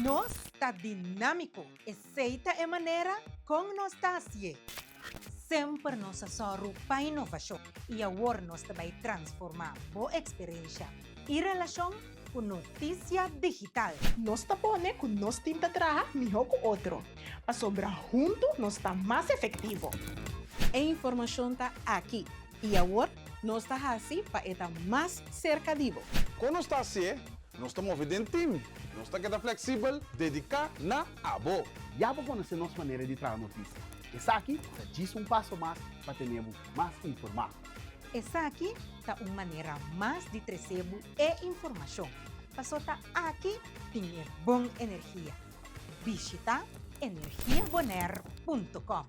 Nos ta dinámiko, esei ta e manera kon nos ta hasié. Semper nos a sòru pa inovashon i awor nos ta bai transformá bo eksperensha i relashon ku notisia digital. Nos ta pone ku nos tim ta traha mihó ku otro, pasobra huntu nos ta mas efektivo. E informashon ta aki i awor nos ta hasi pa e ta mas serka di bo. Kon nos ta hasié? Nos ta move den tim. Nos ta keda fleksibel, dediká na abo. Ya bo konosé nos manera di traha notisia. Esaki ta djis un paso mas pa tene bo mas informá. Esaki ta un manera mas di trese bo e informashon, paso ta aki tin e bon energia. Bishita energiabonaire punto com.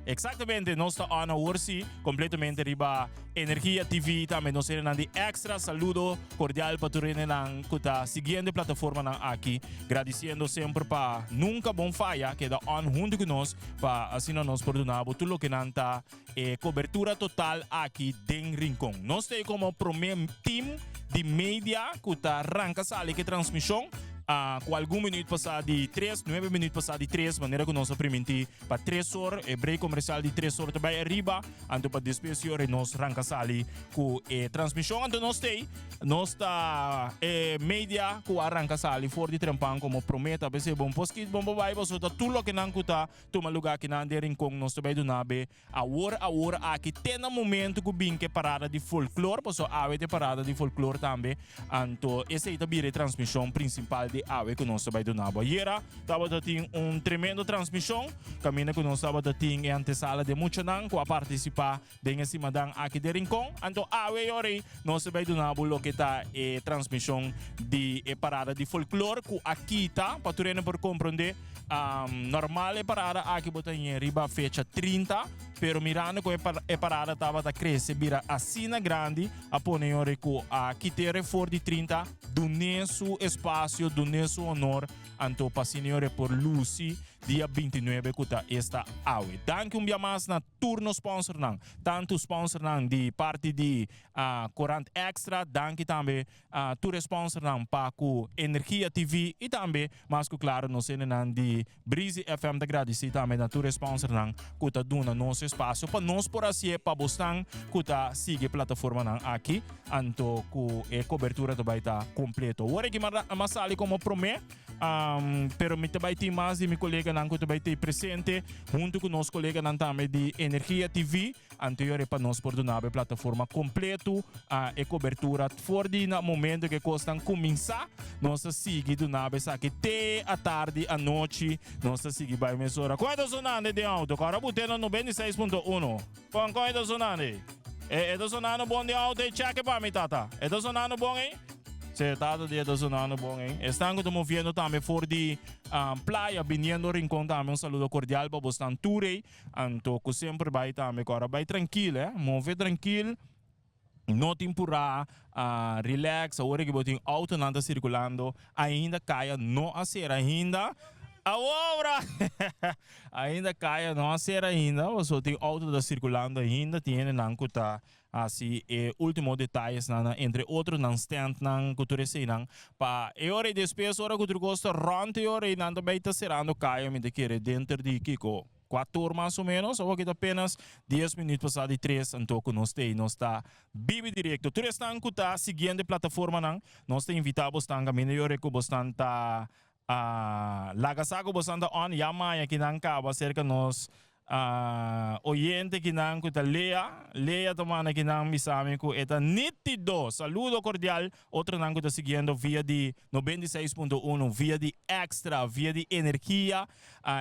Exactamente, nos ta on awor sí, completamente riba Energia TV, tambe nos hendenan di Extra. Saludo cordial pa tur hendenan cu ta siguiendo e plataformanan aki. Gradiciendo semper pa nunca bon faya, keda on hunto cu nos pa asina nos por duna bo tur loke nan ta e cobertura total aki den Rincon. Nos ta como prome team di media cu ta ranca sali cu e transmision. Ah, cu algun minuut pasa di tres, nuebe minuut pasa di tres, manera cu nos a priminti pa tres or, e break comercial di tres or ta bay ariba, anto pa despues di ora nos ranca sali cu e transmision. Anto nos tey, nos ta e media cu a ranca sali for di trempan como prome ta p'esey bon por skit, bon por bay, pasobra ta tur loke nan cu ta tuma lugar akinan den Rincon nos ta bay duna be Awor awor aki te na momento ku bin ke parada di folklor, paso awe ta e parada di folklor tambe, anto esei ta bira e transmishon prinsipal di awe ku nos ta bai duna bo. Ayera tabata tin un tremendo transmishon kaminda ku nos tabata tin e antesala di e muchanan ku a partisipá den e simadan aki den Rincon. Anto awe yorei nos ta bai duna bo loke ta e transmishon di e parada di folklor ku a kita pa tur hende por komprondé. Normal e parada aki bo ta hien riba fecha 30, pero mirando ku e parada tabata krese bira asina grandi, a pone yori ku a kitere for di 30, dun'é su espasio, dun'é su honor, anto pa asina yori por lusi dia 29 ku ta esta awe. Danki un bia mas na tur nos sponsornan, tantu sponsornan di parti di Korant Extra, danki tambe Tur e sponsornan pa ku Energia TV i tambe mas ku klaro nos hendenan di Breezy FM ta gradisí tambe na tur e sponsornan ku ta duna nos espasio pa nos por hasié pa bosnan ku ta sigui e plataformanan aki anto ku e kobertura ta bai ta kompleto. Awor aki mi a sali komo promé pero mi ta bai tin mas di mi koleganan ku ta bai ta presente huntu ku nos koleganan tambe di Energia TV. Anterior e pa nos por duna bo e plataforma completo, e cobertura for di na momento cu e cosnan cuminsa, nos ta sigui duna bo esaki te atardi, anochi, nos ta sigui bay mesora. Con e ta sonando den auto? Cora bo te na 96.1. Con con e ta sonando ey? E, e ta sonando bon den auto ey? Check e pa mi, tata. E ta sonando bon ey? Si, tata di e ta sonando bon ey. Esnan cu ta moviendo tambe for di playa biniendo Rincon tambe un saludo cordial pa bosnan tur ey. Anto ku semper bai tambe ku ora bai trankil eh, move trankil, no tin purá, relax, awor ku bo tin outonan ta sirkulando, ainda kaya no a sera ainda, awor ainda kaya no a sera ainda, pasobra tin outo ta sirkulando ainda, tin hendenan ku ta Hasi e ultimo detayesnan nan, entre otro nan standnan ku tur eseinan, pa e ora ei despues ora ku tur kos ta rònt e ora ei nan ta bai ta serando kaya mi ta kere denter di kiko kuator mas o menos awor kita apenas dies minüt pasá di tres anto ku nos ta ei nos ta bibi direkto. Tur esnan ku ta siguiendo e plataformanan nos ta invitá bosnan kaminda e ora ei ku bosnan ta laga sa ku bosnan ta on ya maña kinan kaba serka nos Oyente kinan ku ta Lea, Lea ta manda kinan bisa mi ku e ta nitido. Saludo kordial otronan ku ta siguiendo via di 96.1, via di Extra, via di Energia.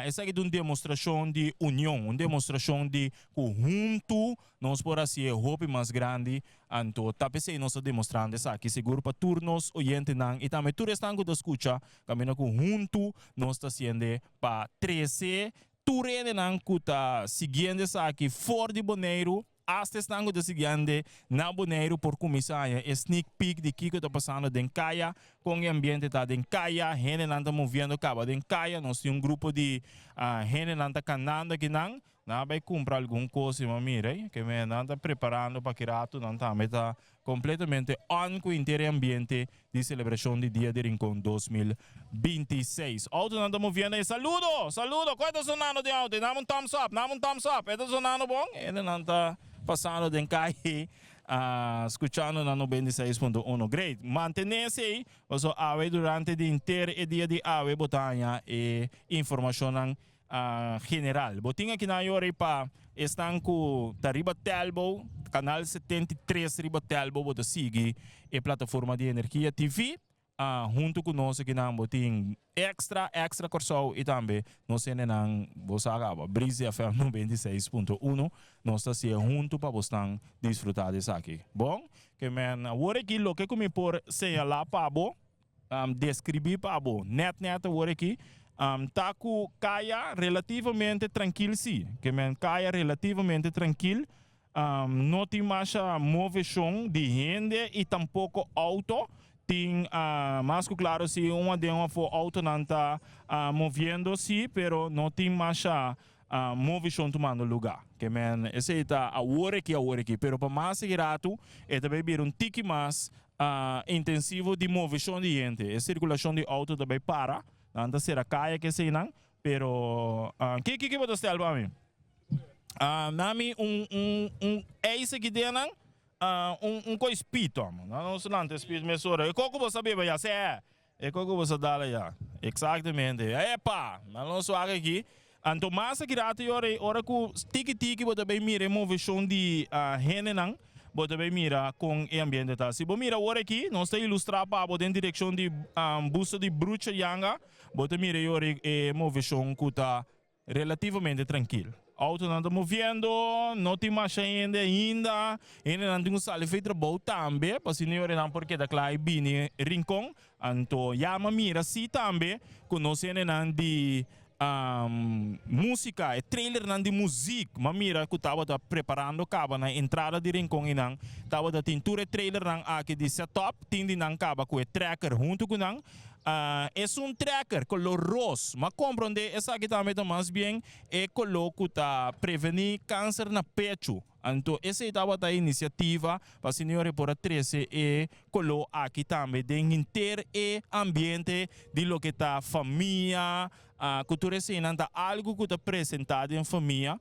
Esaki ta un demostrashon di union, un demostrashon di ku huntu nos por hasié hopi mas grandi. Anto ta p'esei nos ta demostrando esaki sigur pa tur nos oyentenan i tambe tur esnan ku ta skucha kaminda ku huntu nos ta hasiende pa trese Tur hendenan ku ta siguiendo esaki for di Boneiru. Hasta esnan ku ta siguiente na Boneiru por kuminsá haña e sneak peek di kiko ta pasando den kaya, kon e ambiente ta den kaya, hendenan ta moviendo kaba den kaya. Nos tin un grupo di hendenan ta kanando akinan. Nan a bai kumpra algun kos i mi a mira ei ke nan ta preparando pa ki ratu nan tambe ta Completamente on cu henter e ambiente di celebracion di Dia di Rincon 2026. Autonan ta moviendo e saludo! Saludo! Cu e ta sonando den auto? Dame un thumbs up! Dame un thumbs up! E ta sonando bon? Hendenan ta pasando den calle scuchando na 96.1. Great! Mantene esey, pasobra awe durante di henter e dia di awe bo ta haña e informacionnan General. Bo tin aki nan yori pa esnan ku ta riba Telbo, kanal 73 riba Telbo bo ta sigui e plataforma di Energia TV. Huntu ku nos aki nan bo tin Extra, Extra Kòrsou i tambe nos hendenan bo sa kaba Breezy FM 96.1. Nos ta hasié huntu pa bosnan disfrutá di esaki. Bon, ke men awor aki loke ku mi por señalá pa bo. Deskribí pa bo nèt nèt awor aki ta ku kaya relativamente trankil sí. Ke men kaya relativamente trankil, no tin masha moveshon di hende i tampoko outo. Tin mas ku klaro si un aden un afó outonan ta moviendo sí, pero no tin masha moveshon tumando lugá. Ke men esei ta awor aki awor aki, pero pa mas e ratu e ta bai bira un tiki mas intensivo di moveshon di hende. E sirkulashon di outo ta bai para, nan ta sera kaya ke eseinan, pero ki ki bo ta stel pa mi? Na mi un un un eis aki den nan, un un koi spit amo. Nan nos lanta spit mesora. E koko bo sa beba ya? Sè! E koko bo sa dal aya? Eksaktamente. Epa! Nan nos wak aki. Anto mas aki rato i ora ora ku tiki tiki bo ta bay mira e moveshon di hendenan, bo ta bay mira kon e ambiente ta. Si bo mira awor aki, nos ta ilustrá pa bo den direkshon di busto di Brucha Yanga, bo ta mira e ora e moveshon ku ta Relativamente trankil. Autonan ta moviendo, no tin masha hende ainda. Hendenan tin ku sali for e trabou tambe, pa asina yora nan por keda kla i bini Rincon. Anto ya mi a mira si tambe ku nos hendenan di músika, e trailernan di muzik, mi a mira ku tabata preparando kaba na entrada di Rincon i nan tabata tin tur e trailernan aki di setup, tin di nan kaba ku e trekker huntu ku nan. Esun trekker kolor ros. M'a komprondé esaki tambe ta mas bien e koló ku ta prevení kanser na pechu. Anto esei tabata e inisiativa pa asina por a trese e koló aki tambe den henter e ambiente di loke ta famia, ku tur eseinan ta algu ku ta presentá den famia.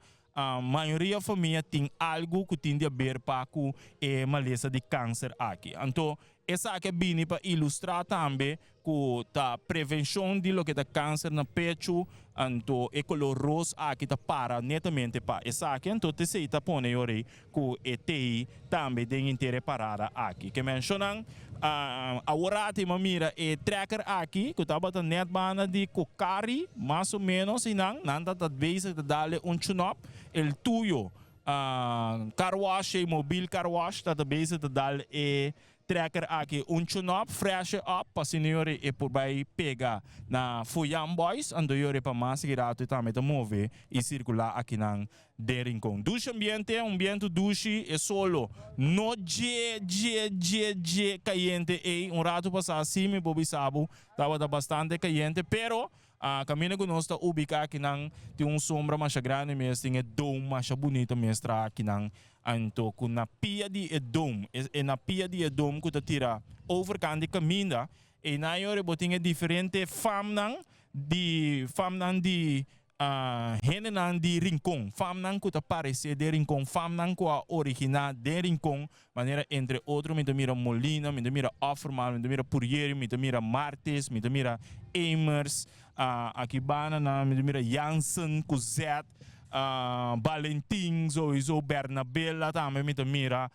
Mayoria famia tin algu ku tin di aber pa ku e malesa di kanser aki. Anto esaki a bini pa ilustrá tambe ku ta prevenshon di loke ta kanser na pechu, anto e kolor ros aki ta para netamente pa esaki. Anto t'esei ta pone yorei ku e tei tambe den henter e parada aki. Ke menshonan aworati mi a mira e trekker aki ku tabata net banda di Kokari mas o menos i nan nan ta bezig ta dale un tune-up el tuyo car wash ei mobil car wash ta bezig ta dal e Trekker aki un tune-up, fresh e up, pa asina yori e por bai pega na Fuyam Boys, anto yori pa mas rato e tambe ta move i sirkulá akinan den Rincon. Dushi ambiente, un bientu dushi, e solo no dje dje dje dje kayente ei, un rato pasá si mi por bisa bo tabata bastante kayente, pero kaminda ku nos ta ubiká akinan tin un sombra masha grandi mes, tin e dome masha bunita mes traha akinan. Anto ku na pia di e dom, e na pia di e dom ku ta tira overkant di kaminda, einan yori bo tin e diferente famnan di famnan di hendenan di Rincon, famnan ku ta paresé den Rincon, famnan ku a originá den Rincon, manera entre otro mi ta mira Molina, mi ta mira Offerman, mi ta mira Purieri, mi ta mira Martes, mi ta mira Emers, aki banda nan mi ta mira Jansen ku Zet. Balentin souiso Bernabela tambe mi ta mira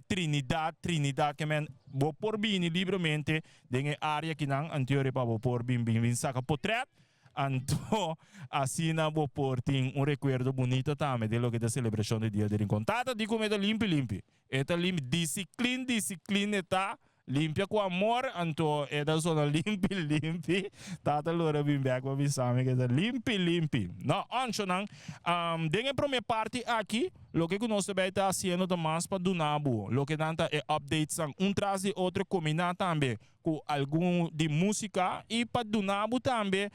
Trinidad Trinidad ke men bo por bini libremente den e area kinan anterior pa bo por bin bin bin saka potret anto asina bo por tin un rekuerdo bunita tambe den loke ta selebrashon di dia di Rincon. Tata di ku mi ta limpi limpi e ta limpi disiklin disiklin e ta. Limpia ku amor, anto e ta sona limpi limpi. Tata Lora bin bek pa bisa mi ku e ta limpi limpi. No, onshonan, den e prome parti aki, loke ku nos ta bay ta hasiendo ta mas pa duna bo loke nan ta e updatesnan un tras di otro kombiná tambe ku algun di músika i pa duna bo tambe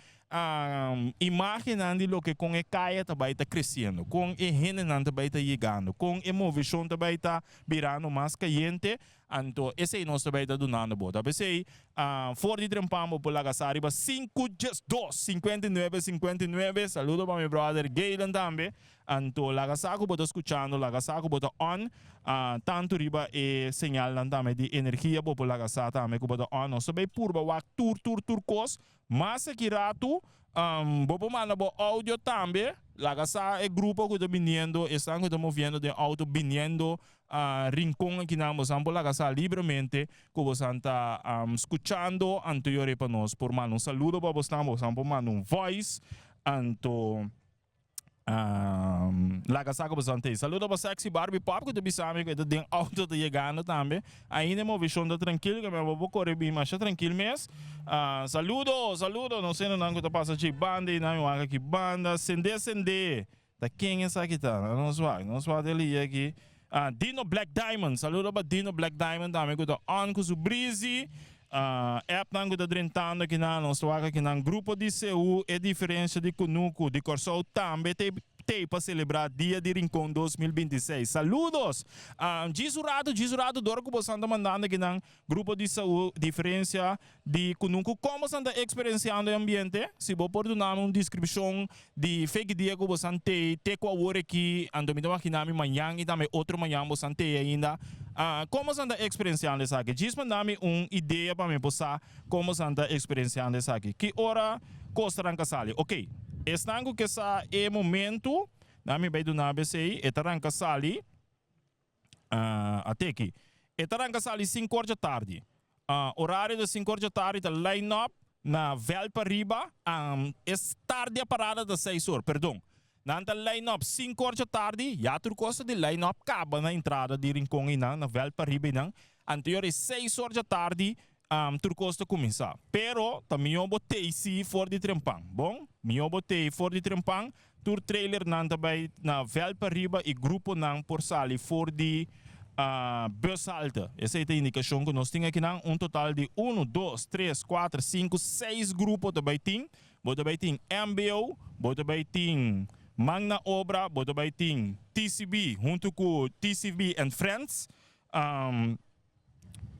imágennan di loke kon e kaya ta bai ta kresiendo, kon e hendenan ta bai ta yegando, kon e moveshon ta bai ta birando mas kayente. Anto esei nos ta bai ta dunando bo. Ta p'esei, for di trempan bo por laga sa riba sinku diesdos, 59, 59. Saludo pa mi brother Galen tambe. Anto laga sa ku bo ta skuchando, laga sa ku bo ta on. Tantu riba e señalnan tambe di energia bo por laga sa tambe ku bo ta on. Nos ta bai purba wak tur tur tur kos. Mas aki ratu, bo por manda bo audio tambe. Laga sa e grupo ku ta biniendo, esnan ku ta moviendo den auto biniendo Rincon akinan bosan por laga sa libremente ku bosan ta skuchando anto yore pa nos por manda un saludo pa bosnan, bosan por manda un voice anto laga sa ku bosan ta ei. Saludo pa Sexy Barbie Pop ku ta bisa mi ku e ta den auto ta yegando tambe. Ainda e movishon ta trankil ku mi abo por kore bin masha trankil mes. Saludo saludo nos hendenan ku ta pasa dje banda einan mi wak aki banda sende sende. Ta ken esaki ta? Nos wak, nos wak e lia aki. Ah, Dino Black Diamond. Saludo pa Dino Black Diamond tambe ku ta on ku su brizi. Ah, appnan ku ta drentando akinan. Nos ta wak akinan. Grupo di CU, e diferensia di kunuku di Kòrsou tambe te tei pa selebrá Dia di Rincon 2026. Saludos! Ah, djis un ratu, djis un ratu dor ku bosan ta mandando akinan. Grupo di Saú, diferencia di cunucu como bosan ta experienciando e ambiente? Si bo por duna mi un descripcion di fe ki dia cu bosan tey te cu awor aki, anto mi ta magina mi mañan y tambe otro mañan bosan tey ainda. Como bosan ta experienciando esaki? Djis manda mi un idea pa mi por sa como bosan ta experienciando esaki. Ki ora cos ta ranca sali? Ok, esnan cu ke sa e momento, na mi bay duna bo esey, e ta ranca sali. Ateki. E ta ranka sali sinku or dja tardi. Orario di sinku or dja tardi ta line up na vèlt pariba. E start di e parada ta seis or, perdon. Nan ta line up sinku or dja tardi, ya tur kos ta di line up kaba na entrada di Rincon einan, na vèlt pariba einan. Anteor e seis or dja tardi tur kos ta kuminsá. Pero ta mihó bo tei si for di trempan. Bon, mihó bo tei for di trempan. Tur trailernan ta bai na vèlt pariba i gruponan por sali for di bushalte. Esei ta indikashon ku nos tin akinan. Un total di unu, dos, tres, kuater, sinku, seis grupo ta bai tin. Bo ta bai tin mbo, bo ta bai tin Man na Obra, bo ta bai tin TCB huntu ku TCB and Friends.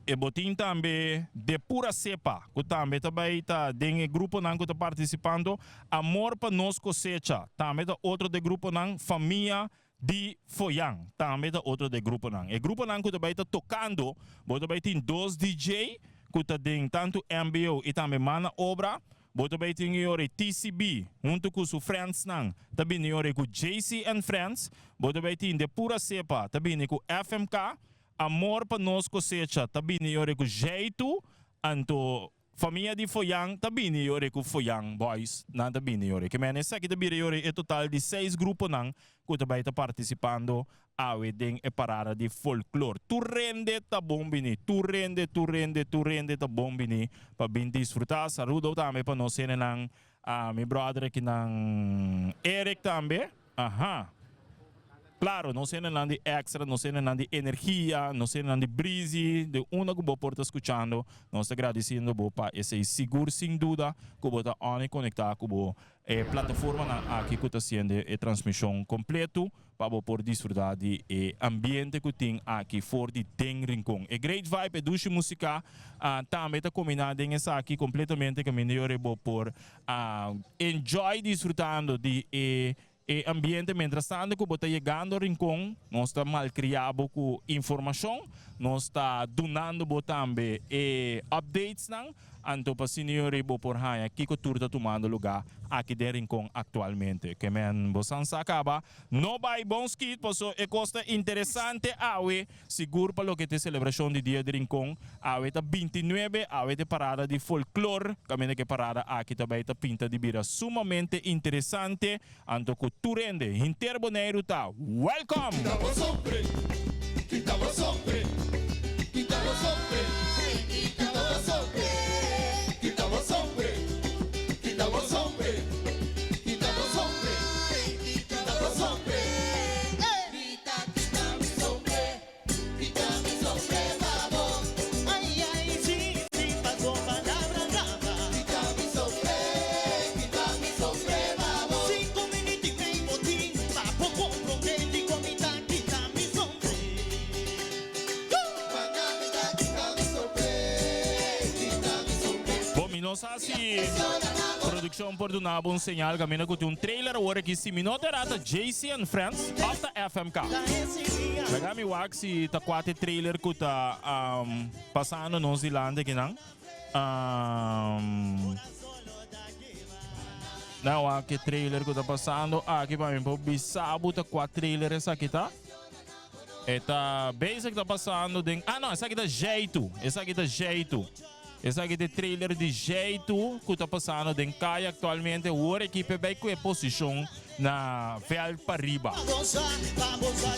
E botin tambe De Pura Cepa, ku tambe ta bai ta den e gruponan ku ta partisipando. Amor pa Nos Kosecha tambe ta otro de gruponan. Famia di Foyan tambe ta otro de gruponan. E gruponan ku ta bai ta tokando, bo ta bai tin dos DJ ku ta den tantu mbo i tambe Mana Obra. Bo ta bai tin e ora e TCB huntu ku su friendsnan ta bini e ora ku JC and Friends. Bo ta bai tin De Pura Cepa ta bini ku FMK. Amor pa nos kosecha ta bini e ora ku Jeitu. Anto famia di Foyan ta bini e ora ku Foyan Boys nan ta bini e ora. Ke mene esaki ta bira e ora e total di seis gruponan ku ta bai ta partisipando awe den e parada di folklor. Tur rende ta bon bini, tur rende, tur rende, tur rende ta bon bini pa bin disfruta. Saludo tambe pa nos hendenan, mi brother akinan Eric tambe, aha. Claro, nos hendenan di Extra, nos hendenan di Energia, nos hendenan di Breezy, di unda cu bo por ta scuchando, nos ta gradiciendo bo pa esey. Sigur sin duda cu bo ta on y conecta cu bo E plataformanan aki ku ta siende e transmishon kompletu pa bo por disfrutá di e ambiente ku tin aki for di den Rincon. E great vibe, e dushi músika tambe ta kombiná den esaki kompletamente kaminda yora bo por enjoy disfrutando di e e ambiente. Mientras tanto ku bo ta yegando Rincon nos ta malkriá bo ku informashon, nos ta dunando bo tambe e updatesnan. Anto pa sinior i bo por haña kiko tur ta tumando lugá aki den Rincon aktualmente. Ke men bo san sa kaba. No bai bon skit paso e kos ta interesante awe, sigur pa loke ta e selebrashon di Dia di Rincon. Awe ta 29, awe ta e parada di folklor, kaminda ku e parada aki ta bai ta pinta di bira sumamente interesante. Anto ku tur hende, hinter Boneiru ta welcome! Kita bo sombre, kita bo sombre, kita bo sombre. no sa si produccion por duna bo un señal caminda cu tin un trailer awor aki si mi no ta erra ta JC and Friends of ta FMK. Laga mi wak si ta cua t'e trailer cu ta pasando nos dilanti akinan. Na wak e trailer cu ta pasando aki pa mi por bisa bo ta cua trailer esaki ta. E ta bezig ta pasando den. Ah no, esaki ta Jeitu. Esaki ta Jeitu. Esaki ta e trailer di Jeitu cu ta pasando den caya actualmente. Hoor ekipe bay cu e posicion na veld pariba.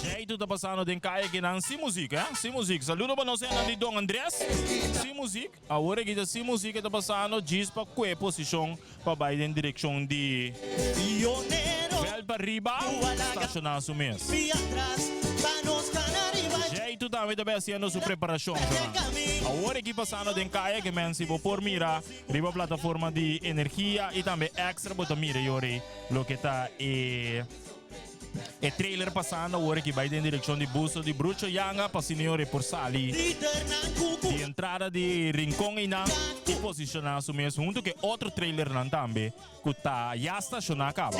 Jeitu ta pasando den caya kinan sin muziek, eh? Sin muziek. Saludo pa nos hendenan di Don Andres. Sin muziek. Awor aki ta sin muziek e ta pasando djis pa cu e posicion pa bay den direccion di veld pariba staciona su mes. Jeitu tambe ta bay haciendo su preparacion. Awor aki pasando den caya ke men si bo por mira riba plataforma di energia y tambe extra bo ta mira yori loke ta e E trailer pasando awor aki bai den direccion di Busto di Brucho Yanga pa asina yori por sali di entrada di Rincon einan y posiciona su mes hunto cu e otro trailernan tambe cu ta ya staciona caba.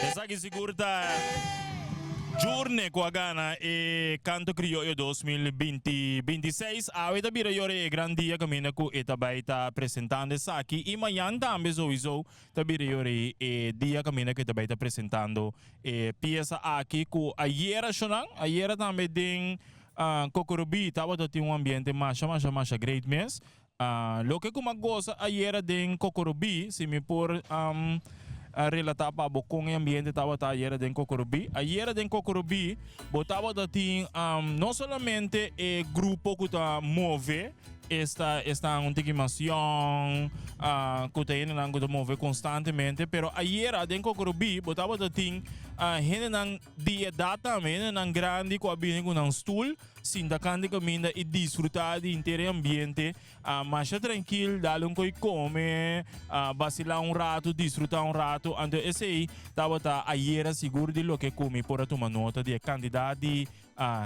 Esaki sigur ta Journey ku a gana e Kanto Krioyo 2020 26. Awe ta bira yora e gran dia kaminda ku e ta bai ta presentando esaki i mañan tambe souiso ta bira yora e dia kaminda ku e ta bai ta presentando e piesa aki ku ayera shonan ayera tambe den Kokorobí tabata tin un ambiente masha masha masha great mes. Loke ku mi a gosa ayera den Kokorobí, si mi por relatá pa bo kon e ambiente tabata ayera den Kokorobí. Ayera den Kokorobí bo tabata tin no solamente e grupo ku ta move, esta esnan un tiki mas yòn, ku ta hendenan ku ta move konstantemente, pero ayera den Kokorobí bo tabata tin hendenan di edat tambe, hendenan grandi ku a bini ku nan stul. Sinta kante kaminda i disfrutá di henter e ambiente. Masha trankil, dal un koi kome, basilá un ratu, disfrutá un ratu. Anto esei tabata ayera sigur di loke ku mi por a tuma nota di e kantidat di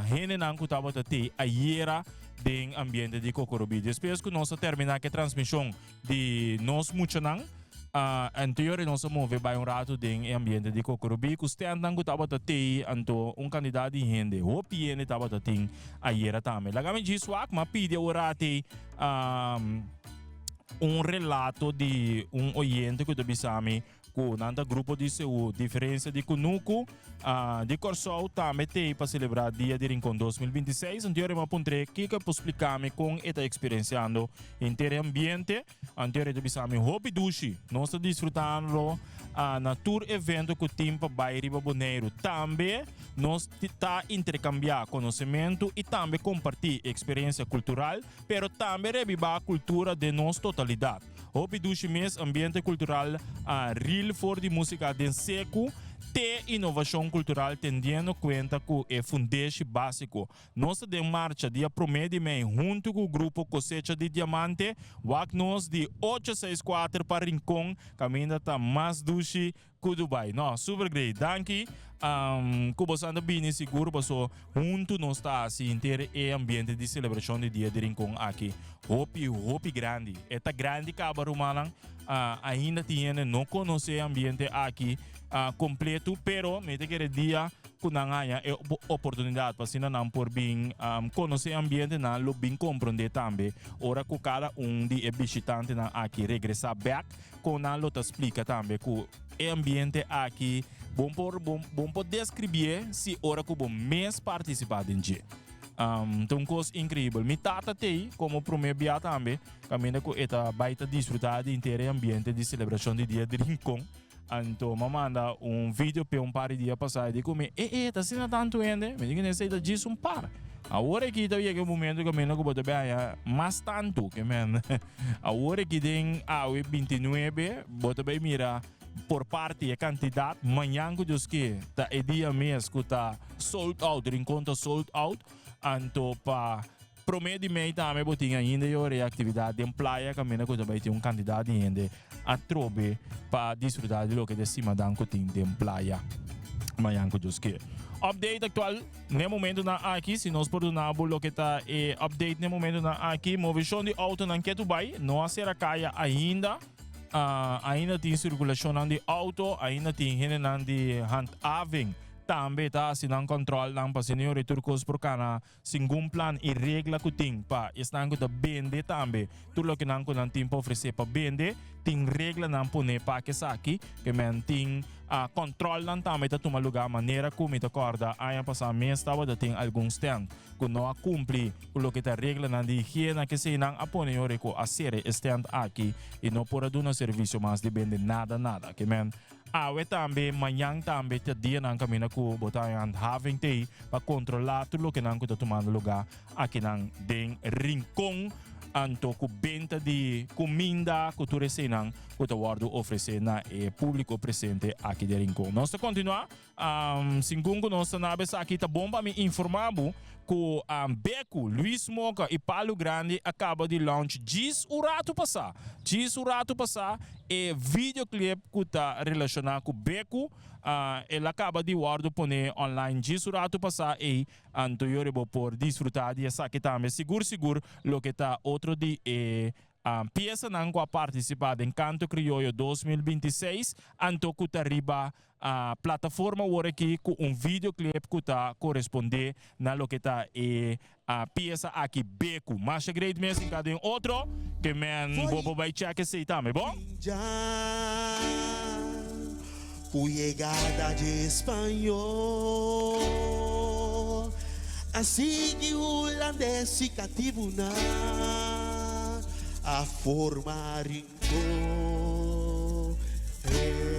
hendenan ku tabata tei ayera den ambiente di Kokorobí. Despues ku nos a terminá ku e transmishon di nos muchanan. Anto yori nos a move bai un rato den e ambiente di Kokorobí ku stèntnan ku tabata tei, anto un kantidat di hende, hopi hende tabata tin ayera tambe. Laga mi djis wak, m'a pidi awor tei un relato di un oyente ku ta bisa mi ku nan ta grupo di Seú, diferensia di Kunuku di Kòrsou tambe tei pa selebrá Dia di Rincon 2026. Anto yori m'a puntr'é kiko e por splika mi kon e ta eksperensiando henter e ambiente. Anto e ta bisa mi hopi dushi. Nos ta disfrutando na tur evento ku tin pa bai riba Boneiru. Tambe nos ta interkambiá konosementu i tambe kompartí eksperensia kultural, pero tambe rebibá kultura den nos totalidat. Hopi dushi mes ambiente kultural ril for di músika den seku te inovashon kultural tendiendo kuenta ku e fundeshi básiko. Nos ta den marcha dia promé di mei huntu ku grupo Kosecha di Diamante. Wak nos di ocho seis kuater pa Rincon kaminda ta mas dushi ku Dubai. No, super great. Danki ku boso ta bini sigur paso huntu nos ta hasi henter e ambiente di selebrashon di dia di Rincon aki hopi hopi grandi. E ta grandi kaba rumannan. Ainda tin hende no konosé e ambiente aki kompletu pero mi ta kere dia ku nan haña e oportunidat pa asina nan por bin konosé e ambiente, nan lo bin komprondé tambe ora ku kada un di e bishitantenan aki regresá bèk, kon nan lo ta splika tambe ku e ambiente aki bo por bo por deskribié si ora ku bo mes partisipá den dje. Ta un kos inkreibel. Mi tata t'ei komo promé bia tambe kaminda ku e ta bai ta disfrutá di henter e ambiente di selebrashon di Dia di Rincon. Anto m'a manda un video p'e un par di dia pasá e di ku mi, E e, ta asina tantu hende? Mi di ku esei ta djis un par. Awor aki ta yega e momento kaminda ku bo ta bin haña mas tantu ke men. Awor aki den awe 29 bo ta bai mira por parti e kantidat. Mañan ku Dios ke ta e dia mes ku ta sold out, Rincon ta sold out. Anto pa Promé di mei tambe bo tin ainda e ora e aktividat den playa kaminda ku ta bai tin un kantidat di hende atrobe pa disfrutá di loke ta simadan ku tin den playa mañan ku Dios kier. Update aktual n'e momentunan aki, si nos por duna bo loke ta e update n'e momentunan aki, moveshon di outonan ketu bai, no a sera kaya ainda, ainda tin sirkulashonnan di outo, ainda tin hendenan di handhaving tambe ta hasi nan kòntròlnan pa asina e ora e tur kos por kana Singun plan i regla ku tin pa esnan ku ta bende tambe tur loke nan ku nan tin pa ofresé pa bende, tin reglanan poné pa esaki, ke men tin kòntròlnan tambe ta tuma lugá manera ku mi ta kòrda aña pasá mes tabata tin algun stènt ku no a kumpli ku loke ta reglanan di higiena kesei nan a pone yora ku a sera e stènt aki i no por a duna servisio mas di bende nada nada ke men Awe tambe, mañan tambe ta dianan kaminda ku bo ta haña handhaving t'ei pa kontrolá tur loke nan ku ta tumando lugá akinan den Rincon. Anto ku benta di kuminda ku tur eseinan ku ta wòrdu ofresé na e públiko presente aki den Rincon. Nos ta kontinuá. Segun ku nos ta na esaki ta bon pa mi informá bo ku Beku, Luis Moka i Palu Grandi a kaba di launch djis un ratu pasá. Djis un ratu pasá e videoclip ku ta relashoná ku Beku el a kaba di wòrdu poné online djis un ratu pasá ei. Anto yori bo por disfrutá di esaki tambe. Sigur sigur loke ta otro di e. Piesanan ku a partisipá den Kanto Krioyo 2026 anto ku ta riba plataforma awor aki ku un videoclip ku ta korespondé na loke ta e piesa aki Beku. Masha great mes in kada un otro ke men bo por bai check esei tambe, bon? Ku yegada dje spañol a sigui hulandes i katibunan a forma Rincon. Hey.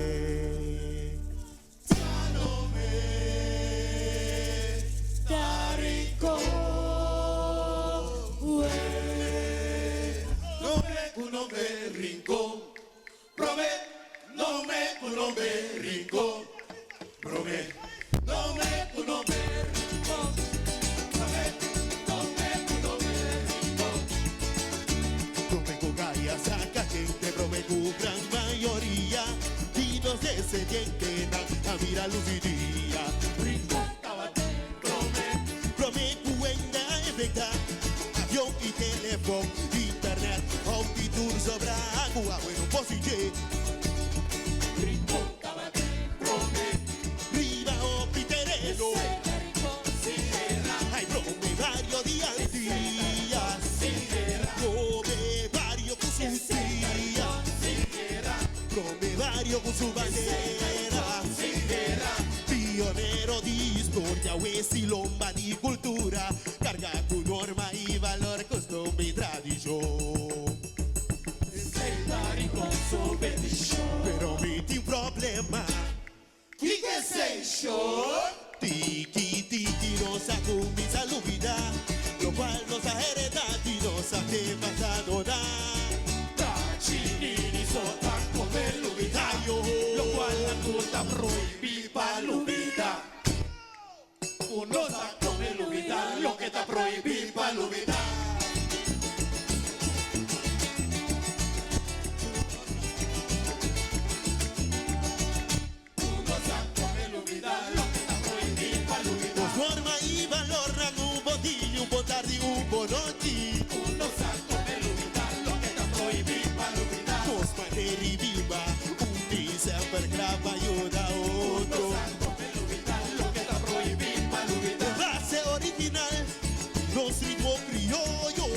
Prome ku gaya saka gente prome ku gran mayoria di nos descendientenan a mira luz di dia. Rincon tabatin prome. Prome ku hende a inventa avion y telefon, internet, hopi tur sobra ku awe no por si dje. Rincon tabatin prome. Riba hopi tereno. Ay prome bario di Antillas. Prome bario ku su tia. Prome bario ku su bandera. Pionero di historia, wesi lomba di kultura. Karga ku norma i valor, kostumber i tradishon. Pero mi tin problema. Kiko esei, shor? Tiki tiki nos a kuminsá lubidá lokual nos a heredá di nos antepasadonan. Ta chinini so ta kome lubidá lokual nan ku ta prohibí pa lubidá. Ku nos a kome lubidá loke ta prohibí pa lubidá. Nos norma i balornan un bon dia, un bon tardi, un bon nochi. Nos manera di biba, un di semper kla pa yuda otro. E base original di nos ritmo krioyo.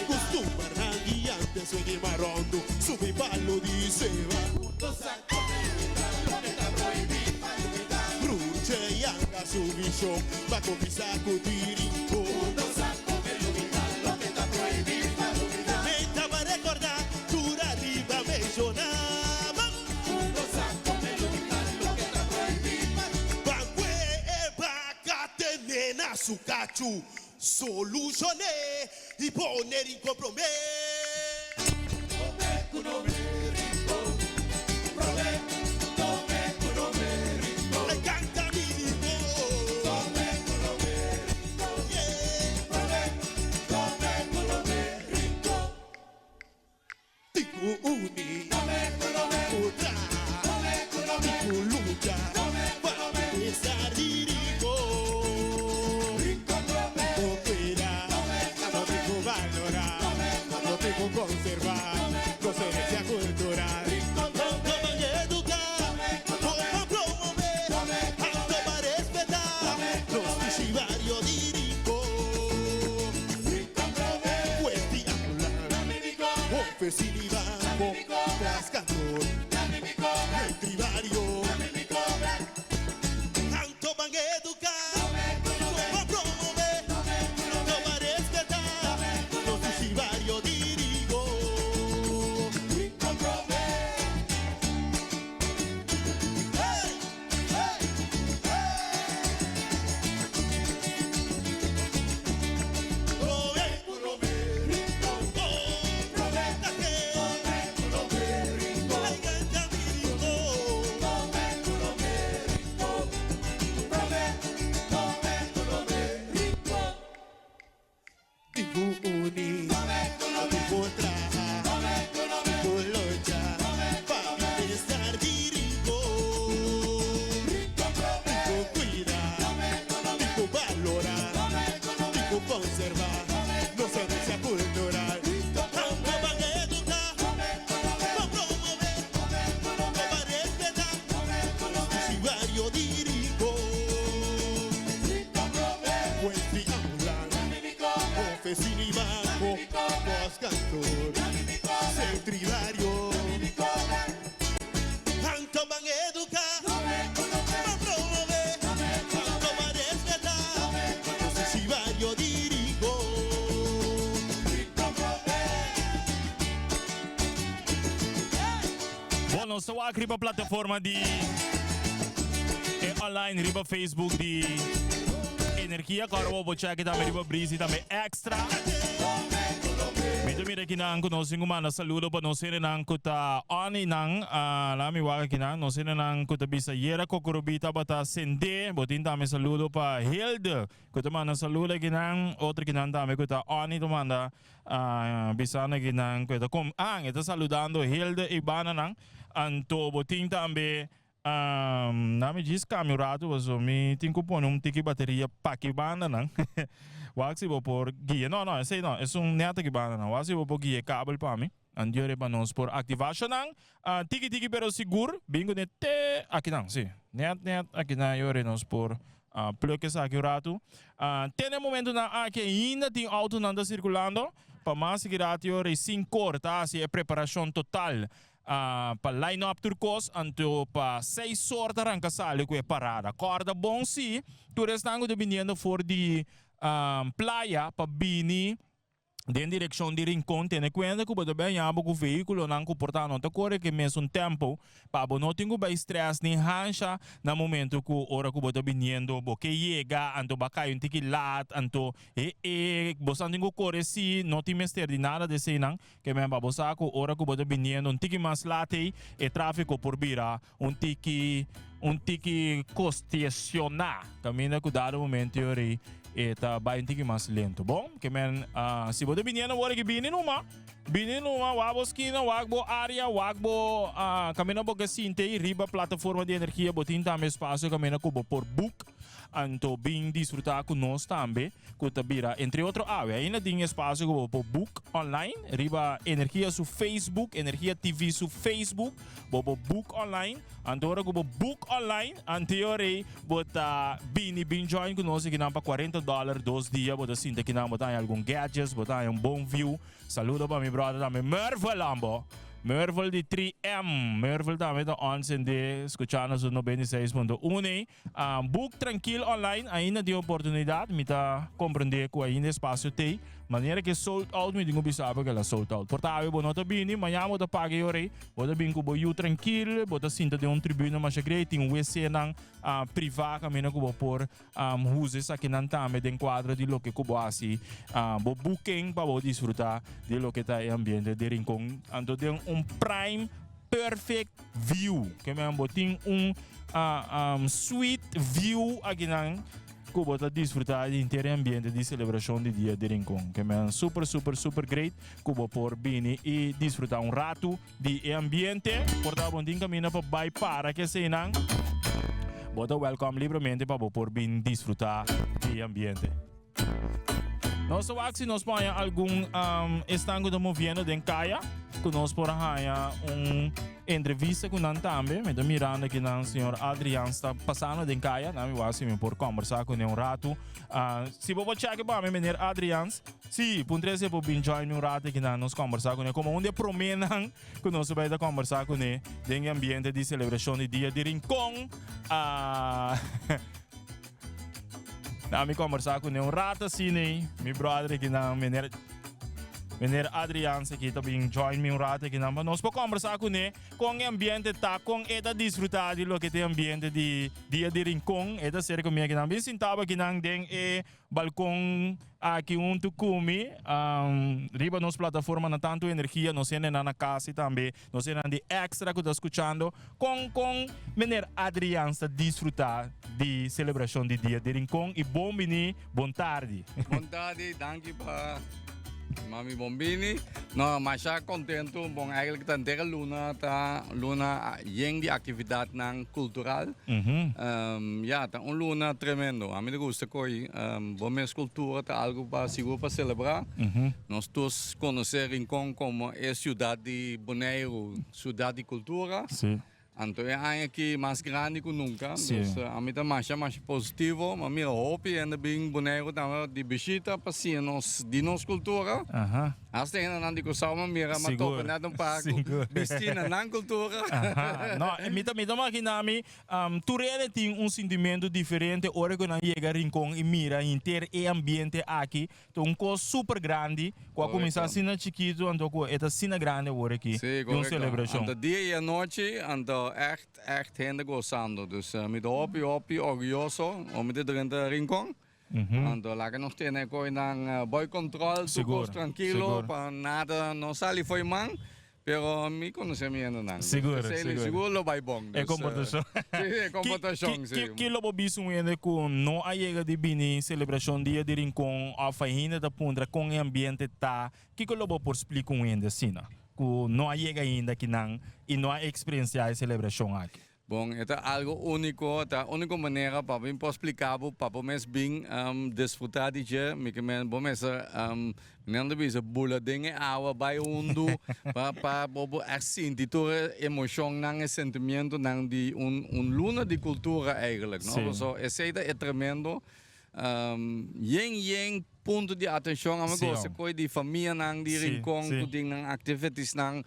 Kustumbernan di antes wen e marondo subi palo di seba. Bruche yanga su vishon pa kuminsá ku di Rincon. Meta pa rekordá tur ariba menshoná. Bangue e baka tene na su kachu. Solushoné i pone Rincon promé. Ay kanta mi Rincon. Yeah. Tin ku uni, ku traha, tin ku lucha pa bienestar di Rincon. Rincon kuida, nos tin ku balorá, nos tin ku konservá nos herensia kultural. Rincon ban eduká, kon pa promové, anto pa respetá nos bishibario di Rincon. Pues di Angola. Ofesinibanco, Tras Cantor, Tribario, Tanto ban educa, pa promove, pa respeta, nos barrio di Rincon. Hey, hey, hey. Prome, prome, prome, Si bario di Rincon. Pues triangular, oficina y banco, postkantoor, centro y bario. Anto ban educa, ban promove, anto ban respeta, nos bario di Rincon. Bon, nos ta wak riba plataforma di e online riba Facebook di Energia. Kòrda bo bo check tambe riba Breezy tambe Extra. Mi ta mira kinan ku nos tin ku manda saludo pa nos hendenan ku ta on i nan. Ah, laga mi wak akinan. Nos hendenan ku ta bisa yera Kokorobí tabata sendé. Bo tin tambe saludo pa Hilde ku ta manda saludo akinan. Otro kinan tambe ku ta on i ta manda Bisando aki nan ku e ta kom an e ta saludando Hilde i bananan. Anto bo tin tambe na mi djis kambia un ratu paso mi tin ku pone un tiki bateria paki bandanan. Wak si bo por guia no no esei no esun nèt aki bandanan wak si bo por guia e kabel pa mi andior pa nos por aktivá shonan tiki tiki pero sigur bin kuné te akinan si nèt nèt akinan yori nos por Pluk esaki un ratu. Te na e momentunan aki ainda tin autonan ta sirkulando. Pa mas ki ratio recién kor ta hasi e preparashon total pa line up tur kos. Anto pa seis or ta ranka sali ku e parada. Kòrda bon si tur esnan ku ta biniendo for di playa pa bini Den direkshon di Rincon, tene kuenta ku bo ta bai haña bo ku vehíkulonan ku por ta no ta kore ku e mesun tempo pa bo no tin ku bai strès ni hansha na momento ku ora ku bo ta biniendo bo ke yega anto bo a kai un tiki lat anto e e bo sa tin ku kore si no tin mester di nada di eseinan ke men pa bo sa ku ora ku bo ta biniendo un tiki mas lat ei e tráfiko por bira un tiki un tiki kosteshoná kaminda ku dado momento yori e ta bai un tiki mas lento. Bon, ke men si bo ta biniendo awor aki bini numa, bini numa wak bo skina, wak bo área, wak bo kaminda bo ke sinti ei riba plataforma di energia bo tin tambe espasio kaminda ku bo por book anto bin disfrutá ku nos tambe ku ta bira entre otro awe ainda tin espasio ku bo por book online riba energia su Facebook, Energia TV su Facebook. Bo por book online. Anto ora ku bo book online, anteor ei bo ta bini bin join ku nos akinan pa 40 dollar dos dia. Bo ta sinta akinan, bo ta haña algun gadgets, bo ta haña un bon view. Saludo pa mi brother tambe Mervel ambo. Mervel di 3M. Mervel tambe ta on sende skuchando su 96.1 ei. Book trankil online ainda tin oportunidat. Mi ta komprendé ku ainda espasio t'ei. Manera ku e sold out mi tin ku bisa bo ku el a sold out. Por ta awe bo no ta bini, mañana bo ta paga e ora ei. Bo ta bin ku bo yu trankil, bo ta sinta den un tribuna masha grei, tin wc-nan privá kaminda ku bo por huza esakinan tambe den kuadro di loke ku bo hasi bo booking pa bo disfrutá di loke ta e ambiente di Rincon. Anto den un prime perfect view. Ke men bo tin un sweet view akinan ku bo ta disfruta di henter e ambiente di selebrashon di Dia di Rincon. Ke men super super super great ku bo por bini i disfruta un ratu di e ambiente. Por ta bo tin kaminda pa bai para ke eseinan, bo ta welcome libremente pa bo por bin disfruta di e ambiente. Nos ta wak si nos por haña algun esnan ku ta moviendo den kaya ku nos por haña un entrevista ku nan tambe. Mi ta mirando aki nan señor Adrian sta pasando den kaya. Nan mi wak si mi por kombersá kuné un ratu. Si bo por chèk pa mi meneer Adrians. Si, puntra si e por bin join mi un ratu aki nan nos kombersá kuné komo un di e proménan ku nos ta bai ta kombersá kuné den e ambiente di selebrashon di Dia di Rincon. Na mi conversa cu ne un rato asina ey. Mi brother aki nan, meneer, meneer Adriaans aki ta bin join mi un rato aki nan pa nos por conversa cu ne con e ambiente ta, con e ta disfruta di loke ta e ambiente di Dia di Rincon. E ta cerca mi aki nan. Bin sinta bo aki nan den e Balcon aki huntu cu mi riba nos plataforma na tanto energia nos hendenan na cas y tambe nos hendenan di extra cu ta scuchando con con meneer Adrian ta disfruta di celebracion di dia di Rincon y bon bini bon tardi. Bon tardi danki pa mami bon bini no masha contento bon eigenlijk ta entera luna ta luna yen di actividadnan cultural. Ya, ta un luna tremendo. Ami ta gusta koe bo mes cultura ta algo pa sigur pa celebra. Nos tur conoce Rincon como e ciudad di Boneiru, ciudad di cultura. Anto e aña aki mas grandi ku nunka. Dus ami ta masha masha positivo. Mi a mira hopi hende bin Boneiru tambe di bishita pa siña nos di nos kultura. Hasta hendenan di Kòrsou mi a mira, mi a topa nèt un par ku bisti na nan kultura. No, mi ta mi ta magina mi tur hende tin un sintimentu diferente ora ku nan yega Rincon i mira henter e ambiente aki. Ta un kos super grandi ku a kuminsá asina chikitu anto ku e ta asina grandi awor aki Sí, di un korekto. selebrashon. Anto dia i anochi, anto ègt, ègt hende gosando. Dus mi ta hopi, hopi orguyoso om mi ta drenta Rincon. Anto laga nos tene e koinan boi kòntròl, tur kos Sigur, trankilo sigur. pa nada no sali fo'i man. Pero mi conoce mi hendenan. Sigur, Esey sigur. sigur lo bay bon. E comportacion. Si, e comportacion, si. Ki, ki lo bo bisa un hende cu no a yega di bini celebracion Dia di Rincon of ainda ta puntra con e ambiente ta? Kico lo bo por splica un hende asina cu no a yega ainda akinan y no a experiencia e celebracion aki? Bon, e ta algo úniko, ta úniko manera pa mi por splika bo pa bo mes bin disfrutá di dje. Mi ke men bo mester, mi nan ta bisa bula den e awa bai hundu pa pa bo por ègt sinti tur e emoshonnan, e sentimientonan di un un luna di kultura eigentlik, no? Pasobra esei ta e tremendo. Yen yen punto di atencion a mi gosa koe di famianan di Rincon ku tin nan activitiesnan.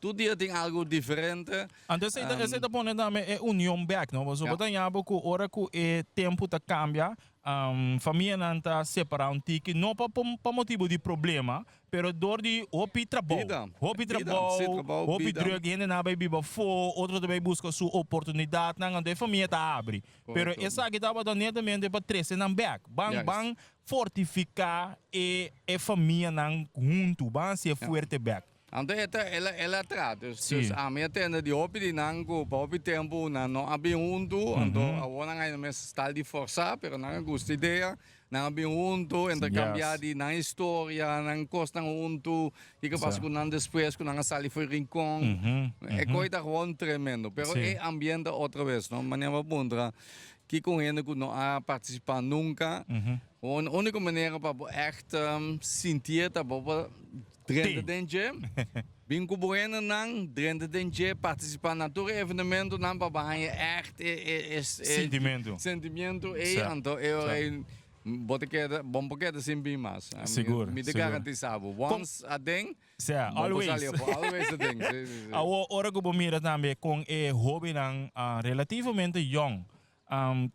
Tur dia tin algo diferente. Anto esei ta esei ta pone tambe e union bek no pasobra bo ta haña bo ku ora ku e tempu ta kambia famianan ta separa un tiki no pa pa motibu di problema Pero dor di hopi trabou, Bida. hopi Bida, trabou, sí, trabou, hopi bida. druk, hendenan a bai biba afó, otro ta bai buska su oportunidatnan, anto e famia ta abri. Pero Korekto. esaki tabata netamente pa trese nan bèk. Ban, Juist. ban fortifiká e e famianan huntu, ban hasié Ja. fuerte bèk. Anto e ta, el a, el a traha. Dus, Sí. dus ami a tende di hopi di nan ku pa hopi tempu nan no a bin huntu, anto awor nan a mes stal di forsá, pero nan a gusta idea. Nan a bin huntu, intercambia di nan historia, nan cosnan huntu, kico pasa cu nan despues cu nan a sali for Rincon. E coy ta gewoon tremendo. Pero e ambiente otra vez, no? Manera bo puntra, kico un hende cu no a participa nunca, gewoon unico manera pa bo echt sintié ta bo por drenta den dje, bin cu bo hendenan, drenta den dje, participa na tur e evenementonan pa bo haña echt e e e Sentimiento. sentimiento ey, anto e ora ey bo ta keda, bo no por keda sin bin mas. Sigur, Mi ta sigur. garantisa bo, once aden, Sea, bo por always. sali afo, always aden, si, si, si. Awor, ora cu bo mira tambe con e hobennan relativamente yong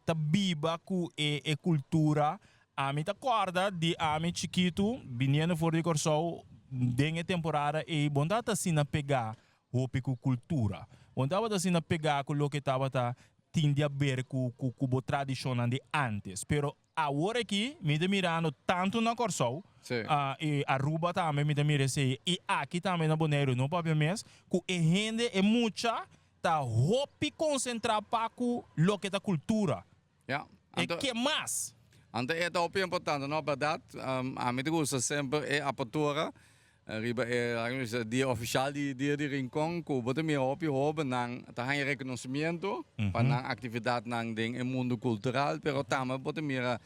ta biba ku e e kultura. Ami ta kòrda di ami chikitu biniendo for di Kòrsou den e temporada ei bo no tabata asina pegá hopi ku kultura. Bo no tabata asina pegá ku loke tabata tin di aber ku ku bo tradishonnan di ántes. Pero awor aki mi ta mirando tantu na Kòrsou i Aruba tambe mi ta mira esei i aki tambe na Boneiru no papia mes ku e hende e mucha Ta hopi konsentrá pa ku loke ta kultura. Ja, E anto, ke mas? anto e ta hopi importante, no? Bèrdat, ami ta gusta semper e apertura riba e, laga mi bisa, dia ofishal di Dia di Rincon, ku bo ta mira hopi hóbennan ta haña rekonosimiento pa nan aktividatnan den e mundu kultural, pero tambe bo ta mira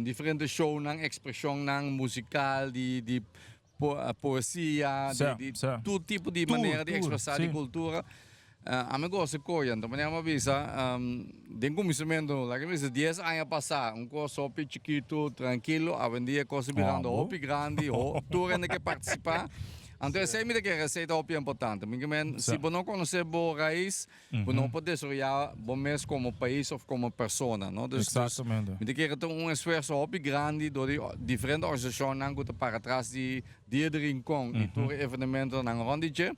diferente shownan, ekspreshonnan musikal di di poesia, di tur tipo di manera di expresa di cultura. Ami gosa koe, anto manera mi a bisa, den kuminsamentu, laga mi bisa dies aña pasá, un kos hopi chikitu, trankilo, awendia e kos ta birando hopi grandi, tur hende ke partisipá. Anto esei mi ta kere, esei ta hopi importante. Mi ke men, si bo no konosé bo rais, Bo no por desaroyá bo mes komo pais òf komo persona, no? Dus, dus mi ta kere ta un esfuerso hopi grandi dor di diferente organisashonnan ku ta para tras di Dia di Rincon i tur e evenementonan rònt di dje.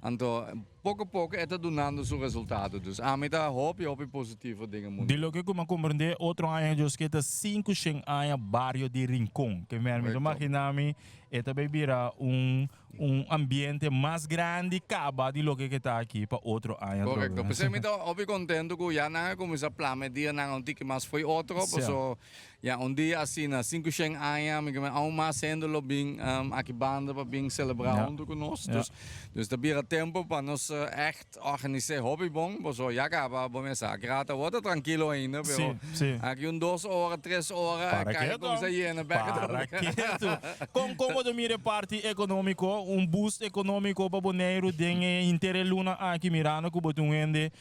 Anto, poko poko e ta dunando su resultado. Dus ami ta hopi, hopi positivo den e mundu. Di loke ku mi a komprendé, otro aña Dios ke ta 500 aña bario di Rincon. Ke mi ta imaginá mi e ta bai bira un Un ambiente mas grandi caba di loke ke ta aki pa otro aña atrobe. Correcto. P'esei mi ta hopi contento cu ya nan a cuminsa plama e dianan un tiki mas fo'i otro, paso ya un dia asina, 500 aña, mi ke aun mas hende lo bin aki banda pa bin celebra hunto cu nos. Dus, dus ta bira tempo pa nos. ta echt organis'é hopi bon, pasobra ya kaba bo mester a grata awor ta trankilo ainda, pero aki un dos ora, tres ora e kaya kuminsá yena bek Para ketu. Kon kon bo ta mira e parti ekonómiko, un boost ekonómiko pa Boneiru den e henter e luna aki mirando ku bo ta un hende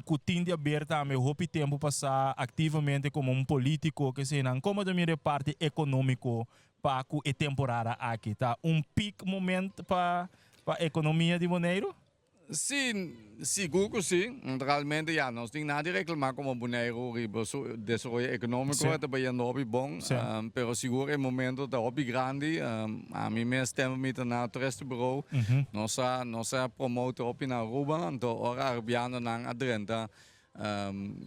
ku tin di haber tambe hopi tempu pasá aktivamente komo un polítiko kesenan, kon bo ta mira e parti ekonómiko pa ku e temporada aki? Ta un peak moment pa pa ekonomia di Boneiru? Sí, sigur ku sí. Naturalmente ya, nos tin nada di reklamá komo Boneiru riba su desaroyo ekonómiko, e ta bayendo hopi bon, pero sigur e momento ta hopi grandi. Ami mes tempu mi ta na Toeristenbureau, nos a nos a promote hopi na Aruba, anto ora Arubianonan a drenta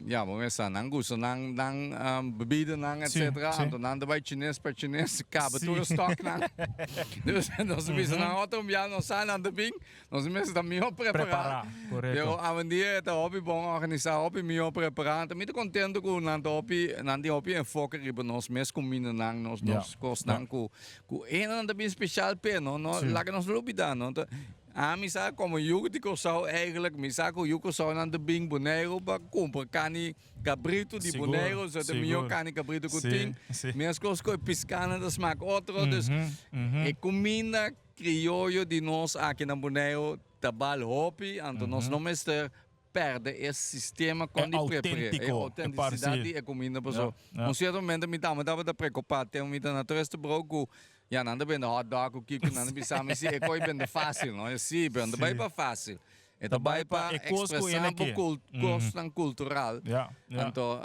Ya, bo mester nan gusta nan nan bebidanan etcetera, anto nan ta bai chines pa chines kaba tur e stocknan. Dus nos a bisa nan otro bia nos sa nan ta bin, nos mester ta mihó prepará. Pero awendia e ta hopi bon organisá, hopi mihó prepará. Anto mi ta kontento ku nan ta hopi, nan tin hopi enfoke riba nos mes kumindanan, nos nos kosnan ku ku hendenan ta bin speshal p'e, no no laga nos lubidá no. Ami sa komo yu di Kòrsou eigenlijk, mi sa ku yu Kòrsounan ta bin Boneiru pa kumpra kani kabritu di Boneiru, so ta mihó kani kabritu ku tin. Meskos ku e piskanan ta smak otro, dus e kuminda krioyo di nos aki na Boneiru ta bal hopi, anto nos no mester pèrdè e sistema kon di prepar'é, e outentisidat di e kuminda paso un sierto momento mi tambe tabata preokupá te mi ta na Tresterbro ku Ya, nan ta bende hot dog ku kiko, nan ta bisa mi si e koi bende fásil, no? E si, pero no ta bai pa fásil. E ta bai pa ekspresá bo kosnan kultural. Anto,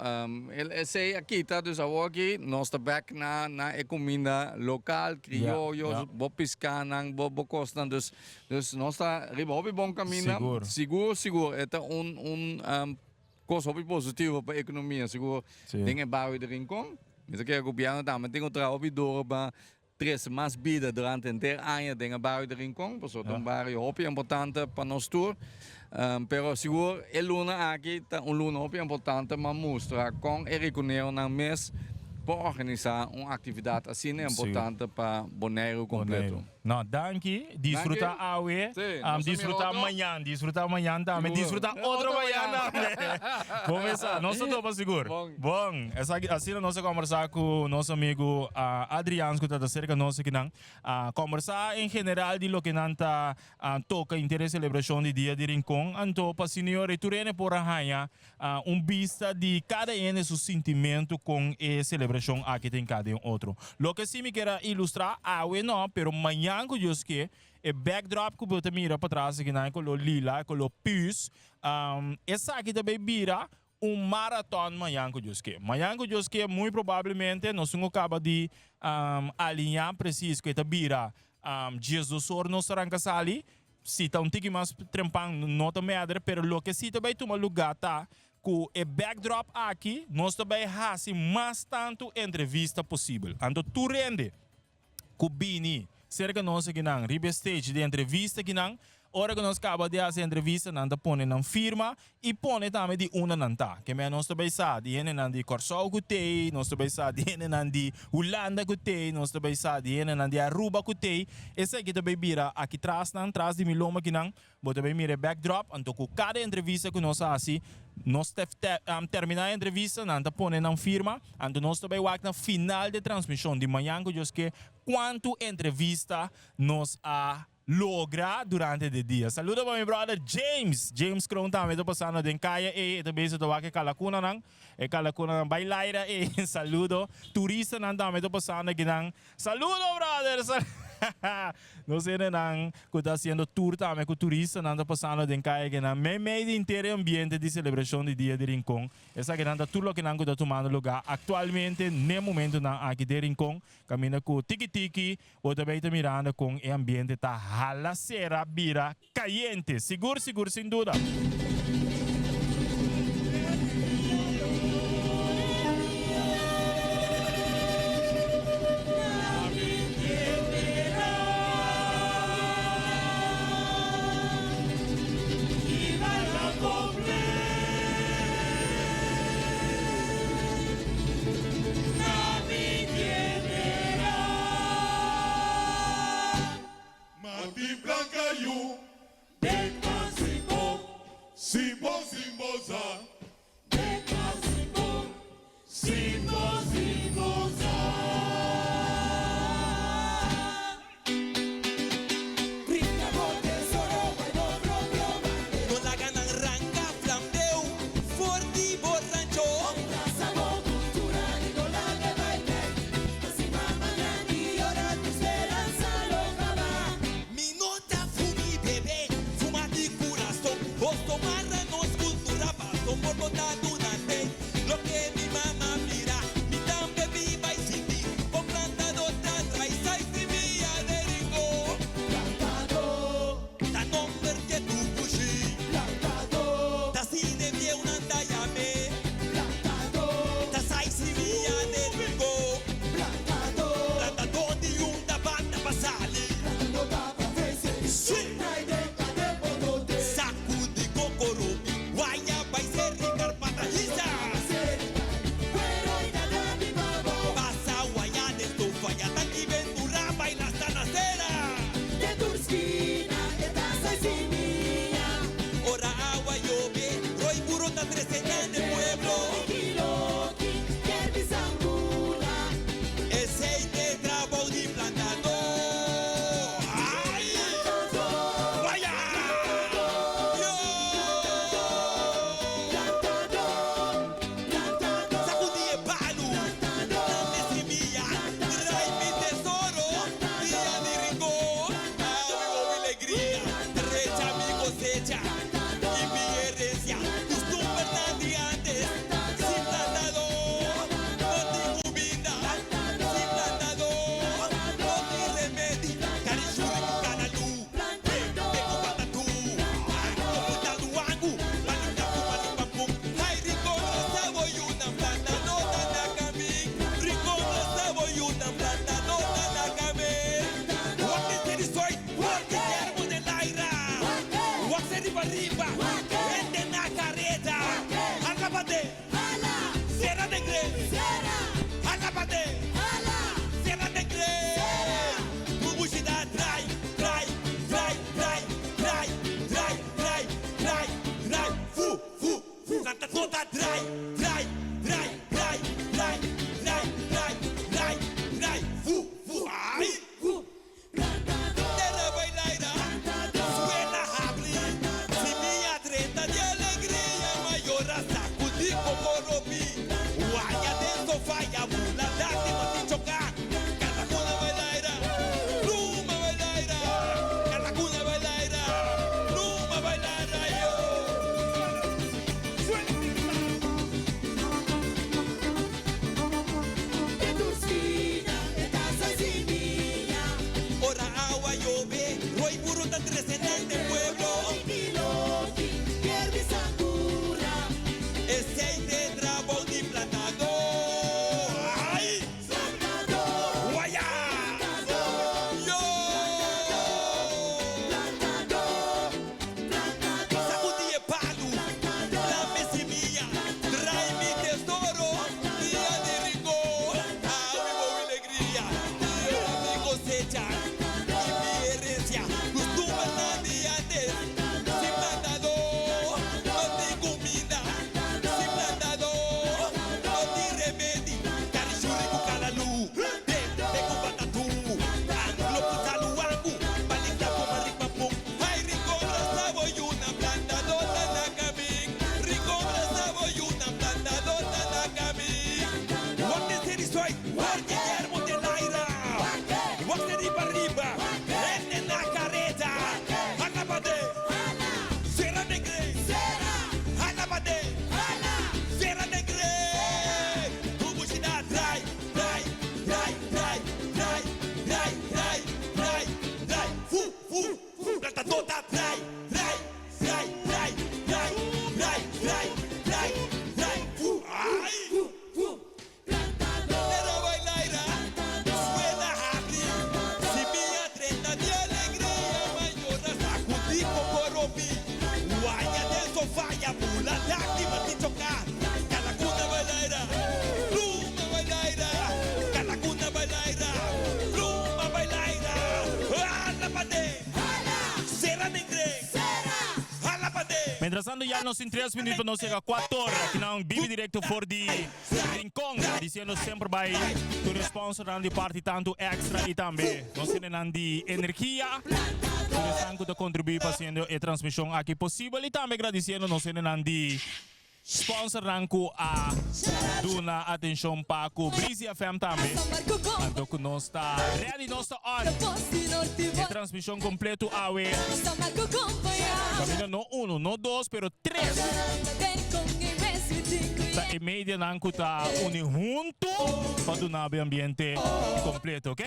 esei a kita, dus awor aki nos ta bèk na na e kuminda lokal, krioyo, bo piskánan, bo bo kosnan. Dus, dus nos ta riba hopi bon kaminda. Sigur, sigur, e ta un un Kos hopi positivo pa ekonomia, sigur den e bario di Rincon. Mi ta kere gobièrnu tambe tin ku traha hopi duro pa trese mas bida durante henter aña den e bario di Rincon, pasobra ta un bario hopi importante pa nos tur. Pero sigur e luna aki ta un luna hopi importante pa mustra kon e riconeronan mes por organisá un aktividat asina importante pa Boneiru kompleto. No, danki. Disfruta awe. Disfruta mañan. Disfruta mañan tambe. Disfruta otro mañan tambe. Bon mesa. Nos ta topa sigur. Bon. Esaki, asina nos a kombersá ku nos amigu Adrians ku ta ta serka nos akinan. A kombersá en general di loke nan ta toka inter e selebrashon di Dia di Rincon. Anto pa Senior i tur hende por a haña Un bista di kada hende su sintimentu kon e selebrashon aki ta hinká den otro. Loke si mi kier a ilustrá awe no, pero mañan ku Dios ke, e backdrop ku bo ta mira patras akinan, e koló lila, e koló püs, esaki ta bay bira un maraton mañan ku Dios ke. Mañan ku Dios ke muy probablemente nos tin ku kaba di aliñá presis ku e ta bira 12 or nos ta ranka sali, Si ta un tiki mas trempan no ta mèder, pero loke si ta bai tuma lugá ta ku e backdrop aki nos ta bai hasi mas tantu entrevista posibel. Anto tur hende ku bini serka nos akinan riba e stage di entrevista akinan, ora ku nos kaba di hasi entrevista nan ta pone nan firma I pone tambe di unda nan ta. Ke men nos ta bai sa di hendenan di Kòrsou ku tei, nos ta bai sa di hendenan di Hulanda ku tei, nos ta bai sa di hendenan di Aruba ku tei. Esaki ta bai bira aki tras nan, tras di mi lomba akinan, bo ta bai mira e backdrop. Anto ku kada entrevista ku nos hasi, nos ta terminá e entrevista, nan ta pone nan firma, anto nos ta bai wak na final di e transmishon di mañan ku Dios ke kuantu entrevista nos a logra durante de dia. Saludo pa mi brother James! James Kroon tambe ta pasando den kaya ey, e ta bezig ta wak e kalakunanan, e kalakunanan bai laira ey, saludo. Turistanan tambe ta pasando akinan. Saludo brother! Nos hendenan ku ta hasiendo tour tambe ku turistanan ta pasando den kaya akinan meimei di henter e ambiente di selebrashon di Dia di Rincon. Esakinan ta tur lokenan ku ta tumando luga aktualmente n'e momentunan aki den Rincon, kaminda ku tiki tiki Bo ta bay ta mirando con e ambiente ta hala cera bira cayente. Sigur sigur sin duda. Martin Blanca yu den Mansiko. bo rancho. Brasa bo cultura y no laga bai bek. Así mama grandi ora tu speransa lo caba. Mi no ta fuma y bebe, fuma di curason. Boso marra nos cultura paso por no ta durante. Loke mi mama mira, mi tambe biba y sinti. Con plantado ta trae sai simia de Rincon. Plantado. Ta nomber ke tu pushi. Plantado. Ta sine bieunan ta yam'é. Plantado. Ta sai simia de Rincon. Plantado. Plantado di un ta banda pa sali. Plantado ta pa crece. Sí. Sacudi cocorobi, waya bai seri carpata hisa. Pasa waya den stofa ya tanki ventura baila hasta nacera. Den tur skina e ta sai simia. Ora awa yobe, roi buro ta trece nan den pueblo. Esey t'e trabou di plantador. Ay! Waya! Yo! Sacudi e palu, dame simia, trai mi tesoro, dia di Rincon, awe hopi alegria, drecha mi cosecha y mi herencia, custumbernan di antes, sin plantador no tin cuminda, sin plantador no tin remedi, carishuri cu canalu, pe cu patatú, ango cu taluangu, malindapu malipampun, ay Rincon rasa bo yunan plantador ta na camin, Rincon rasa bo yunan plantador ta na camin, wak den seri soy, wak den yerbo den laira, wak seri pa riba, hende na careta, hala pa den, sera den gre, hala pa den, sera den gre, Bubushida drai, drai, drai, drai, drai, drai, drai, drai, drai, fu, fu, fu, Santa Tota drai, drai, drai, drai, drai, drai, drai, drai, drai, fu, fu, ai, fu. Tera bai laira, suela habri, simia drenta di alegria, mayora sacudi cocorobi, waya den sofa ya bula dati mati choca, calacuna bai laira, pluma bai laira, calacuna bai laira, pluma bai laira, yo. Ora awa yobe, roi buru ta trece nan den pueblo. Esey t'e trabou di plantador. Ay! Waya! Yo! Sacudi e palu, lame simia, trai mi tesoro, dia di Rincon, awe bo alegria, tierra mi cosecha y mi herencia, custumbernan di antes, sin plantador no tin cuminda, sin plantador no tin remedi, carishuri cu calalu, pe pe cu patatú, anglo cu taluangu, balinda cu maripapun, ay Rincon rasa bo yuna plantador ta na camin, Rincon rasa bo yuna plantador ta na camin. Wak den seri soy, wak Guillermo del Aira, wak seri pa riba, hende na careta, hala pa den, sera den gre, hala pa den, sera den gre, Bubushida drai, drai, drai, drai, drai, drai, drai, drai, drai, fu, fu, fu, plantador ta drai, drai, drai, drai, drai, drai, drai, drai, drai, fu, ai. Tera bai laira, suela habri, simia drenta di alegria, mayora sacudi cocorobi, waya den sofa ya bula daki mati choca, calacuna bai laira, pluma bai laira, calacuna bai laira, pluma bai laira, hala pade, sera nengre, hala pade. Mientras tanto, ya nos tin 3 minuut pa nos yega 4 or. Aki nan bibi directo for di Rincon. Diciendo semper bay tur sponsornan di parti tanto Extra y tambe nos hendenan di Energia. Tur esnan cu ta contribui pa haciendo e transmision aki posibel y tambe gradiciendo nos hendenan di. Sponsornan ku a duna atenshon pa ku Breezy FM tambe. Anto ku nos ta ready, nos ta on. E transmishon kompleto awe. Kaminda no uno, no dos, pero tres. Ta e medianan ku ta uni huntu pa duna bo e ambiente kompleto, ok?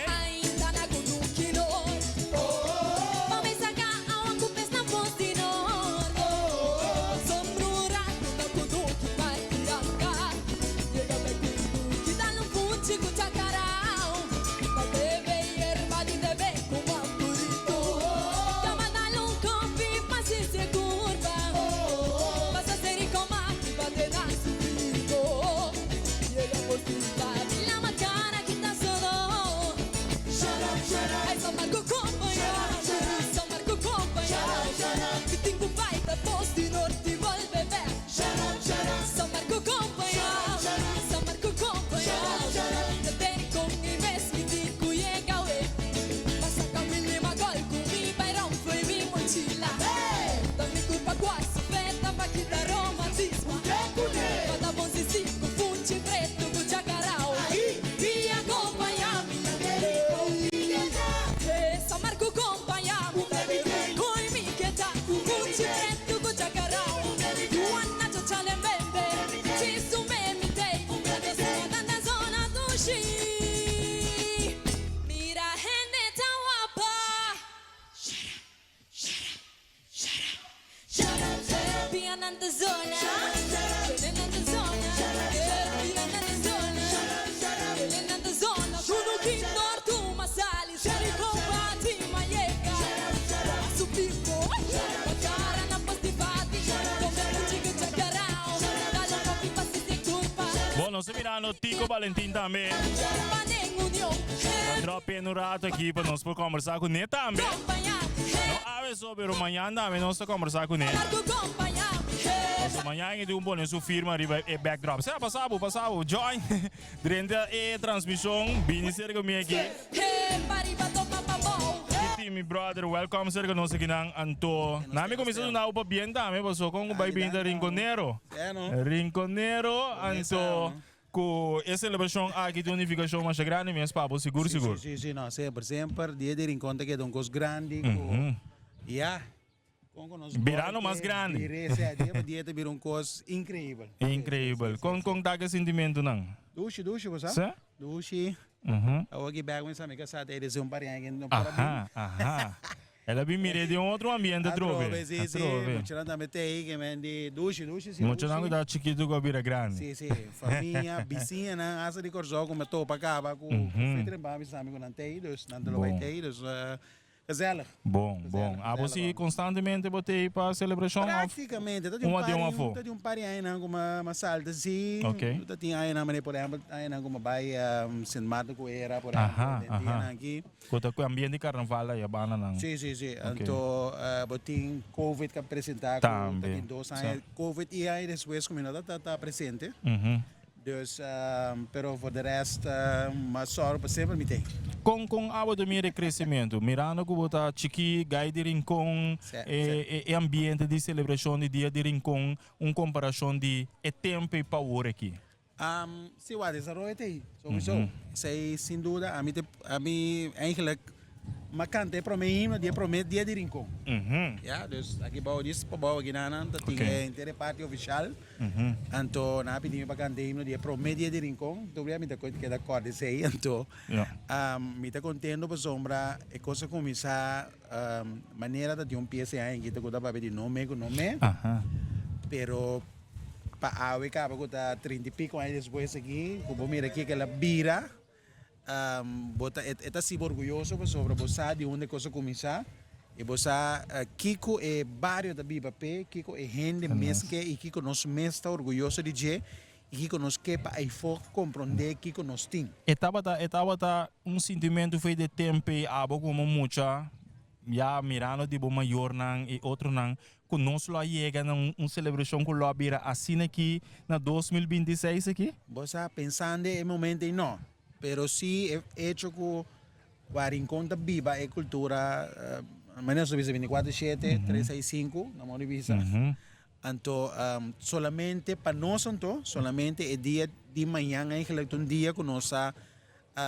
Bon, nos ta mirando Tico Valentin tambe. Ta drop in un rato aki pa nos por conversa cu ne tambe. No awe so, pero mañan tambe nos ta conversa cu ne. Pasobra mañan e tin un pone su firma riba e backdrop. Sea, pasa bo, pasa bo. Join drenta e transmision. Bini cerca mi aki. Kitty, mi brother, welcome cerca nos akinan. Anto, na mi cuminsa duna bo pabien tambe, pasobra con cu bay bini ta Rinconero. Rinconero, anto Ku e selebrashon aki tin un nifikashon masha grandi mes pa bo, sigur sigur. Si, si, si, no, semper, semper Dia di Rincon ta keda un kos grandi ku ya, kon ku nos Birando mas grandi. Bira ese dia pa dia ta bira un kos inkreibel. Inkreibel. Kon kon ta ki sentimentunan? Dushi, dushi, bo sa? Si? Dushi. Awor ki bek mi sa mi kasá ta e un parian ki no por a bin. Aha, aha. El a bin mir'é den un otro ambiente atrobe. Atrobe, si, si. Atrobe. Muchanan tambe ta ei, ke men di dushi, dushi, si, Muchanan ku dushi. ta chikitu ku a bira grandi. Si, si. Famia, bisiñanan, hasta di Kòrsou ku mi a topa kaba ku Fitri en Bami sa mi ku nan ta ei, dus nan ta lo bai Bon. ta ei, dus gezellig. Bon, bon. Gezellig, Abo gezellig, si man. konstantemente bo ta ei pa selebrashon òf Praktikamente, ta di un un a par den un di, afó? ta di un par di añanan ku mi a mi a salta si. Ok. Ta tin añanan manera por ehèmpel añanan ku mi a bai Sint Maarten ku era por ehèmpel Aha, den aha. dianan aki. Ku ta ku ambiente di karnaval aya banda nan. Sí, sí, sí. Ok. Anto bo tin Covid ku a presentá ku ta Tambe. tin dos aña. Sa. Covid i aña despues ku mi no ta ta presente. Mhm. Dus, pero for de rest mas sòru pa semper mi tin. Kon kon abo ta mira e kresementu? Mirando ku bo ta chikí, gai di Rincon, Sè, e sè. e e ambiente di selebrashon di Dia di Rincon, un komparashon di e tempu i pa awor aki. Si wak desaroyo ta ei, sowieso. Esei sin duda, ami te, ami eigenlijk m'a kanta e prome himno di e prome dia di Rincon. Ya, dus aki bou dis pa bou aki nan ta tin e henter e parti ofishal. Anto nan a pidi mi pa kanta e himno di e prome dia di Rincon. Tur bia mi ta keda kòrda esei. Anto mi ta kontento pasobra e kos a kuminsá manera ta tin un piesa e aña aki ta ku ta papia di no me ku no me. Pero Pa awe kaba ku ta trinta i piko aña despues aki, ku bo mira kiko el a bira, bo ta e ta hasi bo orguyoso pasobra bo sa di unda e kos a kuminsá i bo sa kiko e bario ta biba p'e, kiko e hende mes ke i kiko nos mes ta orguyoso di dje i kiko nos ke pa ayfó komprondé kiko nos tin. E tabata e tabata un sintimentu fei de tempe i abo komo mucha ya mirando di bo mayornan i otronan Ku nos lo a yega na un selebrashon ku lo a bira asina aki na 2026 aki? Bo sa, pensando e momento ei no, pero si e hecho ku wa Rincon ta biba e kultura, manera nos ta bisa bintikuater shete, tres seis sinku, na modo di bisa. Anto solamente pa nos anto, solamente e dia di mañan eigenlijk ta un dia ku nos a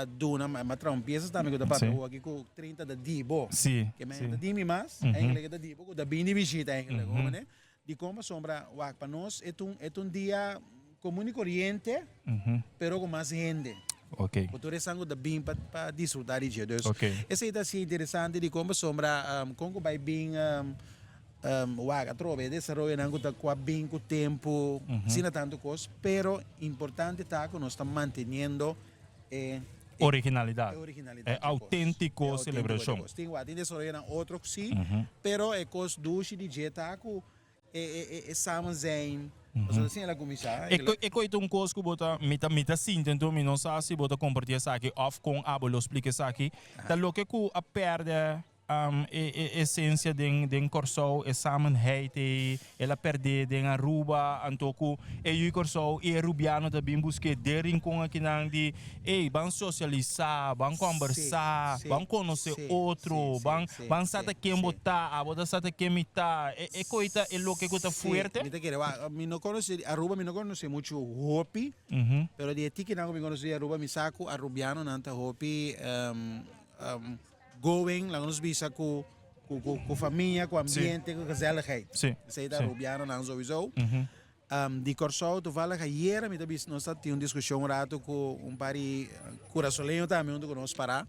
duna, m'a traha un piesa tambe ku ta papia awor aki ku 30 ta di bo. Ke men ta di mi mas, eigenlijk e ta di bo ku ta bini di bishita eigenlijk, hoor mane? Dikon? Pasobra wak pa nos e ta un e ta un dia komun i koriente pero ku mas hende. Ku tur esnan ku ta bin pa pa disfruta di dje. Dus esei ta asina interesante dikon pasobra kon ku bai bin Wak atrobe e desaroyonan ku ta ku a bin ku tempu, asina tantu kos, pero importante ta ku nos ta manteniendo e Originalidat. e originalidat E di kos. auténtiko E auténtiko di selebrashon. kos. Tin wak tin desaroyonan otro ku si, pero e kos dushi di dje ta ku e e e e samen zijn, pasobra asina el a kuminsá. E ko e koe ta un kos ku bo ta mi ta mi ta sinti anto mi no sa si bo ta kompartí esaki òf kon abo lo splika esaki, ta loke ku a pèrdè E e esencia den den Kòrsou, e samenheid ei, el a pèrdé den Aruba, anto ku e yu Kòrsou i e Rubiano ta bin busk'é den Rincon akinan di, ey, ban sosialisá, ban kòmbersá, ban konosé otro, ban ban sa ta ken bo ta, abo ta sa ta ken mi ta. E e koe ta e loke ku ta fuerte? Mi ta kere, wak, mi no konosé Aruba, mi no konosé muchu hopi, pero di e tikinan ku mi konosé di Aruba mi sa ku Arubianonan ta hopi Going, laga nos bisa ku ku ku ku famia, ku ambiente, ku gezelligheid. Sí. Esei ta sí. Arubianonan sowieso. Di Kòrsou toevallig ayera mi ta bisa nos ta tin un diskushon un rato ku un par di kurasoleño tambe huntu ku nos pará.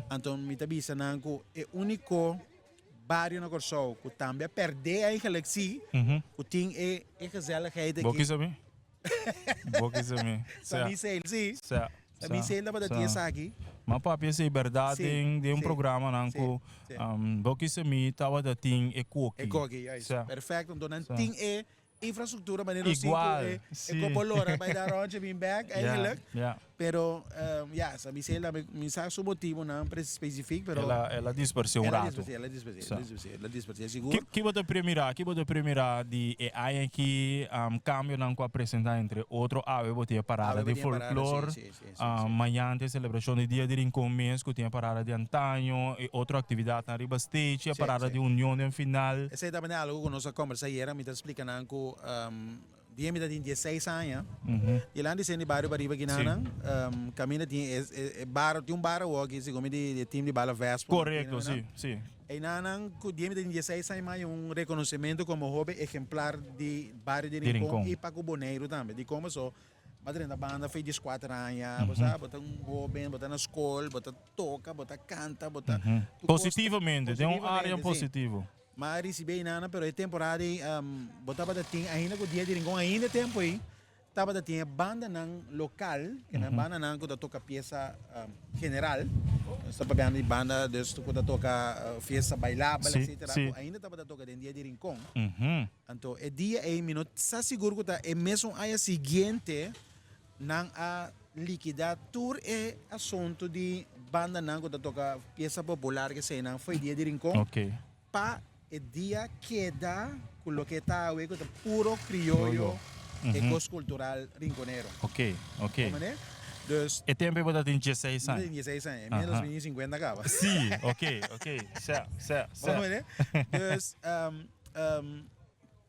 Anto mi ta bisa nan ku e úniko bario na Kòrsou ku tambe a pèrdè eigenlijk sí, ku tin e e gezelligheid Bo aki. kisa mi? Bo kisa mi? Sa mi sel, sí. Sa. Sa mi sel tabata tin esaki. Ma papia esei berdad Sí, den den un sí, programanan sí, ku sí. bo kisa mi tabata tin e koki. E koki, juist. Sa. Perfecto. Enton nan Sa. tin e infrastructura manera nos tin ku Igual, e e sí. kopo lora bai da rondje bin bek Ja, eigenlijk. ja. Pero ya, sa mi sel tambe mi sa su motibonan specifiek pero. El a el a dispersé un El a rato. dispersé, el a dispersé, el Sa. a dispersé, el a dispersé sigur. Ki ki bo ta premirá? Ki bo ta premirá di e aña aki kambionan ku a presentá entre otro awe bo tin e parada Awe bo di tin e parada, folklor, si, si, si, si, si. mañan tin e selebrashon di Dia di Rincon mes ku tin e parada di antaño i otro aktividatnan riba stage, e Si, parada si. di union den final. Esei tabata algu ku nos a kombersá ayera, mi ta splika nan ku Dia mi ta tin dieseis aña, di lan di sendi bario pariba kinanan, kaminda tin e bar, tin un bar awor aki segun mi di e team di Bala Vespo. Korekto, si, si. Einanan ku dia mi ta tin dieseis aña mi haña un rekonosementu komo hoben ehemplar di bario di Rincon i pa ku Boneiru tambe. Dikon paso bo a drenta banda for dieskuater aña, bo sa, bo ta un hoben, bo ta na skol, bo ta toka, bo ta kanta, bo ta. Positivamente, den un área positivo. Ma a ricibi einana pero e temporada ei bo tabata tin ainda cu Dia di Rincon ainda e tempo ei tabata tin e bandanan local ke nan bandanan cu ta toca pieza general nos ta papiando di banda dus cu ta toca fiesta bailabel etcetera cu ainda tabata toca den Dia di Rincon anto e dia ei mi no sa sigur cu ta e mesun aña siguiente nan a likida tur e asunto di bandanan cu ta toca pieza popular keseinan fo'i Dia di Rincon. Pa e dia keda ku loke ta awe ku ta puro krioyo e kos kultural rinkonero. Ok, ok. Comprende? Dus. E tempo ei bo ta tin dieseis aña. Mi ta tin dieseis aña. Mi na dos mil sinkuenta kaba. Sí, ok, ok. Sè, sè, sè. Comprende? Dus,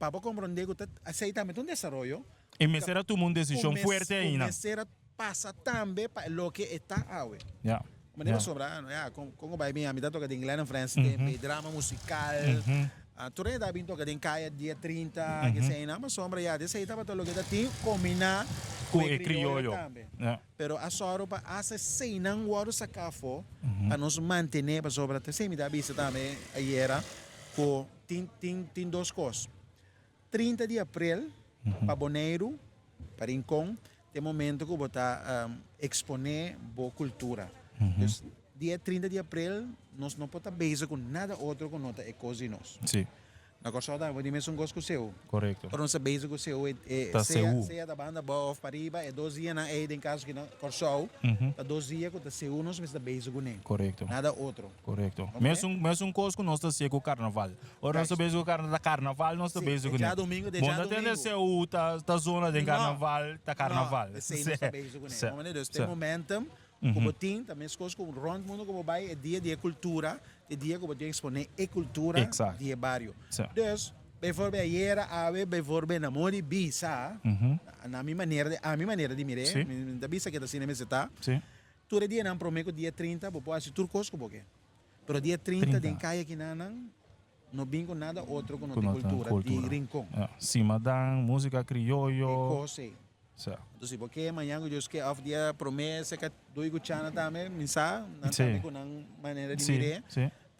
pa bo komprende ku ta esei tambe ta un desaroyo. E mester a tuma un desishon fuerte ainda. Ku mester a pasa tambe pa loke e ta awe. Ya. Manera pasobra, ya, kon ku bai bin ami ta toka den Glen and Friends tempe, drama musikal, tur hende ta bin toka den kaya dia 30, ke esei nan, pasobra ya, esei tabata loke ta tin kombiná ku e krioyo tambe. Pero a sòru pa asta eseinan wòrdu saká afó pa nos mantené, pasobra ta esei mi ta bisa tambe ayera ku tin tin tin dos kos. 30 di aprel pa Boneiru, pa Rincon, ta e momento ku bo ta eksponé bo kultura. Dus dia 30 di aprel nos no por ta bezig ku nada otro ku no ta e kos di nos. Sí. Na Kòrsou tambe bo tin mesun kos ku seu. Korekto. Ora nos ta bezig ku seu e Ta sea seu. sea ta banda abou òf pariba e dos dianan ei den kaso ki na Kòrsou ta dos dia ku ta seu nos mester ta bezig kuné. Korekto. Nada otro. Korekto. Mesun mesun kos ku nos ta hasié ku karnaval. Ora nos ta bezig ku karnaval, ta karnaval nos ta bezig kuné. Bo no ta tende seú ta ta zona den karnaval, ta karnaval. No, esei nos ta bezig kuné. Bo mane? Dus te momentum ku bo tin ta meskos ku rònt mundu ku bo bai e dia di e kultura, e dia ku bo tin eksponé e kultura di e bario. Dus. Bijvoorbeeld ayera awe bijvoorbeeld na modi bisa, na mi manera di, a mi manera di mir'é, mi ta bisa ke ta asina mester ta, tur e dianan promé ku dia 30 bo por hasi tur kos ku bo ke. Pero dia 30 den kaya kinanan no bin ku nada otro ku no tin kultura di Rincon. Simadan, músika krioyo. E kos ei. Entonces si bo ke mañan ku Dios ke òf dia promé seka dui ku chana tambe mi sa nan tambe ku nan manera di mir'é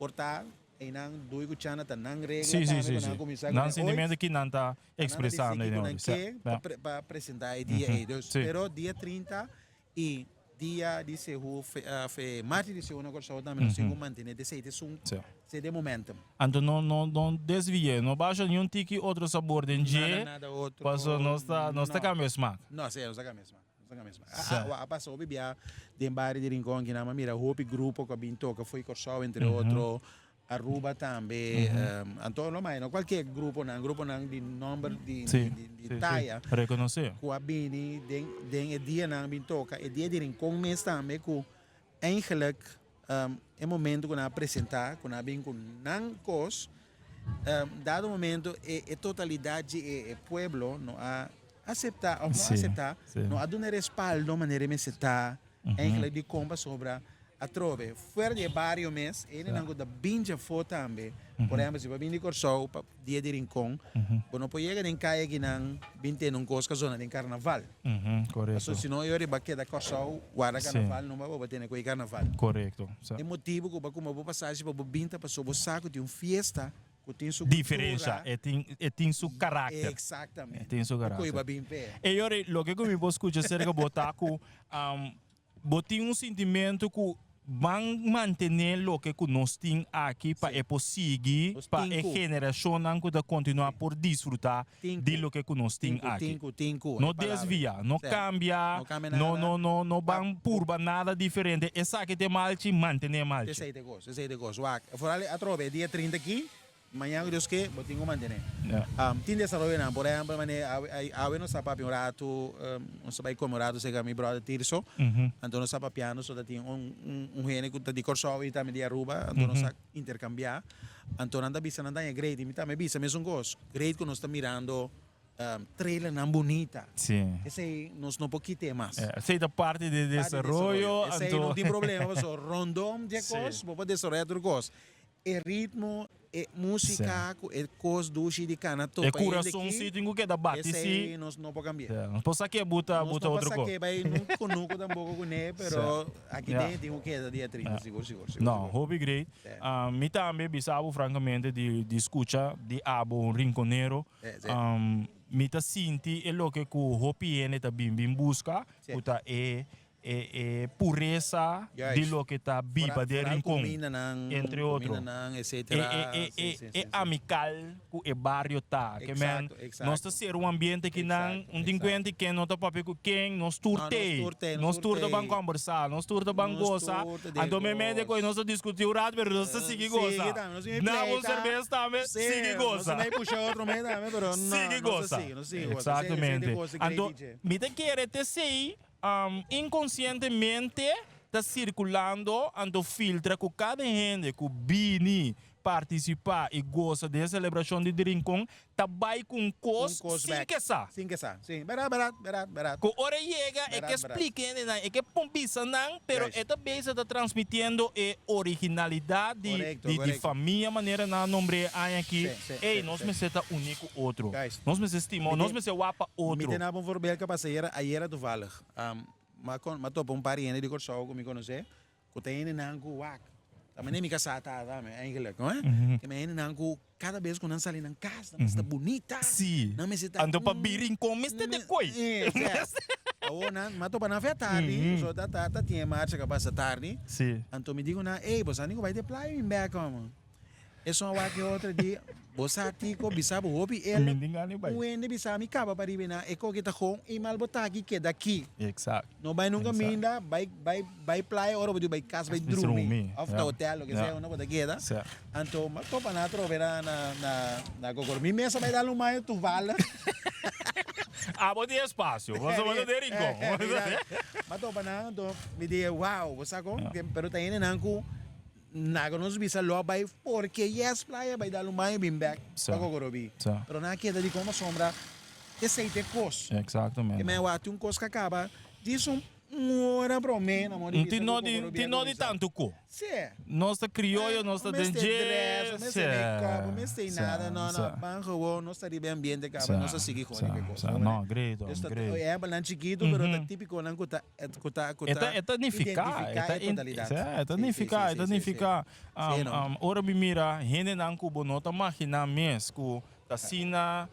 por ta Einan dui ku chana ta nan regla tambe ku nan a kuminsá ku Nan e sentimiento oit. ki nan ta Nan ta ekspresando disi ei ku nan ori. ke pa pa presentá e dia ei. Dus pero dia 30 i dia di sehu fe marti di sehu na Kòrsou tambe nos tin ku mantené di esei ta esun esei ta e momentum. Anto no no no desvi'é, no basha niun tiki otro sabor den dje Nada nada otro. paso nos ta nos ta kambia e smak. No, si nos ta kambia e smak. A pasa hopi bia den bario di Rincon aki nan a mira hopi grupo ku a bin toka fo'i Kòrsou entre otro Aruba tambe anto no mai no kualke gruponan gruponan di nòmber di di taya ku a bini den den e dianan a bin toka e dia di Rincon mes tambe ku eigenlik e momento ku nan a presentá ku nan a bin ku nan kos dado momento e totalidat di e pueblo no a aseptá òf no aseptá, no a duna e respaldo manera e mester ta eigenlijk di kon pasobra atrobe fuera di e bario mes e hendenan ku ta bin djafó tambe por ehèmpel si bo a bin di Kòrsou pa dia di Rincon bo no por yega den kaya akinan bin tene un kos ku a zona den karnaval pasobra si no e ora bo a keda Kòrsou warda karnaval numa bo tene ku e karnaval e motibu ku bo a kumpra bo pasashi pa bo bin ta pasobra bo sa ku tin un fiesta Ku tin su Diferensha, kultura. e tin, e tin su karakter. Exactamente. E tin su E karakter. koe ba bin p'e. E yori, loke ku mi por skucha serka bo ta ku bo tin un sintimentu ku ban mantené loke ku nos tin aki pa e por sigui, Nos pa tin e ku. generashonnan ku ta kontinuá por disfrutá Tin di ku. loke ku nos Tin tin ku, aki. tin ku, tin ku. No E palabra. desviá, no Sí. kambia, No kambia no, nada. no, no, no Pa ban purba nada diferente. Esaki ta e malchi, mantené e malchi. Esei ta e kos, esei ta e kos. Wak, foral atrobe e dia 30 aki, mañan ku Dios ke, bo tin ku mantené. Tin desaroyonan, por ehèmpel manera awe, awe nos ta papia un ratu, nos ta bai kome un ratu serka mi bròder Tirso, anto nos ta papiando, so ta tin un, un hende ku ta di Kòrsou i tambe di Aruba, anto nos ta interkambiá, anto nan ta bisa nan ta haña great, i mi tambe bisa mesun kos, great ku nos ta mirando trailernan bunita, esei nos no por kit'é mas. Esei ta parti di desaroyo, anto. Esei no tin problema, pasobra rondom di e kos bo por desaroyá tur kos. E ritmo, e música ku e kos dushi di kana topa E kurason si tin ku keda bati si. Esei nos no por kambia. Nos por sak'é buta buta otro Nos no por sak'é bai nunca kunuku tampoco kuné pero aki den tin ku keda dia 30 sigur sigur sigur. No, hopi great. Mi tambe bisa bo francamente di di skucha di abo un rinconero mi ta sinti e loke ku hopi hende ta bin bin buska ku ta e E e puresa di loke ta biba den Rincon, entre otro. E e e e amical cu e bario ta. Ke men nos ta sera un ambiente kinan, un tin cuenta y ken no ta papia cu ken, nos tur tey. Nos tur ta ban combersa, nos tur ta ban goza. Anto men de coy nos ta discuti un rato pero nos ta sigui goza. Na un cerbes tambe, sigui goza. Sigui goza. Exactamente. Anto mi ta kere te esey Inkonsientemente ta sirkulando anto filtra ku kada hende ku bini partisipá i gosa den e selebrashon di Rincon ta bai ku un kos sin ke sa. Sin ke sa, si. Bèrdat, bèrdat, bèrdat, bèrdat. Ku ora e yega e ke splika hendenan, e ke pon bisa nan, pero e ta bezig ta transmitiendo e originalidat di di famia manera nan a nombr'é aña aki. Ey, nos mester ta uní ku otro. Nos mester stima, nos mester wak pa otro. Mi tene un voorbeeld ke pasa ayera, ayera toevallig. M'a kon, m'a topa un par di hende di Kòrsou ku mi konosé, ku ta hendenan ku wak. Ta manera mi kasá ta tambe eigenlijk, no? Ke men hendenan ku kada bes ku nan sali nan kas, nan mester ta bunita. Sí. Nan mester ta. Anto pa bin Rincon mester de koi. Awor nan, m'a topa nan fe tardi, pasobra ta ta ta tin e marcha ku a pasa tardi. Sí. Anto mi di ku nan, ey, boso a ni ku bai te playa bin bèk, hòmber. Esun a wak e otro di, Bo sa kiko bisa bo hopi el un hende bisa mi kaba pa riba nan e koki ta gon i mal bo ta aki keda aki. No bai nunka minda bai bai bai playa ora bo di bai kas bai drumi of ta hotel loke sea unda bo ta keda. Anto mi a topa nan atrobe na na na na Kokoro. Mi mes a bai dal un baño toevallig. Abo tin espasio, bo ta den Rincon. Mi a topa nan anto mi di wow bo sa kon pero ta hendenan ku. Naga nos bisa lo a bai porque yes playa bai dal un baño bin bek pa Cocorobi. Pero nan a keda di como sombra esey ta e cos. Exactamente. E men wak tin un cos ka caba dis un ora prome na mo di bisa cu Cocorobi a Tin no di tanto cu. Si. Nos ta crioyo nos ta den dje. No mester dress, no mester make up, no mester nada no no ban gewoon nos ta riba e ambiente caba nos ta sigui gewoon riba e cos. No great hombre great. E ehempelnan chikito pero ta tipiconan cu ta Ku ta ku ta E ta nifiká, identifiká e totalidat. E ta nifiká, e ta nifiká. Ora mi mira hendenan ku bo no ta maginá mes ku ta asina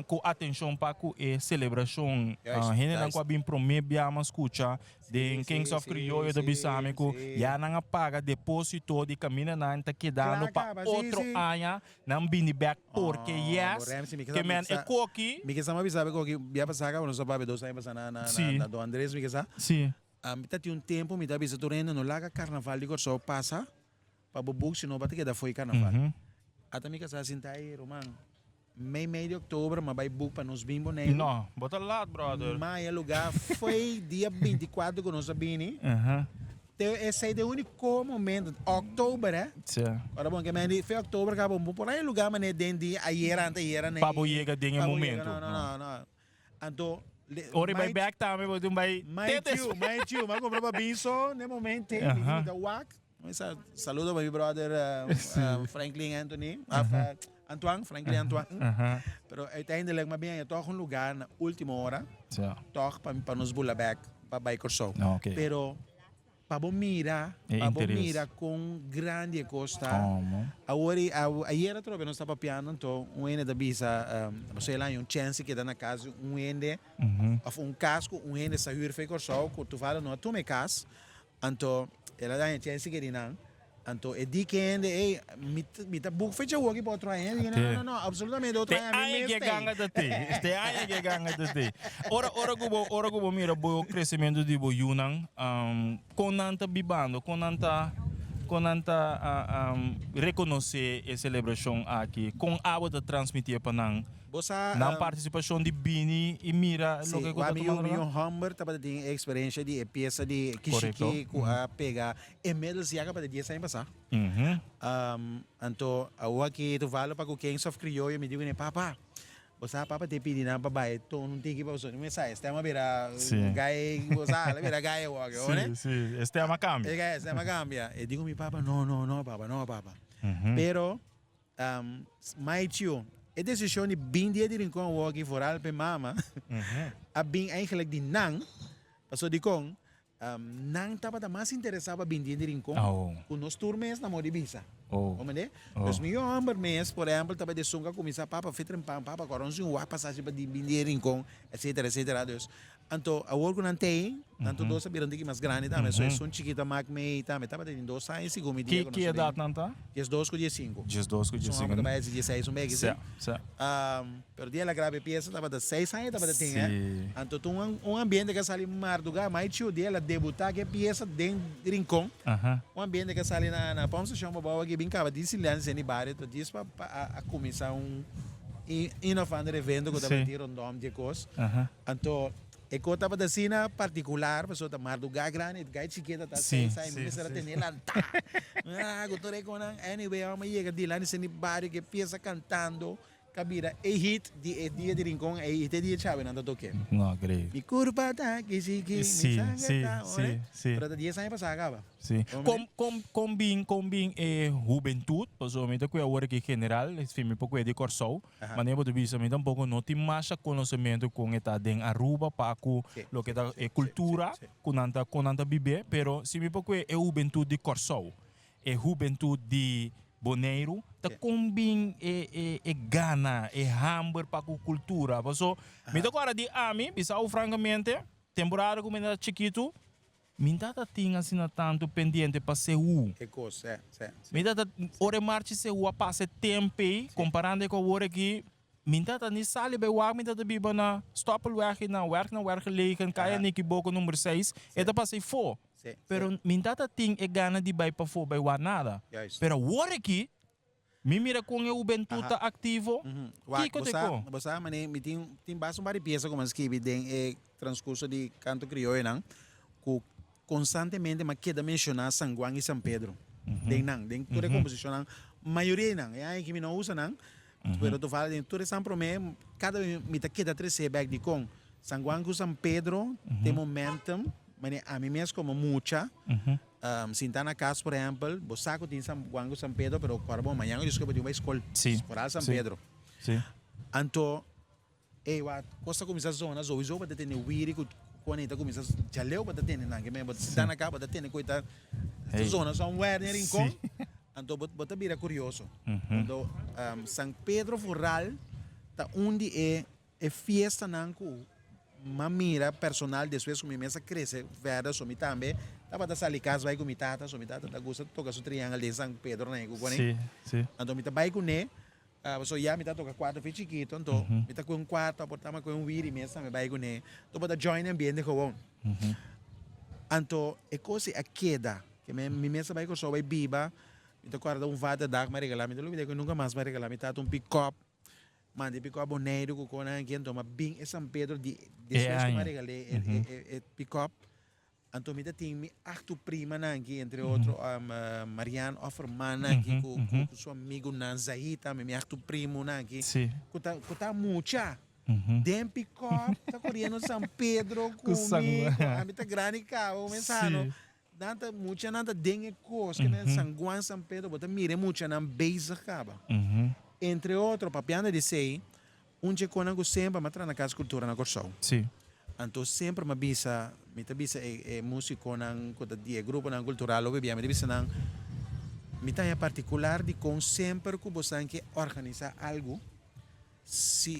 ku atenshon pa ku e selebrashon. Hendenan ku a bin promé biaha skucha den Kings of Krioyo ta bisa mi ku ya nan a paga deposito di kaminda nan ta kedando pa otro aña Nan bini bek porque yes ke men e koki. Mi ke sa mi a bisa bo koki bia pasa caba nos a papia dos aña pasa na na na Don Andres mi ke sa. Si. Mi ta tin un tempo mi ta bisa tur hende no laga carnaval di Corsou pasa pa bo boek sino bo ta keda fo'i carnaval. Ata mi kasa sinta ei ruman mei mei di october mi a bai boek pa nos bin Boneiru. No bo ta laat brother. Maya lugar foi dia 24 ku nos a bini. Te esei ta e úniko momento, òktober hè. Sí. Ora bon ke men di fe òktober kaba bo por haña lugá manera den di ayera ante ayera Pa bo yega den e momento. No, no, no, no. Anto Ora i bai bèk tambe bo tin bai te des. Mai chiu, mai chiu, m'a kumpra pa bin so n'e momento ei mi ta wak. Saludo pa mi brother Franklin Anthony, Antoine, Franklin Antoine. Pero uiteindelijk m'a bin haña tòg un lugá na último ora tòg pa nos bula bèk pa bai Kòrsou. Pero pa bo mira, pa bo mira kon grandi e kos ta. Awor i ayera atrobe nos ta papiando anto un hende ta bisa pasobra el a haña un chèns di keda na kas di un hende òf un kas ku un hende sa hür for Kòrsou ku toevallig no a tuma e kas. Anto el a daña chèns di keri nan. Anto e di kende, ey, mi mi ta boek fecha awoki pa otro aña. Di no, no, no, absolutamente otro Te aña mi aña mes ke ta ganga ey. ta te. Te aña ke ganga ta te. Ora, ora ku bo, ora ku bo mira bo kresementu di bo yunan, kon nan ta bibando? Kon nan ta, kon nan ta rekonosé e selebrashon aki? Kon abo ta transmitié pa nan? Bo sa, Nan partisipashon di bini i mira Sí, loke ku ta wak mi yu, tumando mi yu lugar? hòmber tabata tin e eksperensia di e piesa di Kishiki ku a pega Inmiddels ya caba di dies aña pasá. Anto awor aki toevallig pa cu Kings of Crioyo mi di cune, Papa, bo sa papa te pidi nan pa bay tona un tiki pa boso. Mi sa e stem a bira gai, bo sa el a bira gai awor aki, Sí, sí, e stem a cambia. E stem a cambia. E di cu mi papa, no, no, no papa, no papa. Pero My tio, e decision di bin dia di Rincon awor aki vooral p'e mama a bin eigenlijk di nan, pasobra dicon Nan tabata mas interesá pa bindi di Rincon ku nos tur mes na modi bisa. Comprende? Dus mi homber mes, por ehempel, tabata esun ku a kuminsá, Papa, fitren pan, papa, kòrda nos tin un wak pasashi pa bindi di Rincon, etsetera, etsetera. Dus, anto awor ku nan t'ei, nan tur dos a bira un tiki mas grandi tambe. So esun chikito a mak mei tambe tabata tin dos aña segun mi dia ku nos Ki a edat bini. nan ta? Diesdos ku diesinku. Diesdos ku Esun diesinku. homber ta bai hasi dieseis un beki, si. Sa, sa. Pero dia el a graba e pieza tabata seis aña tabata tin eh. Sí. Anto ta un un ambiente ke a sali mardugá. Mai chiu dia el a debutá ku e pieza den Rincon. Aha. Un ambiente ke a sali na na Pump Station Pabou aki bin kaba di silensia den di bario to djis pa pa a a kuminsá un een of ander evento ku tabata Sí. tin rondom di e kos. Aha. Anto e kos tabata asina partikular pasobra ta mardugá grandi e gai chikita ta Sí, seis aña mi sí, mester a sí. tene lantá. Ah ku tur e konan anyway amo a yega dilanti di bario ku e pieza kantando. Ta bira e hit di e dia di Rincon ei i te dia djawe nan ta toke. No creo. Mi curpa ta kishiki, mi Sí, sangre sí, ta sí, ore. sí. Pero ta dies aña pasá caba. Sí. Hombre. Kon, kon, kon bin, kon bin e hubentud, pasobra mi ta cuida awor aki general, esfi mi por cuida di Corsou, Aha. manera bo ta bisa mi tampoco no tin masha conocemento con e ta den Aruba pa cu Sí, loke sí, ta sí, e sí, cultura sí, sí. cu nan ta, con nan ta bibe, pero si mi por cuida e hubentud di Corsou, E hubentut di Boneiru ta kon bin e e e gana, e hamber pa ku kultura. Paso mi ta kòrda di ami, bisa awo frankamente, temporada ku mi ta chikitu, mi tata tin asina tantu pendiente pa Seú. E kos, sè, sè, sè. Mi tata, ora e marcha Seú a pasa e tempu ei, komparando e ku awor aki, mi tata ni sali bai wak, mi tata biba na Stoppelweg, na Werk na Wergelegen, Kaya Nikiboko number seis, e ta pasa ei fo. Pero mi tata tin e gana di bai pafó bai wak nada. Pero awor aki, mi mira kon e hubentud ta aktivo. Kiko ta e ko? Bo sa mane mi tin tin basta un par di piesa ku mi a skibi den e transkurso di kanto krioyonan ku konstantemente mi a keda menshoná San Juan i San Pedro. Den nan, den tur e komposishonnan, mayoria di nan, e aña aki mi no usa nan, pero toval den tur esnan promé, kada bes mi ta keda tresé bèk dikon San Juan ku San Pedro tin momentum, manera ami mes komo mucha, sinta na kas por ehèmpel, bo sa ku tin San Juan ku San Pedro, pero kòrda bo mañana ku bo tin bai skol, foral San Pedro. Anto Ey wak, kos ta kuminsá zona souiso bo ta tene wiri ku kone ta kuminsá djaleu bo ta tene nan ke men bo ta sinta na ka bo ta tene ku e ta zona somewhere den rincon anto bo bo ta bira kurioso anto San Pedro vooral ta un di e e fiestanan ku m'a mira personal despues ku mi mes a krese verder so mi tambe tabata sali kas bai ku mi tata so mi tata ta gusta toka su triangel den San Pedro nan ku kone anto mi ta bai kuné. Pasobra ya mi ta toka kuarto fe chikito, anto mi ta kue un kuarto, a por ta mi a kue un wiri mes tambe bai kuné. Anto bo ta join e ambiente gewoon. Anto e kos ei a keda, ke mi mi mes a bai Kòrsou bai biba, mi ta kòrda un vaderdag mi a regalá, mi ta lubidá ku nunka mas mi a regalá mi tata un pikòp, manda e pikòp Boneiru ku konan aki, anto mi a bin e San Pedro di despues ku mi a regal'é e pikòp. Anto mi ta tin mi aktu primanan aki, entre otro Marianne Offerman aki ku ku su amigunan Zahid tambe, mi aktu primunan aki ku ta ku ta mucha den pikòp ta koriendo San Pedro ku mi, ku ami ta grandi kaba ku mi sano. Nan ta muchanan ta den e kos ke nan San Juan, San Pedro bo ta mira e muchanan bezig kaba. Entre otro papiando di esei Un dje konan ku semper m'a traha na Kas Kultura na Kòrsou. Anto semper m'a bisa, mi ta bisa e e músikonan ku ta di e gruponan kultural hopi bia, mi ta bisa nan, mi ta haña partikular dikon semper ku bosan ke organisá algu, si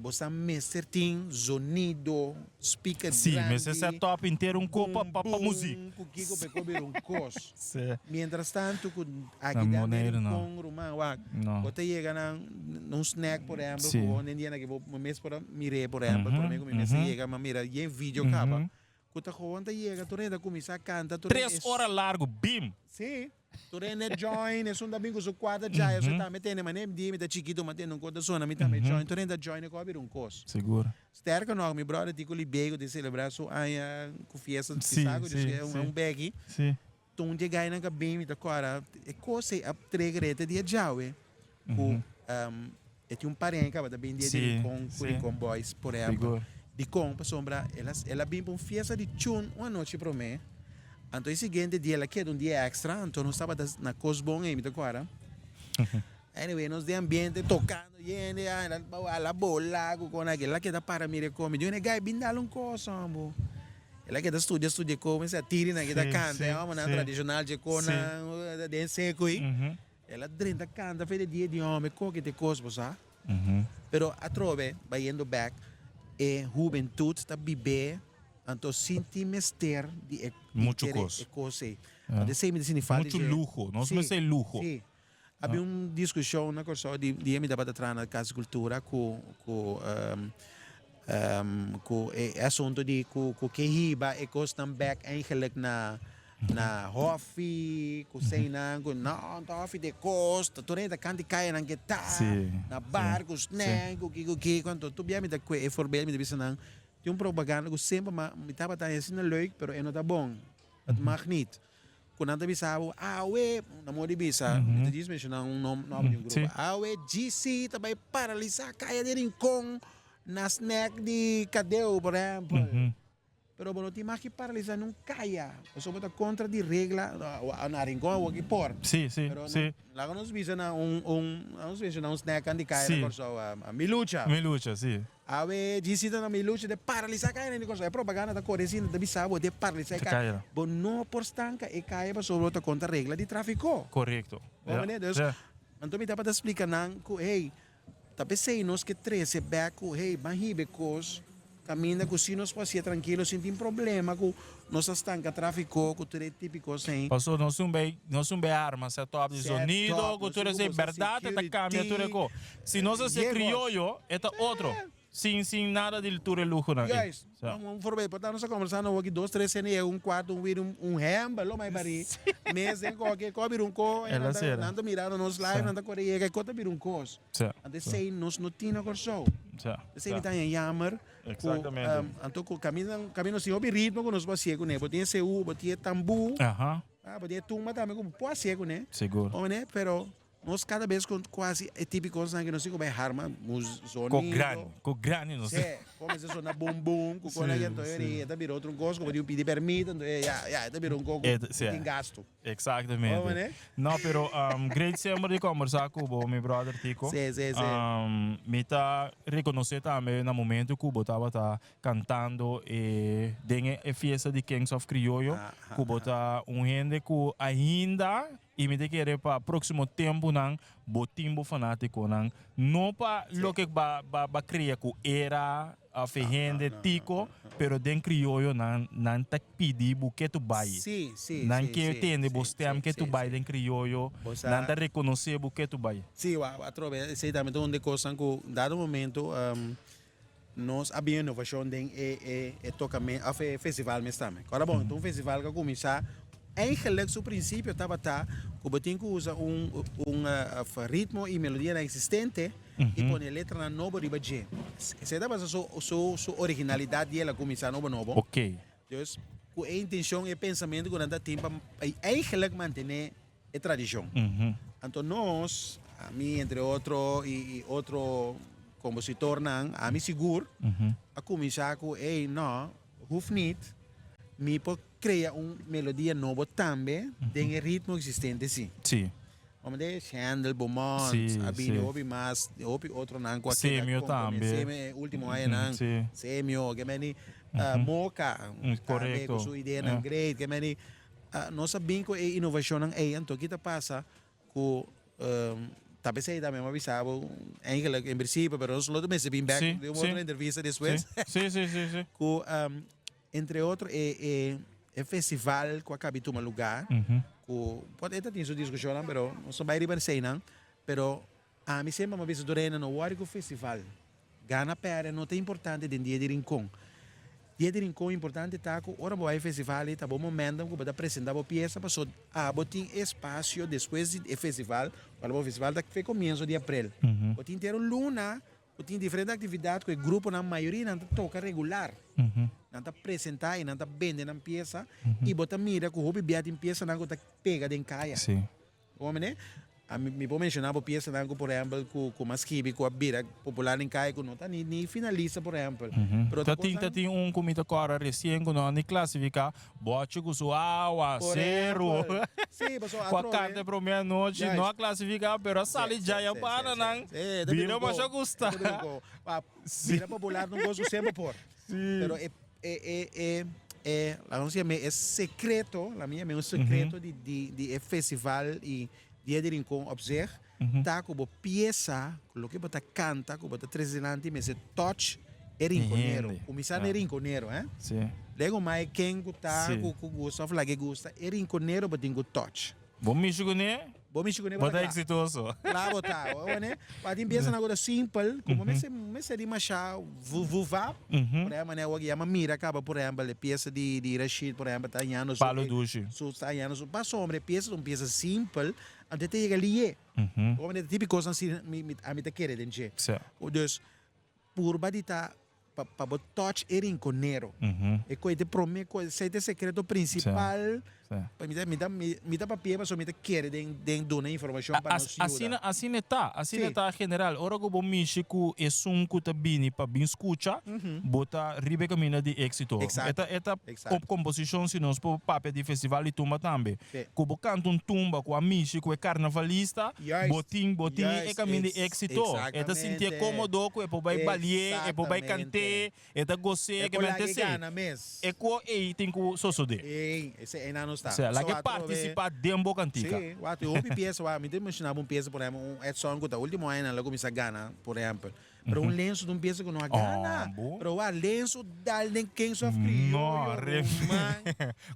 bosan mester tin zonido, speaker Sí, grandi, mester set up henter un ko pa pa pa muzik. bum bum, ku kiko pa e kobe un kos. Sí. Mientras tanto ku aki Na den den Boneiru no. Rincon ruman wak, No. bo ta yega na un snack por ehempel Sí. ku honden dia na ke bo mes por a mir'é por ehempel, prome ku mi mes a yega mi a mira yen video kaba, ku ta gewoon ta yega tur hende ta kuminsá kanta tur Tres ora largu, bim! Sí. Tur hende join, esun ta bin ku su kuarta djaya, esun tambe tende manera mi di mi ta chikitu ma tende un kos ta sona mi tambe join, tur hende ta join e kos a bira un kos. Sigur. Sterker nog, mi brother Tico Libé ku tin selebrá su aña ku fiesta Sí, pisaku, sí, dus sí. un beki. Sí. Tur dje gainan ka bin mi ta kòrda e kos ei a trigger e te dia djawe ku e tin un pareha kaba ta bin dia di Rincon ku Rincon Boys por ehèmpel. Dikon? Pasobra el a el a bin pa un fiesta di chun un anochi promé anto e siguiente dia el a keda un dia èkstra anto nos tabata na kos bon ei mi ta kòrda. Anyway nos den ambiente tokando yende a la bola ku kon aki el a keda para mira e komi di un e gai bin dal un kos hombo. El a keda studia studia kon mester a tiri nan kita kanta e homennan tradishonal dje konnan den seku ei. El a drenta kanta fe de dia di home koke te kos bo sa. Pero atrobe bayendo bek e hubentut ta bib'é anto sin tin mester di e Muchu kos. e kos ei. Anto esei mi ta sinti falta Muchu dje. luho. Nos mester luho. Si. Habia un diskushon na Kòrsou di dia mi tabata traha na Kas di Kultura ku ku ku e asuntu di ku ku ke hiba e kosnan bèk eigenlik na na hòfi ku seinan ku no ta hòfi ta e kos ta tur hende ta kanta e kayanan ke ta na bar ku snèk ku kiko kiko anto tur bia mi ta kue e voorbeeld mi ta bisa nan tin un propaganda ku semper mi tabata asina leuk pero e no ta bon het mag niet. Ku nan ta bisa bo, awe, na modo di bisa, mi ta djis menshoná un nom, nòmber di un grupo, awe GC ta bai paralisá kaya di Rincon na snèk di Kadeu, por ehèmpel. Pero bo no tin mag ki paralisá nun kaya, pasobra bo ta kontra di regla, na Rincon awor ki por. Pero laga nos bisa na un, un, laga nos menshoná un snèk di kaya na Kòrsou, Milucha. Milucha, si. Awe djisi ta na mi lucha de paralisa kaya na Kòrsou. E propaganda ta kore asina, ta bisa bo de paralisa e kaya. Bo no por stanka e kaya pasobra bo ta kontra regla di trafiko. Korekto. Bo mane? Dus, anto mi tabata splika nan ku hey, ta p'esei nos ke trese bèk ku hey, ban hiba e kos kaminda ku si nos por hasié trankilo sin tin problema ku nos ta stanka trafiko ku tur e tipiko esei. Pasobra nos un bay, nos un bay arma set up di zonido ku tur esei, bèrdat e ta kambia tur e kos. Si nos a ser crioyo, e ta otro. Sin sin nada di tur e luhonan ei. Juist. Un voorbeeld, por ta nos a conversa no aki dos tres hende yega un cuarto un wiri un hember lo mai bari mes den koke ko a bira un ko El a sera. nan ta mirando nos live nan ta kore yega e ko ta bira un kos. Anto esei nos no tin na Kòrsou. Esei mi ta haña jammer ku anto ku kaminda kaminda nos tin hopi ritmo ku nos por hasié kuné bo tin e seú bo tin e tambú. Ah, bo di e tumba tambe ku bo por hasié kuné. Sigur. Omené, pero nos kada bes ku ku hasi e típiko kosnan ku nos tin ku bai harma mus Ko zonido. grandi, ko grandi nos Sí, kuminsá sona bum bum ku kos Sí, anto sí. e ta bira otro kos ku bo tin ku pidi pèrmit anto e ya ya e ta bira un kos ku E ta sí. tin gastu. Exactamente. Omené? No, pero great semper di kombersá ku bo, mi brother Tico. Sí, sí, sí. Mi ta rekonosé tambe na momento ku bo tabata cantando e den e fiesta di Kings of Criollo cu bo ta un hende cu ainda y mi ta kere pa proximo temponan bo tin bo fanaticonan no pa loke ba ba crea cu era of e hende tico pero den Criollo nan nan ta pidi bo ke tu bay nan ke tende bo stem ke tu bay den Criollo nan ta reconoce bo ke tu bay. Sí, atrobe esey tambe ta un di e cosnan cu dado momento Nos a bin inovashon den e e e tokamen òf e festival mes tambe. Kòrda bon, ta un festival ku a kuminsá, eigenlik su prinsipio tabata ku bo tin ku usa un un ritmo i melodianan eksistente i pone letranan nobo riba dje. Esei tabata su su su originalidat di el a kuminsá nobo nobo. Dus ku e intenshon, e pensamentu ku nan ta tin pa eigenlik mantené e tradishon. Anto nos, ami entre otro i otro kompositornan, ami sigur a kuminsá ku ey no, hoeft niet, mi por krea un melodia nobo tambe den e ritmo eksistente si. Omo de Chandel, Beaumont, a bini hopi mas, hopi otronan ku a keda kompone. Semio e ultimo añanan, Semio, ke meni Moka tambe ku su ideanan great, ke meni Nos a bin ku e inovashonnan ei, anto ki ta pasa ku ta p'esei tambe mi a bisa bo eigenlijk en prinsipio, pero nos lo ta mester bin bek den un otro entrevista despues. Ku entre otro e e festival ku a kabi tuma lugá ku por e ta tin su diskushonnan pero nos no bai riba eseinan, pero ami semper mi a bisa tur hende no wòri ku festival. Gana pèrdè no ta importante den Dia di Rincon. Dia di Rincon importante ta ku ora bo bai festival ei ta bo momentum ku bo ta presenta bo piesa paso abo tin espasio despues di e festival, ora bo festival ta fe komienso di aprel. Bo tin henter un luna ku tin diferente aktividat ku e gruponan mayoria nan ta toka regular. Nan ta presenta i nan ta bende nan piesa i bo ta mira ku hopi bia tin piesanan ku ta pega den kaya. Bo mene? Ami mi por menciona bo piesanan ku por ehempel ku ku mas skibi ku a bira popular den kaya ku no ta ni ni finalista por ehempel. Pero Ta tin ta tin un ku mi ta kòrda resien ku no a ni klasifiká, Bòchi ku su awa, Por seru. ehempel. Sí, pasobra Ku a atrobe. kanta e promé anochi, no a klasifiká pero a sali djaya bananan, Sí, ta bira bira un gol. masha gusta. Ta bira un gol. Pa bira popular ta un kos ku semper por. Pero e e e e e laga nos yam'é e sekreto, laga mi yam'é un sekreto di di di e festival i Dia di Rincon op zich, ta ku bo piesa, ku loke bo ta kanta, ku bo ta trese dilanti mester touch e rinconero. Kuminsá na e rinconero, hè. Lego mai ken ku ta ku ku gusta òf lag'é gusta, e rinconero bo tin ku touch. Bo mishi kuné? Bo mishi kuné bo ta eksitoso. Kla bo ta. Bo Bo tin piensa na cosa simpel, ku bo mester mester di masha vuvap. Por ehempel, manera awor yama mira kaba, por ehempel, e piesa di di Rashid, por ehempel, ta hañando su Palo dushi. su ta hañando su pasobra e piesa ta un piesa simpel, anto e ta yega lié. Bo manera típiko asina mi mi ami ta kere den dje. Dus purba di ta pa pa bo touch e rinconero. E koe ta e prome koe, esei ta e secreto principal. Pa mi ta mi ta mi ta papia pasobra mi ta kere den den duna informacion pa nos yuda. Asina asina e ta, asina e ta general. Ora ku bo mishi ku esun ku ta bini pa bin skucha, bo ta riba e kaminda di éksito. E ta e ta op komposishon si nos por papia di festival di tumba tambe. Ku bo kanta un tumba ku a mishi ku e karnavalista, bo tin bo tin e kaminda di éksito. E ta sintié kómodo ku e por bai balié, e por bai kant'é, e ta gos'é, ke men ta esei. E ku ei tin ku sosodé. Osea, laga e partisipá den bo kantika. Sí, wak, tin hopi piesa, wak, mi ta menshona bo un piesa, por ehèmpel, un Edson ku ta último añanan lo kuminsá gana, por ehèmpel. Pero un lenso ta un piesa ku no a gana. Pero wak, lenso dal den ken su af krioyo, ruman.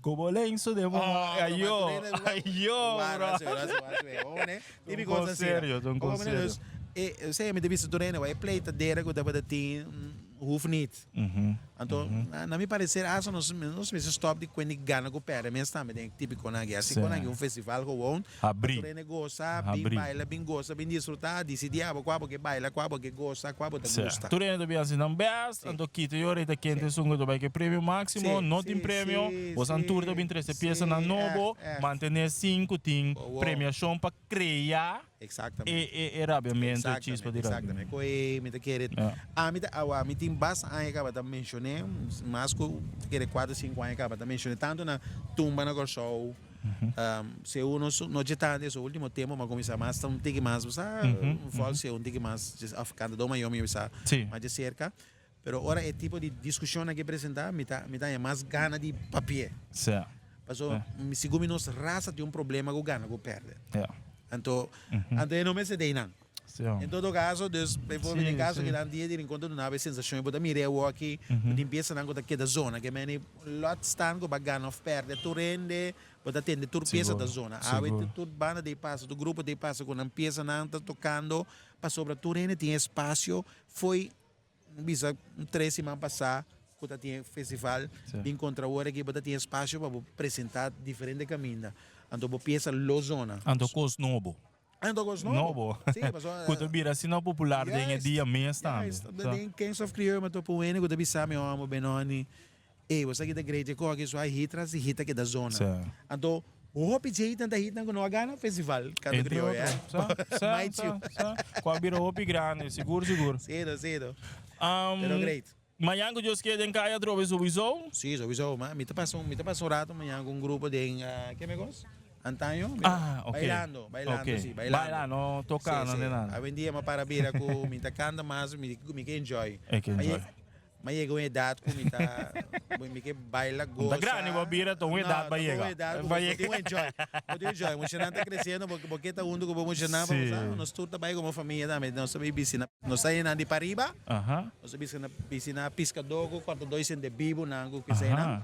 Ku bo lenso den bo man. Ayo, ayo, bro. Un kos serio, ta un kos serio. Sea mi ta bisa tur hende, wak, e pleitadera ku tabata tin. Hoeft niet. Anto, na mi parecer hasta nos nos mester stop di kuen di gana ku perde mes tambe den e tipikonan aki. Asi kon aki un festival gewoon, Habrí. tur hende gosa, bin Habrí. baila, bin gosa, bin disfruta, disidí abo kua bo ke baila, kua bo ke gosa, kua bo ta Sí. gusta. Tur hende ta bin hasi nan best, anto kita yo rei ta kende esun ku ta bai ke premio máksimo, Sí, no tin sí, premio, sí, bosan tur ta sí, bin trese piesanan sí, nobo, ègt, ègt. mantené sin ku tin Gewoon. premiashon pa krea. Exactamente. E e rabiamento, e chispa di rabiamento. Exactamente. Koe mi ta kere, ami ta awa, mi tin basta aña kaba ta menshoné, mas ku ta kere kuater sinku aña kaba ta menshoné tantu na tumba na Kòrsou, segun nos no dje tantu eso ultimo tempu mi a kuminsá mas ta un tiki mas bo sa, vòl segun un tiki mas òf kantadó mayó mi bisa mas dje serka, pero ora e tipo di diskushon aki presentá mi ta mi ta haña mas gana di papia. Paso segun mi nos rasa tin un problema ku gana ku pèrdè. Anto, anto e no mester den nan. En todo caso, dus, bijvoorbeeld den caso ki nan dia di Rincon ta duna bo e sensacion, bo ta mira e awoki, bo tin piesanan ku ta keda zona, ke meni lot staan ku bo a gana of perde, tur hende, bo ta tende tur piesa ta zona. Awe tur banda ta pasa, tur grupo ta pasa ku nan piesanan ta tocando, pasobra tur hende tin espacio fo'i Bisa un tres siman pasá ku ta tin e festival bin kontra awor aki bo ta tin espasio pa bo presentá diferente kaminda. Anto bo piensa lo zona. Anto kos nobo. Anto kos nobo. Nobo. Sí, pasobra. Ku ta bira asina popular den e dia mes tambe. Juist, juist. Den Kings of Creole mi topa un hende ku ta bisa mi omo Benoni, ey bo sa kita great e koki so a hit tras di hit ta keda zona. Anto hopi dje hitnan ta hitnan ku no a gana festival Canto Entre Crioyo, otro. eh. Sa, sa, Mind sa, you. sa. Ku a bira hopi grandi, sigur, sigur. Sí do, sí do. Pero great. Mañan ku Dios kier den kaya atrobe souiso? Sí, souiso. Ma mi ta pasa un, mi ta pasa un rato mañan ku un grupo den, ke mi kos? Antaño. Mi ta Ah, ok. Bailando, bailando, Ok. sí, bailando. Baila, no tocando Sí, ni sí. nada. Awendia mi a para bira ku mi ta kanta mas, mi, mi ke enjoy. E ke enjoy. Mi a yega un edat ku mi ta, mi ke baila, gosa. Ta grandi bo bira, ta un edat pa yega. No, ta un edat ku bo tin un enjoy. Bo tin un enjoy. Muchanan ta kresiendo, bo bo ke ta huntu ku bo muchanan, pa bo sa, nos tur ta bai komo famia tambe. Nos ta bai bisina, nos ta yenan di pariba, nos ta bisina bisina piskadó ku kòrtadó i sende bibu nan ku kiseinan.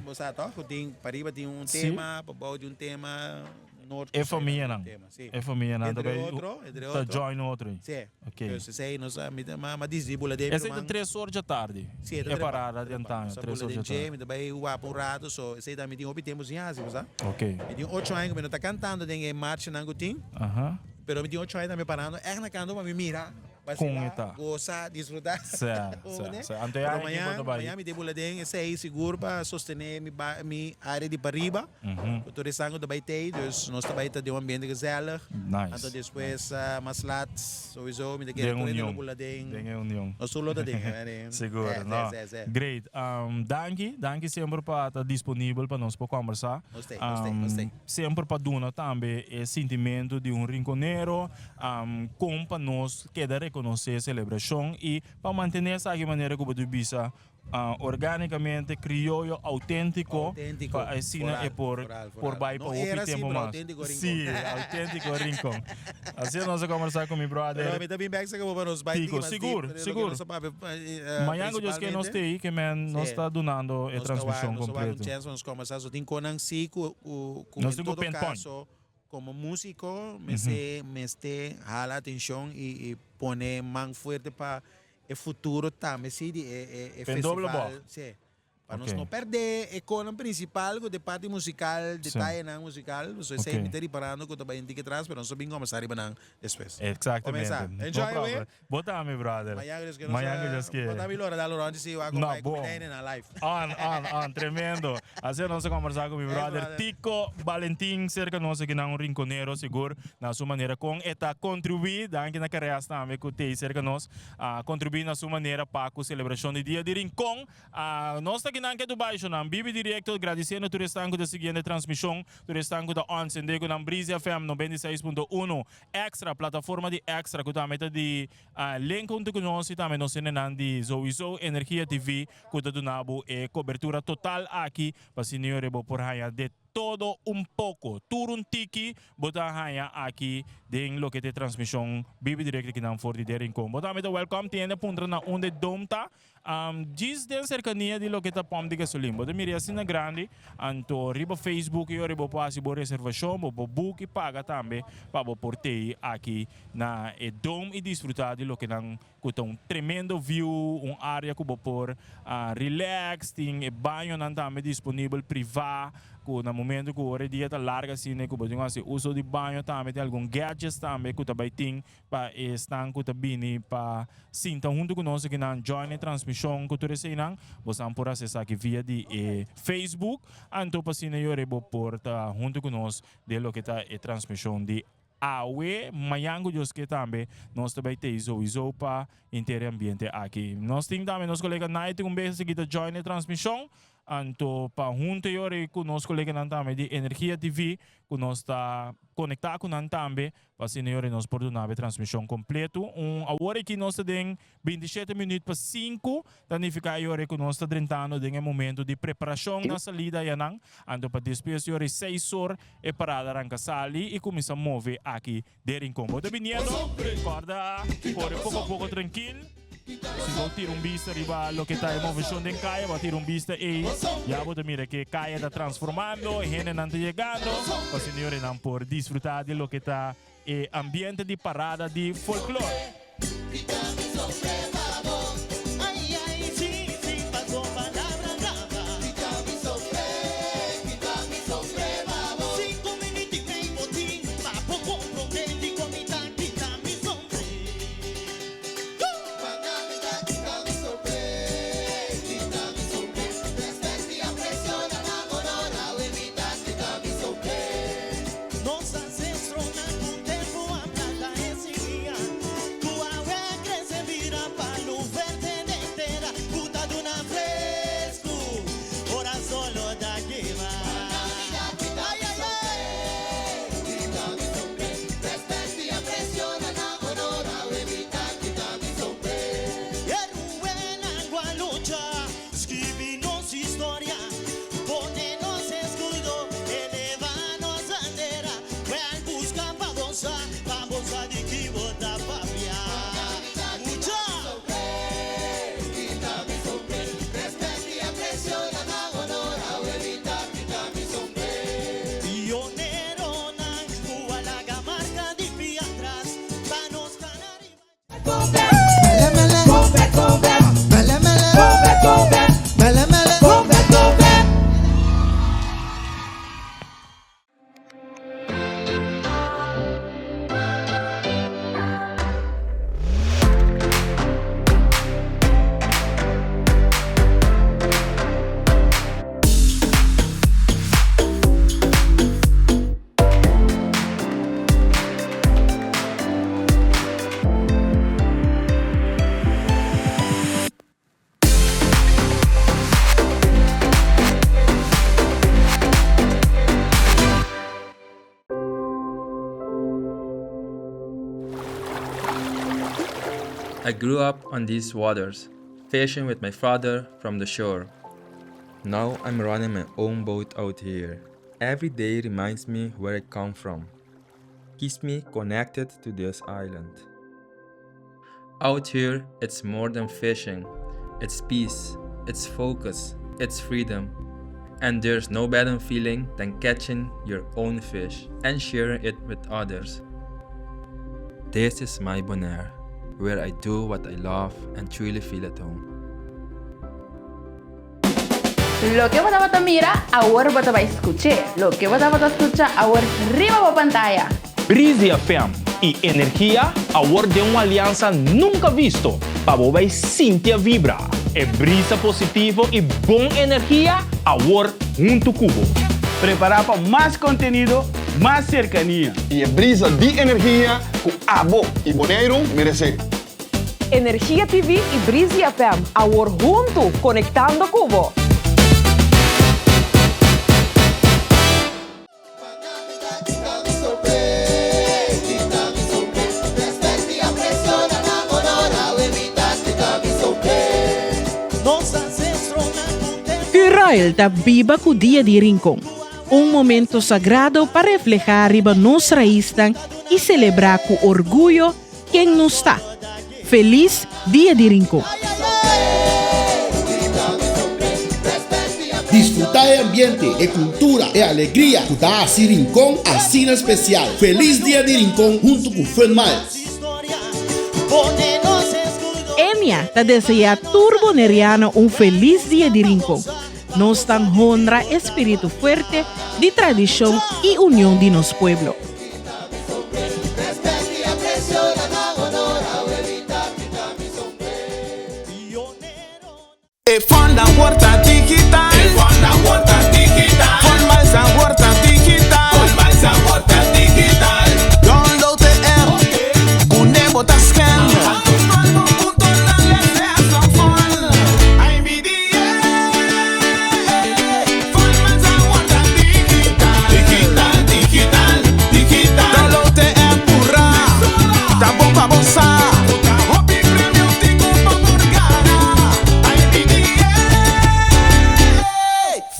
Bo sa tòg ku tin pariba tin un tema, pabou tin un tema. Noord E famianan. Tema, sí. E famianan Entre ta bay otro, entre ta otro. join otro ahí. Sí. Ok. Dus esey nos a, mi ta, ma, ma disdi bula den Esey ta tres or dja tardi. Sí, e ta E trepa, parada di trepa. antaño, Nos a tres bula or den dja dje, tardi. mi ta bay wapa un rato, so esey ta mi tin hopi tempo sin haci, bo sa. Ok. Mi tin ocho aña cu mi no ta cantando den e marchanan cu tin. Aha. Pero mi tin ocho aña tambe parando echt na canto pa mi mira. Kon e ta. Gosa, disfruta. Sa, sa, sa. Anto ya Pero e ekipo mañan, ta bai. mañan mi ta bula den esei sigur pa sostené mi ba, mi área di pariba. Ku tur esnan ku ta bai tei, dus nos ta bai ta den un ambiente gezellig. Nice. Anto despues mas lat sowieso mi ta kere Den tur hende lo union. bula den. Den e union. Nos tur lo ta den, eh. Sigur, Eh, no. se, se, se. Great. Danki, danki semper pa ta disponibel pa nos por kombersá. Nos tei, nos tei, nos tei. Semper pa duna tambe e sintimentu di un rinkonero. Kon pa nos keda rekonosé selebrashon i pa mantené esaki manera ku bo ta bisa orgánikamente, krioyo, outéntiko, pa asina e por por bai pa hopi tempu mas. Sí, outéntiko Rincon. Asina nos a kombersá ku mi brother Tico. Sigur, sigur. Mañan ku Dios ke nos te ei, ke men nos ta dunando e transmishon kompleto. Nos tin ku pinpoint. Como musico mester mester hala atencion y y pone man fuerte pa e futuro tambe si di e e e Pen doble festival. bo. Si. Pa nos Ok. no perde e conan principal cu de parti musical, Si. detayenan musical. So esey Ok. mi ta riparando cu ta bay un tiki atras pero nos ta bin comenzá riba nan despues. Exactamente. Comenzá. No Enjoy problem. we. Bo tambe brother. Mañan cu Dios kier nos Mañan cu Dios kier. Bo ta mi lora dal rond si wak No, bay cu bon. mi nene na live. On, on, on. Tremendo. Asina nos a conversa cu mi Hey, brother brother. Tico Valentin cerca nos aki na un rinconero sigur na su manera con e ta contribui. Danki na Carreas tambe cu t'ey cerca nos a contribui na su manera pa cu celebracion di Dia di Rincon. Nos ta kinan ke Dubai shonan bibi directo gradiciendo tur esnan cu ta siguiendo e transmision, tur esnan cu ta on sende cu nan Breezy FM 96.1 Extra, plataforma di Extra cu tambe ta di link hunto cu nos y tambe nos hendenan di Souiso Energia TV cu ta duna bo e cobertura total aki pa asina yore bo por haya de. todo un poco. Tur un tiki bo ta haña aki den loke ta e transmision bibi directo kinan for di De Rincon. Bo tambe ta welcome tin hende puntra na unda e dome ta. Djis den serkania di loke ta pòmp di gasolin. Bo ta mira e asina grandi, anto riba Facebook i ora bo por hasi bo reservashon, bo por book i paga tambe pa bo por tei aki na e dome i disfrutá di loke nan ku ta un tremendo view, un área ku bo por relax, tin e bañonan tambe disponibel privá ku na momento ku ora e dia ta larga asina ku bo tin ku hasi uso di baño tambe, tin algun gadgets tambe ku ta bai tin Pa esnan ku ta bini pa sinta huntu ku nos akinan join e transmishon ku tur eseinan, bosan por hasi esaki via di e Facebook. Anto pa asina yora bo por ta huntu ku nos den loke ta e transmishon di awe. Mañan ku Dios ke tambe nos ta bai tei souiso pa henter e ambiente aki. Nos tin tambe nos kolega Naity un bes aki ta join e transmishon. Anto pa huntu yora ku nos koleganan tambe di Energia TV ku nos ta konektá ku nan tambe Pa asina yori nos por duna e transmishon kompletu. Un awor aki nos ta den 27 minüt pa sinku, ta nifiká yori ku nos ta drentando den e momentu di preparashon na salida ayanan. Anto pa despues yori seis or e parada ranka sali i kuminsá move aki den Rincon. Bo ta biniendo? Kòrda kore poko poko trankil. Si bo tira un bista riba loke ta e moveshon den kaya, bo a tira un bista ei, ya bo ta mira ke kaya ta transformando, e hendenan ta yegando, pa asina yorenan por disfruta di loke ta e ambiente di parada di folklor. I grew up on these waters, fishing with my father from the shore. Now I'm running my own boat out here. Every day reminds me where I come from, keeps me connected to this island. Out here, it's more than fishing. It's peace, it's focus, it's freedom. And there's no better feeling than catching your own fish and sharing it with others. This is my Bonaire, where I do what I love and truly feel at home. Loke bo tabata mira, awor bo ta bai skuch'é. Loke bo tabata skucha, awor riba bo pantaya. Breezy FM i Energia awor den un aliansa nunca visto pa bo bai sinti a vibra e brisa positivo i bon energia awor huntu ku bo. Prepará pa mas kontenido, mas serkania. I e brisa di energia ku abo i Boneiru meresé. Energia TV i Breezy FM awor huntu konektando ku bo. Curoil ta biba ku Dia di Rincon. Un momento sagrado pa reflehá riba nos raisnan i selebrá ku orguyo ken nos ta. Felis Dia di Rincon! Disfrutá e ambiente, e kultura, e alegria ku ta hasi Rincon asina spesial. Felis Dia di Rincon huntu ku Fun Miles! Enia ta deseá tur Boneriano un felis Dia di Rincon. Nos ta honra e spiritu fuerte di tradishon i union di nos pueblo. E fonda worta digital. E fonda worta digital. Formal sa worta digital. Formal sa worta digital. Download de app. Kune bota scan. Digital, digital, digital. Download de app, pura. Ta bon pa bo sa. Hopi premio tin ku bo por gana. IBDA.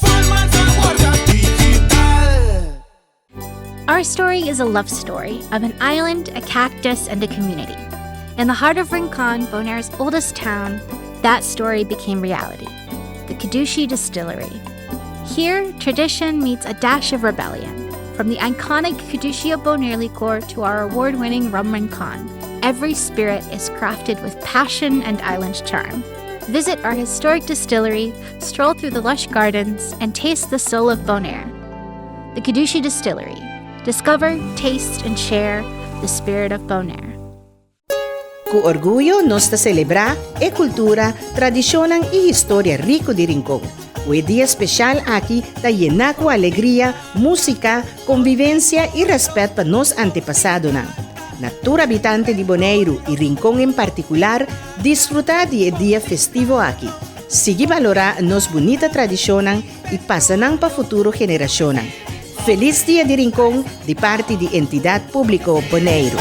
Formal sa worta digital. Our story is a love story of an island, a cactus, and a community. In the heart of Rincon, Bonaire's oldest town, that story became reality the Kadushi Distillery. Here, tradition meets a dash of rebellion. From the iconic Cadushi of Bonaire liqueur to our award winning Rum Rincon, every spirit is crafted with passion and island charm. Visit our historic distillery, stroll through the lush gardens, and taste the soul of Bonaire. The Kadushi Distillery. Discover, taste, and share the spirit of Bonaire. Ku orguyo nos ta selebrá e kultura, tradishonnan i historia riku di Rincon. Ku e dia speshal aki ta yená ku alegria, músika, konvivensia i rèspèt pa nos antepasadonan. Na tur habitante di Boneiru i Rincon en partikular, disfrutá di e dia festivo aki. Sigui balorá nos bunita tradishonnan i pasa nan pa futuro generashonnan. Felis Dia di Rincon di parti di Entidat Públiko Boneiru.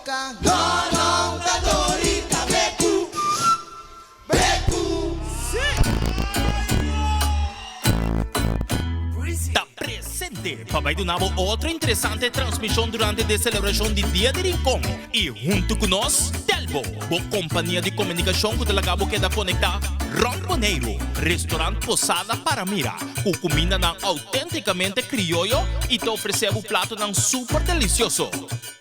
boka. No, no, ta dori ta beku, beku. Ta presente pa bai duna bo otro interesante transmishon durante di e selebrashon di Dia di Rincon i huntu ku nos, Telbo, bo kompania di komunikashon ku ta laga bo keda konektá rònt Boneiru, Restaurant Posada Paramira ku kumindanan outéntikamente krioyo i ta ofresé bo platonan super delisioso.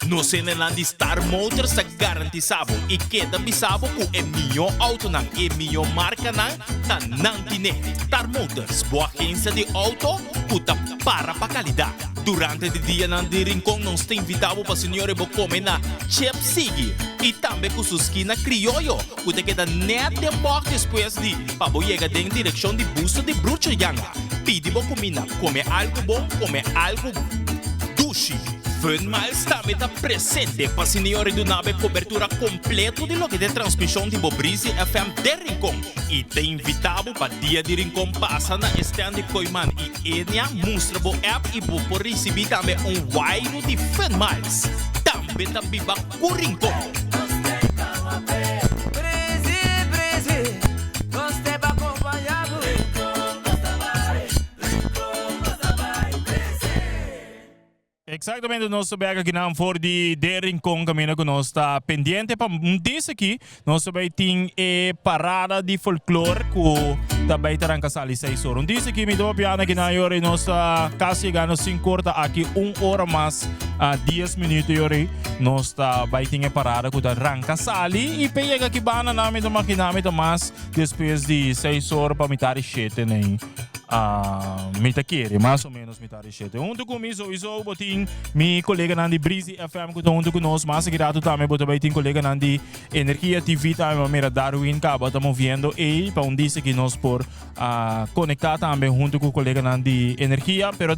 Nos hendenan di Star Motors ta garantisá bo i keda bisa bo ku e mihó outonan i e mihó markanan ta nan tine. Star Motors, bo agensia di outo ku ta para pa kalidat. Durante di dianan di Rincon nos ta invitá bo pa señor i bo kome na Chip Sigui i tambe ku su skina krioyo ku ta keda nèt den bòk despues di pa bo yega den direkshon di Busto di Brucho Yanga. Pidi bo kuminda, kome algu bon, kome algu dushi. Fun Miles tambe ta presente pa sinior i duna bo e kobertura kompleto di loke ta e transmishon di bo Breezy FM den Rincon i ta invitá bo pa Dia di Rincon pasa na e stand di Kooiman i Enia mustra bo app i bo por risibí tambe un wairu di Fun Miles. Tambe ta biba ku Rincon. Exactamente nos ta bek akinan for di de Rincon caminda cu nos ta pendiente pa un dis aki nos ta bay tin e parada di folklore cu ta bay ta ranca sali 6 ora. Un dis aki mi ta papiando akinan yora y nos ta casi yegando 5 ora ta aki un ora mas a 10 minuto yora y nos ta bay tin e parada cu ta ranca sali y pe yega aki banda nan mi ta makina mi ta mas despues di 6 ora pa mitar di 7 nei. Ah, mi ta kere mas o menos mitar di Shete. Hunto ku mi souiso bo tin mi koleganan di Breezy FM ku ta hunto ku nos. Mas aki rato tambe bo ta bai tin koleganan di Energia TV tambe. Bo mira Darwin kaba ta moviendo ei pa un disa ki nos por ah, konektá tambe hunto ku koleganan di Energia. Pero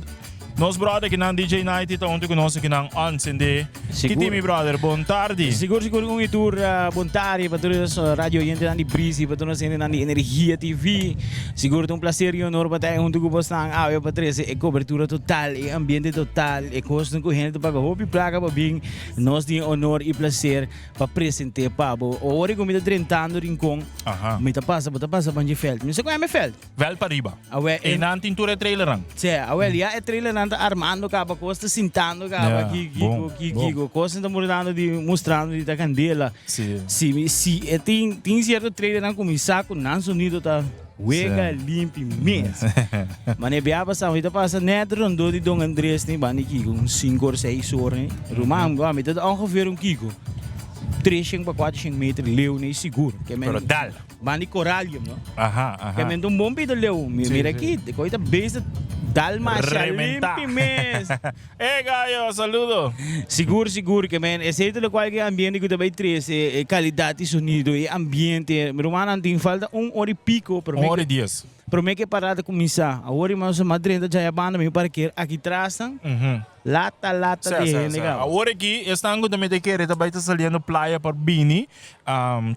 nos brother kinan DJ Nighty ta hunto ku nos akinan on sende. Sigur. Kiti mi brother, bon tardi. Sigur sigur un y tur uh, bon tardi pa tur nos uh, radio oyentenan di Breezy, pa tur nos hendenan di Energia TV. Sigur ta un placer y honor pa ta hunto cu bosnan awe pa trece e cobertura total, e ambiente total, e cosnan cu hende ta paga hopi placa pa bin. Nos tin e honor y placer pa presente pa bo. Ora cu mi ta drentando Rincon, mi ta pasa, bo ta pasa bandje veld. Mi no sa cu e veld. Veld pariba. Awe, e Einan tin tur e trailernan. Sí, awel, ya e trailernan ta armando caba, cos ta sintando caba, Ja, ki, bon, kiko, ki, bon. kiko. Cosnan ta murdando di, mustrando di ta candela. Sí. Sí, mi, sí, e tin, tin cierto trailernan cuminsa cu nan sonido ta wega Sí. limpi mes. Mane bia pasa, mi ta pasa net rondó di Don Andres ni banda di kiko, un cinco or seis or ni. Ruman, bo, mi ta ongeveer un kiko, 300 pa 400 meter leu ni sigur. Ke men- Pero dal. Bandi Coralium, no? Aha, aha. Ke men ta un bon pita leu. Mi Sí, mira sí. aki, de koi ta bezig dal masha Rementa. limpi mes. Eh, gallo, saludo. Sigur, sigur, ke men esei ta lokual ke ambiente ku ta bai trese, e kalidat di sonido, e ambiente. Mi rumannan tin falta un ora i piko prome Un ora ke i dies. prome ke parada kuminsá. Awor i mas mas drenta djaya banda mi parker aki tras nan. Lata lata Sa, di sa, hende sa. kaba. Awor aki esnan ku ta mete kere ta bai ta saliendo playa pa bini.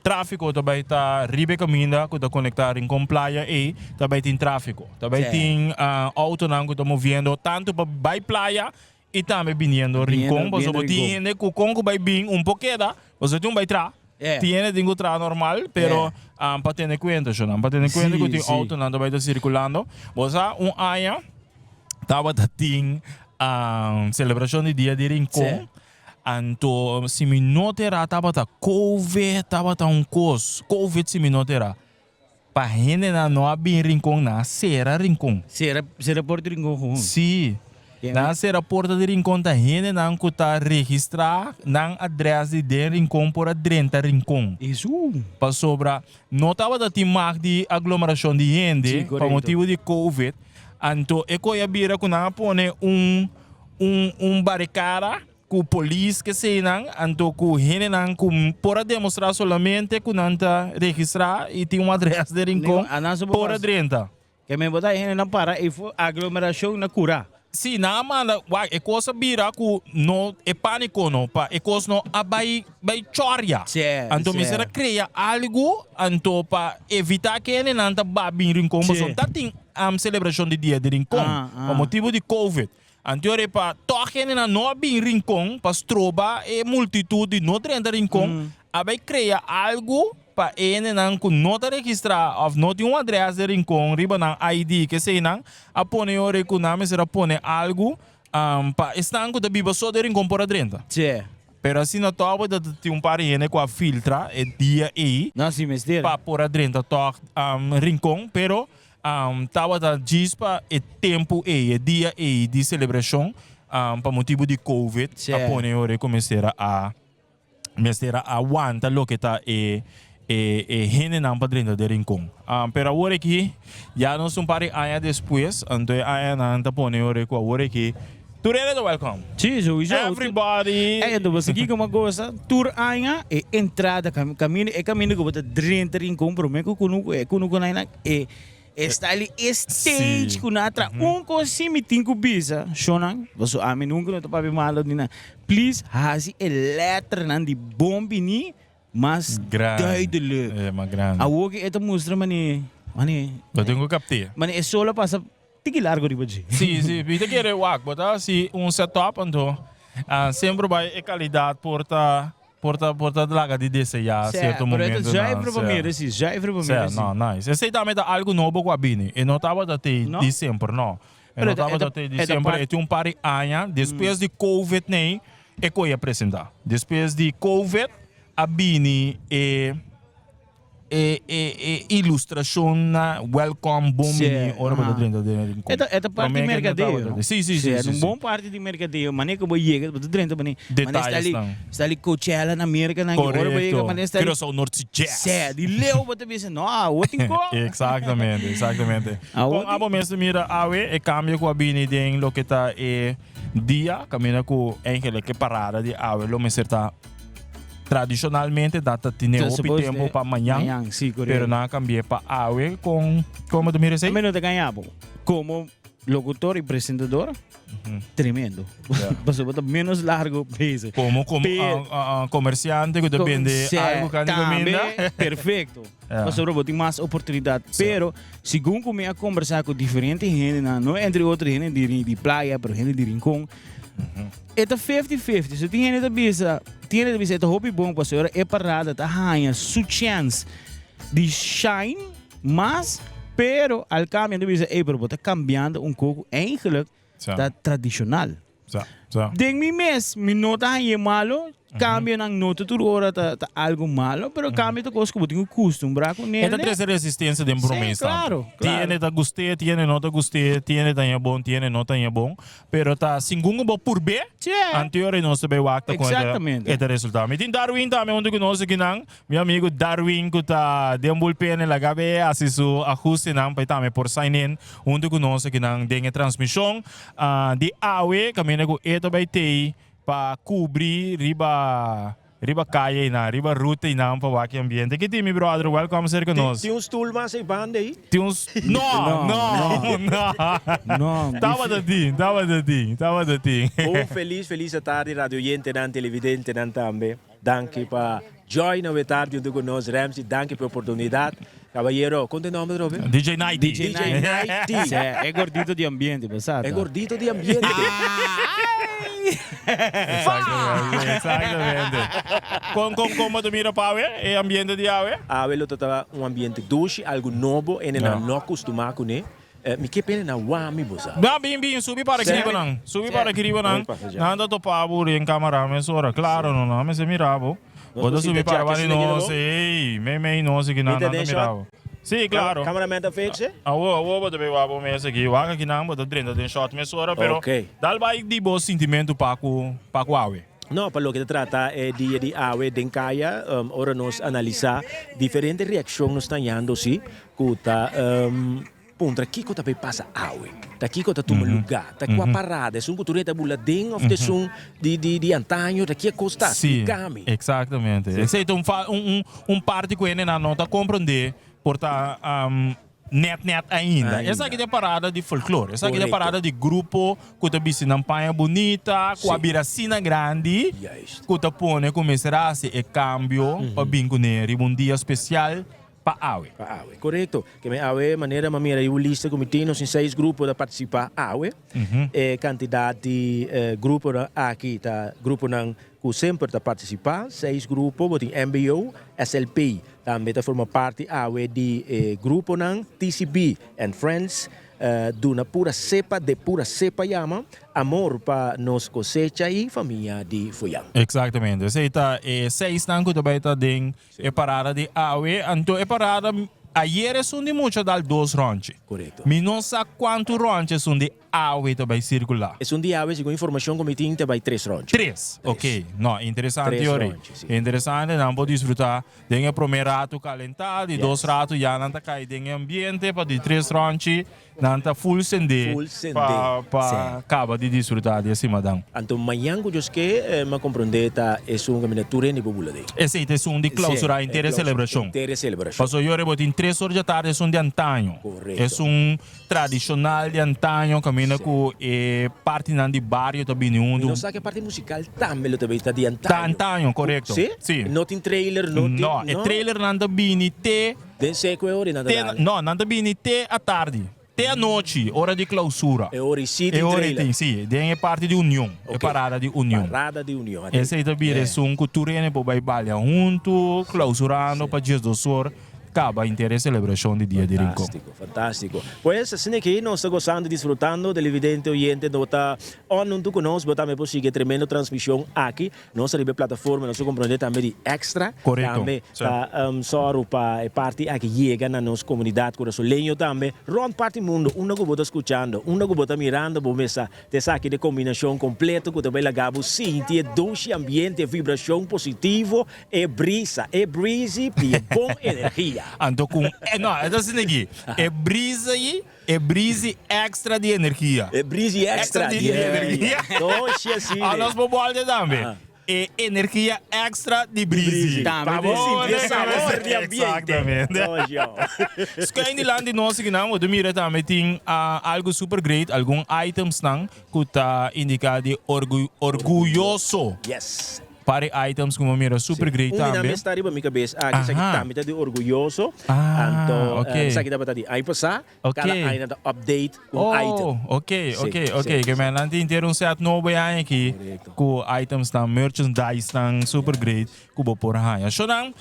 Tráfiko ta bai ta riba e kaminda ku ta konektá Rincon Playa ei ta bai tin tráfiko. Ta bai Sí. tin outonan ku ta moviendo tantu pa bai playa i tambe biniendo Rincon. Biniendo, Pasobra biniendo bo tin Rincon. hende ku kon ku bai bin un por keda, pasobra tin un bai tra. Tin hende tin ku traha normal, pero pa tene kuenta shonnan, pa tene kuenta ku tin outonan ta bai ta sirkulando. Bo sa un aña tabata tin selebrashon di dia di Rincon, anto si mi no ta era tabata covid, tabata un kos, covid si mi no ta era. Pa hendenan no a bin Rincon, nan a sera Rincon. Sera, sera porta di Rincon gewoon. Sí. Nan a sera porta di Rincon ta hendenan ku ta registrá nan adrès di den Rincon por a drenta Rincon. Esu. Pasobra no tabata tin mag di aglomerashon di hende Sí, pa korekto. motibu di covid. Anto e koe a bira ku nan a pone un un un barikada. Ku polis ke seinan, anto ku hendenan ku por a demostrá solamente ku nan ta registrá i tin un adrès den Rincon por a drenta. Ke men bo ta hendenan para ei for aglomerashon na kurá. Sí, nan a manda, wak, e kos a bira ku no, e pániko no, pa e kos no a bai bai chòria. Anto mester a krea algu anto pa evitá ke hendenan ta ba bin Rincon pasobra ta tin selebrashon di dia di Rincon pa motibu di covid. Anto pa tòg hendenan no a bin Rincon pa stroba e multitut di no drenta Rincon, a bai krea algu pa e hendenan ku no ta registrá òf no tin un adrès den Rincon riba nan ID keseinan a pone ora ku nan mester a pone algu pa esnan ku ta biba so den Rincon por a drenta. Pero asina tòg bo ta tin un par di hende ku a filtra e dia ei pa por a drenta tòg Rincon pero Tabata djis pa e tempu ei, e dia ei di selebrashon, pa motibu di Covid a pone ora ku mester a mester a wanta loke ta e e hendenan pa drenta den Rincon. Pero awor aki ya nos un par di aña despues, anto e añanan ta pone ora ku awor aki tur hende ta welcome. Sí, souiso. Everybody. Ey, anto bo sa kiko mi a gosa? Tur aña e entrada, kaminda, e kaminda ku bo ta drenta Rincon prome ku kunuku, e kunukunan einan, E e style e stage ku nan a traha. Un kos si mi tin ku bisa, shownan, paso ami nunka no ta papia malo ni nada. Please hasi e letternan di bon bini mas duidelijk. E mas grandi. Awor ku e ta mustra mane, mane. Bo tin ku kapt'é. Mane e solo a pasa tiki largo riba dje. Si, si. Mi ta kere wak, bo ta hasi un setup anto semper bai e kalidat por ta. Por ta, por ta laga di deseá Sè, cierto pero e ta momentonan, zuiver pa sè. mira si, zuiver pa Sè, mira si. no, nice. Esei tambe ta algu nobo ku a bini. E no tabata te No? di semper, no. E Pero no e ta, e tabata ta, te di e ta semper. part. E tin un par di aña, despues di Covid nei, e koe a presentá. Despues di Covid a bini e. E e e ilustrashon na welcome bon Sí, bini ora bo ta aha. drenta den Rincon. E ta, e ta parti Promé di ke no merkadeo, tabata no? den. Sí, sí, Sí, sí, e sí, un sí. bon parti di merkadeo. Manera ku bo yega, bo ta drenta bani, manera sta Detalles li, nan. sta li Coachella na Merka nan, ora bo yega Korekto. manera sta li. Curaçao North Sea Jazz. Sí, di leu bo ta bisa, no, awo tin ko. Exactamente, exactamente. Awo Kon tin. abo mes ta mira awe e kambio ku a bini den loke ta e dia, kaminda ku eigenlijk e parada di awe lo mester ta Tradicionalmente dat ta tine hopi tempo pa mañan, mañan sí, pero nan a cambié pa awe con como ta mira esey? Mi no ta gaña bo. Como locutor y presentador, tremendo. Pasobra bo ta menos largo bezig. Como como comerciante cu ta bende algo cu a Tambe, perfecto. Pasobra bo tin mas oportunidad. Pero, segun cu mi a conversa cu diferente hendenan, no entre otro hende di playa, pero hende di Rincon, E ta fifty fifty. So tin hende ta bisa, tin hende ta bisa e ta hopi bon pasobra e parada ta haña su chance di shine mas, pero al cambio hende ta bisa ey pero bo ta cambiando un koku eigenlijk ta tradicional. Den mi mes mi no ta hañ'e malo, cambionan no ta tur ora ta ta algo malo, pero cambio ta cos cu bo tin cu custumbra cu E nel. ta trece resistencia den prome Sí, instante. claro, Tin claro. hende ta gust'é, tin hende no ta gust'é, tin hende ta haña bon, tin hende no ta haña bon. Pero ta singun ku bo purb'é, anteora i nos ta bai wak ta kon e ta resultá. Mi tin Darwin tambe huntu ku nos akinan, mi amigu Darwin ku ta den bullpen el a gabe hasi su ahustenan pa e tambe por sign in huntu ku nos akinan den e transmishon di awe kaminda ku e ta bai tei pa kubri riba Riba kaya einan, riba ruta einan pa wak e ambiente. Ki tin mi brother? Welcome cerca nos. Tin un stoel mas ei banda ei? Tin un No, no, no. No. Tabata tin, tabata tin, tabata tin. Un felis, felis atardi radio oyentenan, televidentenan tambe. Danki pa join awe tardi hunto cu nos. Ramsey, danki pa e oportunidad. Caballero, con ta e nomber atrobe? DJ Nighty. DJ Nighty. Sí, e gordito di ambiente, bo sa E ta. gordito di ambiente. Exactamente, exactamente. Con, con, con bo ta mira pa awe, e ambiente di awe? Awe lo ta ta un ambiente dushi, algo nobo, ene nan no acostuma cune. Mi ke pene na wami, bo sa. Nan bin, bin, subi para Sí. kiriba nan. Subi para kiriba nan. Voy pasa ya. Nan ta topa bo den camara mesora. Claro, no, no, mester mira bo. Nos Bo ta por subi sinta para djaki bani asina nos, kino? ey, mei mei nos aki nan, Mi ta nan ta den mira shot. bo. Sí, claro. Cameraman ta fix e? Awo, awo bo ta bay wak bo mes aki. Wak aki nan bo ta drenta den shot mesora, pero Ok. dal bay di bo sintimento pa cu, pa cu awe. No, pa loke ta trata e dia di awe den kaya, ora nos analisa diferente reaccion nos ta hañando si, cu ta puntra kico ta bay pasa awe, ta kico ta tuma luga, ta cua parada, esun cu tur hende ta bula den of ta esun di di di antaño, ta kie cos ta, Sí, splicami. exactamente. Esey ta un fa un un un parti cu hendenan no ta comprende por ta net net ainda. Ainda. Esaki ta e parada di folklore, esaki ta e Correcto. parada di grupo cu ta bisti nan paña bunita, cu a Sí. bira asina grandi, Juist. cu ta pone cu mester haci e cambio pa bin cune riba un dia special. Pa awe. Pa awe, korekto. Ke men awe manera mi a mira yu lista ku mi tin, nos tin seis grupo ta partisipá awe. E kantidat di gruponan aki ta gruponan ku semper ta partisipá, seis grupo, bo tin mbo, SLP tambe ta forma parti awe di e gruponan, TCB and Friends, duna pura sepa de pura sepa yama, amor pa nos kosecha i famia di Foyan. Eksaktamente, esei ta e seisnan ku ta bai ta den E parada di awe, anto e parada ayer esun di mucha dal dos ròntje. Korekto. Mi no sa kuantu ròntje esun di awe ta bai sirkulá. Esun di awe, segun informashon ku mi tin, ta bai tres ròntje. Tres, ok. No, interesante Tres yori. ròntje, si. Interesante, nan por disfrutá den e promé ratu kalentá, di dos ratu ya nan ta kai den e ambiente, pa di tres ròntje Nan ta full sendé Full sendé, pa pa sí. kaba di disfrutá di e simadan. Anto mañan ku Dios ke, m'a komprondé ta esun kaminda tur hende por bula den. Esei ta esun di klausurá Sí, henter e selebrashon. Henter e selebrashon. Pasobra yora bo tin tres or dja tardi esun di antaño. Korekto. Esun tradishonal di antaño kaminda Sí. ku e partinan di bario ta bini Mi huntu. no sa ku e parti musikal tambe lo ta bay ta di antaño. Ta antaño, korekto. Sí? Sí. No tin trailer, no tin, No, e no? trailernan ta bini te. Den seco e ora i nan ta Te, dale. no, nan ta bini te atardi, te anochi, ora di clausura. E ora i si tin E ora i trailer. tin, si, den e parti di Union, e Ok. parada di Union. Parada di Union, ate. Esei ta bira Eh. esun cu tur hende por bay balia hunto, clausurando pa diesdos or caba henter e celebracion di Dia di Rincon. Fantastico, fantastico. Pues asina aki nos ta gozando y disfrutando, televidente, oyente, no ta on hunto cu nos, bo tambe por sigui e tremendo transmision aki. Nos riba e plataforma nos a comprende tambe di extra. Correcto. Tambe ta sòru pa e parti aki yega na nos comunidad curasoleño tambe. Rond parti mundo, unda cu bo ta scuchando, unda cu bo ta mirando bo mesa ta esaki de combinacion completo cu ta bay laga bo sinti e dushi ambiente, e vibracion positivo, e brisa, e breezy di e bon energia. Anto cu no, e ta asina aki, e brisa ayi. E brisi extra di energia. E brisi extra di energia. Doshi asina. A nos por bolbe tambe. E energia extra di brisi. Pa bo sinti e sabor di ambiente. Exactamente. Doshi oh. Schuin dilanti nos akinan bo ta mira tambe tin algo super great, algun itemsnan ku ta indica di orguyoso. Yes. Par e items ku bo mira super great Un di nan tambe. mes ta riba mi kabes aki, esaki Aha. tambe ta di orguyoso. Ah, Anto ok. esaki tabata di aña pasá. Ok. Kada aña nan ta update ku un Oh, item. ok, Sí, ok, sí, ok. Ke sí. men nan tin henter un set nobo e aña aki ku itemsnan, merchandise-nan super great ku bo por haña. Shonan,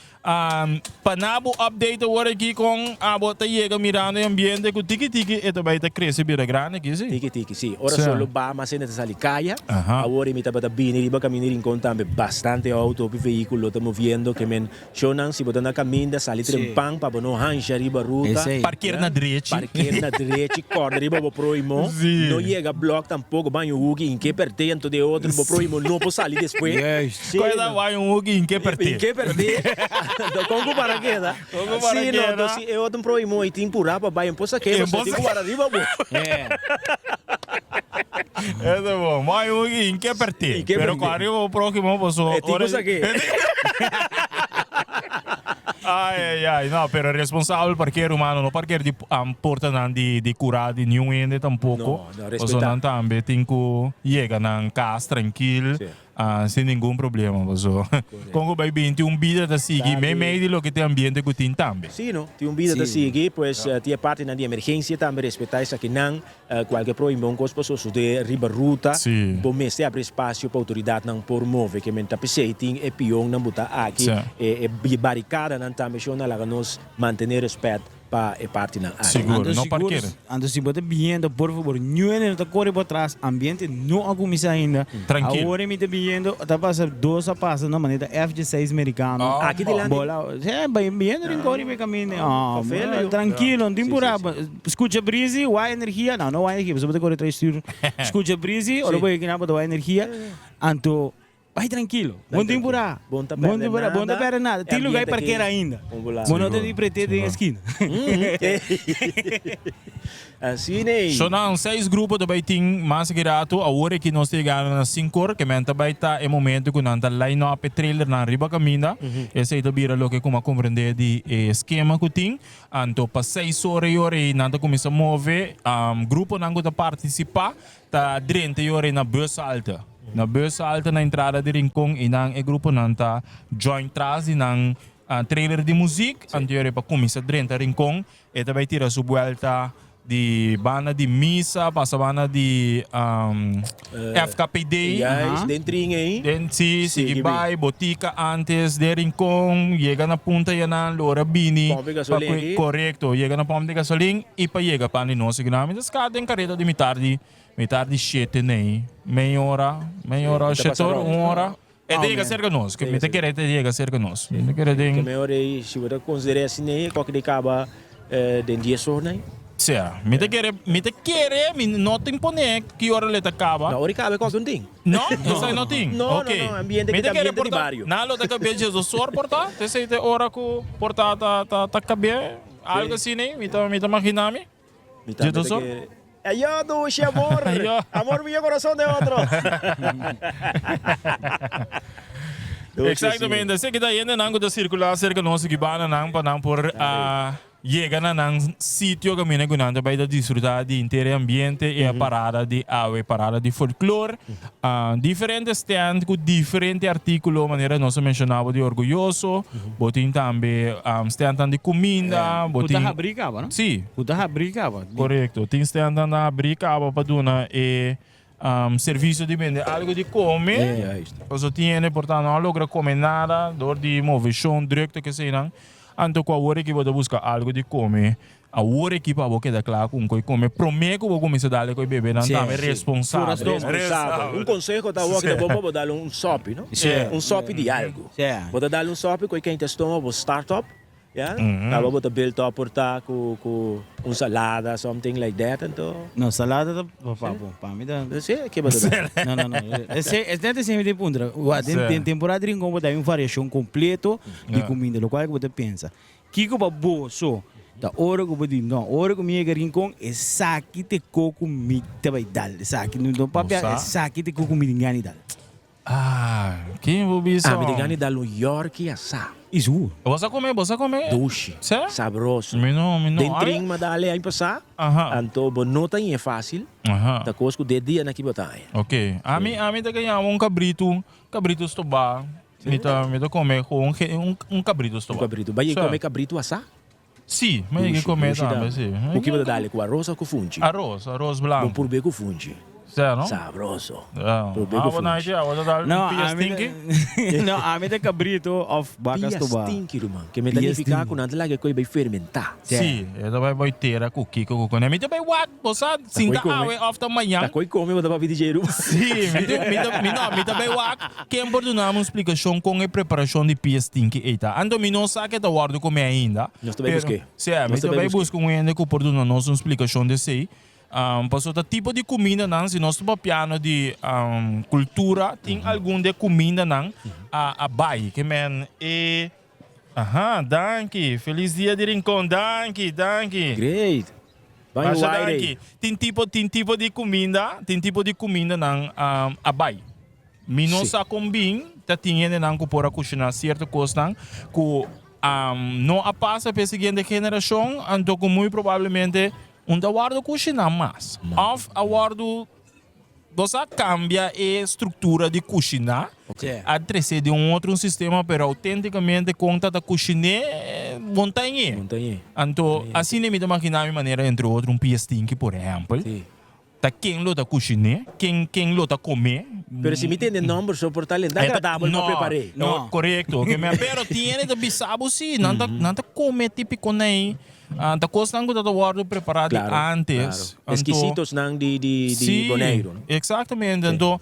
Pa na bo update awor aki kon abo ta yega mirando e ambiente ku tiki tiki e ta bai ta krese bira grandi aki si. Tiki tiki si. Ora solo ba mas hende ta sali kaya. Aha. Awor mi tabata bini riba kaminda Rincon tambe bastante auto hopi vehiculo ta moviendo ke men shownan si bo ta na kaminda sali trempan pa bo no hansha riba ruta. Esei. Parker na drechi. Parker na drechi kòrda riba bo prohimo. Si. No yega blòk tampoko baño huki inke pèrdè anto de otro bo prohimo no por sali despues. Juist. Sí, Koe ta bai un hoki in ke perdé. In ke perdé. Do kon ku para keda. Kon ku para Sí, no, keda. do si e otro pro imo i tin purá pa bai un posa ke, In pasobra posa tin ku para riba bo. Eso ta bon. Bai un hoki in ke perdé. In ke Pero perdé. ku ariba bo próximo paso. E tin ku sa ke. Ai, ai, ai. No, pero responsabel parker humano, no parker di um, portanan di, di kura di niun hende tampoko. No, no, Paso respetá. nan tambe tin ku yega nan kas trankil. Sí. Ah, sin ningun problema, paso. Con cu bay binti un bida ta sigui mei mei di loke t'e ambiente cu tin tambe. Sí, no. Tin un bida ta sigui, pues tin e partinan di emergencia tambe, respeta esakinan. Cualke prohibon cos por sosode riba ruta, bo mester abri espacio pa autoridadnan por move. Ke men ta p'esey tin e pionnan bo ta aki, e baricadanan tambe, shon a laga nos mantene respet pa e partinan aki. Sigur, Anto no sigur, parker. anto si bo ta biniendo, por favor, niun hende no ta kore bo atras, ambiente no a kuminsá ainda. Trankil. Awor mi ta biniendo, ta pasa dos a pasa na manera F-16 merikano. Oh. Aki dilanti. Bola, sí, bai biniendo rincon riba e kaminda. Oh, Favela, yo. trankilo, no tin Sí, purá. sí, sí. Skucha Breezy, wai energia. No, no wai energia, pasobra bo ta kore tres stuur. Skucha Breezy, ora bo yega kinan bo ta wai energia. Anto. Bai trankilo. Bon tin purá. Bon ta Bon tin perde purá. Bon ta nada. perde nada. E Tin lugar ambiente parker aki, ainda. un bolá. Bo no ta di pret'é den eskina. Así nei. So nan seis grupo ta bai tin mas ki rato. Awor aki nos ta yegando na sinkor ke men ta bai ta e momento ku nan ta line up e trailernan riba kaminda. Esei ta bira loke ku mi a komprendé di e skema ku tin. Anto pa seis ora i ora ei nan ta kuminsá move. Gruponan ku ta partisipá Ta drenta yora na bus halte. Na bus halte na entrada di Rincon y nan e gruponan ta join tras di nan. trailer di muziek, anto pa kuminsá drenta Rincon e ta bai tira su buelta di banda di misa pasa banda di FKPD. Juist, den trin ei. Den si, sigui bai, botica antes den Rincon, yega na Punta Yanan, lora bini. Pomp di gasolin aki. Korekto, yega na pomp di gasolin i pa yega pan di nos. Mi ta ska den kareda di mitar di mitar di shete nei, mei ora, mei ora, shete ora, un ora. E ta yega serka nos, mi ta kere e ta yega serka nos. Mi ta kere den. Ke mei ora ei, si bo ta konsider'é asina ei, koke di kaba den dies or nei. Sea, mi ta kere, mi ta kere, mi no tin pone ki ora lo e ta kaba. No, ora e kaba e koke no tin. No? Esei no tin? No, no, no, ambiente Mi ki ta ta kere ambiente di por ta, bario. nan lo ta kab'é diesdos or por ta? Te esei ta e ora ku por ta ta ta kab'é, algo asina ei, mi ta mi ta magina mi. Mi tambe ta kere. Ayo dushi amor. Amor mío corazón de otro. Exactamente. Esaki ta hendenan ku ta sirkulá serka nos aki banda nan pa nan por yega na nan sitio kaminda ku nan ta bai ta disfrutá di henter e ambiente i e parada di awe, parada di folklor. Diferente stand ku diferente artíkulo manera nos a menshoná bo di Orguyoso, bo tin tambe standnan di kuminda, bo Ku ta tin. habrí kaba, no? Sí. Ku ta habrí kaba. Korekto. Tin standnan ta habrí kaba pa duna e servisio di bende algu di kome. Pasobra tin hende por ta no a logra kome nada dor di moveshon, drukte, keseinan. Anto ku awor aki bo ta buska algu di kome. Awor aki pa bo keda kla ku un koi kome prome ku bo kuminsa dale koi bebe nan tambe responsabel. Responsabel. Un konseho ta awor ki ta bon pa bo dal un sopi no. Un sopi di algu. Bo ta dal un sopi ku e keinta stoma bo start up ya. Kaba bo ta build up por ta ku ku un salada something like that anto. No salada ta pa bo pa mi ta. Si ke bo ta dal? No no no esei es net esei mi ta puntra. Den temporada di Rincon bo ta hay un variashon kompleto di kuminda lokual ku bo ta pensa. Kiko pa boso ta ora ku bo di no, ora ku mi yega Rincon esaki te ko ku mi ta bai dal, esaki no no papia, esaki te ko ku mi tin gana di dal. Ah, kin bo bisa? Ami tin gana di dal un yorki asá. Is hoe? Bo sa come, bo sa come? Dushi, Sè? sabroso. Mi no, mi no. Den trin mi a dal e aña pasá, anto bo no ta ñe fácil, ta kos ku de dia na ki bo ta haña. Ok, ami, ami ta ke yama un kabritu, kabritu stobá. Mi ta mi ta come gewoon ge un un cabrito Un stoba. cabrito. Bay Sa. come cabrito asá? Si, mi yega Dushi, come dushi tambe, tambe. si. Cu ki bo ta dale? Cu aros of cu funchi? Aros, aros Bo blanco. purbe cu funchi. Sa, no? Sabroso. Ja. Purbe cu Abo funchi. Nike, abo ta dal No, un pia ami ta stinky? no, ami ta cabrito of baca Pia stoba. stinky, ruman. Ke mi ta Pia nifica stinky. cu nan ta laga e coi bay fermenta. Si, e ta bay bay tera cu kico cu cune. Mi ta bay wak, bo sa, sin ta awe of ta mañan. Ta coi come bo ta papia di dje ruman. Si, mi ta, mi ta, mi no, mi ta bay wak ken por duna mi un splicacion con e preparacion di pia stinky ey ta. Anto mi no sa ke ta wordo come ainda. Nos ta bay Pero, busque. si, mi Nos ta ta bay bay busque. busca un hende cu por duna nos un splicacion di esey. Pasobra ta tipo di cumindanan, si nos ta papiando di cultura, tin algun di e cumindanan a, a bay. Ke men e. Aha, danki. Feliz dia di Rincon. Danki, danki. Great. Baño Masha waire. danki. Tin tipo, tin tipo di cuminda, tin tipo di cumindanan um, a bai. Mi no Sí. sa con bin, ta tin hendenan cu por a cushina cierto cosnan cu um, no a pasa p'e siguiente generacion, anto cu muy probablemente un ta wordo cushina mas. Of a wordo Nos a cambia e structura di cushiná, a trece den un otro un sistema, pero autenticamente con ta ta cushiné, bon ta en e. Anto, asina mi ta magina mi manera entre otro un pia stinky por ehempel, ta ken lo ta cushiné, ken ken lo ta comé. Pero si mi tende nomber so por ta lenta agradabel pa prepar'é. No, corecto. Pero tin hende ta bisa bo si, nan ta nan ta come tipico nei. Ta kosnan ku ta ta wòrdu prepará di ántes. Claro, Eskisitosnan di di di Boneiru, no? Sí, eksaktamente. Anto,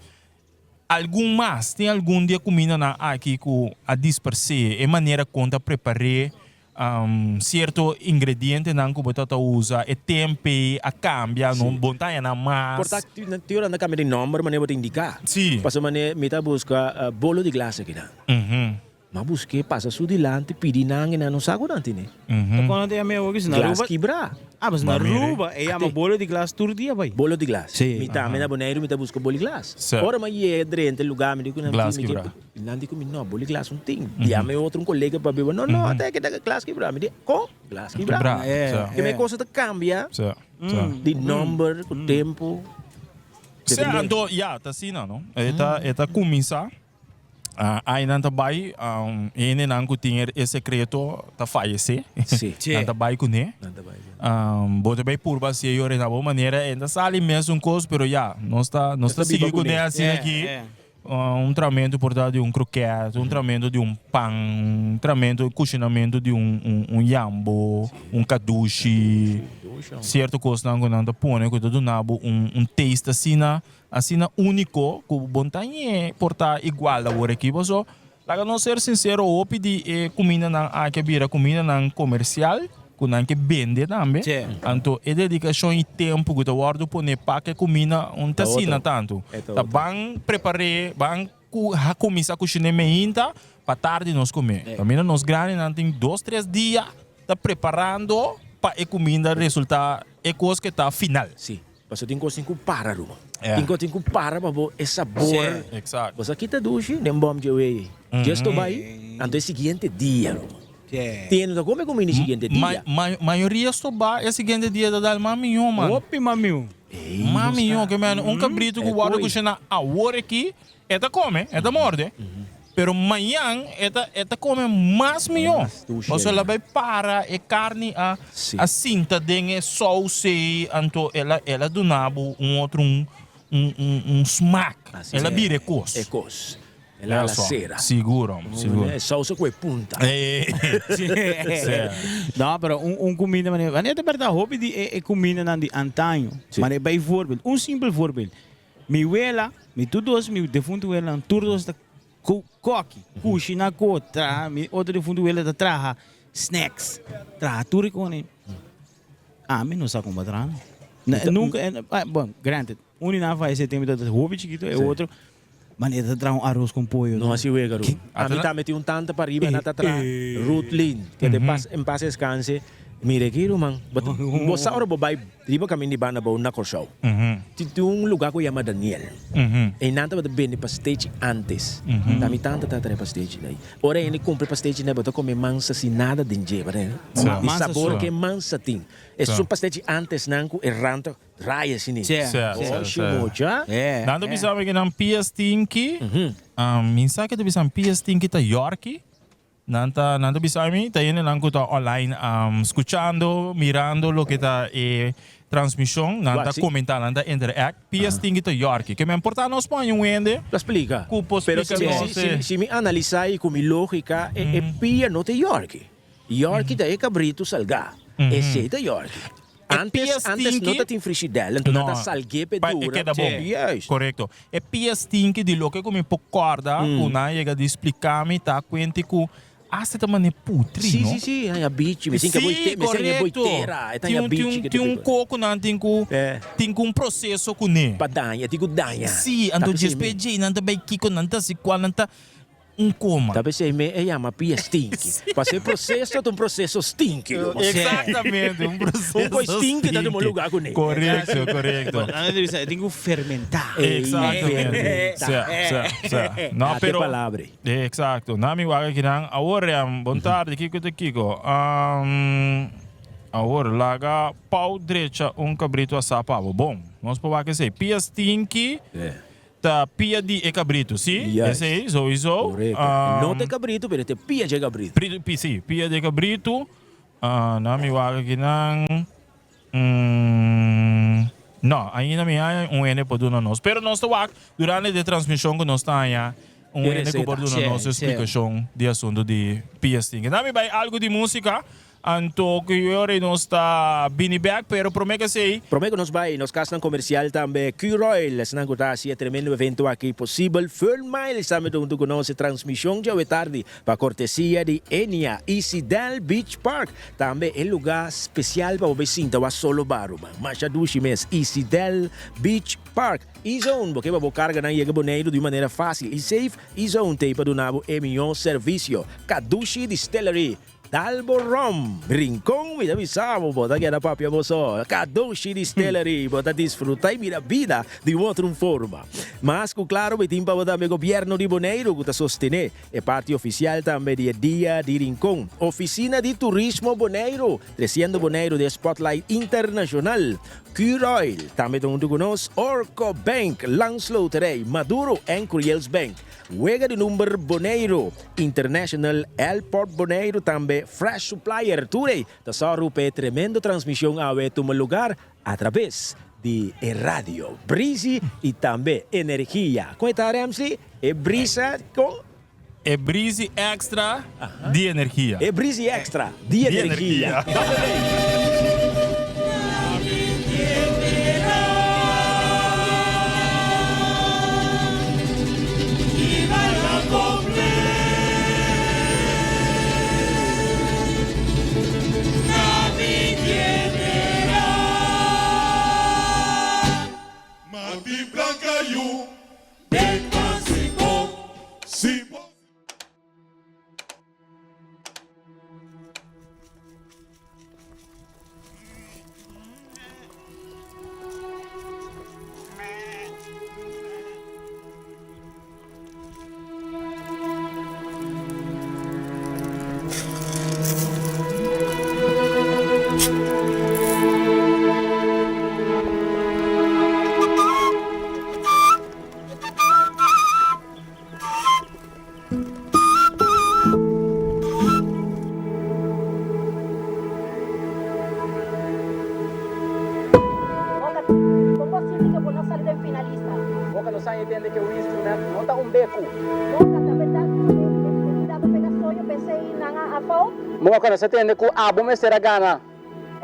algun mas, tin algun di e kumindanan aki ku a dispersé e manera kon ta prepar'é sierto ingredientenan ku bo ta ta usa, e tempe a kambia, no bo ta haña nan mas. Por ta tin ora nan ta kambia di nòmber manera bo ta indiká. Sí. Pasobra manera mi ta buska bolo di glas akinan. Ma busk'é pasa su dilanti, pidi nan i nan no sa ku nan tene. Ta kono ta yama e hoki? Si na Glas Aruba. kibrá. Ah, pues na Aruba e yama bolo di glas tur dia bai. Bolo di glas. Sí. Mi tambe na Boneiru mi ta buska bolo di glas. Sí. Ora mi a yega drenta e lugá mi di ku nan Glas tin, mi kibrá. ke, nan di ku mi no, bolo di glas no tin. Yama e otro un kolega pa biba, no, no, ata e glas kibrá. Mi di, kon? Glas kibrá. Kibrá, sí. Ke mi kosa ta kambia Sí, sí. di nòmber ku tempu. Sí, anto, ya, ta asina, no? E ta, e ta kuminsá. Ai nan ta bai, hendenan ku tin e sekreto ta fayesé. Sí. Nan ta bai kuné. Nan ta bai kuné. Bo ta bai purba hasié yora na bo manera, e ta sali mesun kos, pero ya, nos ta nos ta sigui kuné asina aki. Un tramento por ta di un kroket, un tramento di un pan, un tramento, kushinamentu di un un yambo, un kadushi. Sierto kosnan ku nan ta pone ku ta duna bo un un taste asina. Asina úniko ku bo no ta ñe por ta igual awor aki paso laga nos ser sinsero hopi di e kumindanan aki a bira kumindanan komersial ku nan ke bende tambe anto e dedikashon i tempu ku ta wòrdu pone pa ke kuminda no ta asina tantu ta ban prepar'é ban kuminsá kushin'é meinta pa tardi nos kume kaminda nos grandinan tin dos tres dia ta preparando pa e kuminda resultá e kos ke ta final. Pasobra tin kos tin ku para ruman. Tin kos tin ku para pa bo e sabor. Exacto. Bo sa kita dushi den bom dje wey. Djes to bai, anto e siguiente dia ruman. Tin no ta come cuminda e siguiente dia. Mayoria sto ba e siguiente dia ta dal mas miho man. Hopi mas miho. Mas miho ke men un cabrito ku wòrdu kushina awor aki. E ta come, e ta morde, pero mañan e ta e ta come mas mihó. Pasobra el a bai para e carni a a sinta den e saus ei, anto el a el a duna bo un otro un un un un smaak. El a bira e cos. E cos. El a la cera. Siguro, siguro. E saus a cu e punta. No, pero un un cuminda manera, wanneer ta berdad hopi di e e cumindanan di antaño, manera bijvoorbeeld, un simpel voorbeeld, Mi wela, mi tur dos, mi defuntu welanan tur dos ta koki, kushina ko, traha, mi otro defuntu wela ta traha snacks, traha tur e kone. Ami no sa kon pa traha no. Nunka, bon, granted, un di nan a fayesé tempu mi tabata hopi chikito, e otro, man e ta traha un aros kon pollo. No hasi wega Ruth. Ami tambe tin un tanta pariba nan ta traha, Ruth Lin, ke te pas en pas descanse. Mira aki ruman, bo sa ora bo bai riba kamin di banda abou na Kòrsou, tin un lugá ku yama Daniel. Einan tabata bende pastechi ántes. Ta mi tanta ta trae pastechi dai. Ora hende kumpra pastechi dai bo ta kome mansa sin nada den dje, di sabor ke mansa tin. Esun pastechi ántes nan ku e rant raya asina. Oshi mucha. Nan ta bisa mi ku nan pia stinki, mi sa ke ta bisa pia stinki ta yòrki. Nan ta nan ta bisa mi ta hendenan ku ta online skuchando, mirando loke ta e transmishon, nan ta komentá, nan ta interact. Pia stinki ta yòrki. Ke men por ta nos pon un hende Ta splika. ku por Pero splika si nos si e. si mi analisá i ku mi lógika e e pia no ta yòrki. Yòrki ta e kabritu salgá. Esei ta yòrki. E Antes pia antes no stinki ta tin frishidèl, enton nan No, ta salg'é p'e pa e dura. keda bon. Juist. Korekto. E pia stinki di loke ku mi por kòrda ku nan a yega di splika mi ta kuenti ku asta ta manera putri, Sí, no? sí, sí, haña bichi. Mi sin ke Sí, boite, mi sin ke korekto. boitera. E ta Tin haña un tin bichi un ke ta tin un piko. koko nan tin ku tin ku un proseso kuné. Pa daña, tin ku daña. Sí, Ta anto p'esei djespe mi. djei nan ta bai kiko nan ta hasi kual nan ta Un coma. Ta p'esei me e yama pia stinky. Pasobra e proceso ta un proceso stinky. Exactamente, un proceso stinky. Un koi stinky ta tuma lugar kuné. Correcto, correcto. Nan ta bisa e tin ku fermentá. Exactamente. Sa, sa, sa. No, Ate pero. palabra. Exacto. Na mi wak akinan. Awor, bon tardi, kiko ta kiko? Awor, laga Pau drecha un cabrito asá pa bo. Bon, nos por wak esei. Pia stinky. Ta pia di e cabrito, si? Juist. Esey, sowieso. Correcto. No ta e cabrito, pero ta e pia dje cabrito. Pri, pi, si, pia di e cabrito. Ah, nan mi wak akinan. Mm, no, ainda mi haña un hende por duna nos. Pero nos ta wak durante di e transmision cu nos ta haña un E hende cu por receta. duna nos Si, si. explicacion di asunto di pia stinky. Nan mi bay algo di musica. Anto ku yori nos ta bini bek, pero prome ku esei. Prome ku nos bai nos kasnan komersial tambe Q-Royal, esnan ku ta hasi e tremendo evento aki posibel. Fern Miles tambe ta huntu ku nos. E transmishon djawe tardi pa kortesia di Enia i Sidel Beach Park. Tambe e lugá spesial pa bo bai sinta wak solo baru man. Masha dushi mes, Isidel Beach Park. E-Zone, bo ke pa bo karganan yega Boneiru di un manera fásil i safe? E-Zone t'ei pa duna bo e mihó servisio. Kadushi Distillery. Dalbo Rum, Rincon mi ta bisa bo, bo ta keda papia bo so. Kadoshi Distillery, bo ta disfruta y mira bida di un otro forma. Mas cu claro mi tin pa bo tambe Gobierno di Boneiru cu ta sostene e parti oficial tambe di e Dia di Rincon. Oficina di Turismo Boneiru, treciendo Boneiru den spotlight internacional. Curoil tambe ta hunto cu nos, Orco Bank, Landsloterij, Maduro en Curiels Bank. Wega di number Boneiru, International Airport Boneiru tambe Fresh Supplier tur ei ta sòru pa e tremendo transmision awe tuma lugar atrabes di e radio Breezy y tambe Energia. Con e ta Ramsey? E brisa con? E Breezy Extra di Energia. E Breezy Extra di Energia. Kon bo sinti ke bo no sali den finalista? Boka no sa entende ke un instrument no ta un beku. Boka, ta berdat ku e hurado pega soño p'esei nan a afou? Boka no sa tende ku abo mester a gana.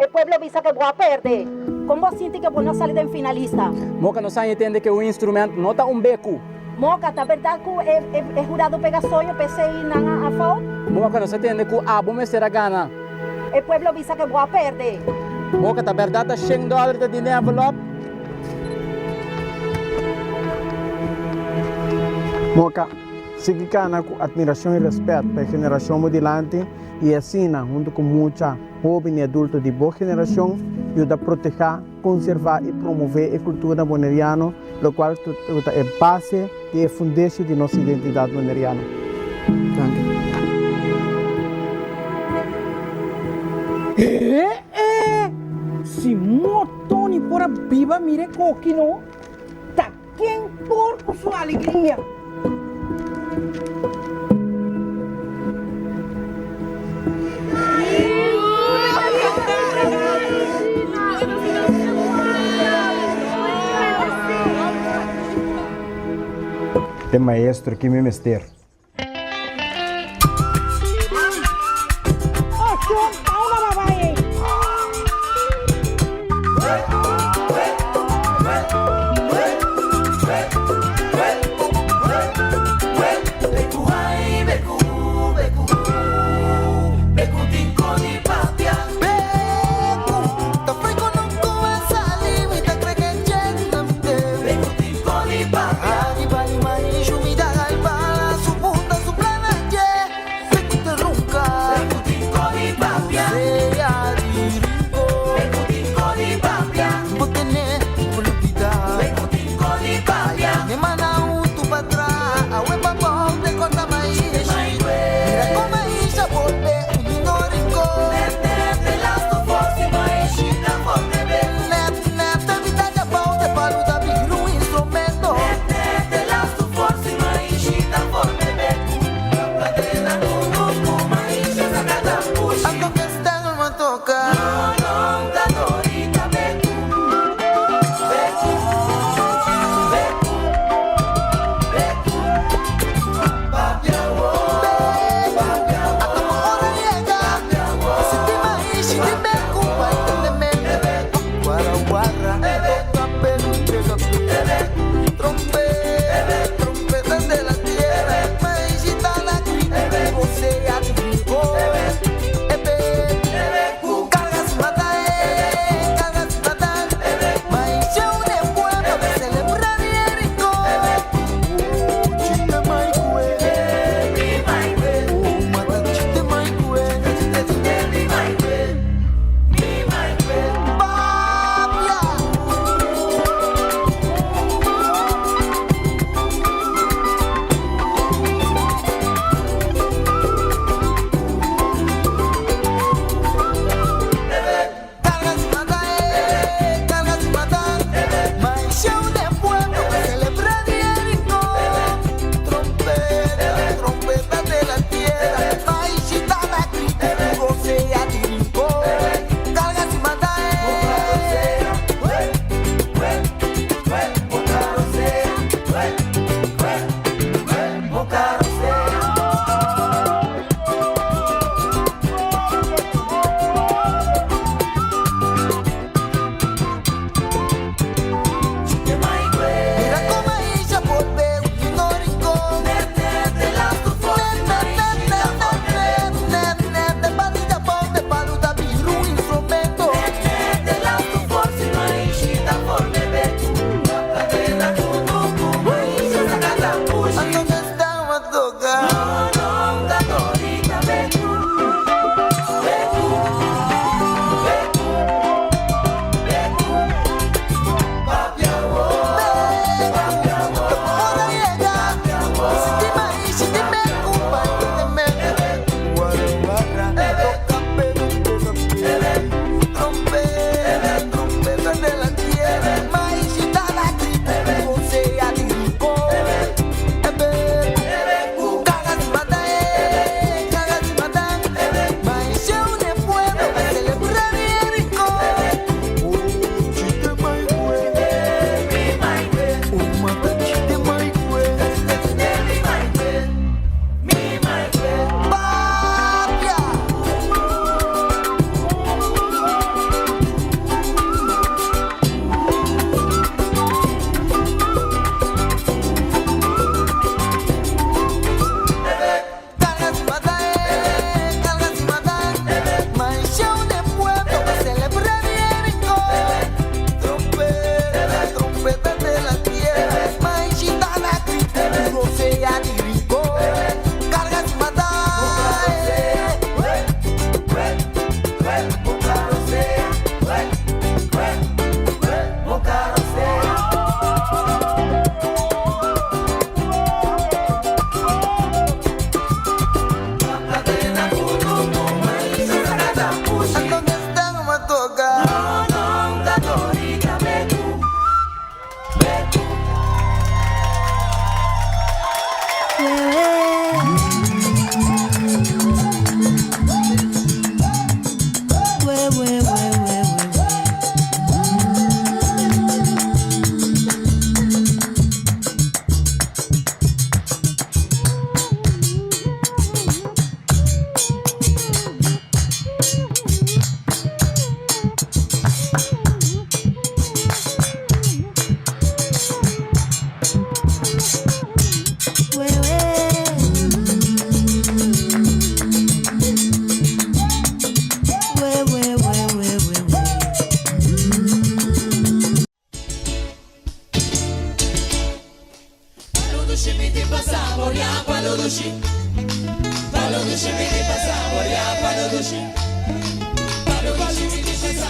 E pueblo bisa ke bo a perde. Kon bo sinti ke bo no sali den finalista? Moka no sa entende ke un instrument no ta un beku. Moka, ta berdat ku e e hurado pega soño p'esei nan a afou? Moka no sa tende ku abo mester a gana. E pueblo bisa ke bo a perde. Moka, ta berdat ta shen dòler ta dine envelop? Moka, sigui kana ku atmirashon i rèspèt pa e generashon bo dilanti i asina huntu ku mucha. Hóben i adulto di bo generashon yuda protehá, konservá i promové e kultura boneriano, lokual ku ta e base di e fundeshi di nos identidat boneriano. Danki. Ee! Si Mortoni por a biba mira e koki no, ta ken por ku su alegria? E maestro ki mi mester.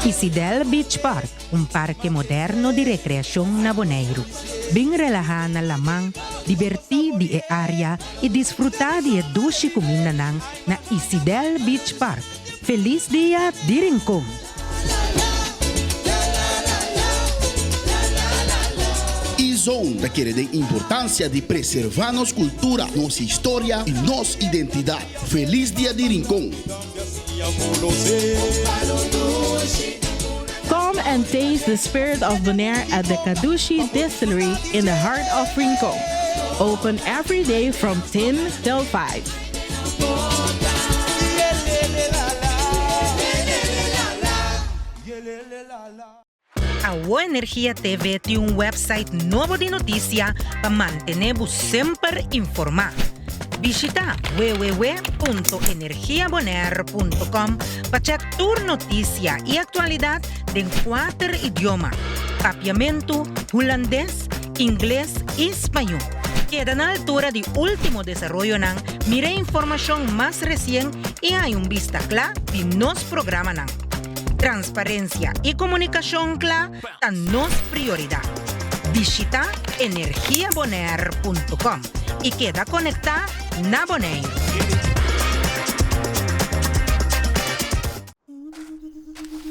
Isidel Beach Park, un parke moderno di rekreashon na Boneiru. Bin relahá na laman, dibertí di e área i disfrutá di e dushi kumindanan na Isidel Beach Park. Felis dia di Rincon! E-Zone ta kere den importancia di preserva nos cultura, nos historia y nos identidad. Feliz Dia di Rincon! Come and taste the spirit of Bonaire at the Kadushi Distillery in the heart of Rincon. Open every day from 10 till 5. Awo Energia TV tin un website nobo di notisia pa mantené bo semper informá. Bishitá www.energiabonaire.com pa chèk tur notisia i aktualidat den kuater idioma, Papiamentu, Hulandes, Ingles i Spañó. Keda na altura di último desaroyonan, mira e informashon mas resien i haña un bista kla di nos programanan. Transparensia i komunikashon kla ta nos prioridat. Bishitá energiabonaire.com i keda konektá na Boneiru.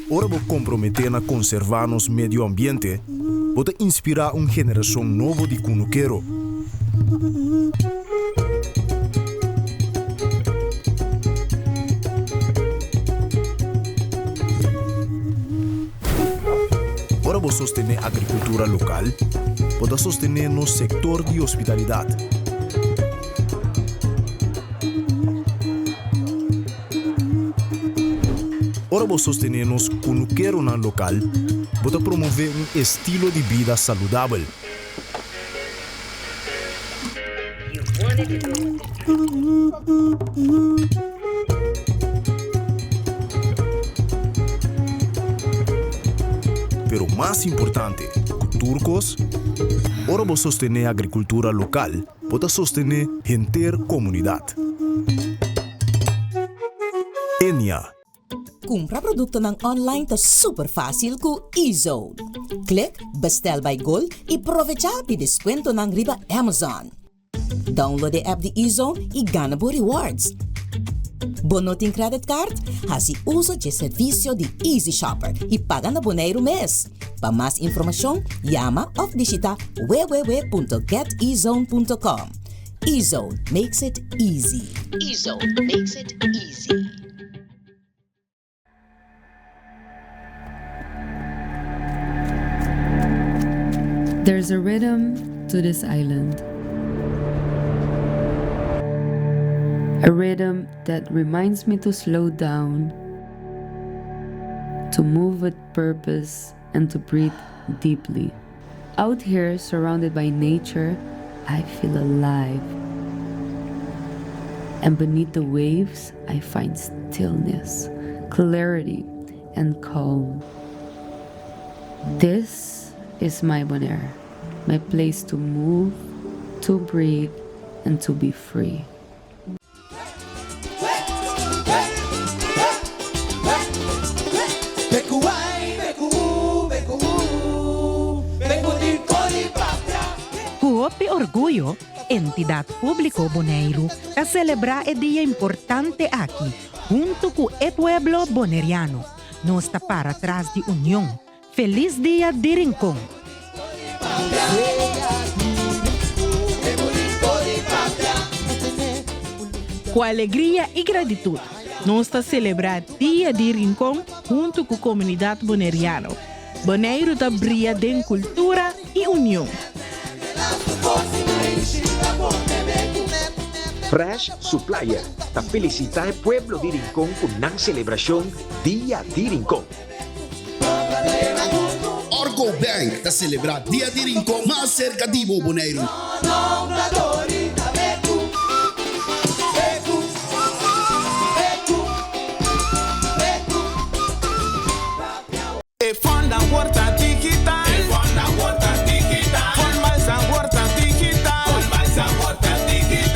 Ora bo komprometé na konservá nos medio ambiente, bo ta inspirá un generashon nobo di kunukero. Ora bo sostené agrikultura lokal, bo ta sostené nos sektor di hospitalidat. Ora bo sostené nos kunukeronan lokal, bo ta promové un estilo di bida saludabel. Pero mas importante ku tur kos, ora bo sostené agrikultura lokal, bo ta sostené henter komunidat. Enia. Kumpra produktonan online ta super fásil ku eZone. Klik Bestel by Gold i provechá di deskuentonan riba Amazon. Download e app di eZone i gana bo rewards. Bo no tin credit card? Hasi uso dje servisio di Easy Shopper i paga na Boneiru mes. Pa mas informashon, yama òf bishita www.getezone.com. eZone makes it easy. eZone makes it easy. There's a rhythm to this island. A rhythm that reminds me to slow down, to move with purpose, and to breathe deeply. Out here, surrounded by nature, I feel alive. And beneath the waves, I find stillness, clarity, and calm. This is my Bonaire, my place to move, to breathe, and to be free. Ku hopi orguyo, Entidat Públiko Boneiru ta selebrá e dia importante aki huntu ku e pueblo boneriano. Nos ta para tras di union. Felis dia di Rincon! Ku alegria i gratitut, nos ta selebrá Dia di Rincon huntu ku komunidat boneriano. Boneiru ta bria den kultura i union. Fresh Supplier ta felisitá e pueblo di Rincon ku nan selebrashon Dia di Rincon. Orco Bank ta celebra Dia di Rincon mas cerca di bo, Boneiru. E fonda worta digital. E fonda worta digital. Fon malsa worta digital. Fon malsa worta digital.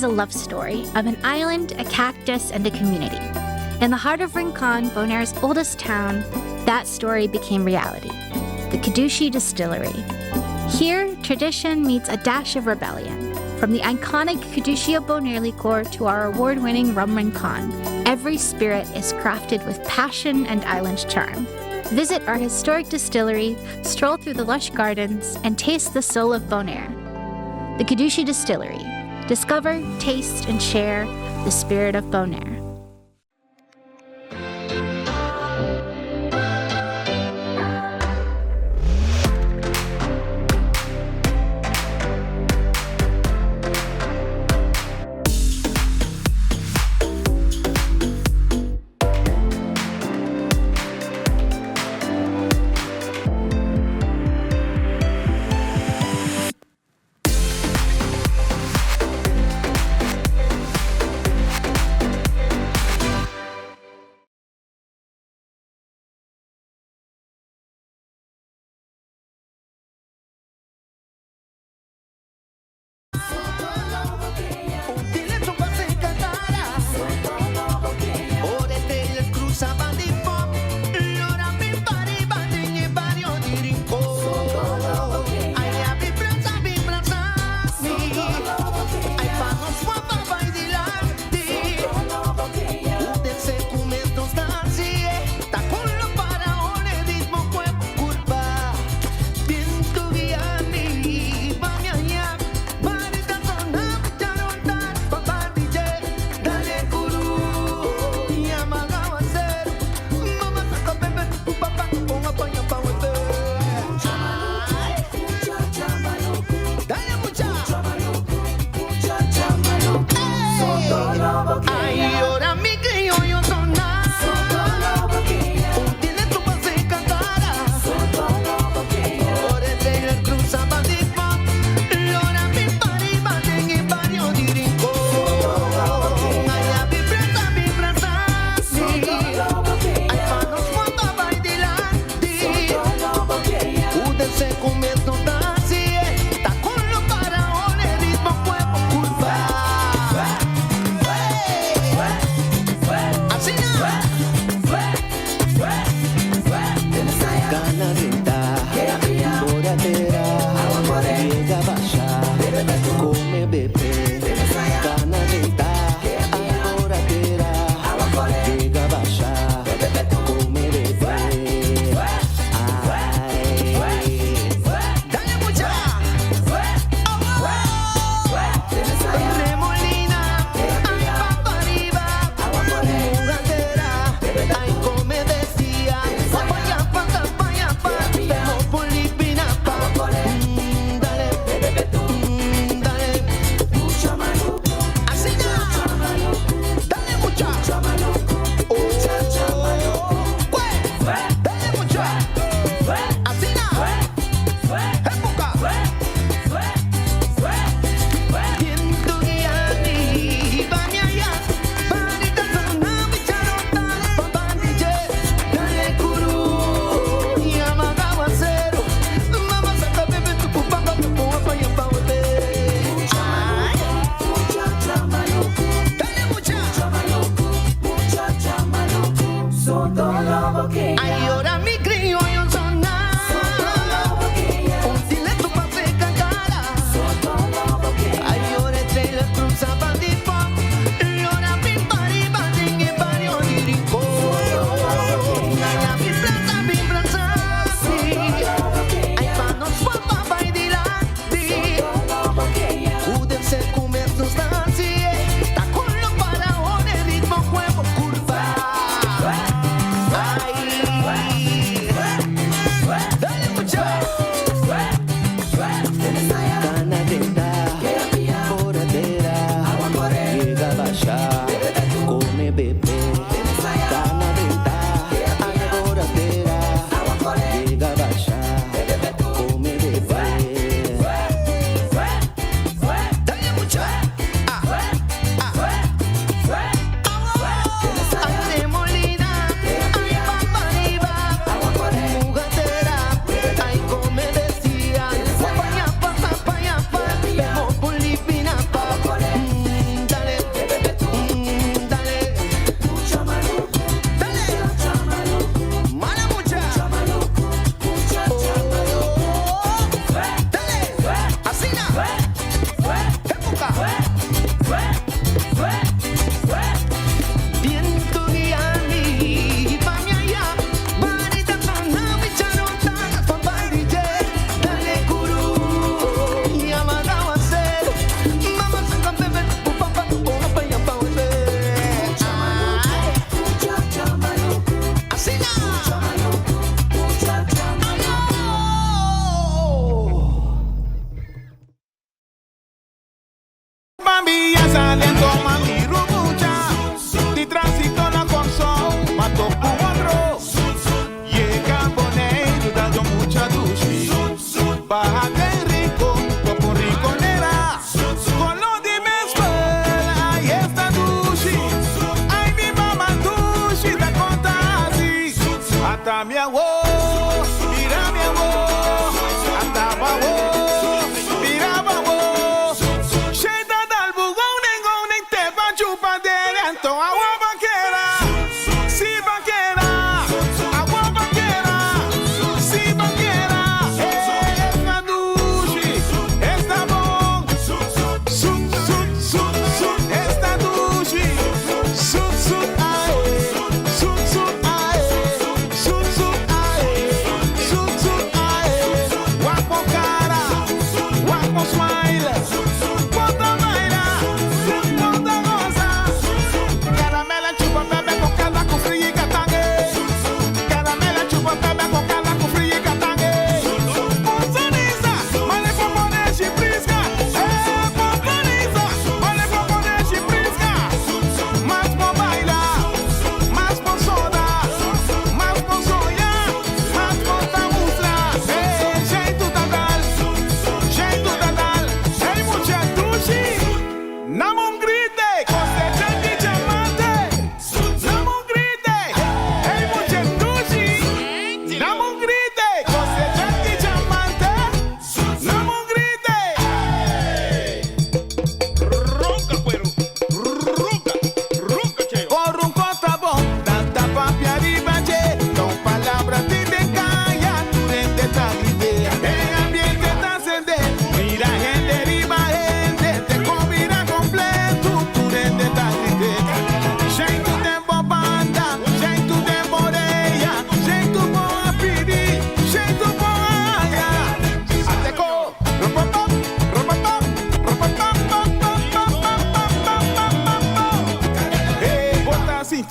is a love story of an island, a cactus, and a community. In the heart of Rincon, Bonaire's oldest town, that story became reality. The Kadushi Distillery. Here, tradition meets a dash of rebellion. From the iconic Caducea Bonaire liqueur to our award winning Rum Rincon, every spirit is crafted with passion and island charm. Visit our historic distillery, stroll through the lush gardens, and taste the soul of Bonaire. The Caducea Distillery. Discover, taste, and share the spirit of Bonaire.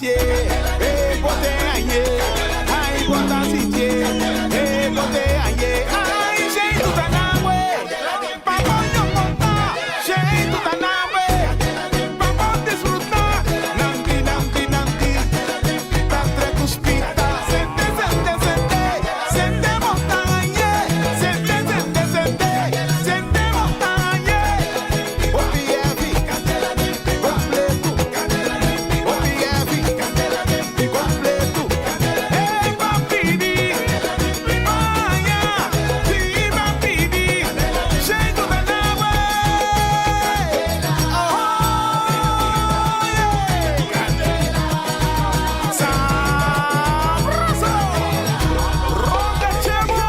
sintié, eh, bo te hañ'é. Ai, bo ta sintié, eh, bo te hañ'é. Ai, jeito ta na we, pa bo nyongotá. Jeito ta na we, pa bo disfrutá. Nan di, nan di, nan di, ta trek ku spita. Sente, sente, sente, sente bo ta hañ'é. Sente, sente, sente, sente bo ta hañ'é. Hopi heavy, completo. Hopi heavy, completo. Hey, pa pidi, paña, si pa pidi, jeito ta na we. Oh, yeah. Sabroso, ronda chebo.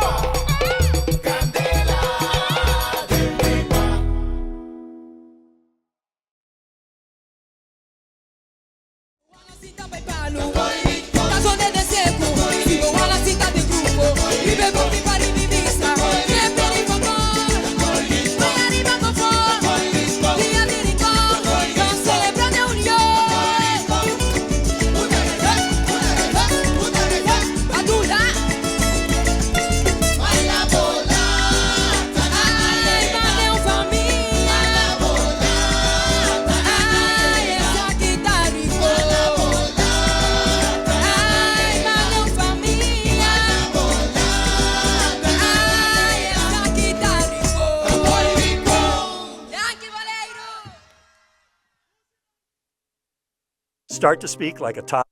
Start to speak like a top.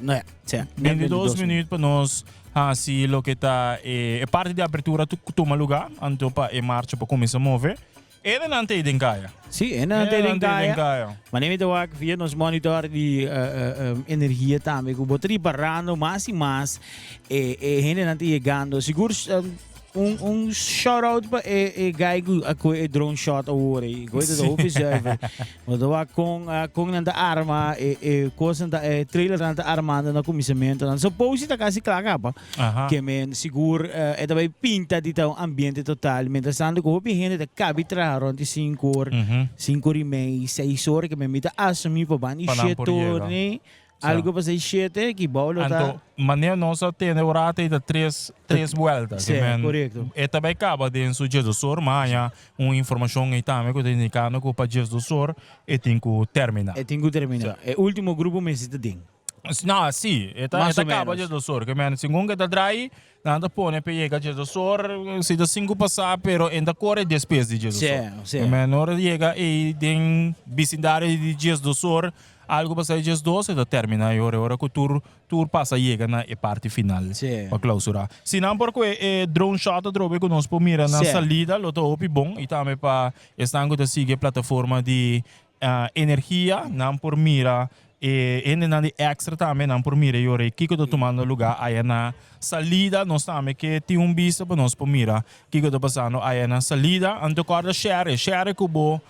No ja, sí. 22 minuut pa nos hasi loke ta e, e parti di apertura tu tuma lugar, anto pa e marcha pa kuminsa move. E nan te den kaya. Sí, e nan te den kaya. Maar neem het wak via nos monitor di uh, uh, um, energia tambe. Ku bo ta riparando mas y mas e, e hende nan ta llegando. Sigur um, Un un shout out pa e e guy ku a koe e drone shot awor ei. Gooi dat hopi zuiver. Want wa kon kon nan ta arma e e kos nan ta e trailer nan ta armando na kuminsamentu nan. So posi ta kasi kla kaba. Aha. Ke men sigur e ta bai pinta di ta un ambiente total. Mientras tanto ku hopi hende ta kabi traha rond di sinku or, sinku or i mei, seis or ke men mi ta asumi pa ban di Pa nan por shete or yega. ni. Algo pa seis shete, ki bou lo ta. Anto, manera nos a tene ora ta ta tres, tres buelta. Sí, Ke men, korekto. E ta bai kaba den su diesdosor, ma haña un informashon ei tambe ku ta indikando ku pa diesdosor e tin ku terminá. E tin ku terminá. E último grupo mester ta den. No, sí, e ta, e Mas ta o kaba menos. diesdosor. Ke men, segun ke ta drai, Nan ta pone pa yega diesdosor, si ta sinku pasá, pero en ta kore despues di diesdosor. Sí, sí. Men ora yega ei den bisindario di diesdosor, algu pasá di diesdos, e ta terminá e ora, e ora ku tur tur pasa yega na e parti final Sí. pa klausurá. Si nan por kue e drone shot atrobe ku nos por mira na Sí. salida, lo ta hopi bon i tambe pa esnan ku ta sigui e plataforma di energia, nan por mira. E hendenan di Extra tambe nan por mira yora kiko ta tumando lugar aya na salida. Nos tambe ke tin un bista pa nos por mira kiko ta pasando aya na salida. Anto kòrda share, share ku bo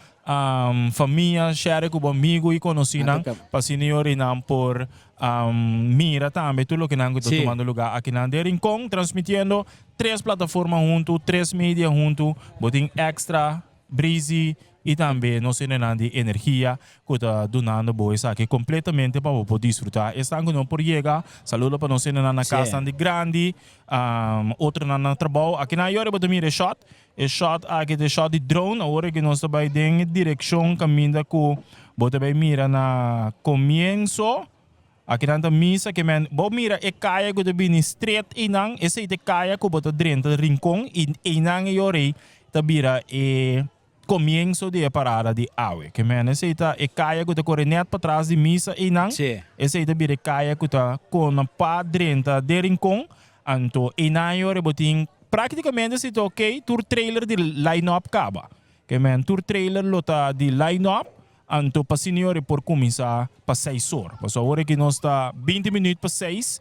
famia, share ku bo amigu i konosinan pa asina yora nan por mira tambe tur loke nan ku ta tumando lugar akinan den Rincon, transmitiendo tres plataforma huntu, tres media huntu. Bo tin Extra, Breezy i tambe nos hendenan di energia ku ta dunando bo esaki kompletamente pa bo por disfrutá. Esnan ku no por yega, saludo pa nos hendenan na kasnan di grandi, otronan na trabou. Akinan ayora bo ta mira e shòt. E shòt aki ta e shòt di drone. Awor aki nos ta bai den e direkshon kaminda ku bo ta bai mira na komienso. Akinan ta misa ke men bo mira e kaya ku ta bini stret einan, esei ta e kaya ku bo ta drenta Rincon i einan e yorei ta bira e komienso di e parada di awe. Ke men esei ta e kaya ku ta kore nèt patras di misa einan, esei ta bira e kaya ku ta kona pa drenta den Rincon, anto einan e yorei bo tin praktikamente si ta oke tur trailer di line up kaba. Ke men tur trailer lo ta di line up. Anto pa senior e por cuminsa pa seis or. Pasobra awor aki nos ta 20 minuut pa seis.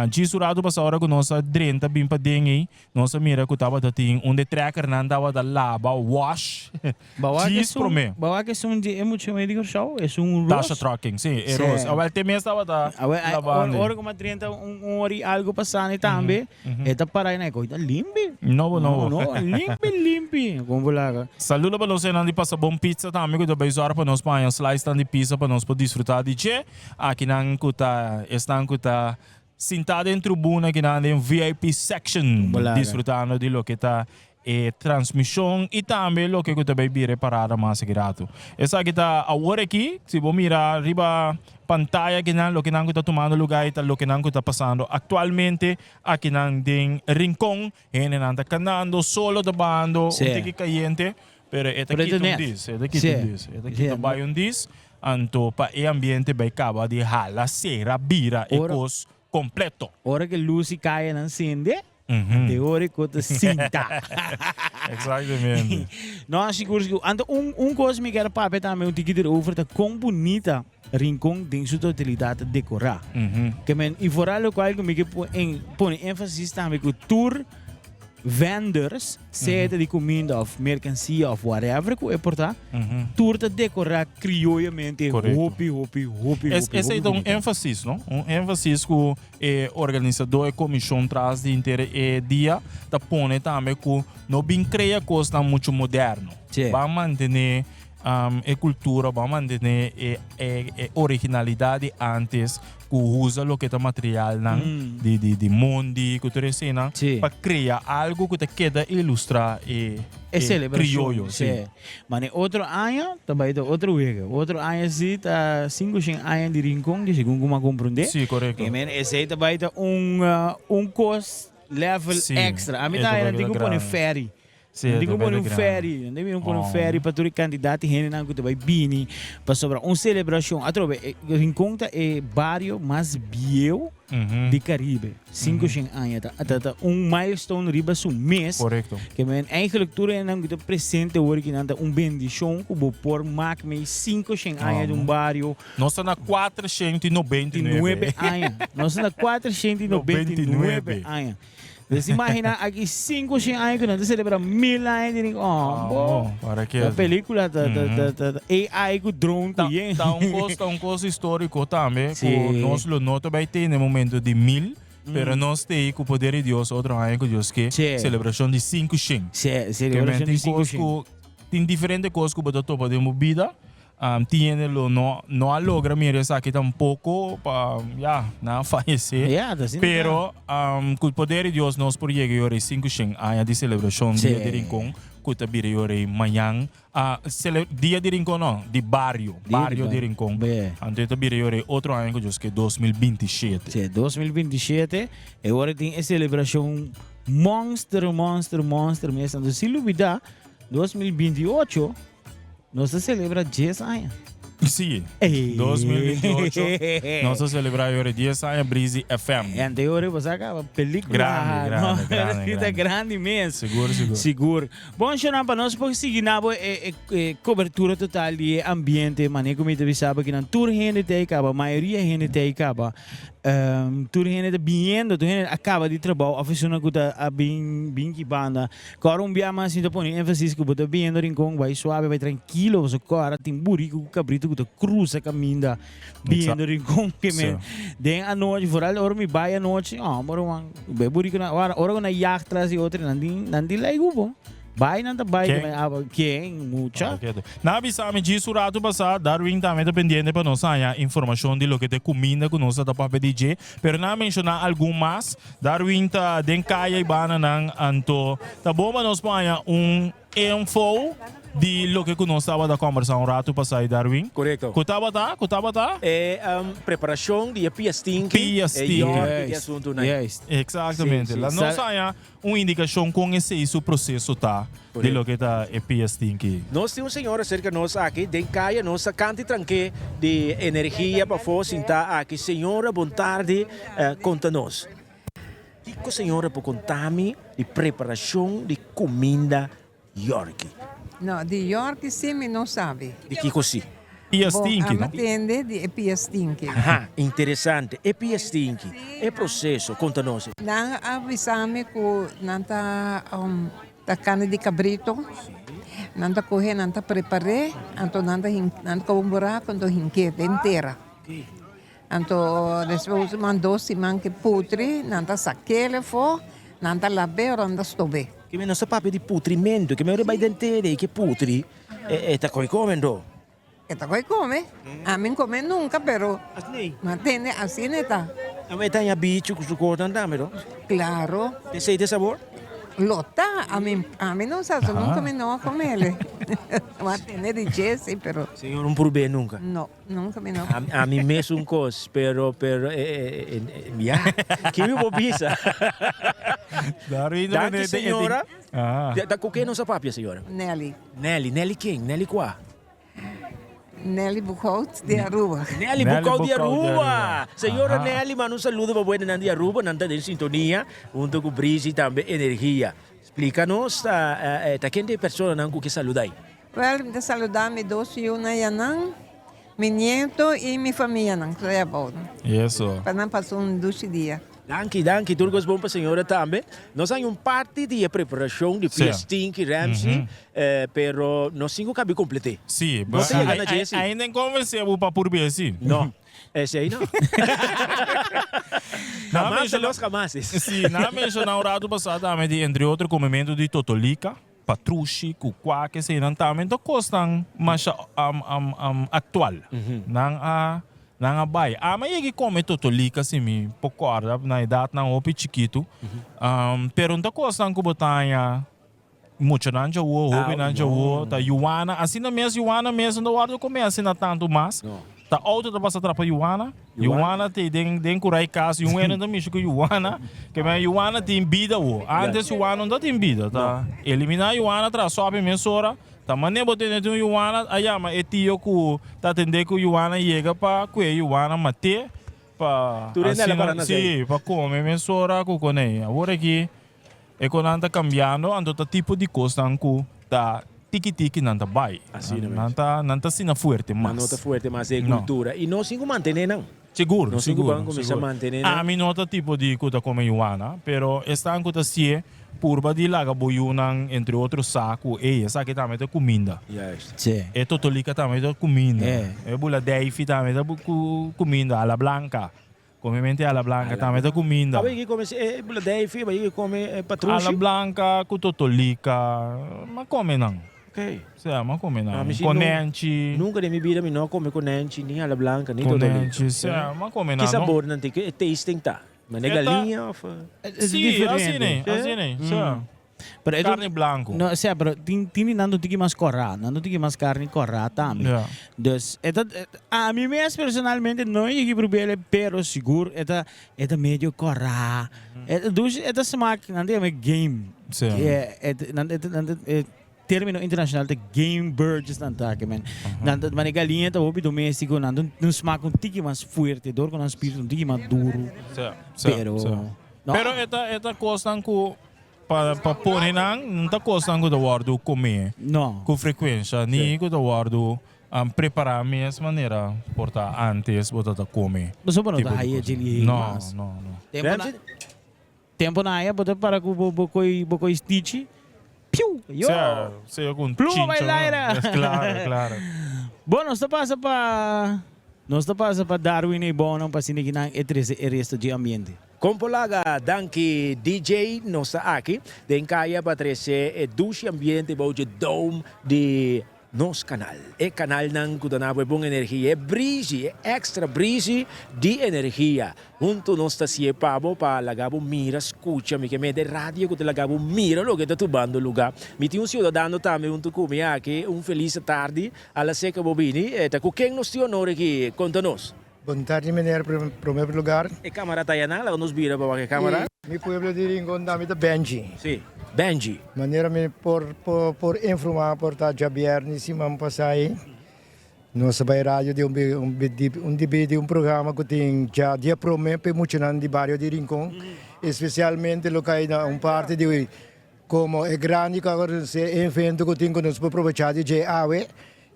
Djis un rato pasa ora cu nos a drenta bin paden ey, nos a mira cu tabata tin un de trekkernan tabata laba, wash, djis prome. Bawa cu esun di e mucha mey di Curaçao, esun Roos. Tasha Trucking, si, e Roos. Awel te mes tabata labando. Ora cu mi a drenta un ora y algo pasa ni tambe. E ta para na e koita limpi. Nobo nobo. No, no, limpi limpi. Kon bo laga. Saludo pa nos esnan di pasa bon pizza tambe ku ta bay zòrg pa nos pa haña slice-nan di pizza pa nos por disfrutá di dje. Akinan ku ta esnan ku ta sintá den tribuna akinan den VIP section disfrutando di loke ta e transmishon i tambe loke ku ta bai bira e parada mas aki ratu. Esaki ta awor aki, si bo mira riba pantaya akinan loke nan ku ta tumando luga i ta loke nan ku ta pasando aktualmente akinan den Rincon. Hendenan ta kanando, solo ta bahando, un tiki kayente, pero e ta kita un dis, e ta kita un dis, e ta kita bai un dis, anto pa e ambiente bai kaba di hala, sera, bira e kos kompleto. Ora ku lus i kayanan sende, De ora ku ta sinta. Exactamente. No, sigur, sigur. Anto un, un kos mi kier papia tambe un tiki erover ta kon bunita Rincon den su totalidat ta dekorá. Ke men, i vooral lokual ku mi ke pone énfasis tambe ku tur vendors, sea ta di kuminda òf merkansia òf whatever ku e por ta, tur ta dekorá krioyamente hopi, hopi, hopi, hopi, Esei ta un énfasis, no? Un énfasis ku E organisadó, e komishon tras di henter e dia ta pone tambe ku no bin krea kosnan muchu moderno. Ban mantené e kultura, ban mantené e e originalidat di ántes ku usa loke ta materialnan di di di mondi ku tur eseinan pa krea algu ku ta keda ilustrá e E selebrashon, krioyo. Sí. Mane otro aña ta bai ta otro wega. Otro aña sí ta sinku shen aña di Rincon, di segun ku mi a komprondé. Sí, korekto. I men esei ta bai ta un un kos level Sí, extra. Ami e ta ta haña bai nan tin ta ku pone grandi. ferry. Sí, Nan e tin ta ku bai pone ta un grandi. ferry. Nan tin ku pone un Oh. ferry pa tur e kantidat di hendenan ku ta bai bini pasobra un selebrashon. Atrobe, Rincon ta e bario mas bieu di Caribe. 500 aña ta, ta, ta un milestone riba su mes. Correcto. Ke men eigenlijk tur hendenan ku ta presente awor ki nan ta un bendishon ku bo por mak mei 500 aña di un bario. Nos ta na 499. Nuebe aña. Nos ta na 499 aña. Dus imagina aki 500 aña ku nan ta celebra 1000 aña di ring. Oh, bo. Para ke. Ta película ta ta ta ta ta AI ku drone ku yen. Ta un kos, ta un kos histórico tambe Sí. ku nos lo no ta bai tene momento di 1000, pero nos tei ku poder di Dios otro aña ku Dios ke Sí. celebracion di 500. Sí, Ke men celebracion tin di kos 500. ku tin diferente kos ku bo ta topa den bo bida. Tin hende lo no no a logra mira esaki tampoco pa ya nan a fayece. Ya, ta asina ta. Pero cu poder di Dios nos por yega yora e 500 aña di celebracion Sí. Dia di Rincon cu ta bira yora e mañan. Ah, cele Dia di Rincon no, di bario, Dia di bario di bario. Rincon. Be. Anto e ta bira yora e otro aña cu Dios ke 2027. Sí, 2027 e ora tin e celebracion monster, monster, monster mes. Anto si lubida 2028 Nos ta celebra dies aña. Sí, 2028 nos ta celebra yora 10 aña Breezy FM. E anterior bo sa caba pelicula. Grandi, grandi, grandi, Ta grandi. grandi mes. Sigur, sigur. Sigur. Bon Shonan, pa nos por sigui na bo e, e, e cobertura total di e ambiente, mane cu mi ta bisa bo kinan tur hende ta ei caba, mayoria hende ta ei caba. Um, tur hende ta biniendo, tur hende a caba di trabou of esunnan cu ta a bin bin ki banda. Kòrda un bia mas mi ta pone énfasis ku bo ta biniendo Rincon, bai suave, bai trankilo, pasobra kòrda tin buriku ku kabritu ku ta krusa kaminda biniendo Rincon. Ke men den anochi, foral ora mi bai anochi, hòmber ruman, e burikunan, ora ora ku nan yag tras di otro nan tin nan tin lei ku bo. Bai nan ta bai, Ken? ke men aba, ken? Mucha. Nan a bisa mi djis un ratu pasá, Darwin tambe ta pendiente pa nos haña informashon di loke ta e kuminda ku nos ta ta papia di dje, pero nan a menshoná algun mas. Darwin ta den kaya i bananan, anto ta bon pa nos por haña un info di loke ku nos tabata kòmbersá un ratu pasá i Darwin. Korekto. Ku tabata? Ku tabata? E preparashon di e pia stinki, Pia e stinki. yòrki di asuntunan. Juist. Eksaktamente. Sí, sí. La nos haña Un indikashon kon esei su proseso ta di loke ta e pia stinki. Nos tin un señora serka nos aki den kaya, nos ta kanti tranke di energia pafó sintá aki. Señora bon tardi, konta nos. Kiko señora por konta mi di preparashon di kuminda Yorki? No, di Yorki sí mi no sabi. Di kiko sí? Pia Bon, stinki, a no? tende di e pia stinki. Aha, interesante. E pia stinki, e proseso, konta nos. Nan a bisa mi ku nan ta ta karni di kabrito, nan ta kohe, nan ta prepar'é, anto nan ta hin nan ta koba un buraku anto hink'é den tera. Anto despues un dos siman ke putri, nan ta sak'é afó, nan ta lab'é ora nan ta stob'é. Ke mi no sa papia di putrimentu, ke mi ora bai den tera i ke putri, e ta koi kome anto? E ta koi kome. Ami n kome nunka, pero mi a tende asina e ta. Ami e ta haña bichi ku su kosnan tambe no? Klaro. Esei ta e sabor? Lo ta, ami ami no sa, so nunka mi no a komele. Mi a tende di dje si, pero. Señor un purbe nunka? No. Nunca mi no. A mi mesun cos, pero, pero, eh, eh, eh, ya. Ki mi por bisa? Danki señora. Ta cu ken nos a papia señora? Nelly. Nelly, Nelly ken? Nelly cua? Nelly Boekhout di Aruba. Nelly Boekhout di Aruba. Señora Nelly manda un saludo pa buenanan di Aruba, nan ta den sintonia hunto cu Breezy tambe Energia. Splica nos ta ken ta e personanan cu ke saluda ay? Wel, mi ta saluda mi dos yunan yanan, mi nieto y mi famianan ku ta abou. Eso. Pa nan pasa un dushi dia. Danki, danki. Tur kos bon pa señora tambe. Nos haña un parti di e preparashon di Pia Stinky Ramsey, pero nos tin ku kabi komplet'é. Sí, No ta yega na dje sí. Ainda en konvensé bo pa purbi esei. No, esei no. Hamas de los hamases. Sí, nan a menshoná un ratu pasá tambe di entre otro komementu di totolika. Patrushi ku kua keseinan tambe ta kosnan masha aktual. Nan a nan a bai. Ami a yega i kome totolika si mi por kòrda na edatnan hopi chikitu. Pero no ta kosnan ku bo ta haña muchanan djawo, hobennan djawo, ta yuana. Asina mes yuana mes no ta wòrdu kome asina tantu mas. Ta auto ta pasa trapa Yuana. Yuana te den den kurai kas. Yu hende ta mishi ku Yuana. Ke men Yuana tin bida wo. Antes Yuana no ta tin bida. Ta elimina Yuana tra sopi mesora. Ta mane bo tene tin un Yuana a yama e tio ku ta atende ku Yuana yega pa kue Yuana mate pa Tur hende a la para asina na sei. si pa kome mesora ku konei. Awor aki E konan ta kambiando anto ta tipo di kosnan ku ta tiki tiki nan ta bai. Asina mes. Nan ta nan ta asina fuerte mas. Nan no ta fuerte mas e No. kultura i nos tin ku mantené nan. Sigur, Nos tin ku sigur, ban kuminsá sigur. mantené nan. Ami no ta tipo di ku ta kome yuana, pero esnan ku ta sié purba di laga bo yunan entre otro sa ku ey esaki tambe ta kuminda. Juist. Sí. E totolika tambe ta kuminda. E. E bula deifi tambe ta kuminda, ala blanka. Come mente ala blanca tambe ta cuminda. Aba yigi come e bladijfi, aba yigi come patrushi. Ala blanca cu totolica, m'a come nan. Ok. Sea, m'a come nan. Ah, mi si Conenchi. Nunca den mi bida mi no a come conenchi, ni ala blanca, ni totolica. Conenchi, sea, m'a come nan. Ki sabor nan tin? Ki tasting ta? Mane E ta- galiña of? Si, asina, asina, sea. Pero eto, Carne blanco. No, sea, pero tin, tin di nan no tiki mas corá, nan no tiki mas carne corá tambe. Ja. Dus, e ta, ami mes personalmente no yegi probele, pero sigur e ta, e ta medio corá. E ta dushi, e ta smaak, nan ta yama e game. Sí. E, e, nan, e, nan, e, Termino internacional ta game birds nan ta ke men. Nan ta mane galiña ta hopi domestico, nan ta un smaak un tiki mas fuerte, door cu nan spiritu un tiki mas duro. Sí, Pero sí. no. Pero e ta e ta cosnan cu pa pa pone nan, no ta cosnan cu ta wordo come No. cu frecuencia, ni cu ta wordo prepara mes manera por ta antes bo ta ta come. Pasobra bo no tipo ta di haya cosnan. djeli No, mas. no, no. Tempo na Tempo na aya bo ta para ku bo bo koi bo koi stichi piu yo Sea, sea ku un pluma bai chincho, laira. Claro, claro. Bo nos ta pasa pa nos ta pasa pa Darwin e bonan pa asina ki nan e trese e resto dje ambiente. Kompolaga danki DJ nos ta aki den kaya pa trese e dushi ambiente bou dje dome di Nos kanal, e kanalnan ku ta na bo e bon energia, e brisi, e èkstra brisi di energia. Huntu nos ta hasié pa bo pa laga bo mira, skucha, mi ke mete radio ku ta laga bo mira loke ta tubando lugá. Mi tin un siudadano tambe huntu ku mi aki, un felis tardi, a la seka bo bini. Ta ku ken nos tin honor aki? Konta nos. Bon tardi meneer, prome lugar. E camara ta yaná, laga nos bira pa wak e camara. Mi pueblo di Rincon ta mi ta Benji. Si, Benji. Manera mi por por informa por ta djabièrni siman pasai nos a bai radio di un un dibi di un programa ku tin dja dia prome pa e muchanan di bario di Rincon, espesialmente lo kai na un parti di komo e grandi ku a organisá e evento ku tin ku nos por probechá di dje awe.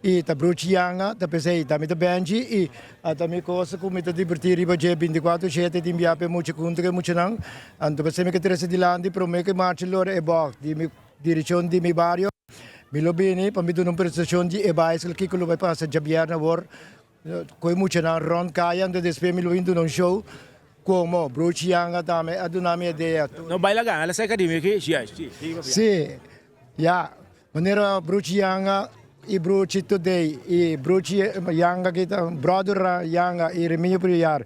I ta bruchi yanga, ta p'esei ta mi ta benchi i a ta mi cosa ku mi ta dibertí riba dje bintikuatro shete tin bia p'e mucha kunta ku e muchanan. Anto p'esei mi ke trese dilanti promé ku e marcha lora e bòg di mi direkshon di mi bario. Mi lo bini pa mi duna un presentashon di e baiskel kiko lo bai pasa djabièrnè awor ku e muchanan rònt kaya anto despues mi lo bin duna un show komo bruchi yanga tambe a duna mi idea. No baila gana la seka di mi ki si si si papia. Si ya. Manera Bruchi Yanga i Bruchi Today i Bruchi Yanga ki ta Brother Yanga i Remigio Priar,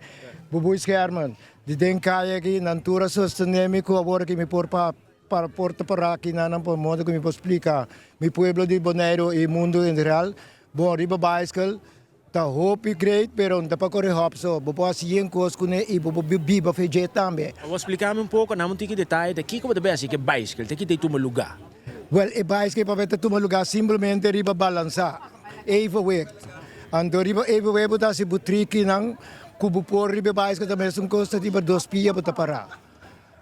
Bubuy Scherman, di den kaya aki nan tur a sostené mi ku awor aki mi por pa para por ta pará aki nan nan por modo ku mi por splika mi pueblo di Boneiru i mundu en general. Bon riba baiskel ta hopi great pero no ta pa kore hòp so bo por hasi yen kos kuné i bo por biba fe dje tambe. Awor splika mi un poko, nan un tiki detaye ta kiko bo ta bay hasi ku e baiskel, ta kita e tuma lugá? Wèl, e baiskel papia ta tuma lugá simplemente riba balansá, evenwicht. Anto riba evenwicht bo ta hasi bo trikinan ku bo por riba e baiskel ta mesun kos ta riba dos pia bo ta pará.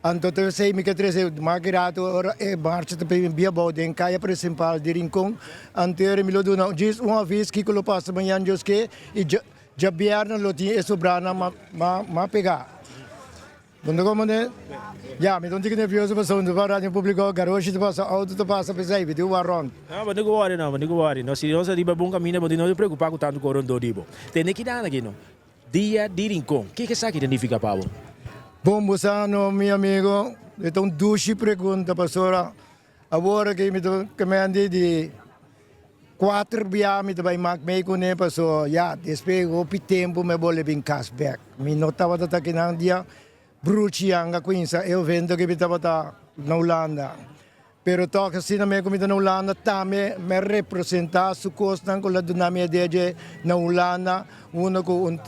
Anto ta esei mi ke trese mas ki rato ora e marcha ta bin bia abou den kaya principal di Rincon. Anterior mi lo duna djis un avis kiko lo pasa mañan Dios ke i djabièrnè lo tin e sobranan mas pegá. Bo no komprende? Ya, mi ta un tiki nervioso pasobra mi ta para radio público, garoshi ta pasa, auto ta pasa, p'esei mi tin un warrant. No, bo no ku wòri no, bo no ku wòri. No, si nos a riba bon kaminda bo no tin preokupá ku tantu kos rondó di bo. Tende kinan aki no. Dia di Rincon, kiko esaki ta nifiká pa bo? Bon bo sa no mi amigo, e ta un dushi pregunta pasobra awor aki mi ta kemendi di kuater bia mi ta bai mak mei kuné paso ya despues hopi tempu mi a bolbe bin kas bek. Mi no tabata ta kinan dia bruchi yanga kuinsa e evento ki mi tabata na Hulanda. Pero tòg asina mi ku mi ta na Hulanda tambe mi a representá su kosnan ku lo duna mi idea dje na Hulanda unda ku un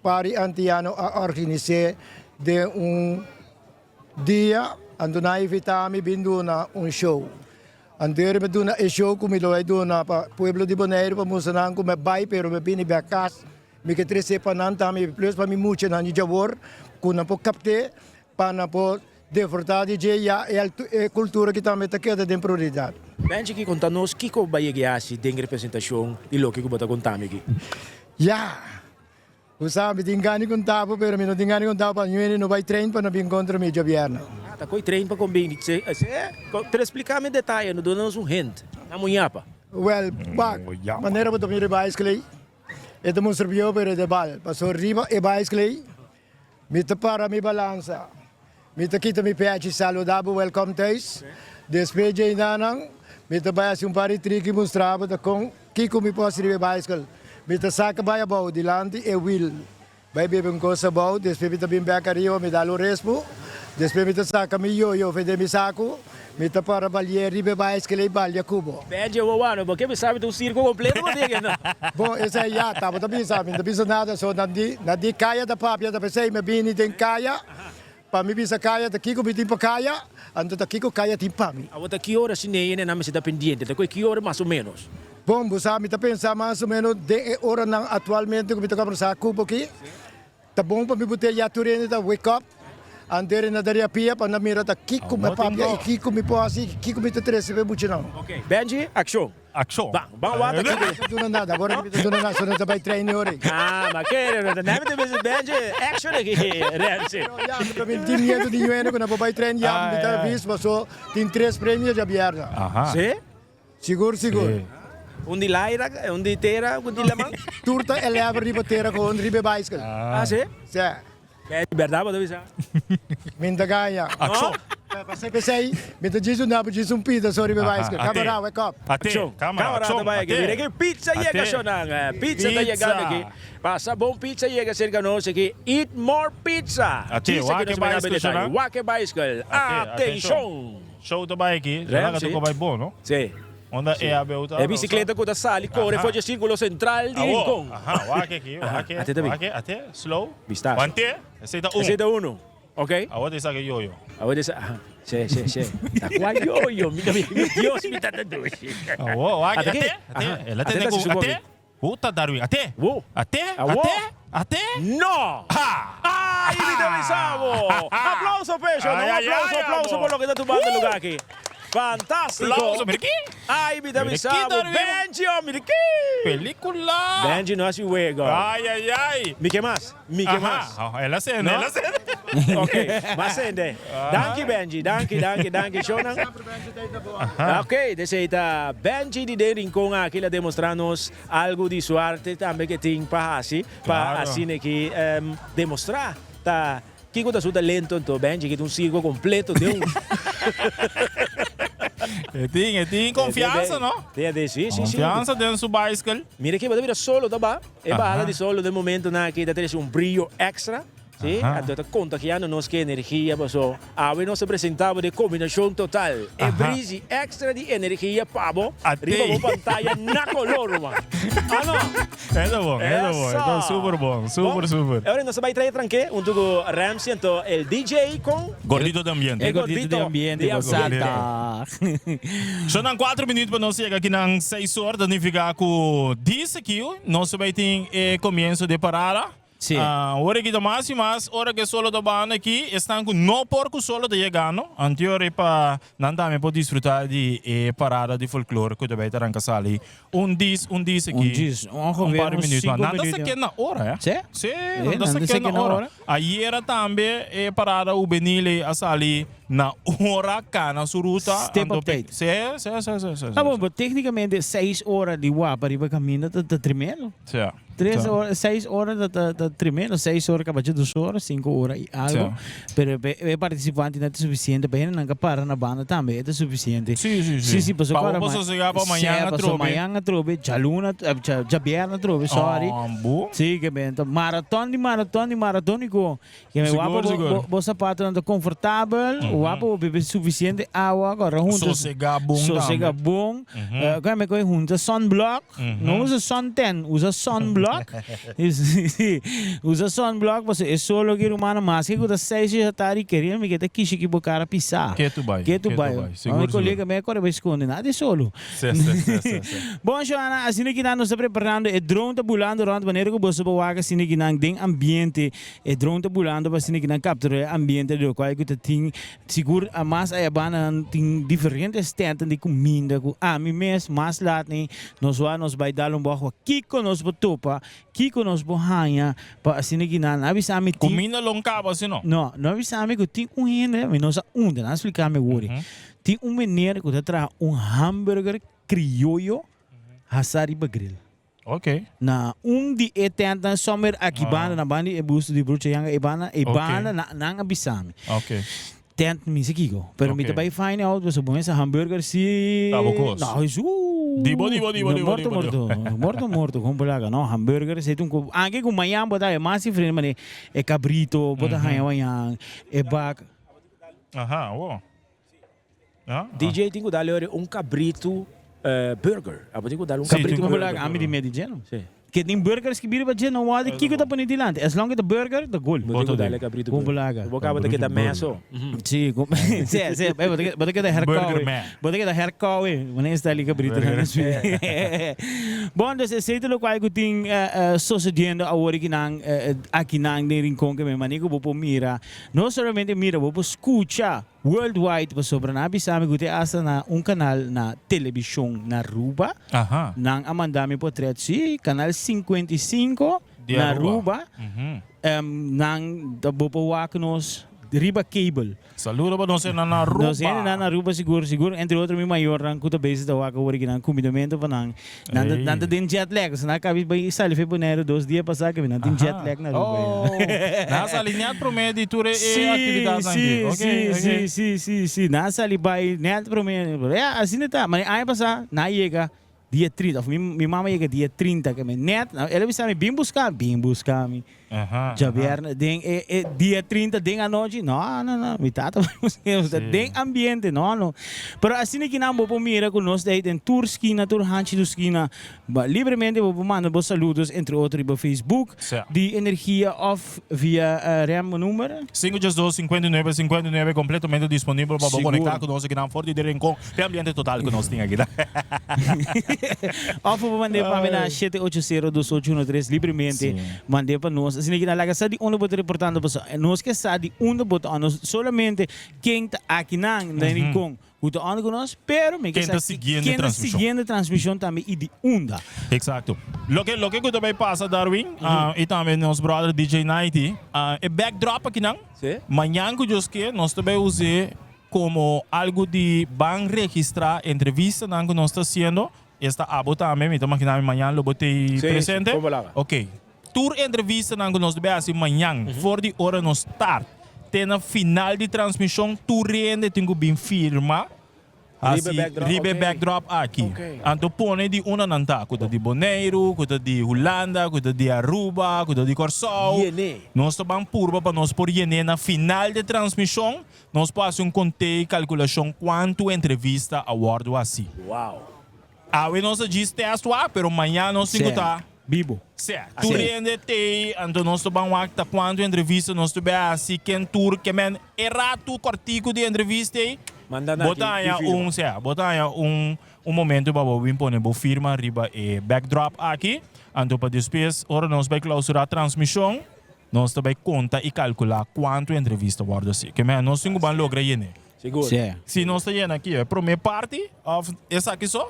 par di antiano a organis'é den un dia anto nan a invitá mi bin duna un show. Anto mi a duna e show ku mi lo a duna pa pueblo di Boneiru pa mustra nan ku mi a bai pero mi a bini bèk kas. Mi ke tres'é pa nan tambe plus pa mi muchanan di djawor ku nan por kapt'é pa nan por Defortá di dje ya e kultura ki tambe ta keda den prioridat. Benji ki konta nos kiko bo a yega hasi den representashon di loke ku bo ta konta mi aki. Ya! Bo sa mi tin gana di konta bo pero mi no tin gana di konta bo pa ñuene no bai train pa no bin kontra mi djobièrnè. Ah ta koi train pa kon bini se pero splika mi detaye no duna nos un hint na muñapa. Wèl bak manera bo ta mira e baiskel ei e ta mustra bieu pero e ta bal pasobra riba e baiskel ei Mi ta para mi balansa. Mi ta kita mi pechi saluda bo welkom thuis. Despues dje nan mi ta bai hasi un par di triki mustra bo ta kon kiko mi por hasi riba e baiskel. Mi ta saka bai abou dilanti e wiel bai bebe un kos abou despues mi ta bin bek ariba mi dal un respu despues mi ta saka mi yoyo for den mi saku Mi ta para balia riba e baiskel ei balia ku bo. Benji wawano, bo ke bisa mi ta un sirko kompleto bo tin no? Bon, esei ya, tabata bisa, mi no ta bisa nada, so nan di, nan di kaya ta papia, ta p'esei mi a bini den kaya. Pa mi bisa kaya ta kiko mi tin pa kaya, anto ta kiko kaya tin pa mi. Awor ta ki ora si ne'e nan mester ta pendiente? Ta koe ki ora mas o menos? Bon, bo sa, mi ta pensa mas o menos den e oranan aktualmente ku mi ta kombersá ku bo aki. Ta bon pa mi bot'é ya tur hende ta wake up, anto e na daria pia pa nan mira ta kiko mi a papia i kiko mi por hasi i kiko mi ta trese pa e muchanan. Benji, akshon. Akshon. Ban, ban wak aki. No ta duna nada, awor mi ta duna nada, so no ta bai train ora ei. Ah, ma kere, no ta nada mi ta bisa Benji, action aki, Renzi. Ya, mi ta tin miedu di ñuene ku no por bai train ya, mi ta avis paso tin tres premio djabièrnè. Aha. Si? Sigur, sigur. Un di laira, un di tera, un di laman. Tur ta elever riba tera ku un riba e baisikl. Ah, si? Si. Benji, berdad bo ta bisa? Mi ta gaña. Akshon. Pasé p'esei, mi ta djis un napu djis un pita so riba e baisikl. Kamera, wake up. Ate, kamera, akshon, ta bai aki. ate. Mira ki pizza yega shonnan. Pizza ta yegando aki. Pasa bon pizza yega serka nos aki. Eat more pizza. Ate, Djis aki wak e nos mira baisikl detaye. shonnan. Wak e baisikl. Ate, Atenshon. Show ta bai aki. Shonnan ka Ramsey. toko bai bon, no? Si. Onda e ABO ta? E bicicleta cu ta sali core for dje circulo central di Rincon. Aha, wak aki, wak, Ate ta bin. wak, ate, slow. Vistazo. Wante, esey ta un. Esey ta uno. Ok. Awor ta esaki yoyo. Awor ta esaki, aha. Se, se, se. Ta cua yoyo? Mi ta mi Dios mi ta ta dushi. Awor, wak, Ate ki? ate, ate. Aha. El a Ate tene ta cu, si su ate. bobi. Hoe ta Darwin? Ate. Wo. Ate, Awor. ate, ate. No! Ha! Ay, mi ta bisa bo! Aplauso, Pesho! Ay, Un ay, aplauso, ay, aplauso amo. por loke ta tumando lugar aki. Fantástico! Aplauso, mira ki. Ay, mi ta Mira bisa ki, bo! Darwin. Benji, oh, mira ki! Pelicula! Benji no hasi wega. Ay, ay, ay. Mi ke mas? Mi ke mas? Aha, el a sende, No? el a sende. Ok, mas sende. Danki Benji, danki, danki, danki. Shownan. Ok, desei ta Benji di den Rincon aki la demostra nos algo di su arte tambe ke tin pa hasi, pa Claro. asina ki demostra ta kiko ta su talento. Anto Benji ki ta un circo completo den un. E tin, e tin confiansa, no? Sí, sí, sí. Confiansa den su bicycle. Mira ki bo ta bira solo ta ba. E bahada di solo den momentonan aki ta trece un brillo extra, si, anto ta contagiando nos cu energia paso awe nos ta presenta bo den combinacion total, e brisi extra di energia pa bo riba bo pantaya na color ruman. Ah no? E ta bon, e ta bon, e ta super bon, super super. E ora nos ta bay trae tranke hunto cu Ramsey anto el DJ con. Gordito de ambiente. El gordito de ambiente, bo salta. Sonan 4 minuut pa nos yega akinan 6 or, ta nifica cu dis aki nos ta bay tin e comienzo di e parada. Sí. Ora aki ta mas y mas ora cu e solo ta banda aki, esnan cu no por cu solo ta yegando, anteor e pa nan tambe por disfruta di e parada di folklore cu ta bay ta ranca sali un dis, un dis aki. Un dis, ongeveer un par di un minuut. cinco Nan ta minuut. sake na ora, eh. Sí? Sí, Eh, nan ta nan ta sake sake na na ora. ora. Ayera tambe e parada juvenil ei a sali na ora cana su ruta. Step anto up pe- tijd. Sí, sí, sí, sí, sí, Ah, bon, pero técnicamente seis ora di wapa riba caminda ta, ta tremendo. Sí. Tres Sí. ora, seis ora ta, ta, ta tremendo. Seis ora cabacho dos ora, cinco ora y algo. Sí. Pero pe, e participante no ta suficiente. Pa hende nan ka para na banda tambe, e ta suficiente. Sí, sí, sí. Sí, sí, paso Pa kora bo ma- sosega pa mañana Sí, paso atrobe. mañana atrobe, djaluna, eh, dja, djabierna atrobe, sorry. Ah, bo. Sí, ke ben, ta maraton di maraton di maratónico. Ke me Sigur, wapa bo, sigur. bo, bo zapatonan ta confortabel, wapa bo bebe suficiente awa, kora hunta Sosega bon sosega tambe. bon. Eh, kora me koe hunta sunblock. No usa suntan, usa sunblock. Sí, usa sunblock pasobra e solo ki rumannan maske ku ta seis di tardi kere mi ke ta kishi ki bo kara pisá. Ke tu bai, Ke tu ke tu bai. bai. Mi Sigur, sigur. kolega me a kore bai skonde nada di solo. Sí, sí, sí, sí, sí. Bon Johanna, asina ki nan nos ta preparando, e drone ta bulando rond manera ku boso por wak asina ki nan den ambiente, e drone ta bulando pa asina ki nan kaptura e ambiente di lokual ku ta tin sigur mas aya banda nan tin diferente stand di kuminda ku ami mes mas lat ni nos wak nos bai dal un bòg wak kiko nos por topa, kiko nos por haña pa asina ki nan a bisa mi tin Kuminda lo kaba si no? No, no a bisa mi ku tin un hende, mi no sa unda, nan a splika mi wori. Tin un meneer ku ta traha un hamburger krioyo hasá riba grill. Ok. Na un di e tentnan sommer aki banda na banda di e busto di Brucha Yanga e banda e banda na nan a bisa mi. Ok. Tent mi sa kiko pero mi ta bai find out pasobra bo mester hamburger si Ta bo kos. No Hesus. Dibo dibo dibo dibo Morto dibo dibo. morto morto morto kon por laga no hamburger esei ta un kos anke ku mañan bo ta haña mas diferente manera e kabrito bo ta haña mañan e bak. Aha wo. DJ tin ku dal ori un kabritu burger. Abo tin ku dal un Sí, kabritu tin ku burger. Ami di medi dje no. Sí. Ke tin burger skibí riba dje, no wòrdu kiko ta pone dilanti. As long ke ta burger, ta gol. Bo tin ku dale kabritu Bon bulaga. Bo kaba ta keda meso. Sí, sí, sí. Bo ta bo ta keda herkou. Bo ta keda herkou. Wanneer sta li kabritu nan nos Bon, dus esei ta lokual ku tin sosediendo awor akinan akinan den Rincon ke men manera ku bo por mira. No solamente mira, bo por skucha. Worldwide pasobra nan a bisa mi ku te asta na un kanal na telebishon na Aruba nan a manda mi potret si kanal 55 Di na Aruba. Aruba nan ta bo por wak nos riba cable. Saludo pa nos hendenan na Aruba. Nos hendenan na Aruba sigur sigur entre otro mi mayornan ku ta bezig ta wak awor aki nan kumbidamentu pa nan. Nan ta, nan ta den jet lag. So nan kabi bai sali fe Boneiru dos dia pasá ke nan tin jet lag na Aruba ya. Nan a sali net promé di tur e aktividatnan Sí, aki. sí, sí, sí, sí, sí. Nan a sali bai net promé. Ya, asina ta. Ma aña pasá nan a yega dia 30, òf mi mi mama a yega dia 30 ke men net, el a bisa mi bin buska mi, bin buska mi. Djabièrnè den e e dia 30 den anochi? No, no, no, mi tata den ambiente, no, no. Pero asina ki nan bo por mira ku nos ta ei den tur skina, tur hanchi di skina, libremente bo por manda bo saludos entre otro riba Facebook di Energia òf via Rem bo number? Sinku djes dos 59 59 kompletamente disponibel pa bo konektá ku nos akinan for di de Rincon p'e ambiente total ku nos tin akinan. Òf bo por mand'é pa mi na shete ocho sero dos ocho uno tres libremente. Mand'é pa nos. Asina ki nan laga sa di unda bo ta reportando pasobra nos ke sa di unda bo ta anda. Solamente ken ta akinan na Rincon ku ta anda ku nos, pero mi ke Ken sa ta siguiendo e ken ta transmishon. siguiendo e transmishon tambe i di unda. Exacto. Loke loke ku ta bay pasa Darwin i tambe nos brother DJ Nighty, e backdrop akinan, mañan ku Dios ke nos ta bay us'é komo algu di ban registrá entrevistanan ku nos ta hasiendo. Esta abo tambe, mi ta makina mi mañan lo bo tei Sí, presente. por palabra. Ok. Tur entrevistanan ku nos debe hasi mañan, for di ora nos start te na final di transmishon, tur hende tin ku bin firma Riba hasi e backdrop, riba e ok. backdrop aki. Ok. Anto pone di unda nan ta, ku ta di Boneiru, ku ta di Hulanda, ku ta di Aruba, ku ta di Kòrsou. Yené. Nos ta ban purba pa nos por yené na final di transmishon. Nos por hasi un konte i kalkulashon kuantu entrevista a wòrdu hasi. Wow! Awe nos a djis tèst wak, pero mañan nos tin ku ta. Bibo. Sè. Tur hende t'ei, anto nos ta ban wak ta kuantu entrevista nos ta bai hasi, ken tur ke men. E ratu kòrtiku di entrevista ei, Manda nan bo ta aki haña i firma. un, sè, bo ta haña un un momento pa bo bin pone bo firma riba e backdrop aki. Anto pa despues ora nos bai klausurá transmishon, Nos ta bai konta i kalkulá kuantu entrevista wòrdu hasi. Ke mea nos tin ku ban logra yen'é. Sigur. Si nos ta yena aki e promé parti òf esaki so?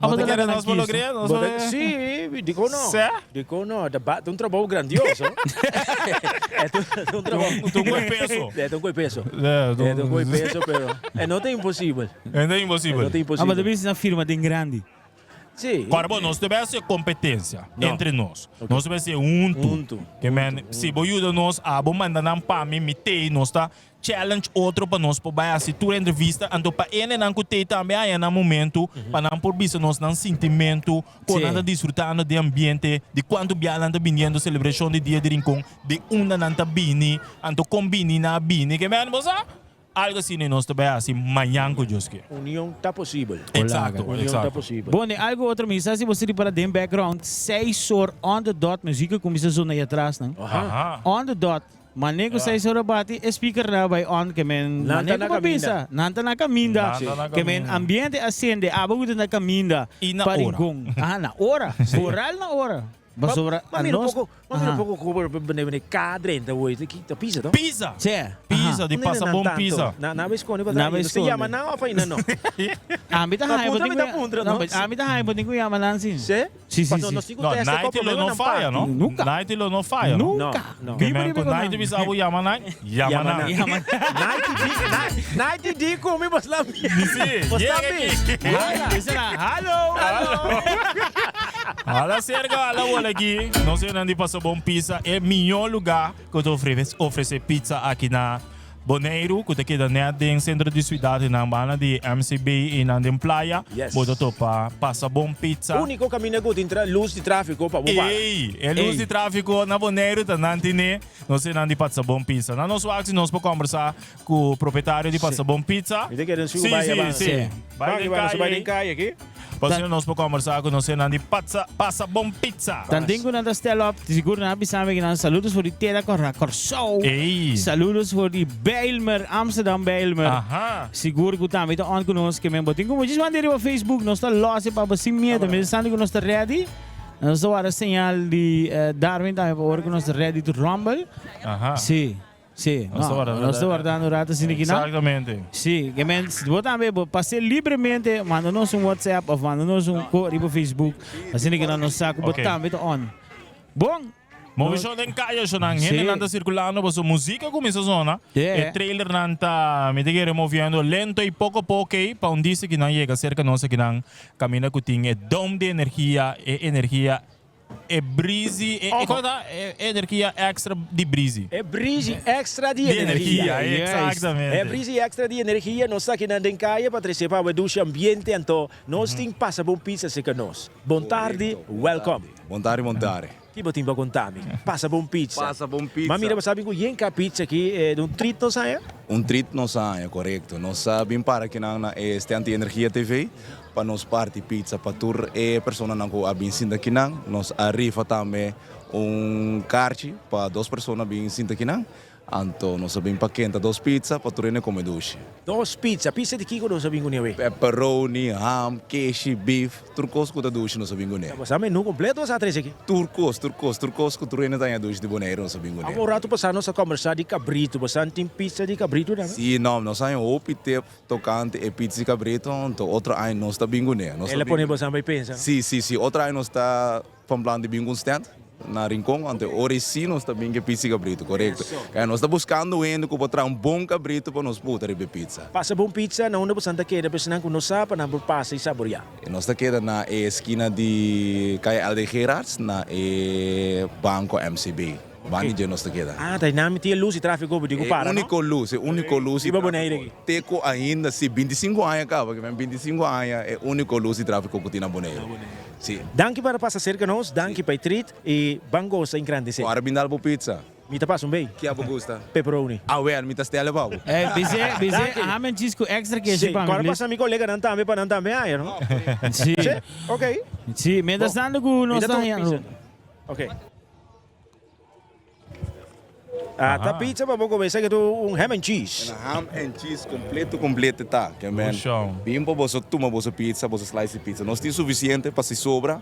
Bo ta kere nos por logr'é? Nos por. Sí, dikon no? Sè? Dikon no? Ta ba ta un trabou grandioso. E ta un trabou. Ta un koi peso. E ta un koi peso. E ta un koi peso, pero e no ta imposibel. E no ta imposibel. E no ta imposibel. Aba ta bisa na firma den grandi. Sí. Kòrda bo, nos debe hasi kompetensia No. entre nos. Nos debe hasi huntu. Huntu, Ke men, si bo yuda nos, abo manda nan pa mi, mi t'ei, nos ta challenge otro pa nos por bai hasi tur entrevista. Anto pa hendenan ku t'ei tambe haña nan momentu pa nan por bisa nos nan sintimentu, kon nan ta disfrutando di ambiente, di kuantu bia nan ta biniendo selebrashon di Dia di Rincon, di unda nan ta bini, anto kon bini nan a bini. Ke men, bo sa? Algo asina nos ta bai hasi mañan ku Dios ke. Union ta posibel. Exacto, Union ta exacto. posibel. Bon, e algo otro mi sa si bo sirbi para den background, seis or on the dot muziek a cuminsa zona ahí atras nan. Aha. On the dot. Mane cu seis or a bati, e speaker nan a bai on ke men Nan mane ta na cu bo caminda. bisa, nan ta na caminda. Nan ta na Ke men caminda. ambiente a sende, abo cu ta na caminda Y na pa ora. Rincon. Aha, na ora. Vooral na ora. Pasobra Ma mira un anos. poco, ma mira un Aha. poco como bene bene cadre enta hoy, ki ta pisa to? Pisa! Che. Pisa, di Unda pasa nan bon tanto? pisa. Na na ves sconde pa Na traha. ves Se llama sconde. nan of ainda no? Ami ta Na haya puntra bo mi tin ta ku puntra, no, no? ami ta haya bo tin ku yama nan si. Se? Si, si, Paso si. nos tin ku No, testa Nighty ko lo problema no nan falla, parti. no? Nunca. Nighty lo no falla, no? Nunca. No, no. Ke Biba men riba ku ku Nighty nan. bisa bo yama nan, yama Yama nan. nan. Yama Nighty di, Nighty di ku mi bos la mi. Si, Bos la yega mi. aki. Bisa na, hallo, hallo. Hala cerca, hala bola aki. Nos hendenan di Pasobon Pizza, e mihó lugá ku ta ofrece pizza aki na. Boneiru ku ta keda nèt den sentro di suidat i nan banda di MCB i nan den playa. Yes. Bo ta topa Pasa Bon Pizza. Úniko kaminda ku tin lus di tráfiko pa bo para. Ey! E lus di tráfiko na Boneiru ta nan tine. Nos e nan di Pasa Bon Pizza. Na nos wak si nos por kòmbersá ku propietario di Pasa Bon Pizza. Mi ta kere nos Sí, bai sí, aba. sí. Bai den Nos bai den kaye. kaye aki. Pasobra nos por kòmbersá ku nos e nan di Patsa, Pasa Bon Pizza. Tanten ku nan ta stel op, sigur nan a bisa mi ku nan saludos for di Tera Kòrá, Kòrsou. Ey. Saludos for di Bijlmer, Amsterdam Bijlmer. Aha. Sigur ku tambe ta on ku nos ke men bo tin ku muchis manda riba Facebook, nos ta los e papa sin miedo. Mi ta santi ku nos ta ready. Nos ta wara señal di Darwin tambe pa ora ku nos ta ready to rumble. Aha. Sí. Sí, Nos ta wardando. Nos ta wardando un rato asina aki nan. Exactamente. Sí, ke men, bo tambe bo pas'é libremente, manda nos un WhatsApp of manda nos un ko riba Facebook, asina ki nan nos sa ku bo Ok. tambe ta on. Bon. Movishon den kaya shonnan, Sí. hendenan ta sirkulando pasobra musika kuminsa sona, Yeah. e trailernan ta mi ta kere moviendo lento i poko poko ei pa un disi ki nan yega serka nos akinan kaminda ku tin e dome di energia, e energia E brizi, e, e, ta? E energia extra di brizi. E brizi extra di energia. Di energia, exactamente. E brizi extra di energia, nos ta akinan den kaya pa trese pa awe dushi ambiente, anto nos tin pasa bon pizza serka nos. Bon tardi, welcome. Bon tardi, bon tardi. Ki bo tin pa konta mi? Pasa bon pizza. Pasa bon pizza. Ma mira bo sabi ku yen ka pizza aki, un trit nos haña? Un trit nos haña, korekto. Nos a bin para akinan na e stand di Energia TV. Pa nos parti pizza pa tur e personanan ku a bin sinta kinan. Nos a rifa tambe un karchi pa dos persona bin sinta kinan. Anto nos a bin pa kenta dos pizza pa tur hende kome dushi. Dos pizza. Pizza di kiko nos a bin kuné awe? Pepperoni, ham, keshi, beef, tur kos ku ta dushi nos a bin kuné. Ta bo sa menu kompleto a sa trese aki? Tur kos, tur kos, tur kos ku tur hende ta haña dushi di Boneiru nos a bin kuné. Awe un ratu pasá nos a kòmbersá di kabritu. Bo sa tin pizza di kabritu tambe? Sí, no, nos a haña hopi tep Tocante e pizza di cabrito, anto otro aña nos ta bin cune. El a pone boso bay pensa, no? Si, si, si. Otro aña nos ta van plan di bin cu un stand na Rincon, anto ora y si nos ta bin cu e pizza di cabrito, corecto. Kaya nos ta buscando hende cu por traha un bon cabrito pa nos puta riba e pizza. Pasa bon pizza na unda boso ta keda, personan cu no sa pa nan por pasa y saborea. Nos ta keda na e esquina di Caya LD Gerards na e banco MCB. Banda dje nos ta keda. Ah, ta einan mi tin e lus di tráfiko bo di ku para, no? E úniko lus, e úniko lus di Riba Bonaire tráfiko. aki. Te ku ainda, si, bintisinko aña kaba, ke men bintisinko aña e úniko lus di tráfiko ku tin na Boneiru. Si. Danki pa pasa serka nos, danki pa e treat i ban gosa engrandesé. Ora bin dal bo pizza. Mi ta pasa un bei. Ke abo gusta? Pepperoni. Awel, mi ta stèl'e pa bo. Eh, bis'é, bis'é, ham en cheese ku extra keshi Si, pa mi, kòrda please. pasa mi koleganan tambe pa nan tambe haña, no? Si. Si? Ok. Si, mientras tanto ku Mi nos ta ta tuma haña. pizza. Ok. Ah, ta pizza pa bo come, esaki ta un ham and cheese. Un ham and cheese completo completo ta. Ke men, bin pa boso tuma boso pizza, boso slice di pizza. Nos tin suficiente pa si sobra,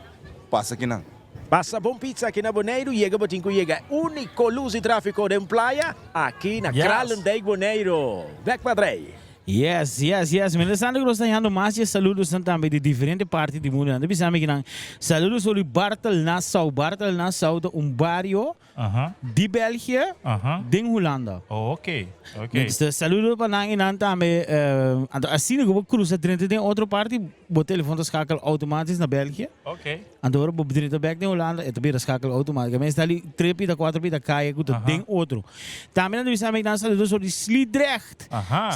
pasa kinan. Pasa bon pizza aki na Boneiru, yega bo tin ku yega. Unico luz di trafico den playa, aki na Kralendijk Boneiru. Bek pa drei. Yes, yes, yes. Mientras tanto ku nos ta hando mas di e saludosnan tambe di diferente parti di mundu. Nan ta bisa mi ki nan saludos for di Bartel Nassau. Bartel Nassau ta un bario di België den Hulanda. Oh, ok, ok. Entonces, saludo pa nan i nan tambe. Anto asina ku bo krusa drenta den otro parti, bo telefon ta skakel outomatisch na België. Ok. Anto ora bo drenta bek den Hulanda, e ta bira skakel outomático. Men sta li tre pita, kuater pita kaya ku ta den otro. Tambe nan ta bisa mi nan saludo for di Sliedrecht.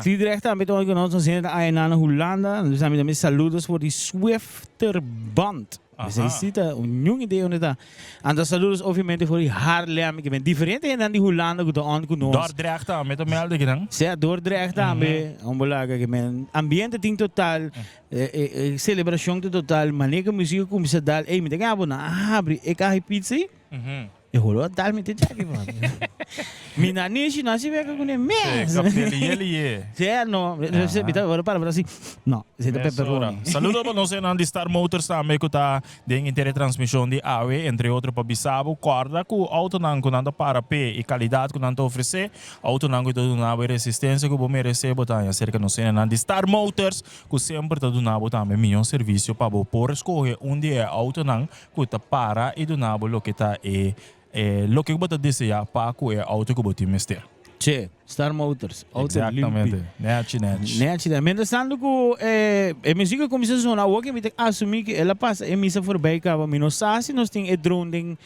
Sliedrecht tambe ta unda ku nos nos hende ta aya nan na Hulanda. Nan ta bisa mi tambe saludos for di Swifterbant. Esei si ta un niun idea unda ta. Anto saludos obviamente for di Haarlem. Ke men diferente hendenan di Hulanda ku ta on ku nos. Dordrecht tambe ta melde kinan. Sea, Dordrecht tambe. Un bolaga ke men ambiente tin total. E celebracion ta total, manera cu musica cuminsa dal, ey mi ta gaba nan a habri e caha di pizza ey, e holo a dal mi te djaki man. Mi nanishi no a sibi eka cune mes. Sí, capte liye liye. Sí, no, mi ta ora para para así, no, esey ta pepperoni. Saludo pa nos hendenan di Star Motors tambe cu ta Den inter e transmision di awe, entre otro pa bisa bo, corda cu autonan cu nan ta para p'e y calidad cu nan ta ofrece, autonan cu ta duna bo e resistencia cu bo merece, bo ta haña cerca nos hendenan di Star Motors cu semper ta duna bo tambe miyon servicio pa bo por escoge un di e autonan cu ta para y duna bo loke ta e loke cu bo ta desea pa cu e auto cu bo tin mester. Che. Star Motors, auto Exactamente. limpi. Nechi, nechi. Nechi, nechi. Mientras tanto ku eh, e musica kuminsá sona, awor ke mi ta asumí ku el a pasa e misa voorbij kaba, mi no sa si nos tin e drone den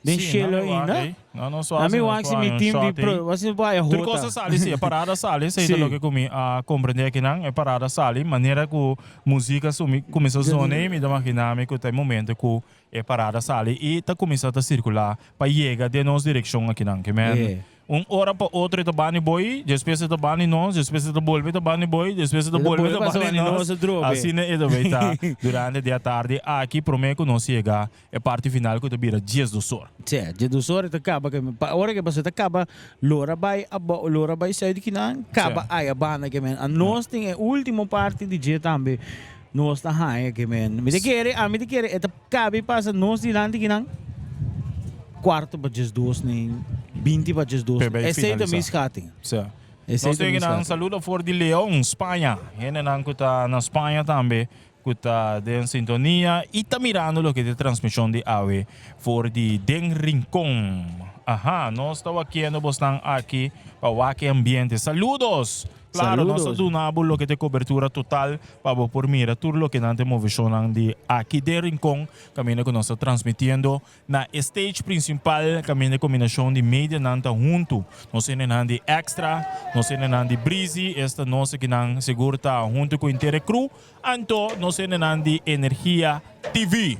den Sí, shelo no, mi wak, ainda. ey. No, no so Na si mi nos wak si por mi haña un team di shot, ey. pro, wak si mi por haña Tur hota. kos a sali, sí, e parada a sali, esei ta Sí. loke ku mi a komprendé akinan, e parada a sali, manera ku musica sumi kuminsá sona ei, mi ta maginá mi ku ta e momento ku e parada sali i ta kuminsá ta sirkulá pa yega den nos direkshon akinan. Ke men Yeah. un ora pa otro e ta bani boi, despues e ta bani nos, despues e ta bolbe ta bani boi, despues e ta bolbe ta bani nos. Asina e ta bay ta durante di atardi aki prome ku nos yega e parti final ku ta bira diesdos or. Sí, diesdos or e ta kaba ke pa ora ke paso e ta kaba lora bay abou lora bay sui di kinan kaba aya banda ke men. Anos tin e ultimo parti di dje tambe nos ta haña ke men. Mi ta kere ami ta kere e ta Kabi pasa nos dilanti kinan kuarto pa diesdos ni binti pa diesdos. Pe bay Esei ta finalisa. mi schatting. Sa. Esei Nos ta mi tin kinan schatting. saludo for di Leon, Spaña. Hendenan ku ta na Spaña tambe ku ta den sintonia i ta mirando loke ta e transmishon di awe for di den Rincon. Aha, nos ta wakiendo bosnan aki pa wak e ambiente. Saludos! Claro, nos ta Saludos. duna bo loke ta e cobertura total pa bo por mira tur loke nan ta e movecionnan di aki den Rincon caminda cu nos ta transmitiendo na e stage principal caminda e combinacion di medianan ta hunto. Nos hendenan di Extra, nos hendenan di Breezy, esta nos akinan sigur ta hunto cu henter e crew, anto nos hendenan di Energia TV.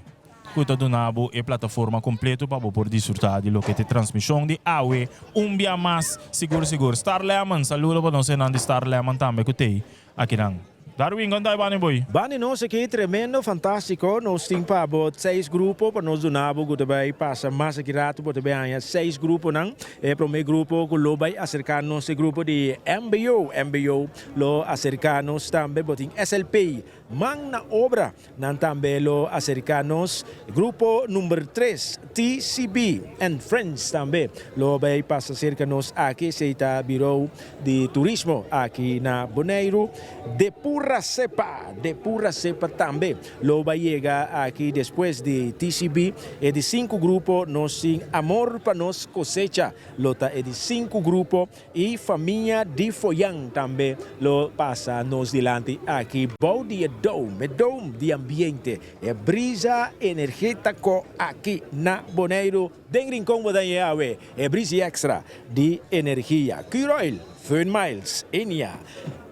Ku ta duna bo e plataforma kompleto pa bo por disfrutá di loke ta e transmishon di awe un bia mas. Sigur sigur. Star Lemon, saludo pa nos hennan di Star Lemon tambe ku t'ei akinan. Darwin, kon ta e bani boy? Bani nos aki tremendo fantastico nos tin pa bo seis grupo pa nos duna bo cu ta bay pasa mas aki rato bo ta bay haña seis gruponan e prome grupo cu lo bay acerca nos e grupo di mbo mbo lo acerca nos tambe bo tin slp man na obra Nan tambe lo acerca nos. Grupo number tres, TCB and Friends tambe lo bay pasa cerca nos aki. Esey ta Bureau di Turismo aki na Boneiru. De Pura Cepa, De Pura Cepa tambe lo bay yega aki despues di TCB. E di sinku grupo nos tin Amor pa nos Cosecha lo ta e di sinku grupo. E famia di Foyan tambe lo pasa nos dilanti aki bou di e dome, e dome di ambiente, e brisa energetako aki na Boneiru den Rincon bo ta haña awe, e brisi extra di energia. Curoil, Fun Miles, Enia,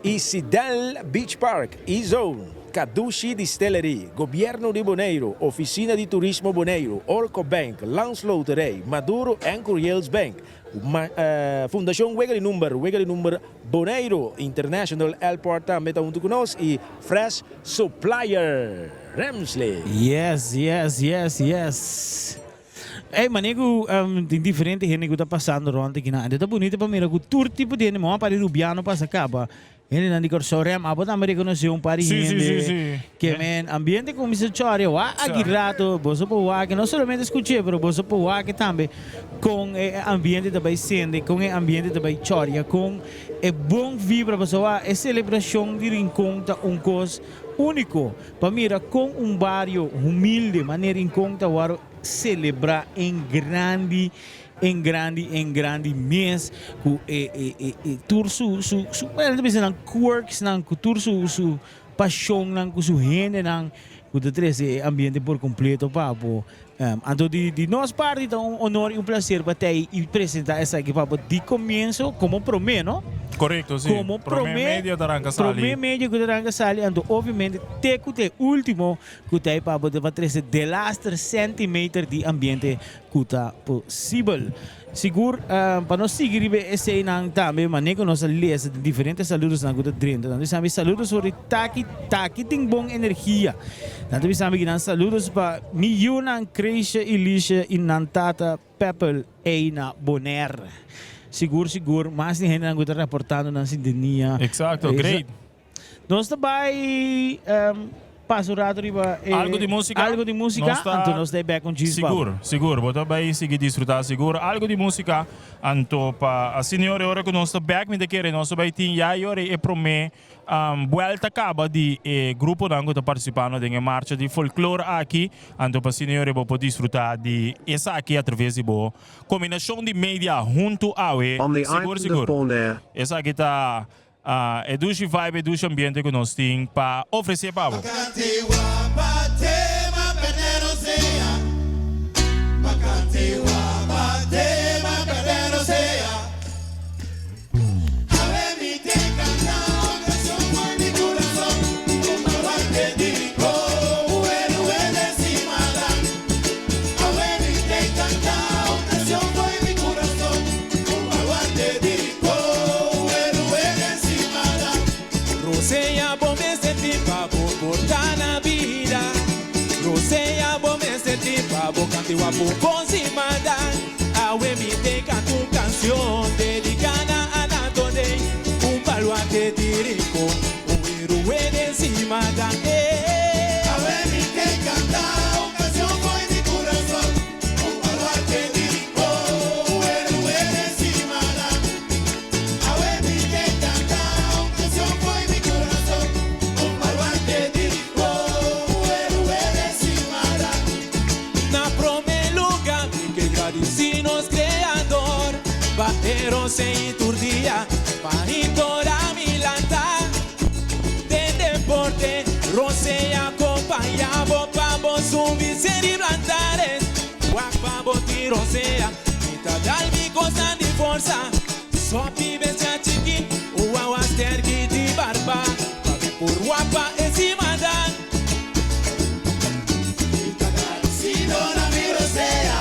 Isidel Beach Park, E-Zone, Kadushi Distillery, Gobierno di Boneiru, Oficina di Turismo Boneiru, Orco Bank, Landsloterij, Maduro en Curiels Bank, Fundashon Wega di Number, Wega di Number Boneiru, International Airport tambe ta huntu ku nos i Fresh Supplier Ramsley. Yes, yes, yes, yes. Ey, mane ku tin diferente hende ku ta pasando rond aki nan. Ta bunito pa mira ku tur tipo di hende, moa pa di Rubiano pasa kaba. Hendenan di Kòrsou rèm abo tambe rekonosé un par di Sí, sí, hende sí, sí. ke men ambiente kuminsá chòri wak aki rato boso por wak no solamente skuch'é pero boso por wak tambe kon e ambiente ta bai sende kon e ambiente ta bai chòria kon e bon vibra pasobra wak e selebrashon di Rincon ta un kos úniko pa mira kon un bario humilde manera Rincon ta wòrdu selebrá en grandi En grandi en grandi mes ku e e e e tur su su su bueno ta bisa nan quirksnan ku tur su su pashonnan ku su hendenan ku ta trese e ambiente por kompleto pa bo. Anto di di nos parti ta un honor i un plaser pa ta ei i presenta esaki pa bo di komienso komo prome no. Korekto si. Komo Prome prome medio ta ranka sali. Prome medio ku ta ranka sali anto obviamente te ku ta e ultimo ku ta ei pa bo ta trese delaster centimeter di ambiente Ku ta posibel. Sigur pa nos sigui riba e eseinan tambe manera ku nos a lesa den diferente saludosnan ku ta drenta. Nan ta bisa mi saludos for di Taki Taki tin bon energia. Nan ta bisa mi ki nan saludos pa mi yunan Kreisha i Lisha i nan tata Peppel ei na Bonaire. Sigur sigur mas di hendenan ku ta raportando nan sintonia. Exacto, great. Nos ta bai. pasa un rato riba e Algo di músika. Algo di músika, Nos ta anto nos ta bek un djis baba. Sigur, sigur. Bo ta bai sigui disfrutá sigur. Algo di músika, anto pa asina e ora, e ora ku nos ta bek mi ta kere nos ta bai tin ya e ora ei e promé buelta kaba di e gruponan ku ta partisipando den e marcha di folklor aki. Anto pa asina e ora ei bo por disfrutá di esaki atraves di bo kombinashon di media huntu awe. On the Sigur, island of sigur. Bonaire. Esaki ta E dushi vibe, e dushi ambiente ku nos tin pa ofresé pa bo. Rosea bo mester tin pa bo por ta na bida Rosea bo mester tin pa bo canta igual bo con sin maldad Awe mi te canta un cancion dedica na Anato Dey Un baluarte di Rincon, un heroe den Simadan eh. Awe mi te canta un cancion fo'i mi curason Un baluarte di Rincon, un heroe den Simadan Awe mi te canta un cancion fo'i mi curason Un baluarte di Rincon, un heroe den Simadan Na prome luga mi ke gradici nos Creador Pa e rose i tur dia pa intora mi lanta Den deporte rose acompaña bo pa bo subi seri blantares Wak pa bo tin rosea mi ta dal mi cosnan di forsa Sopi bestia chiki un wawa sterki di barba Pa mi por wapa e simadan Mi ta agradecido na mi rosea.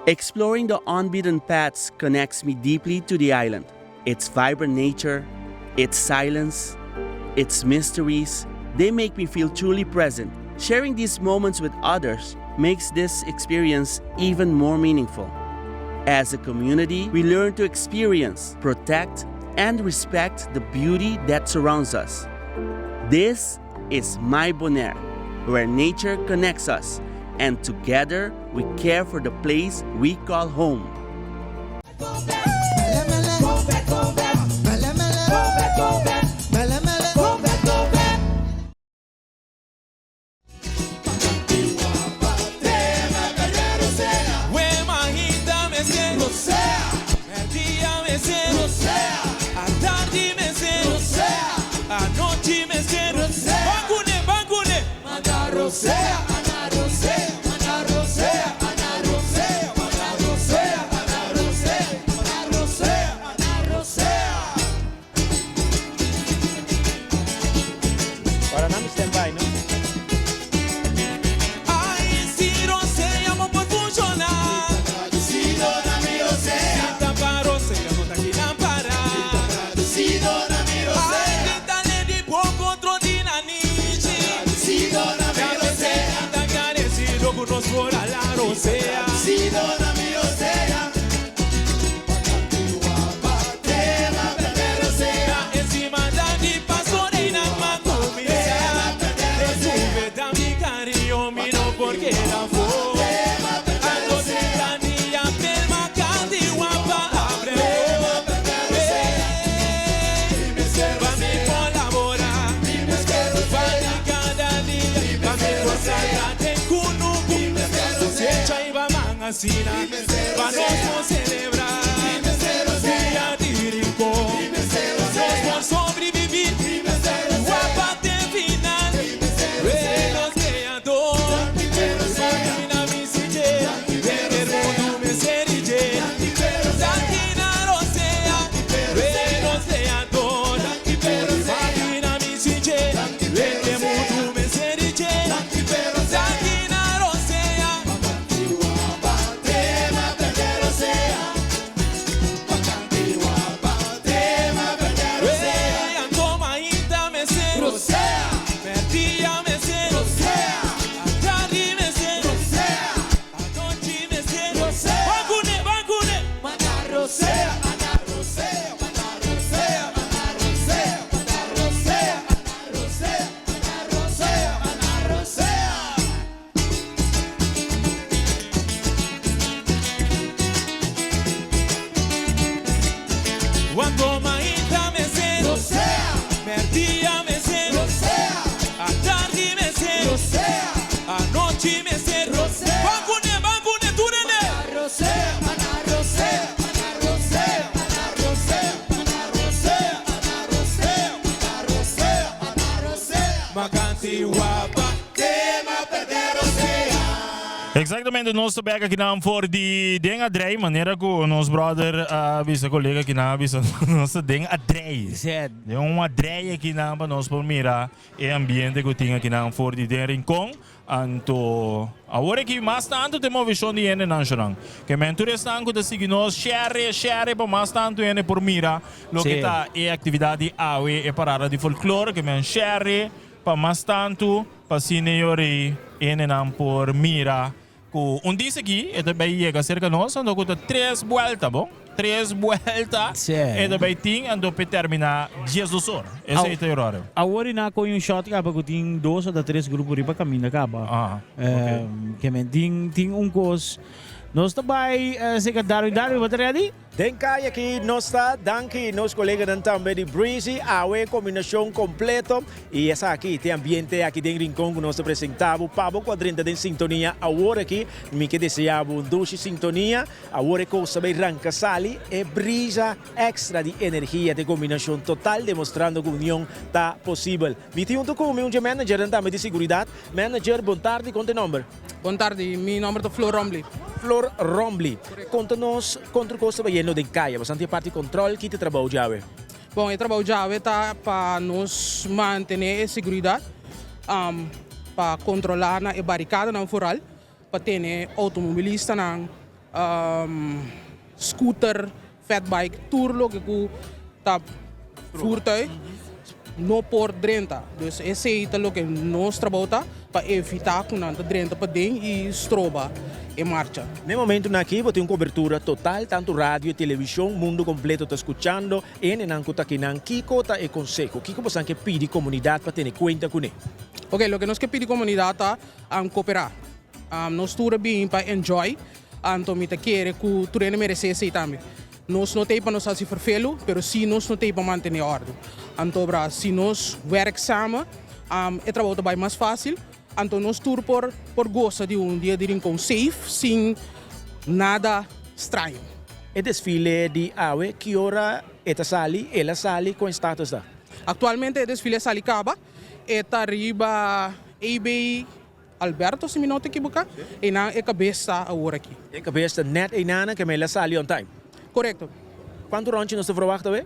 Exploring the unbeaten paths connects me deeply to the island, its vibrant nature, its silence, its mysteries. They make me feel truly present. Sharing these moments with others makes this experience even more meaningful. As a community, we learn to experience, protect, and respect the beauty that surrounds us. This is My Bonaire, where nature connects us and together we care for the place we call home. Ora nan mi stand by no. Pa nos por celebra Dia di Rincon Nos por sobrevivi Guapa te final Nos creador. Exactamente, nos ta bek akinan for di den a drei, manera ku nos brother a bisa, kolega akinan a bisa, nos ta den a drei. Den un a drei akinan pa nos por mira e ambiente ku tin akinan for di den Rincon. Anto awor aki mas tantu ta e movishon di hendenan shonan. Ke men tur esnan ku ta sigui nos share, share pa mas tantu hende por mira loke ta e aktividat di awe, e parada di folklor. Ke men share pa mas tantu pa asina e ora ei hendenan por mira Ku un dis aki e ta bay yega serka nos anto ku ta tres buelta bon tres buelta e ta bay tin anto p'e termina 12 or esey ta e horario. Awor i na koy un shot kaba ku tin dos ota tres grupo riba kaminda kaba ke men tin tin un kos nos ta bay serka Darwin Darwin bo ta ready? Den kaya aki nos ta, danki nos koleganan tambe di Breezy, awe kombinashon kompleto i esaki t'e ambiente aki den Rincon ku nos ta presenta bo pa bo ku a drenta den sintonia awor aki. Mi ke desea bo un dushi sintonia. Awor e kos ta bay ranka sali, e brisa extra di energia t'e kombinashon total demostrando ku union ta posibel. Mi tin hunto ku mi un dje managernan tambe di seguridat. Manager, bon tardi, kon t'e nomber? Bon tardi, mi nomber ta Flor Rombley. Flor Rombley, konta nos kon tur kos ta bayendo den kaya. Boso tin e parti kontrol, ki ta e trabou djawe? Bon, e trabou djawe ta pa nos mantené e seguridat, pa kontrolá na e barikadanan foral, pa tene outomobilistanan, scooter, fatbike, tur loke ku ta voertuig no por drenta. Dus esei ta loke nos trabou ta, pa evitá ku nan ta drenta paden i stroba e marcha. Na e momentunan aki bo tin un kobertura total, tantu radio i televishon, mundu kompleto ta skuchando hendenan ku ta akinan. Kiko ta e konseho? Kiko bosan ke pidi komunidat pa tene kuenta kuné? Oke, loke nos ke pidi komunidat ta koperá. Nos tur a bini pa enjoy, anto mi ta kere ku tur hende meresé esei tambe. Nos no ta ei pa nos hasi ferfelu, pero sí nos no ta ei pa mantené òrdu. Anto bra, si nos wèrk samen, e trabou ta bai mas fásil. Anto nos tur por por gosa di un dia di Rincon safe, sin nada straño. E desfile di awe, ki ora e ta sali? El a sali? Kon e status ta? Aktualmente e desfile a sali kaba. E ta riba EB. Alberto, si mi no ta ekiboká, einan e kabes ta awor aki. E kabes ta nèt einana ke mel a sali on time. Korekto. Kuantu ròntje nos ta verwagt awe?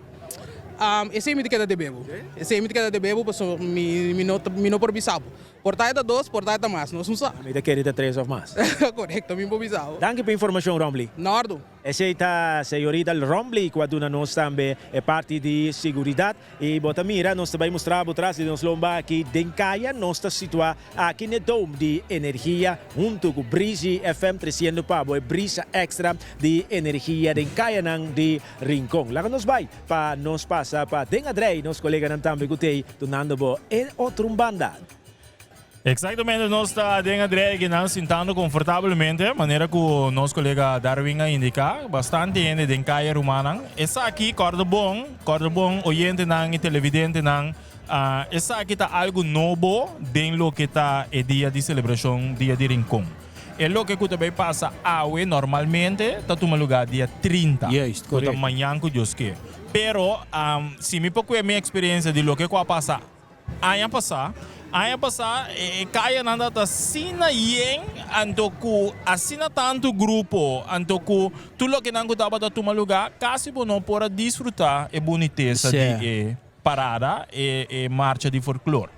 Esei mi ta keda debe bo. Esei mi ta keda debe bo pasobra mi no mi no por bisa bo. Por ta e ta dos, por ta e ta mas, nos no sa. Mi ta kere ta tres òf mas. Korekto, mi por bisa bo. Danki pa e informashon, Rombley. Na òrdu. Esei ta señorita Rombley ku a duna nos tambe e parti di siguridat. I bo ta mira, nos ta bai mustra bo tras di nos lomba aki den kaya. Nos ta situá aki n'e Dome di Energia huntu ku Breezy FM tresiendo pa bo e brisa extra di energia den kayanan di Rincon. Laga nos bai pa nos pasa pa den Adrey, nos koleganan tambe ku t'ei dunando bo e otro un banda. Exactamente, nos ta den Adrey akinan sintando confortablemente, manera cu nos colega Darwin a indica, bastante hende den caya rumannan. Esaki, corda bon, corda bon oyentenan y televidentenan, esaki ta algo nobo den loke ta e dia di celebracion Dia di Rincon. E loke cu ta bay pasa awe normalmente ta tuma lugar dia 30, Juist, cu ta correcto. mañan cu Dios ke. Pero, si mi por cue mi experiencia di loke cu a pasa Aña pasá, aña pasá e kayanan tabata asina yen, anto ku asina tantu grupo, anto ku tur lokenan ku tabata tuma lugá, kasi bo no por a disfrutá e bunitesa di e parada, e e marcha di folklor.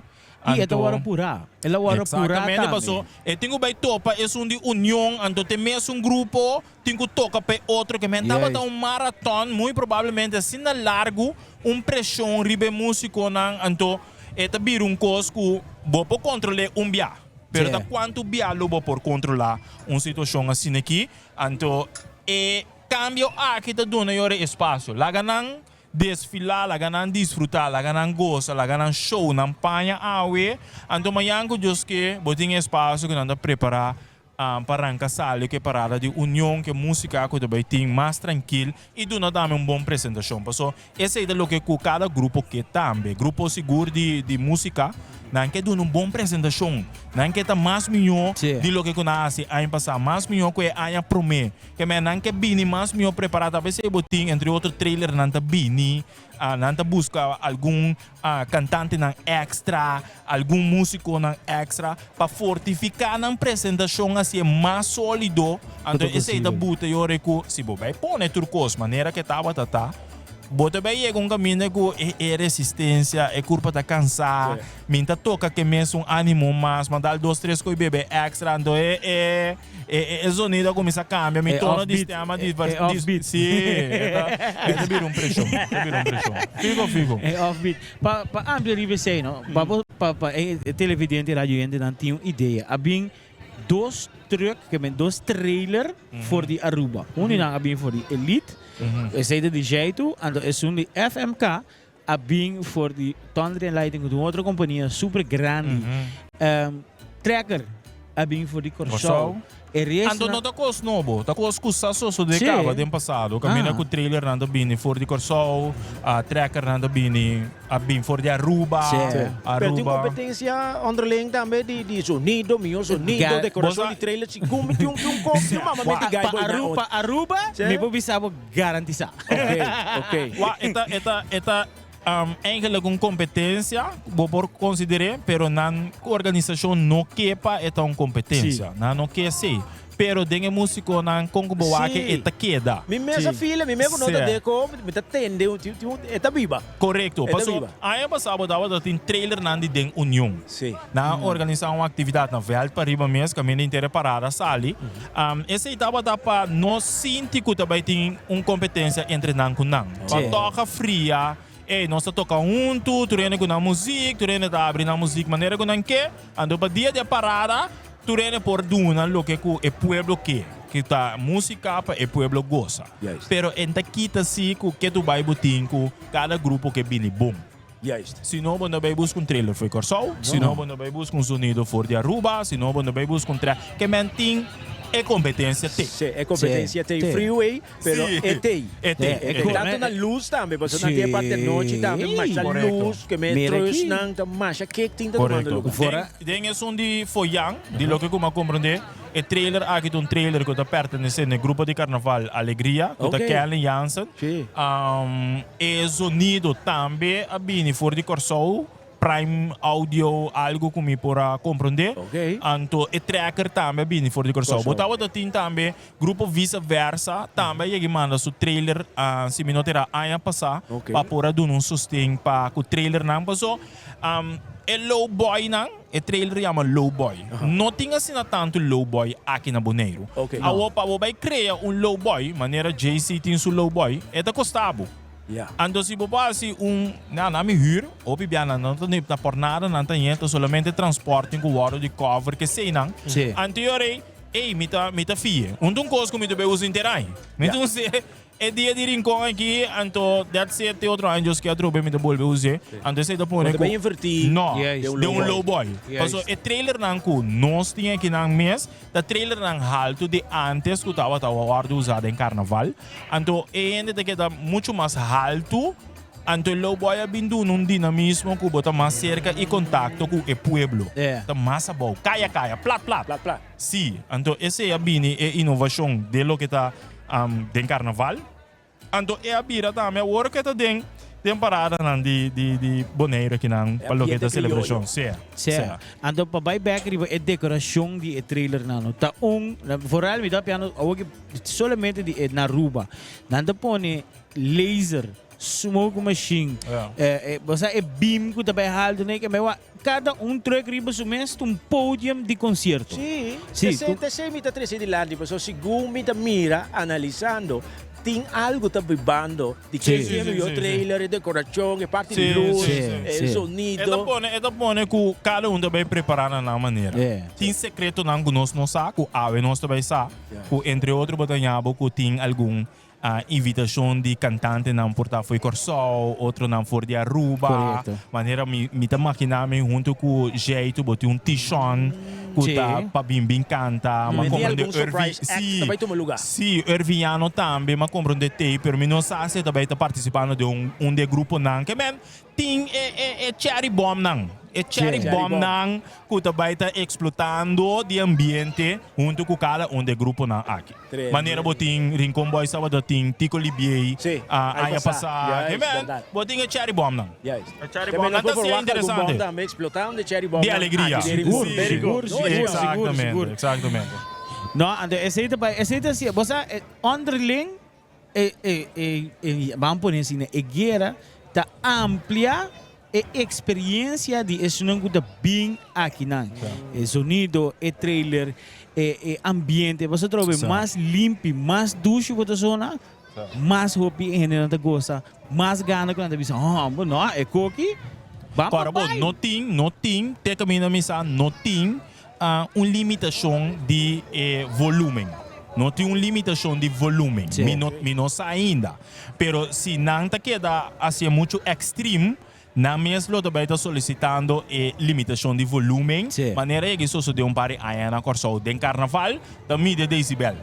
I e ta wòrdu purá. El a wòrdu purá Exactamente, tambe. paso e tin ku bai topa esun di Union, anto t'e mesun grupo Tin ku toka pa e otro ke men tabata un maraton muy probablemente asina largu un preshon riba e musikonan anto e ta bira un kos ku bo por kontrol'é un bia pero ta kuantu bia lo bo por kontrolá un situashon asina aki anto e kambio aki ta duna yora e espasio laga nan desfilá laga nan disfrutá laga nan gosa laga nan show nan paña awe anto mañan ku Dios ke bo tin e espasio ku nan ta prepará. Pa ranka sali ku e parada di union, ku e músika ku ta bai tin mas trankil i duna tambe un bon presentashon. Paso esei ta loke ku kada grupo ke tambe. Grupo sigur di di músika nan ke duna un bon presentashon. Nan ke ta mas mihó di loke ku nan a hasi aña pasá, mas mihó ku e aña promé. Ke men nan ke bini mas mihó prepará. Ta p'esei bo tin entre otro trailernan ta bini, nan ta buska algun Kantantenan èkstra, algun músikonan èkstra pa fortifiká nan presentashon hasié mas sólido. Anto esei ta buta e ora ku si bo bai pone tur kos manera ku e tabata ta, bo ta bai yega un kaminda ku e resistensia, e kurpa ta kansá, mi ta toka ku e mesun ánimo mas, mi a dal dos tres koi bebe èkstra, anto e e. E e zonido a kuminsá kambia, mi tono di stem a di di sí, e ta e ta bira un preshon, e ta bira un preshon. Figo figo. E offbeat. Pa pa amplia riba esei no, pa bo pa pa e televidente y radioyentenan tin un idea. A bin dos truck, ke men dos trailer for di Aruba. Un di nan a bin for di Elite, esei ta di Jaitu, anto esun di FMK a bin for di Thunder and Lightning ku ta un otro kompania super grandi. Trekker a bin for di Kòrsou. E resto Anto no ta kos nobo, ta kos ku sa sosodé kaba den pasado. Kaminda ku trailernan ta bini for di Kòrsou, trekkernan ta bini a bin for di Aruba, Pero tin kompetensia onderling tambe di di zonido, mihó zonido, dekorashon di trailer, segun mi tin un tin un kos, tin un mama meti gai Pa Aruba, pa Aruba mi por bisa bo Garantisa. Ok, ok. Wa, e ta, e ta, e ta eigenlijk un competencia, bo por consider'é, pero nan organisacion no ke pa e ta un competencia. Sí. Nan no ke esei. Pero den e musiconan, con cu bo wak Sí. e ta keda. Mi mes a feel, mi mes cu no ta Sí. deco, mi ta tende, un, tin, tin un, e ta biba. Correcto. E ta Paso, biba. aña pasado bo tabata tin trailernan di den Union. Sí. Nan a organisa un actividad na veld pariba mes, caminda henter e parada sali. Esei tabata pa no sinti ku ta bai tin un kompetensia entre nan ku nan. Pa tòg a fria, ey, nos ta toka huntu, tur hende ku nan muzik, tur hende ta abri nan muzik manera ku nan ke. Anto pa dia di e parada, tur hende por duna loke ku e pueblo ke, ku ta musika pa e pueblo gosa. Pero e ta kita si ku ke tu bai bo tin ku kada grupo ke bini bon. Juist. Si no bo no bay busca un trailer for Corsou, si no bo no bay busca un sonido for di Aruba, si no bo no bay busca un tra ke men tin e competencia te. Sí, e competencia te. Freeway, pero Sí. e te. E te, e te. Tanto na luz tambe, pasobra nan tin e parti anochi tambe, masha luz, ke men Mira truss aki. nan ta masha kek tin ta tumando Correcto. lugar. Den, den esun di Foyan, di loke ku mi a comprende, E trailer aki ta un trailer ku ta pertenesé na e grupo di karnaval Alegria, ku ta Oké. Kelly Jansen. Sí. E zonido tambe a bini for di Kòrsou, Prime Audio, algu ku mi por a komprondé. Oké. Anto e tracker tambe a bini for di Kòrsou. Bo Kòrsou. tabata tin tambe grupo Visa Versa tambe a yega manda su trailer, si mi no ta era aña pasá, Oké. pa por a duna un sosten pa ku trailernan. Paso e low boynan. E trailer yama Low Boy. No tin asina tantu Low Boy aki na Boneiru. Ok. Awor pa bo bai krea un Low Boy, manera JC tin su Low Boy, e ta kosta bo. Ya. Anto si bo por hasi un, na nan mi hür, hopi bia nan no ta ni na por nada nan ta yenta, solamente transporting ku wòrdu di cover keseinan. Sí. Anto yo rei, ey mi ta mi ta fie. Un ta un kos ku mi ta bai usa henter aña. Mi ta usa E dia di Rincon aki, anto that's it, te otro aña Dios ke atrobe mi ta bolbe us'é. Anto esei ta pone Bo ta ku bai invertí No, den un den un low low boy. Paso e trailernan ku nos tin akinan mes ta trailernan haltu di antes ku tabata wòrdu usá den karnaval. Anto e hende ta keda muchu mas haltu, anto e low boy a bin duna un dinamismo ku bo ta mas serka i kontakto ku e pueblo. Ta mas abou, kaya kaya, plat plat. Plat plat. Sí, anto esei a bini e inovashon den loke ta den karnaval. Anto e a bira tambe awor ku e ta den den paradanan di di di Boneiru akinan pa loke ta selebrashon. Sea, Sea. sea. Anto pa bai bek riba e dekorashon di e trailernan no ta un, vooral mi ta piano awor ki solamente di e na Aruba. Nan ta pone laser, smoke machine, bo sa e beam ku ta bai haltu ne ke bai Kada un truck riba su mes ta un podium di concierto. Sí, Sí, esei, ku- esei mi ta trese dilanti, pasobra segun mi ta mira, analisando, tin algu ta bibando di Sí. ke Sí, tiene sí, yo sí, sí. trailer, e decoracion, e parti Sí, di luz, sí, sí, e sí. E ta sonido. pone, e ta pone ku kada un ta bai prepará na nan manera. Yeah. Tin sekretonan ku nos no sa, ku awe nos ta bai sa, Yeah. ku entre otro bo ta ña bo ku tin algun. Invitashon di kantantenan por ta for di Kòrsou, otronan for di Aruba. Korekto. Manera mi mi ta makiná mi huntu ku Jaitu bo tin un Tishon ku ta pa bin bin kanta. Mi M'a tin komprondé algun Urvi surprise act sí ta bai tuma lugá. sí Urviano tambe m'a komprondé tei pero mi no sa si e ta bai ta partisipando den un un di e gruponan. Ke men Tin e e e cherry bomnan, e cherry bomnan ku ta bai ta eksplotando di ambiente huntu ku kada un di e gruponan aki. Manera bo tin Rincon Boys tabata tin Tico Libiey aña pasá. Amen. Bo tin e cherry bomnan. E cherry bomnan ta sea interesante. Di alegria. Sigur, sigur, sigur, sigur. Exactamente. No, anto esei ta bai, esei ta sia, bo sa onderling E, e, e, e, ban pone asina, e guera ta amplia e experiencia di esunnan cu ta bin akinan. E sonido, e trailer, e, e ambiente. Boso trobe mas limpi, mas dushi bo ta sona, mas hopi e hendenan ta gosa, mas gana cu nan ta bisa, oh, bo no, e koki, ban pa Ora bo bai. no tin, no tin, te caminda mi sa, no tin un limitashon di e volumen. No tin un limitashon di volumen. Mi no mi no sa ainda. Pero si nan ta keda hacié muchu extreme, nan mes lo ta bai ta solicitando e limitashon di volumen. Manera e sosodé un par di aña na Kòrsou den karnaval, ta midi e decibel.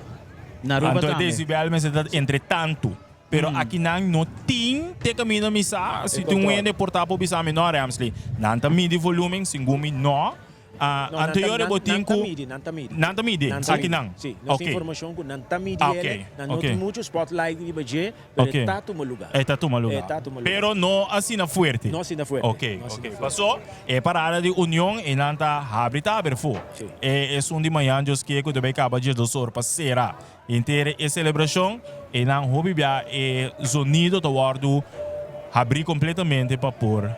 Na Aruba Anto e tambe. decibel mester ta entre tantu. Pero akinan no tin te kaminda mi sa. Si tin un hende por ta por bisa mi no, Ramsley. Nan ta midi volumen, segun mi no. No, nan Anto ta, yora nan, bo tin nan ta ku midi, nan ta midi. Nan ta midi, Nan ta aki midi. nan. Sí, nos tin Ok. informashon ku nan ta midi Ah, ele, ok, nan no ok. tin muchu spotlight riba dje, pero Ok. e ta tuma luga. E ta tuma luga. E ta tuma luga. Pero no asina fuerte. No asina fuerte. Ok, No asina ok. fuerte. Paso e parada di Union e nan ta habri ta haber fo. Sí. E esun di mañan Dios ke ku ta bay kaba 12 or pa sera henter e selebrashon e nan hopi bia e zonido ta wordu habri kompletamente pa por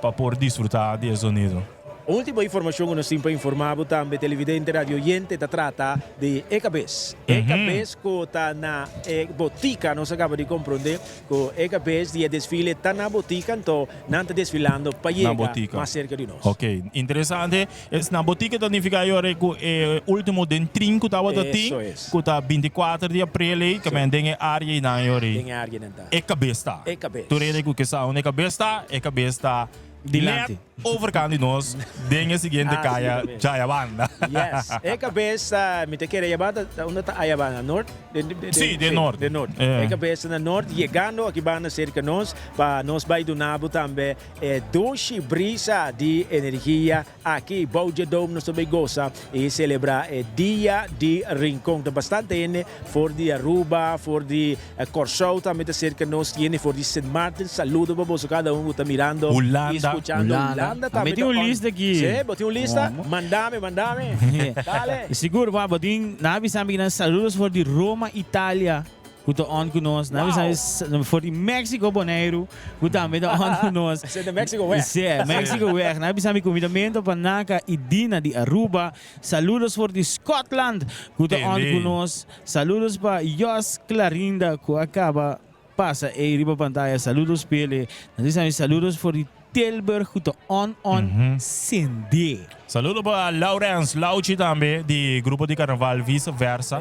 pa por disfruta di e zonido. Ultimo informacion cu nos tin pa informa bo tambe televidente radio oyente ta trata di e cabes. E cabes cu ta na e botica nos a caba di compronde cu e cabes di e desfile ta na botica anto nan ta desfilando pa Na yega botica. mas cerca di nos. Ok, interesante. Es na botica ta nifica yora cu e ultimo den trin cu tabata tin, Eso es. cu ta 24 di april ey, camen den e area eynan yora ey. Den e area nan ta. E cabes ta. E cabes. Tur hende cu ke sa unda e cabes ta, e cabes ta Dilanti. Net overkant di nos den e siguiente kaya Jayabanda. Yes. E kabes ta, mi ta kere Ayabanda ta unda ta Ayabanda? Noord? Den, den, den, Sí, den noord. Den noord. Eh. E kabes ta na noord, yegando aki banda serka nos, pa nos bai duna bo tambe e dushi brisa di energia Aki bou dje dome nos ta bay gosa y celebra e Dia di Rincon. Ta bastante hende for di Aruba, for di Corsou tambe ta cerca nos. Hende for di Sint Maarten. Saludo pa boso cada un cu ta mirando y Hulanda. scuchando. Hulanda. Hulanda A tambe mi tin ta un on. lista aki. Sí, bo tin un lista? Mandame, mandame. Dale. Sigur, pa bo tin, nan a bisa mi nan saludos for di Roma, Italia. Ku ta on ku nos. Nan bisa for di Mexico Boneiru ku tambe ta on ku nos. Esei ta Mexico weg. Sí, Mexico weg. Nan bisa mi kumindamentu pa Naka i Dina di Aruba. Saludos for di Scotland ku ta on ku nos. Saludos pa Jos Clarinda ku a kaba pasa ei riba pantaya. Saludos p'ele. Nan bisa mi saludos for di Tilburg ku ta on on sende. Saludo pa Laurens Lauchi tambe di grupo di carnaval Vice Versa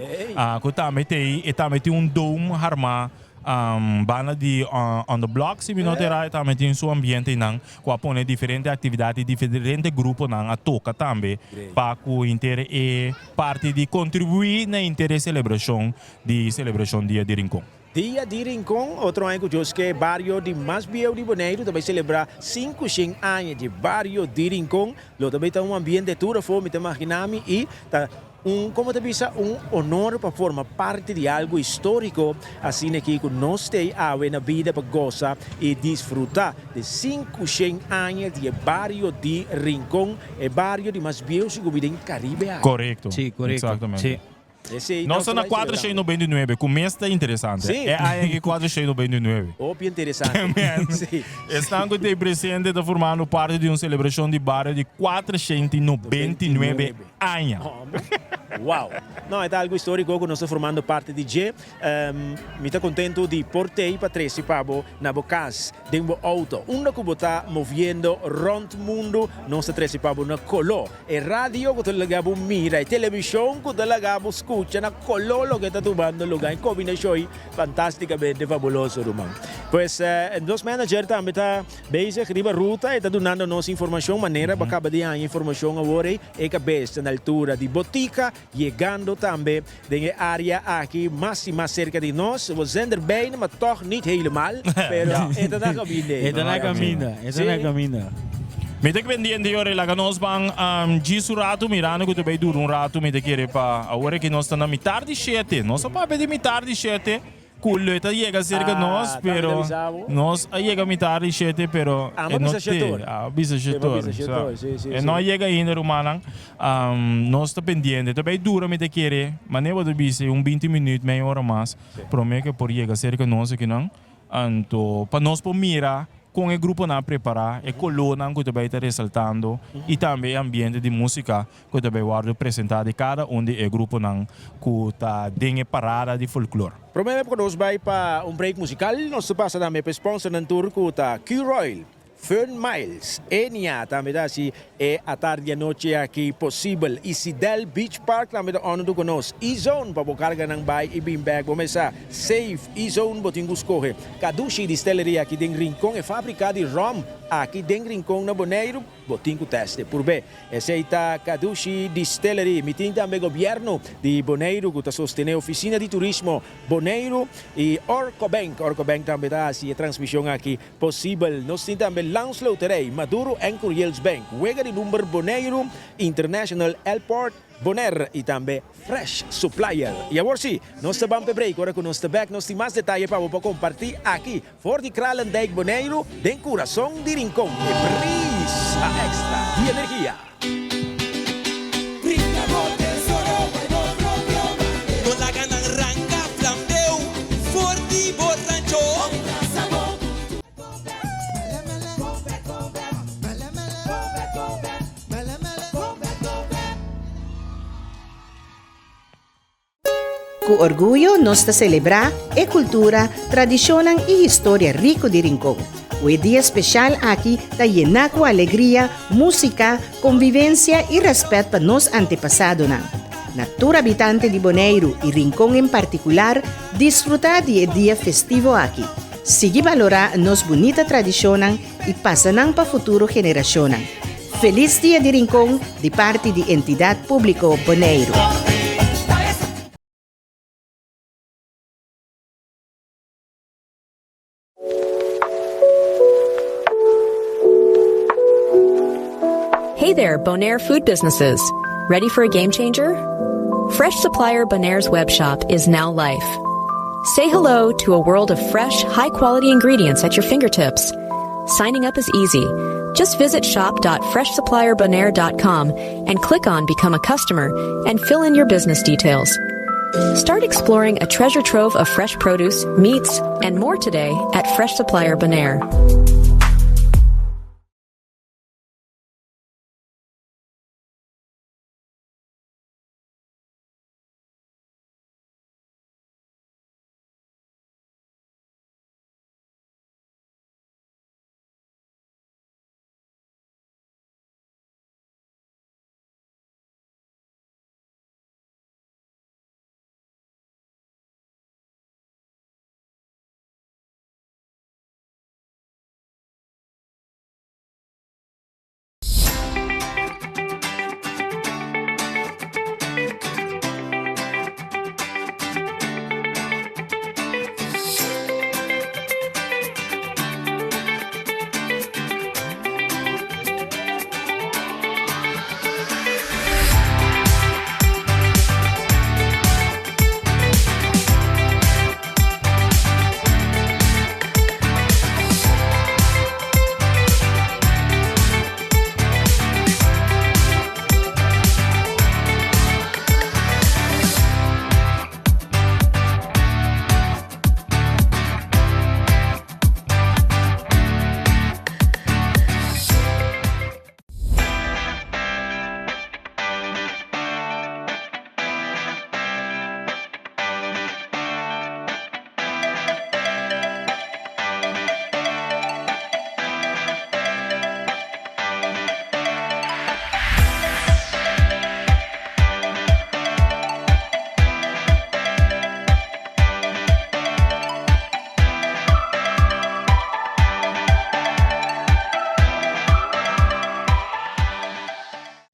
ku tambe t'ei e tambe tin un dome harmá banda di On The Block si mi no ta erá e tambe tin su ambiente einan ku a pone diferente aktividat di diferente gruponan a toka tambe pa ku henter e parti di kontribuí na henter e selebrashon di selebrashon Dia di Rincon. Dia di Rincon, otro aña ku Dios ke bario di mas bieu di Boneiru ta bai selebrá 500 aña di bario di Rincon. Lo ta bai ta un ambiente tur afó, mi ta imaginá mi, i ta un, komo ta bisa, un honor pa forma parti di algu históriko asina aki ku nos t'ei awe na bida pa gosa i disfrutá di 500 aña di e bario di Rincon, e bario di mas bieu sigur mi den Karibe aki. Korekto. Sí, korekto. Exactamente. Sí. Nos ta na 499, ku mes ta interesante. Sí. E aña aki 499. Hopi interesante. Sí. Esnan ku ta ei presente ta formando parti di un selebrashon di bario di 499 aña. Wow! No, e ta algu historico ku nos ta formando parti di dje. Mi ta kontentu di por tei pa trese pa bo na bo kas, den bo outo, unda ku bo ta moviendo rònt mundu, nos ta trese pa bo na koló. E radio ku ta laga bo mira, e televishon ku ta laga bo skucha. skucha na koló loke ta tumando lugá. E kombinashon ei fantástikamente fabuloso, ruman. Pues nos manager tambe ta bezig riba ruta, e ta dunando nos informashon manera bo a kaba di haña informashon awor ei. E kabes ta na altura di Botica, yegando tambe den e área aki mas i mas serka di nos. We zijn er bijna, maar toch niet helemaal. Pero e ta na kaminda. E ta na kaminda, e ta na kaminda. Mi ta pendiente yori, laga nos ban djis un ratu mirando ku ta bay dura un ratu mi ta kere pa awor aki nos ta na mitar di shete. Nos a papia di mitar di shete ku lo ta yega serka nos, pero nos a yega mitar di shete pero e no te. A bisa shetor. E no a yega ainda rumannan. Nos ta pendiente. Ta bay dura mi ta kere, manera bo ta bisa un binti minuut, mei ora mas prome ku e por yega serka nos akinan. Anto pa nos por mira kon e gruponan a prepará, e kolónan ku ta bai ta resaltando i tambe e ambiente di músika ku ta bai wòrdu presentá di kada un di e gruponan ku ta den e parada di folklor. Promé ku nos bai pa un break musikal, nos ta pasa tambe pa e sponsornan tur ku ta Q-Royal, Fern Miles, Enia tambe ta hasi e atardi anochi aki posibel y Sidel Beach Park tambe ta hono ku nos. E-Zone pa bo karganan bai y bin bek bo mesa safe. E-Zone bo tin ku skohe. Kadushi Distillery aki den Rincon, e fabrika di rom aki den Rincon na Boneiru. Bo tin ku teste purbe. Esei ta Kadushi Distillery. Mi tin tambe Gobièrnu di Boneiru ku ta sostené Ofisina di Turismo Boneiru i Orco Bank. Orco Bank tambe ta hasi e transmishon aki posibel. Nos tin tambe Landsloterij, Maduro en Curiels Bank, Wega di Number Boneiru, International Airport, Bonaire i tambe Fresh Supplier. I awor sí, nos ta ban p'e break. Ora ku nos ta bèk nos tin mas detaye pa bo pa kompartí aki for di Kralendijk, Boneiru, den kurason di Rincon. E brisa extra di energia. Brinca bo tesoro bai bo propio manera. No laga nan ranca flambeu for di bo rancho. Brasa bo cultura. Ku orguyo nos ta selebrá e kultura, tradishonnan i historia riku di Rincon. Ku e dia speshal aki ta yená ku alegria, músika, konvivensia i rèspèt pa nos antepasadonan. Na tur habitante di Boneiru i Rincon en partikular, disfrutá di e dia festivo aki. Sigui balorá nos bunita tradishonnan i pasa nan pa futuro generashonnan. Felis Dia di Rincon di parti di Entidat Públiko Boneiru. Hey there, Bonaire food businesses. Ready for a game changer? Fresh Supplier Bonaire's web shop is now live. Say hello to a world of fresh, high quality ingredients at your fingertips. Signing up is easy. Just visit shop.freshsupplierbonaire.com and click on Become a Customer and fill in your business details. Start exploring a treasure trove of fresh produce, meats, and more today at Fresh Supplier Bonaire.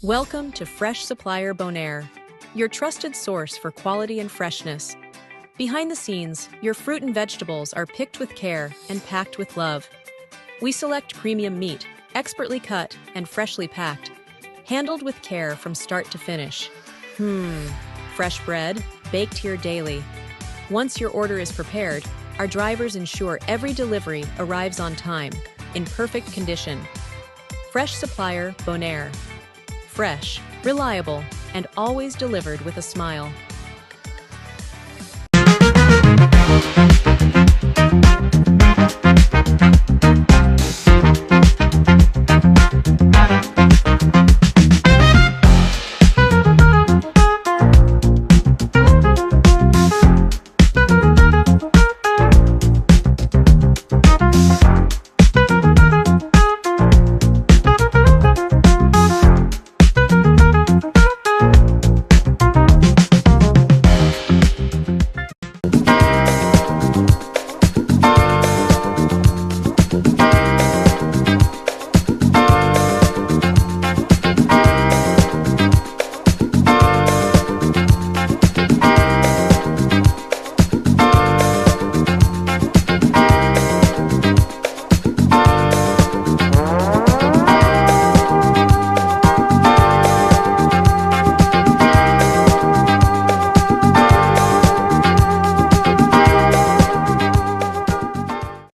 Welcome to Fresh Supplier Bonaire, your trusted source for quality and freshness. Behind the scenes, your fruit and vegetables are picked with care and packed with love. We select premium meat, expertly cut and freshly packed, handled with care from start to finish. Hmm, fresh bread, baked here daily. Once your order is prepared, our drivers ensure every delivery arrives on time, in perfect condition. Fresh Supplier Bonaire. Fresh, reliable, and always delivered with a smile.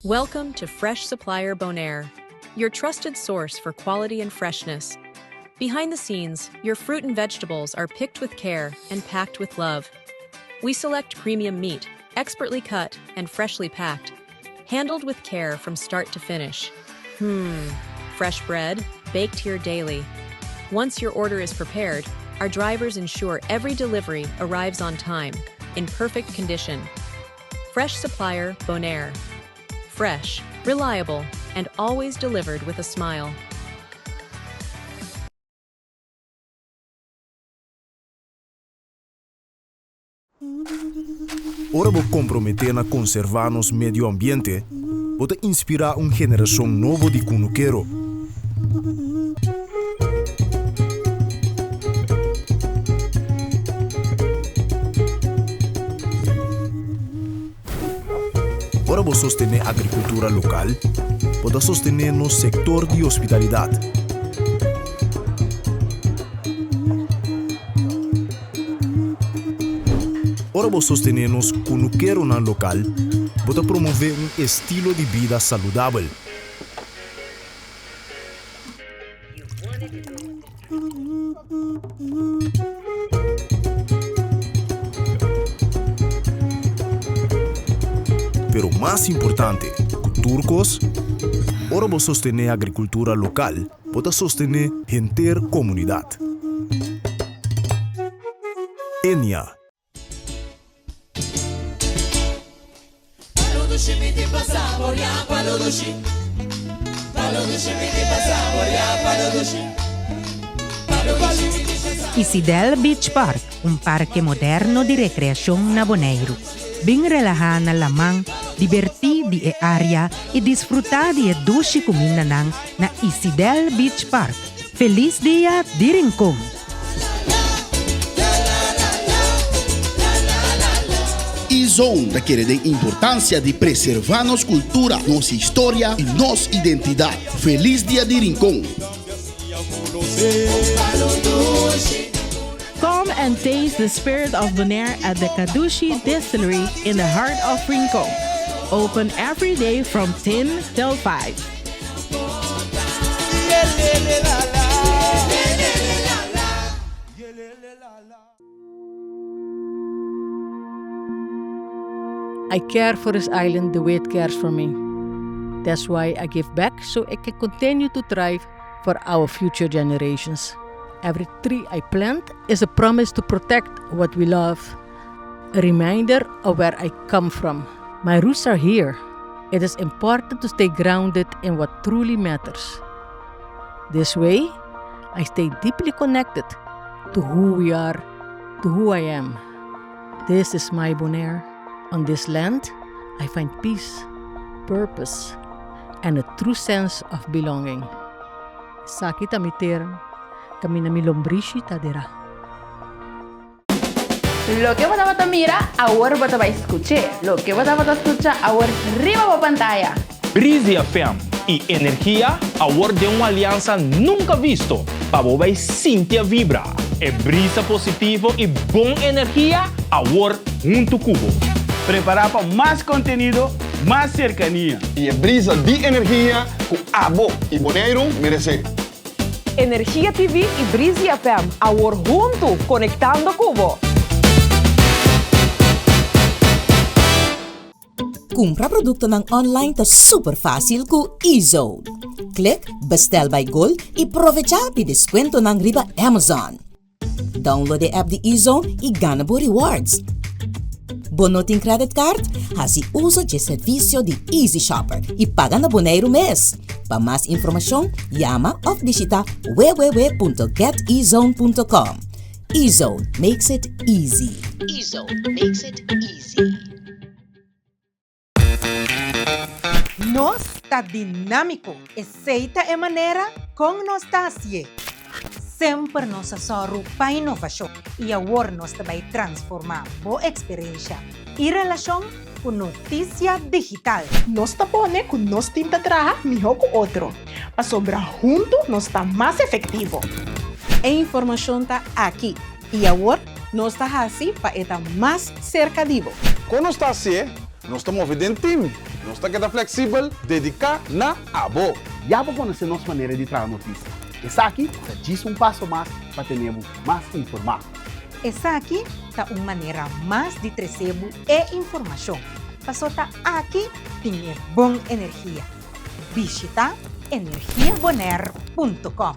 Welcome to Fresh Supplier Bonaire, your trusted source for quality and freshness. Behind the scenes, your fruit and vegetables are picked with care and packed with love. We select premium meat, expertly cut and freshly packed, handled with care from start to finish. Hmm, fresh bread, baked here daily. Once your order is prepared, our drivers ensure every delivery arrives on time, in perfect condition. Fresh Supplier Bonaire. Fresh, reliable, and always delivered with a smile. Ora bo komprometé na konservá nos medio ambiente, bo ta inspirá un generashon nobo di kunukero. Ora bo sostené agrikultura lokal, bo ta sostené nos sektor di hospitalidat. Ora bo sostené nos kunukeronan lokal, bo ta promové un estilo di bida saludabel. Pero mas importante ku tur kos, ora bo sostené agrikultura lokal, bo ta sostené henter komunidat. Enia. Isidel Beach Park, un parke moderno di rekreashon na Boneiru. Bin relahá na laman, dibertí di e área i disfrutá di e dushi kumindanan na Isidel Beach Park. Felis dia di Rincon! E-Zone ta kere den importancia di preserva nos cultura, nos historia y nos identidad. Feliz Dia di Rincon! Come and taste the spirit of Bonaire at the Kadushi Distillery in the heart of Rincon. Open every day from 10 till 5. I care for this island the way it cares for me. That's why I give back so it can continue to thrive for our future generations. Every tree I plant is a promise to protect what we love, a reminder of where I come from. My roots are here. It is important to stay grounded in what truly matters. This way, I stay deeply connected to who we are, to who I am. This is my Bonaire. On this land, I find peace, purpose, and a true sense of belonging. Esaki ta mi tera. Kaminda mi lombrishi ta derá. Loke bo tabata mira, awor bo ta bai skuch'é. Loke bo tabata skucha, awor riba bo pantaya. Breezy FM y Energia awor den un aliansa nunca visto pa bo bay sinti a vibra e brisa positivo y bon energia awor hunto cu bo. Prepara pa mas contenido, mas cercania. Y e brisa di energia cu abo y Boneiru merece. Energia TV y Breezy FM awor hunto conectando cu bo. Kumpra produktonan online ta super fásil ku eZone. Klik Bestel by Goal i provechá di deskuentonan riba Amazon. Download e app di eZone i gana bo rewards. Bo no tin credit card? Hasi uso dje servisio di Easy Shopper i paga na Boneiru mes. Pa mas informashon, yama òf bishita www.getezone.com. eZone makes it easy. eZone makes it easy. Nos ta dinámiko, esei ta e manera kon nos ta hasié. Semper nos a sòru pa inovashon i awor nos ta bai transformá bo eksperensha i relashon ku notisia digital. Nos ta pone ku nos tim ta traha mihó ku otro, pasobra huntu nos ta mas efektivo. E informashon ta aki i awor nos ta hasi pa e ta mas serka di bo. Kon nos ta hasié? Nos ta move den tim. Nos ta keda fleksibel, dediká na abo. Ya bo konosé nos manera di traha notisia. Esaki ta djis un paso mas pa tene bo mas informá. Esaki ta un manera mas di trese bo e informashon, paso ta aki tin e bon energia. Bishita energiabonaire punto com.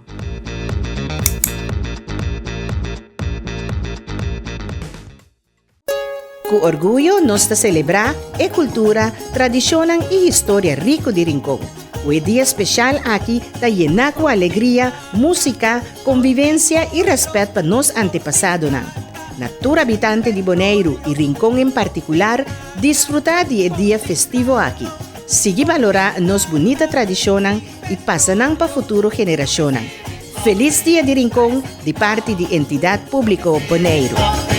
Ku orguyo nos ta selebrá e kultura, tradishonnan i historia riku di Rincon. Ku e dia speshal aki ta yená ku alegria, músika, konvivensia i rèspèt pa nos antepasadonan. Na tur habitante di Boneiru i Rincon en partikular, disfrutá di e dia festivo aki. Sigui balorá nos bunita tradishonnan i pasa nan pa futuro generashonnan. Felis Dia di Rincon di parti di Entidat Públiko Boneiru.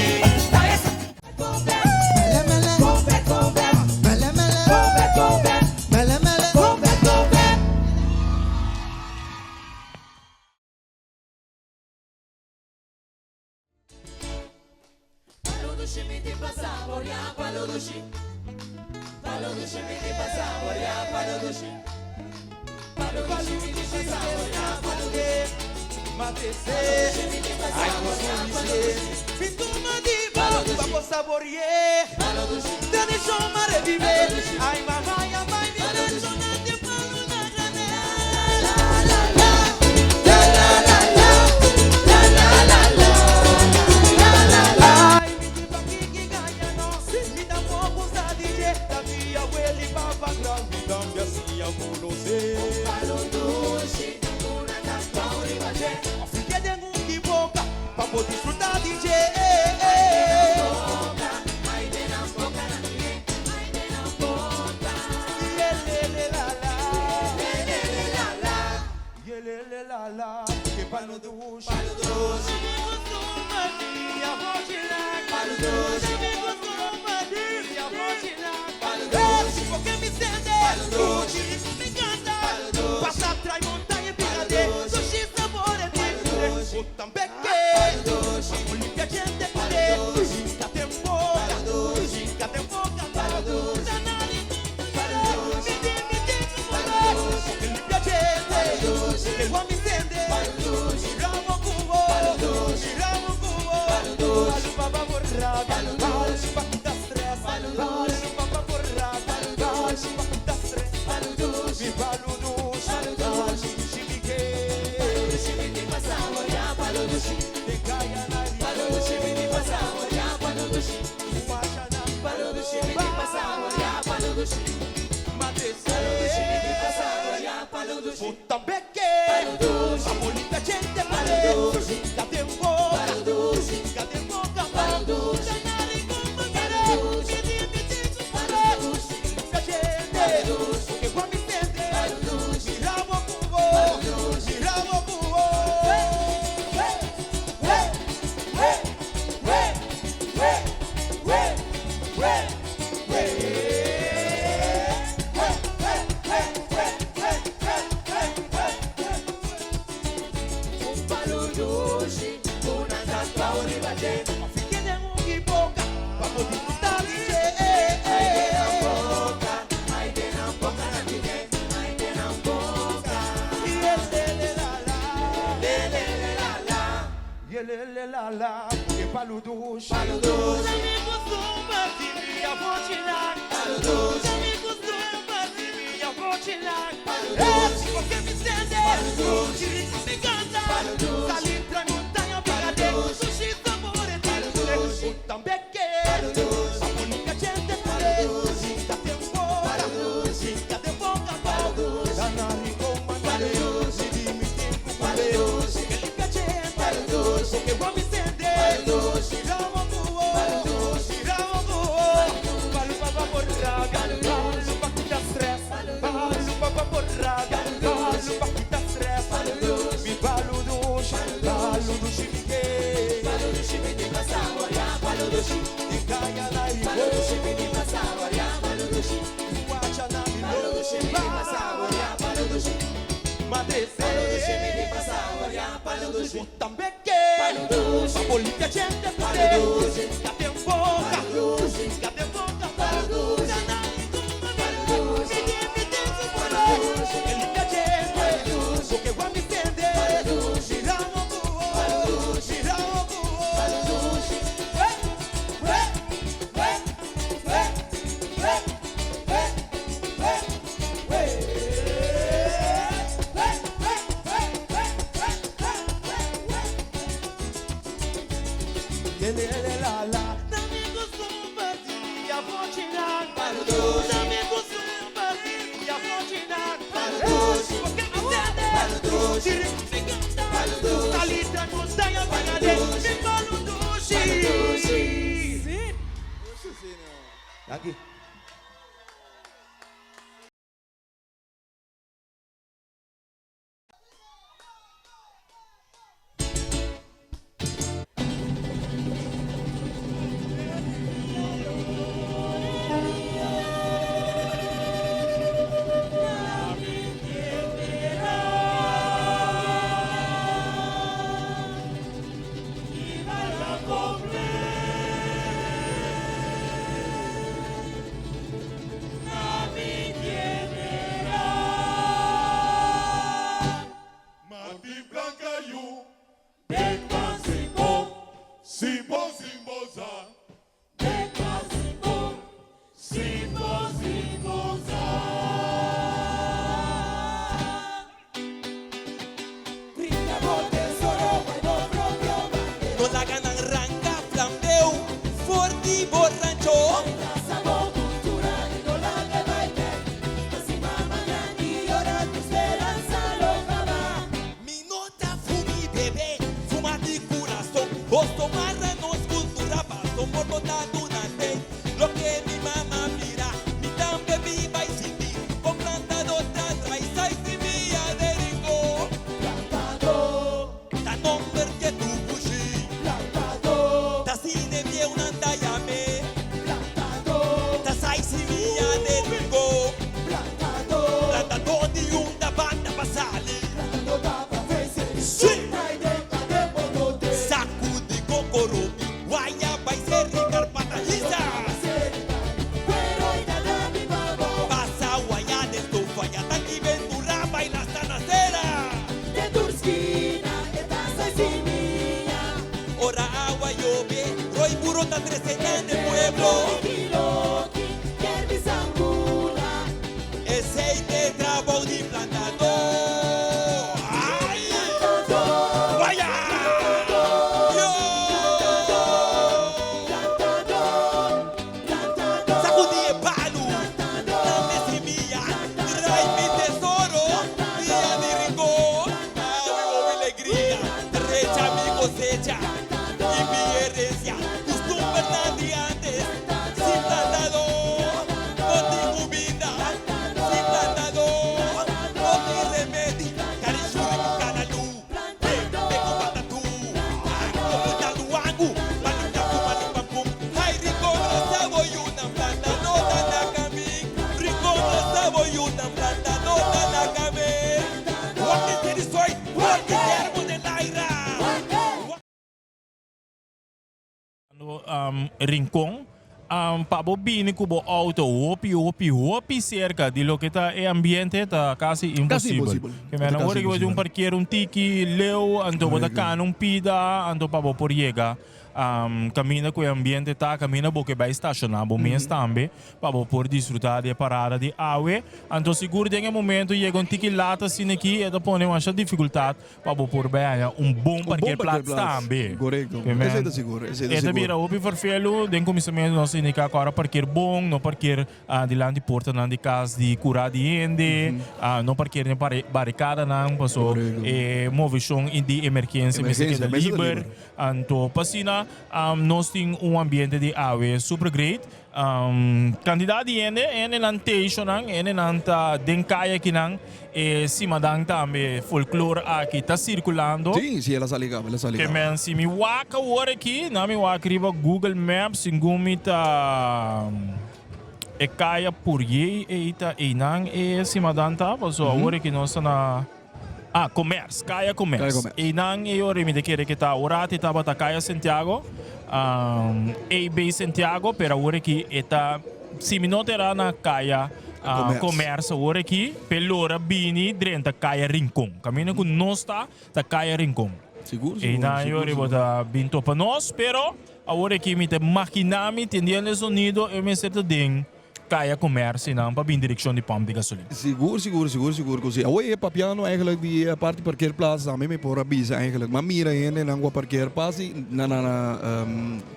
Palu dushi, ku nan ta klou riba dje. Òf i kende un ki boka, pa bo disfrutá di dje. Ai den nan boka, ai den nan boka nan tine, ai den nan boka. Yelele la la, lelele la la, yelele la la, porque palu dushi. Palu dushi. Na mi kustumber di mi avochinan. Palu dushi. Na mi kustumber di mi avochinan. Palu dushi. Porque mi sende. Palu dushi. Chirico mi canta. Palu dushi. Salintra montaña picade. Sushi sabore di. Palu dushi. Tambe ke. Palu dushi. Papunica gente pare. Palu dushi. Ka den boca. Palu dushi. Ka den boca. Palu dushi. Dana rico mandale. Palu dushi. Di mi tempo. Palu dushi. Que limpia gente. Palu dushi. Porque wa mi sende. Palu dushi. Ramo buo. Palu dushi. Ramo buo. Palu pa pa por rabia. Palu pa quita stress. Palu pa pa por rabia. Palu pa quita stress. Mi palu dushi. Palu dushi mi ke. Palu dushi mi di pa saborear. Palu dushi. Di kaya na rico. Palu dushi mi di pa saborear. Palu dushi. Guacha na mi Palu dushi mi di pa saborear. Palu dushi. Madre Palu dushi mi di pa saborear. Palu dushi. Tambe ke. Palu dushi. Pa limpia gente. Palu dushi. Ka den boca. Palu dushi. Ka den boca. Palu dushi. Palu dushi. Mi di mi tempo. Palu dushi. Que limpia gente. Palu dushi. Porque wa mi sende. Palu dushi. Ramo buo. Palu dushi. Ramo buo. Palu dushi. We, we, we, we, we, we, we, we. We, we, we, we, we, we, we. Yelele la la. Na mi kustumber di mi avochinan. Palu dushi. Na mi kustumber di mi avochinan. Palu dushi. Porque mi sende. Palu dushi. Chirico mi canta. Palu dushi. Salita montaña pagade. Mi palu dushi. Palu dushi. Si. Danki. Martin Blanca yu, Dekman Simbo, Simbo Simboza. Dekman Simbo, Simbo Simboza. Brinda bo tesoro bai bo propio bandera. No laga nan ranca flambeu for di bo rancho. Abraza bo cultura y no laga bai bek. Asina mama grandi yora tu speransa lo caba. Mi no ta fumi bebe, fuma di curason. Boso marra nos cultura paso por no ta duna te. Loke mi mama mira, mi tambe biba y sinti. Con plantado ta trae sai semilla de Rincon. Plantado. Ta nomber que tu pushi. Plantado. Ta cine vie una tallame. Plantado. Ta sai semilla de Rincon. Plantado. Plantado di una banda pasali. Plantado ta pa veces. Sí. Trae de pa de bonote. Sacudi cocorobi, guaya bai serri carpata hisa. Pero ita na mi babo. Pasa guaya de estufa, ya tanqui ventura baila sanacera. De Turskina, eta sai similla. Ora agua llove, roy burro ta trecena en el pueblo. Loki, Kerby Sangula. Aceite trabou di plantador. Ay! Guaya! Yo! Sacudí el palo, dame semilla, trae mi tesoro, día de rincón, a mi alegría, recha mi cosecha y mi herencia, costumbre de antes, sin plantador, no tengo vida, sin plantador, no tengo remedio, carichuri canalu, peco patatú, angu, palintapu, palimpapum, ay rincón, sabo y una plantadora na camin, rincón, sabo y una plantadora na camin, what is it soy, what is it del aire. bo Rincon pa bo bini ku bo outo hopi hopi hopi serka di loke ta e ambiente ta kasi imposibel. Ke men ora ku bo tin un parker un tiki leu anto bo ta kana un pida anto pa bo por yega kaminda ku e ambiente ta kaminda bo ke bai stashoná bo mes tambe. Pa bo por disfruta di e parada di awe. Anto sigur den e momento yega un tiki lat asina aki e ta pone masha dificultad pa bo por bay haña un bon parkeerplaats tambe. Corecto. Esey ta sigur, esey ta E ta sigur. bira hopi vervelu. Den cuminsamentu nos a indica cu ora parkeer bon, no parkeer dilanti portanan di cas di cura di hende, no parkeer den baricadanan paso e movecion di emergencia mester keda liber. Anto pa asina nos tin un ambiente di awe super great. Kantidat di hende, hendenan teishonan, hendenan ta den kaya akinan, e simadan tambe folklor aki ta sirkulando. Sí, sí, el a sali kaba, el a sali Ke kaba. men si mi wak awor aki, na mi wak riba Google Maps, segun mi ta e kaya Purjei ei ta einan e simadan ta, paso awor aki nos ta na. Ah, Commerce, Kaya Commerce. Kaya Commerce. Einan e ora mi ta kere ke ta ora ti tabata Kaya Santiago, um, AB Santiago, pero awor aki e ta, si mi no ta era na Kaya ah, Commerce. Commerce awor aki, pe lora bini drenta Kaya Rincon. Kaminda ku nos ta, ta Kaya Rincon. Sigur, sigur, Einan e sigur, ora bo sigur. ta bin topa nos, pero awor aki mi ta makina mi tendiendo e sonido e mester ta den Kaya komersionan pa bin direkshon di pòmp di gasolina. Sigur, sigur, sigur, sigur ku si. Awor e papiando eigenlijk di e parti parkeerplaats tambe mi por a bisa eigenlijk. M'a mira hendenan ku a parkeer pas di na na na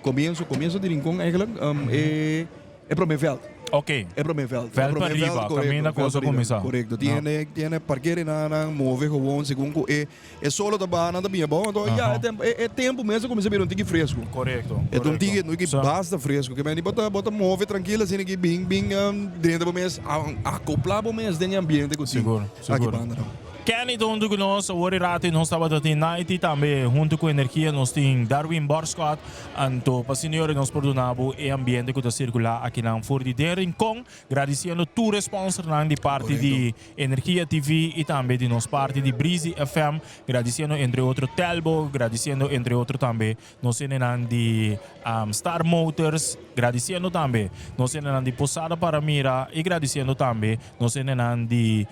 komienso, komienso di Rincon eigenlijk e e prome vèlt. Ok. E prome vèlt. Vèlt pa riba, kaminda kos a kuminsá. Korekto. Tin hende, tin hende parkeer einan nan move gewoon segun ku e E solo ta baha, nan ta bini abou, anto ya e tempu, e tempu mes a kuminsá bira un tiki fresku. Korekto, E ta un tiki, korekto. un tiki basta fresku. Ke meni bo ta, bo ta move trankil asina ki bin, bin drenta bo mes, akoplá bo mes den e ambiente ku tin Sigur, aki sigur. banda nan. Kenny ta huntu ku nos, awor e rato nos tabata tin Nighty tambe huntu ku Energia nos tin Darwin Borscott, anto pa asina yora nos por duna bo e ambiente ku ta sirkulá akinan for di den Rincon, gradisiendo tur e sponsornan di parti di Energia TV y tambe di nos parti di Breezy FM, gradiciendo entre otro Telbo, gradiciendo entre otro tambe nos hendenan di Star Motors, gradiciendo tambe nos hendenan di Posada Para Mira y gradiciendo tambe nos hendenan di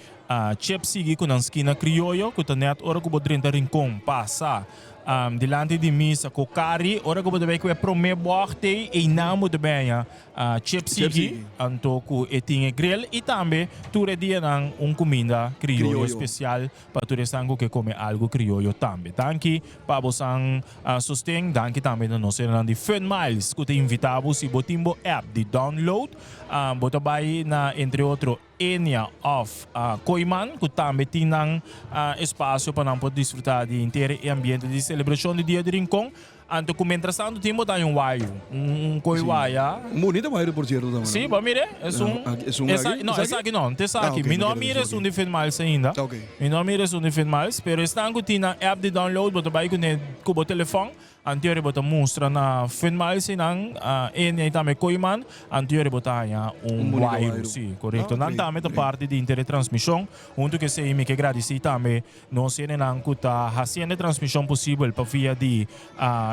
Chip Sigui cu nan skina Crioyo cu ta net ora cu bo drenta Rincon pasa dilanti di misa Cocari, ora cu bo ta bay cu e prome bocht ey, eynan bo ta bay Chip sigui, anto ku e tin e grill i tambe tur e dianan un kuminda krioyo spesial pa tur esnan ku ke kome algu krioyo tambe. Danki pa bosan sosten, danki tambe na nos hendenan di Fun Miles ku ta invita bo si bo tin bo app di download bo ta bai na entre otro Enia òf Kooiman ku tambe tin nan espasio pa nan por disfruta di henter e ambiente di selebrashon di Dia di Rincon. Anto ku mientrastantu tin bo ta un wayu, un koi waya. Un bunita wayu por sierto tambe. Sí, bo a mira e? Esun, Esun aki? No, esaki no, no ta esaki. Mi no a mira esun di Finn Miles ainda. Mi no a mira esun di Finn Miles, pero esnan ku tin nan app di download bo ta bai kuné ku bo telefòn. Anterior bo ta mustra na Fun Miles einan, Enia i tambe Kooiman. Anterior bo ta haña un wairu. Sí, korekto. Nan tambe ta parti di inter e transmishon. Huntu ku esei mi ke gradisí tambe nos hendenan ku ta hasiendo e transmishon posibel pa via di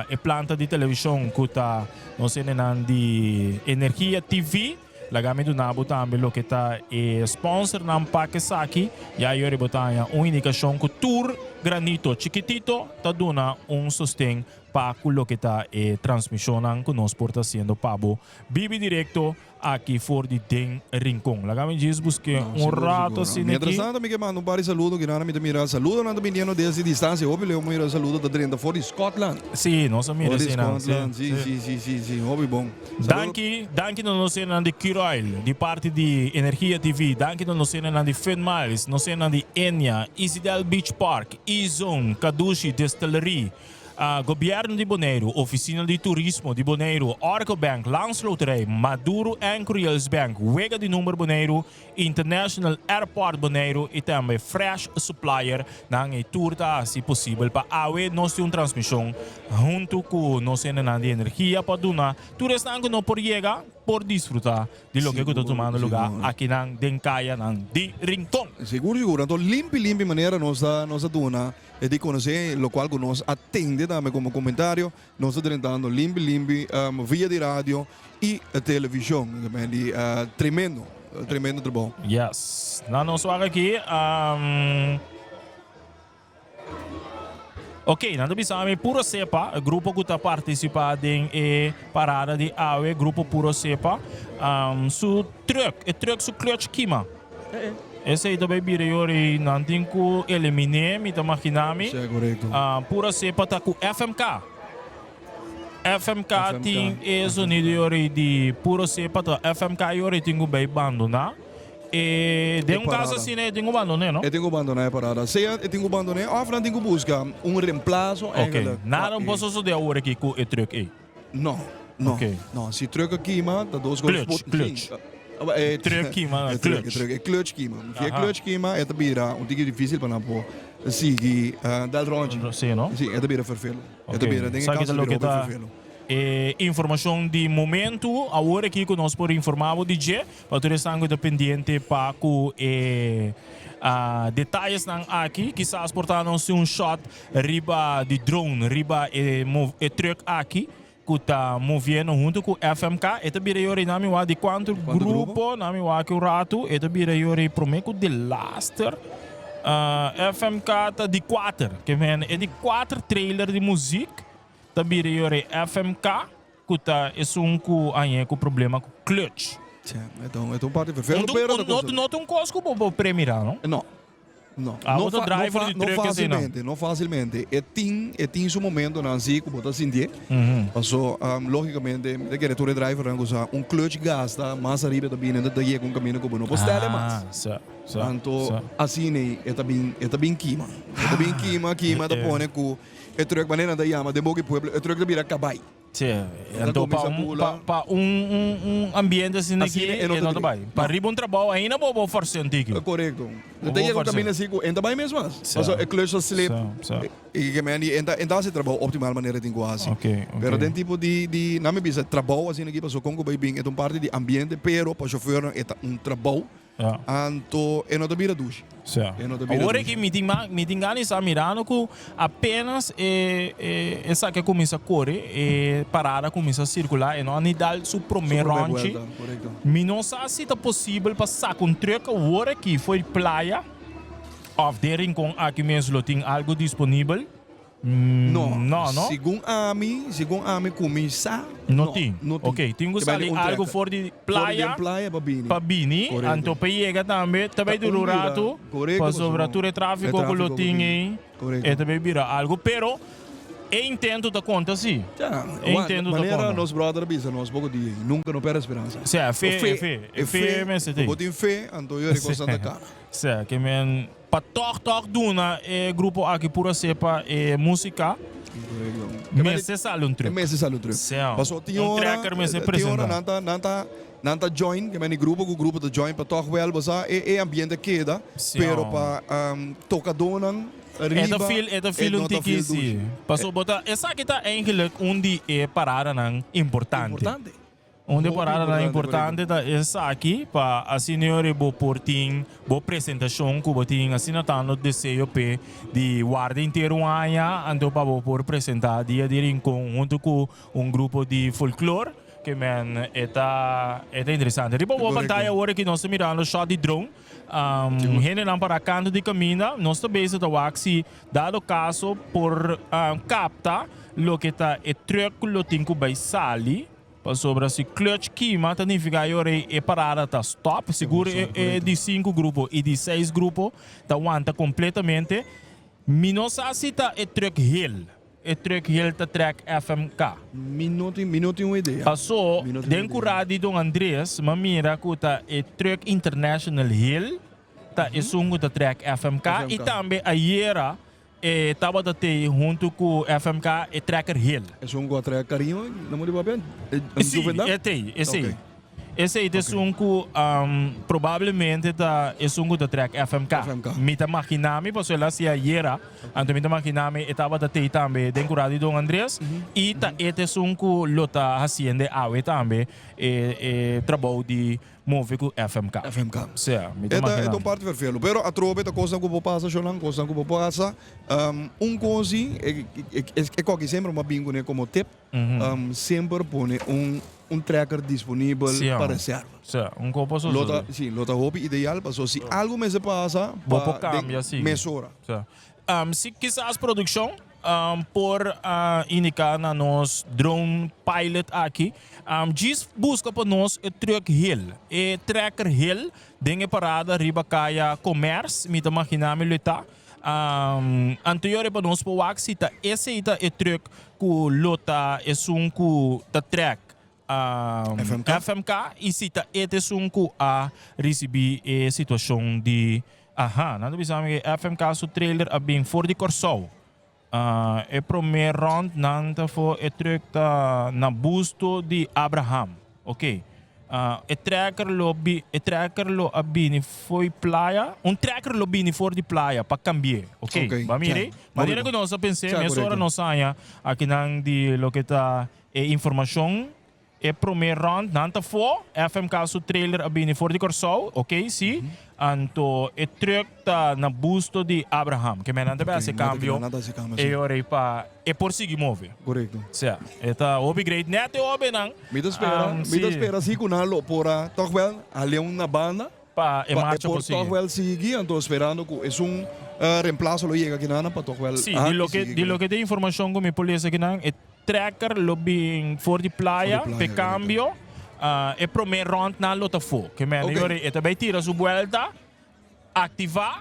e planta di televishon ku ta nos hendenan di Energia TV. Laga mi duna bo tambe loke ta e sponsornan pa esaki. Ya yori bo ta haña un indikashon ku tur granito chikitito ta duna un sosten pa ku loke ta e transmishonnan ku nos por ta hasiendo pa bo bibi direkto aki for di den Rincon. Laga mi djis busk'é un rato asina aki. Mientras tanto mi ke manda un par di saludo ki nan mi ta mira saludonan ta biniendo desde distancia hopi leu mi mira saludo ta drenta for di Scotland. Sí, nos a mira For di asina. Scotland, sí, sí, sí, sí, sí, hopi bon. Danki, danki na nos hendenan di Curoil, di parti di Energia TV, danki na nos hendenan di Fun Miles, nos hendenan di Enya, Isidel Beach Park, E-Zone, Kadushi Distillery, Gobierno di Boneiru, Oficina di Turismo di Boneiru, Oracle Bank, Landsloterij, Maduro en Curiels Bank, Wega di Number Boneiru, International Airport Boneiru y tambe Fresh Supplier nan e tur ta haci posibel pa awe nos tin un transmision hunto cu nos hendenan di energia pa duna tur esnan cu no por yega. por disfruta di loke ku ta tumando luga akinan den kayanan di Rincon. Sigur sigur, anto limpi limpi manera nos ta nos ta duna e di konosé lokual ku nos a tende tambe komo komentario, nos ta drentando limpi limpi via di radio i televishon. Di tremendo, tremendo trabou. Yes. Na nos wak aki. Ok, nan ta bisa mi Puro Cepa, e grupo ku ta partisipá den e parada di awe, grupo Puro Cepa, su truck, e truck su clutch kima. Esei ta bai bira yori, nan tin ku eliminé, mi ta maginá mi. Sí, korekto. Puro Cepa ta ku FMK. FMK tin e zonido yori di Puro Cepa, ta FMK yori tin ku bai bandoná. E den un caso asina e tin cu bandone, no? E tin cu bandona e parada. Sea e tin cu bandone of nan tin cu busca un reemplazo eigenlijk. Ok, nada no por sosode awor aki cu e truck ey? No, no. Ok. No, si truck a kima ta dos cos. Clutch, clutch. Truck kima, e truck, clutch. E clutch kima. Si e clutch kima e ta bira un tiki dificil pa nan por sigui dal rondje. Si, no? Si, e ta bira vervelo. E ta bira, den e caso ta bira hopi vervelo. E informacion di momento awor aki cu nos por informa bo di dje. Pa tur esnan ku ta pendiente pa ku e detayesnan aki, kisas por ta nos tin un shot riba di drone riba e e truck aki ku ta moviendo huntu ku FMK. E ta bira yori nan mi wak di kuantu grupo, nan mi wak un ratu, e ta bira yori prome ku delaster. FMK ta di kuater, ke men e di kuater trailer di muzik ta bira yori FMK. Ku ta esun ku hañ'é ku problema ku clutch. Tja, e ta un parti vervelend, pero ta cosa. No ta un kos ku bo por premirá, no? No, no. Abo ta driver di truck asina. No fácilmente, no fácilmente. E tin, e tin su momentonan si ku bo ta sintié. Paso, lógicamente, mi ta kere tur e drivernan ku sa un clutch gasta, mas ariba e ta bini, ta yega un kaminda ku bo no por stèl e mas. Ah, sa, sa, Anto, asina ei e ta bin, e ta bin kima. E ta bin kima, kima, ta pone ku. E truck manera nan ta yama den boki pueblo, e truck ta bira kabai. Sí, anto pa un, pa, pa un, un, un ambiente asina aki, e no ta bai. Pa riba un trabou ainda bo bo forse un tiki. Korekto. Bo ta yega un kaminda asi ku e no ta bai mes mas. Pasobra e clutch ta slip. I ke men di e ta hasi trabou optimal manera e tin ku hasi. Pero den tipo di, di, nan mi bisa trabou asina aki pasobra kon ku bai bin e ta un parti di ambiente pero pa shofernan e ta un trabou. Anto e no ta bira dushi. E no ta bira Awor dushi. aki mi tin ma, mi tin gana di sa mirando ku apenas e e esaki a kuminsá kore, e parada a kuminsá sirkulá, e no a ni dal su promé Su promé ròntji. buelta, korekto. Mi no sa si ta posibel pa saka un trùk awor aki for di playa òf den Rincon aki mes lo tin algu disponibel. No, no, no. Segun ami, segun ami ku mi sa, No tin. no tin. Ok, tin ku Te bai sali di un algu trekker. for di For di playa den playa pa bini. pa bini, Korekto. anto pa yega tambe ta bai Ta dura un un bira, ratu, korekto, pasobra pasobra tur e e tráfiko ku lo tráfiko ku tin tin. ei, Korekto. e ta bai bira algu. Pero e intento ta konta si. Ja, E wa, intento ta manera konta. nos brother a bisa nos poko dia ei, nunka no pèrdè speransa. Sí, e fe, e fe, e fe mester tin. Bo tin fe, anto yo rico Santa Cana. Sí, ke men. Pa tòg tòg duna e grupo aki pura sepa e músika, mester sali un trùk. Mester sali un trùk. Paso tin Un ora, trekker mester tin presentá. ora nan ta, nan ta, nan ta join, ke meni grupo ku grupo ta join pa tòg wèl bo sa e e ambiente keda, pero pa tokadónan E ta riba feel, e ta e feel un no ta tiki feel si. dushi. Paso bo ta, esaki ta eigenlijk un di e paradanan importante. Importante. Un di e Hopi paradanan importante, importante ta esaki pa asina yori bo por tin bo presentacion cu bo tin asina tanto deseo p'e di warda henter un aña anto pa bo por presenta Dia di Rincon hunto cu un grupo di folklor ke men e ta e ta interesante. Riba bo Correcto. pantaya awor aki nos ta mirando shot di drone hendenan para canto di caminda nos ta bezig ta wak si dado caso por capta loke ta e truck cu lo tin cu bay sali. Pasobra si clutch kima ta nifica e ora e parada ta stop, sigur e di sinku grupo y di seis grupo ta wanta completamente. Mi no sa si ta e truck heel, e truck heel ta trek FMK. Mi no tin, mi no tin un idea. Paso Mi no tin den un idea. cura di Don Andres m'a mira cu ta e truck international heel ta esun cu ta trek FMK y FMK. tambe ayera E tabata tei huntu ku FMK e Trekker Hill. Esun ku a trae kariño na Modi Papia? Si, e tei, esei. Esei ta esun ku probablemente ta esun ku ta trek FMK. Mi ta magina mi, pasobra el a hasi ayera, anto mi ta magina mi e tabata tei tambe den kura di Don Andres i ta e ta esun ku lo ta hasiende awe tambe e e trabou di move ku FMK. FMK. Sea, mi ta E ta magina e ta un mi. parti vervelu, pero atrobe ta kosnan ku por pasa shownan, kosnan ku por pasa. Un kos si, e e koki semper mi a bin kuné komo tip. Semper pone un un tracker disponibel pa reserva. Sí, un kopo so Lo ta, sí, lo ta hopi ideal paso si algo mester pasa Bo por pa cambia den sigui. mesora. Sí. Si kisas produccion por indica na nos drone pilot aki, djis busca pa nos e truck hill, e tracker hill den e parada riba caya Commerce, mi ta magina mi lo e ta. Anterior pa nos por wak si ta esei ta e truck ku lo ta esun ku ta trek FMK. FMK i si ta e ta esun ku a risibí e situashon di aha nan ta bisa mi ku FMK su trailer a bin for di Kòrsou. E promé rònt nan ta for e truck ta na busto di Abraham. Ok. E trekker lo bi e trekker lo a bini fo'i playa. Un trekker lo bini for di playa pa kambi'é. Ok. Ok, Ba mira ja. ei. Manera ku nos a pens'é Ja, mesora korekto. nos haña akinan di loke ta e informashon. E promé rònt nan ta fo, FMK su trailer a bini for di Kòrsou, ok, si. Anto e truck ta na busto di Abraham, ke men nan ta bai hasi kambio e ora ei pa e por sigui move. Korekto. Sea, e ta hopi great. Nèt e hobennan. Mi ta spera, mi ta spera si ku nan lo por a tòg wèl hal'é un na banda. Pa e marcha por por sigui. tòg wèl sigui, anto sperando ku esun remplaso lo yega akinan pa tòg wèl Si, di loke, di loke ta e informashon ku mi por lesa akinan, e Trekker lo bin for di playa p'e cambio. E prome rond nan lo ta fo. Ke mende yori e ta bay tira su buelta, activa,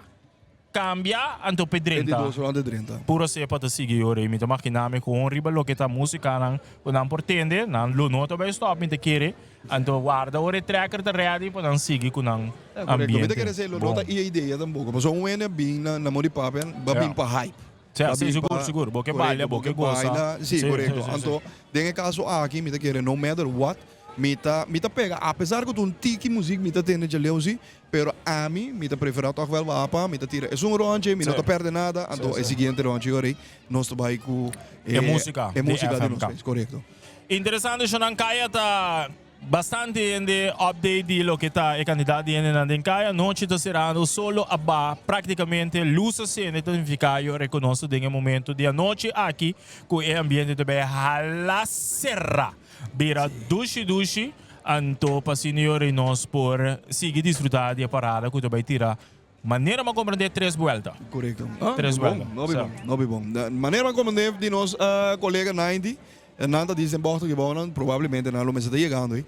cambia, anto p'e drenta. E di dos rond e drenta. Puro sepa ta sigui yori. Mi ta magina mi cu riba loke ta musicanan cu nan por tende, nan lo no ta bay stop mi ta kere. Anto warda ora e trekker ta ready pa nan sigui cu nan ambiente. Mi ta kere sey lo no ta e idea tampoco. Pasobra un hende a bin na Mori Papia, ba bin pa hype. Sí, sí, sigur, sigur. Bo ke baila, bo ke gosa. Sí, korekto. Anto, den e kaso aki mi ta kere no matter what, mi ta mi ta pega, apesar ku ta un tiki muzik mi ta tende djaleu sí, pero ami mi ta preferá tòg wèl wapa, mi ta tira esun ròntje, mi no ta pèrdè nada, anto e siguiente ròntje ora ei nos ta bai ku e músika e músika di nos pais, korekto. Interesante, Shonan Kaya ta Bastante hende update di loke ta e kantidat di hendenan den kaya. Anochi ta serando solo a ba praktikamente lus a sende ta signifiká yo rekonoso den e momento di anochi aki ku e ambiente ta bay hala sera bira dushi dushi anto pa asina yori nos por sigui disfruta di e parada ku ta bay tira manera mi a komprende tres buelta. Korekto. Tres buelta. No bon, no bon. Manera mi a komprende di nos kolega Ninety Nan ta dicen bocht gebouwnan, probablemente nan lo mester ta yegando ei.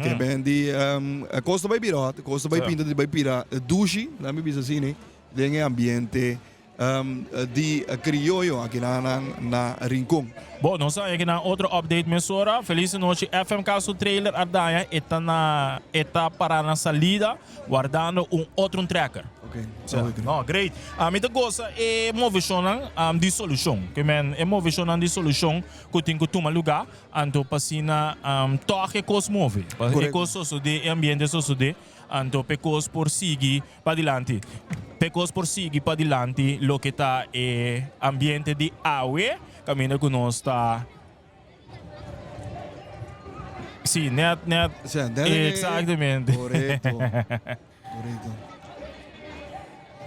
Ke ben di kos ta bai bira hot, kos ta bai pinta di bai pira dushi, laat mi bisa asina, den e ambiente di krioyo aki nan na Rincon. Bo, nos a haña kinan otro update mesora. Feliz nochi FMK su trailer a daña, e ta na e ta para na salida wardando un otro un trekker. Ok, No, great. Ami ta gosa e moveshonnan di solushon. Ke men e moveshonnan di solushon ku tin ku tuma lugá, anto pa asina tòg e kos move. Pa e kos sosodé, e ambiente sosodé, anto pa e kos por sigui padilanti. Pa e kos por sigui padilanti loke ta e ambiente di awe kaminda ku nos ta. Sí, net, net. Exactamente. Korekto. Korekto.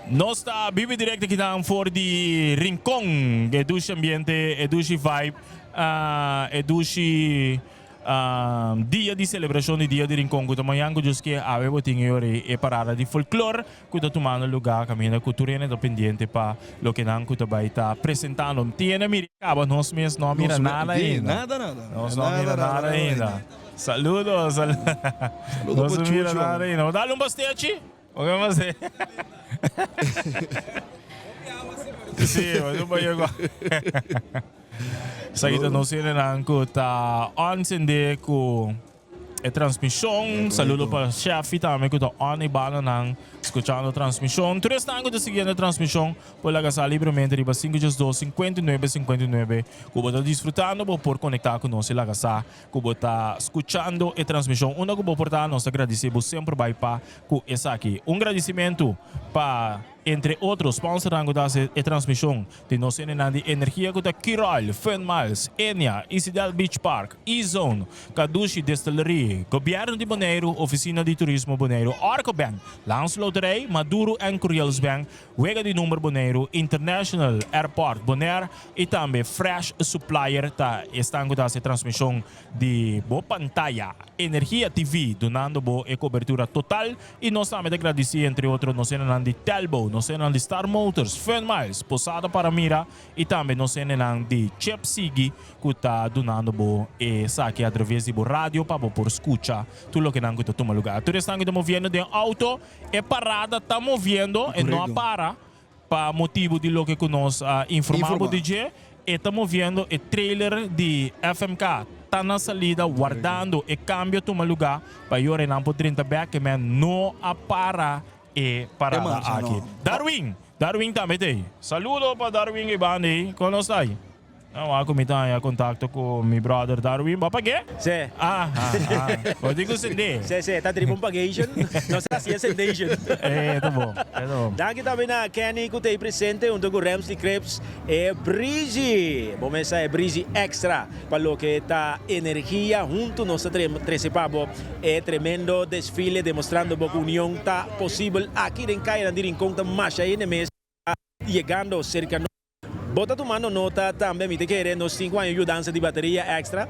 Nos ta bibi directo kinan for di Rincon. E dushi ambiente, e dushi vibe, ah, e dushi ah, dia di celebracion di Dia di Rincon cu ta mañan cu Dios kier awe bo tin e ora e parada di folklor cu ta tumando lugar caminda cu tur hende ta pendiente pa loke nan cu ta bay ta presentando. Tiene mira caba nos mes no a mira Nos me- nada sí, ainda. nada, nada. Nos no a Nada, mira nada, nada nada ainda. ainda. Saludos. Saludos Nos pa no mira Chucho. nada ainda. Dale un pastechi. Oke mas e. Sí, mas un bayo igual. Sa kita nos hendenan ku ta on sende ku. E transmishon. Saludo pa Sheffy tambe ku ta on e bananan skuchando transmishon. Tur esnan ku ta siguiendo e transmishon por laga sa libremente riba 512 59 59 ku bo ta disfrutando. Bo por konektá ku nos i laga sa ku bo ta skuchando e transmishon. Unda ku bo por ta nos ta gradisí bo semper bai pa ku esaki. Un gradisimentu pa entre otro sponsornan ku ta hasi e transmishon di nos hendenan di energia ku ta Curoil, Fun Miles, Enea, Isidel Beach Park, E-Zone, Kadushi Distillery, Gobièrnu di Boneiru, Ofisina di Turismo Boneiru, Arco Bank, Landsloterij, Maduro en Curiels Bank, Wega di Number Boneiru, International Airport Bonaire y tambe Fresh Supplier ta esnan cu ta haci e transmision di bo pantaya Energia TV dunando bo e cobertura total y nos tambe ta gradici entre otro nos hendenan di Telbo, nos hendenan di Star Motors, Fun Miles, Posada Paramira y tambe nos hendenan di Chip Sigui cu ta dunando bo esaki a traves di bo radio pa bo por scucha tur loke nan cu ta tuma lugar. Tur esnan cu ta moviendo den auto. E parada ta moviendo, e no a para pa motibu di loke ku nos a informá bo di dje. E ta moviendo, e trailer di FMK ta na salida wardando e kambio tuma lugá pa e ora nan por drenta bèk. E men no a para e parada aki. Darwin! Darwin tambe ta ei. Saludo pa Darwin ei banda ei. Kon nos ta ei? No, wak ku mi ta haña kontakto ku mi brother Darwin. Bo a pag'é? Sí. Ah, ah, ah. Bo tin ku send'é. Sí, sí. Ta triba un pagation. Nos ta hasié sendation. Eh, ta bon. E ta bon. Danki tambe na Kenny ku ta ei presente hunto ku Ramsley Cripps e Breezy. Bo mes sa e Breezy Extra pa loke ta energia. Hunto nos ta trese pa bo e tremendo desfile demostrando bo ku union ta posibel aki den kayanan di Rincon ta masha hende mes ta yegando serka nos. Bo ta tumando nota tambe? Mi ta kere nos tin cu aña yudansa di bateria extra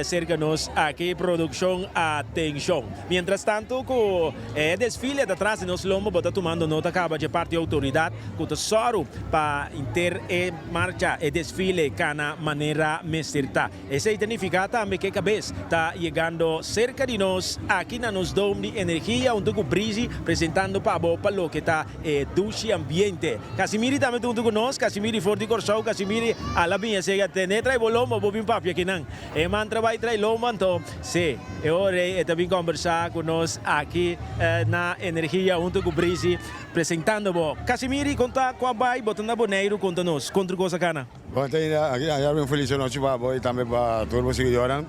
cerca nos aki. Produccion atencion. Mientras tanto cu e desfile ta tras di nos lombo bo ta tumando nota caba dje parti autoridad cu ta soru pa inter e marcha, e desfile cana manera mester ta. Esey ta nifica tambe cu e cabes ta yegando cerca di nos aki na nos Dome di Energia hunto cu Breezy presentando pa bo pa loke ta E dushi ambiente. Casimiri tambe ta huntu ku nos. Casimiri for di Kòrsou. Casimiri a la biña sega tene trai bo lomba bo bin papia kinan. E man trabai trai lomba anto si e ora ei e ta bin kòmbersá ku nos aki na Energia huntu ku Breezy presentando bo. Casimiri kon ta ku a bai bo ta na Boneiru konta nos kon tur kos a kana. Bon ta ainda aki a un felis anochi pa bo y tambe pa tur bo siguidornan.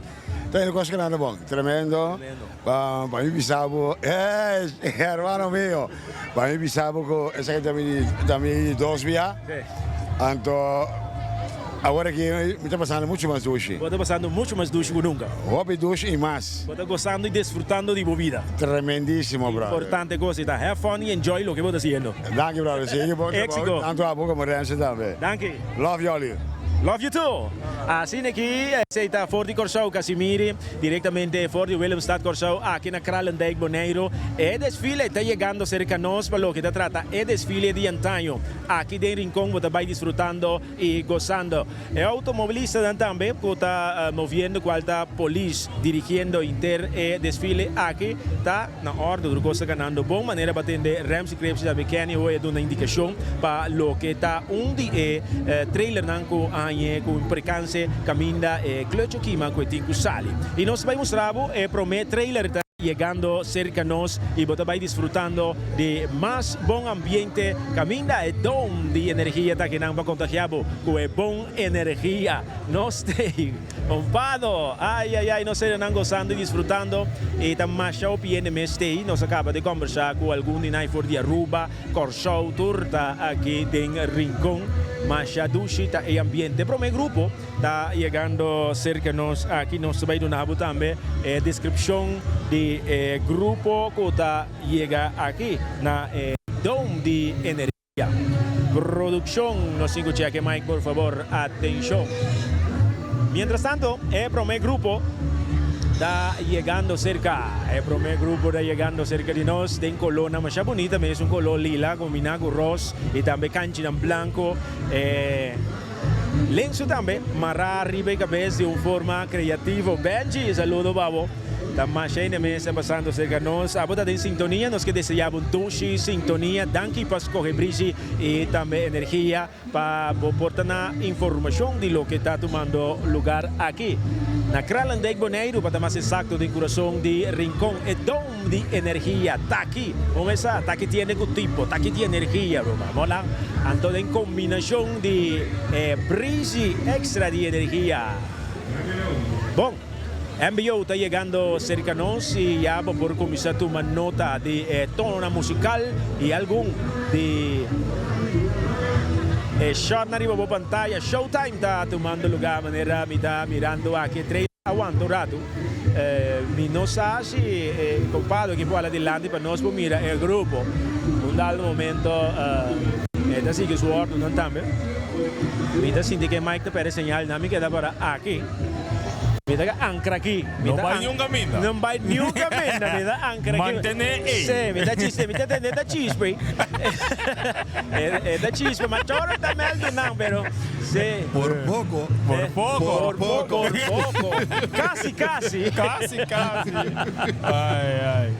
Ta ainda cos canando bon. Tremendo. Pa mi bisa bo, eh, hermano mio, pa mi bisa bo cu esaki ta mi ta mi di dos bia. Anto awor aki mi ta pasando mucho mas dushi. Bo ta pasando mucho mas dushi cu nunca. Hopi dushi y mas. Bo ta gozando y disfrutando di bo vida. Tremendisimo, brother. Importante cos y ta have fun y enjoy loke bo ta haciendo. Danki brother, sigui bon trabou, Éxito. tanto abo como Renzo tambe. Danki. Love yoli. Love you too. Asina aki esey ta for di Kòrsou Casimiri, directamente for di Willemstad Kòrsou aki na Kralendijk Boneiru. E desfile ta yegando serka nos pa loke ta trata e desfile di antaño. Aki den Rincon bo ta bay disfrutando y gozando. E automobilistanan tambe cu ta moviendo cual ta polis dirigiendo inter e desfile aki ta na orde. Tur cos ta ganando bon manera pa tende Ramsey Cripps y tambe Kenny Hoy a duna indicacion pa loke ta un di e trailernan cu a hañe cu un percance caminda e clutch a kima cu e tin cu sali. Y nos ta bay mustra bo e prome trailer ta yegando cerca nos y bo ta bay disfrutando di mas bon ambiente caminda e dome di energia ta akinan pa contagia bo cu e bon energia. Nos t'ey Compado! Ay ay ay nos serenan gozando y disfrutando y ta masha hopi hende mes t'ey. Nos a caba di combersa cu algun di nan for di Aruba, Corsou tur ta aki den Rincon. Masha dushi ta e ambiente. Prome grupo ta yegando cerca nos aki. Nos ta bay duna bo tambe e descripcion di e grupo cu ta yega aki na e Dome di Energia. Produccion, nos tin cu check e mic por favor. Atencion. Mientras tanto, e prome grupo ta yegando cerca. E prome grupo ta yegando cerca di nos den colornan masha bunita mes, un color lila combina cu ros y tambe canchinan blanco. E lensu tambe mará riba e cabes di un forma creativo. Benji, saludo pa bo. Ta masha hende mes ta pasando serka nos. Abo ta den sintonia, nos ke desea bo un dushi sintonia. Danki pa skohe Brisi i tambe Energia pa bo por ta na informashon di loke ta tumando lugar aki na Kralendijk, Boneiru, pa ta mas esakto den kurason di Rincon. E dom di energia ta aki. Bo mes sa, ta aki tiene ku tipo, ta aki di energia, ruman. Mola. Anto den kombinashon di e Brisi Extra di energia. Bon. MBO ta yegando serka nos y ya bo por cuminsa tuma nota di e tononan musical y algun di e shotnan riba bo pantaya. Showtime ta tumando lugar manera mi ta mirando aki e trailer a wanta un rato. Mi no sa si e compadre aki por hala dilanti pa nos por mira e grupo. Un dado momento e ta sigui su ordunan tambe. Mi ta sinti ke Mike ta perde señal nan mi keda para aki. Mi ta ancra aki. No bai niun caminda. No bai niun caminda. Mi ta ancra aki. Mantene ei. Sí, mi ta chiste. Mi ta tende ta chispe. E ta chispe. Ma choro ta meldu nan, pero sí. Por poco. Por poco. Por poco. Por poco. Casi, casi. Casi, casi. Ai, ai.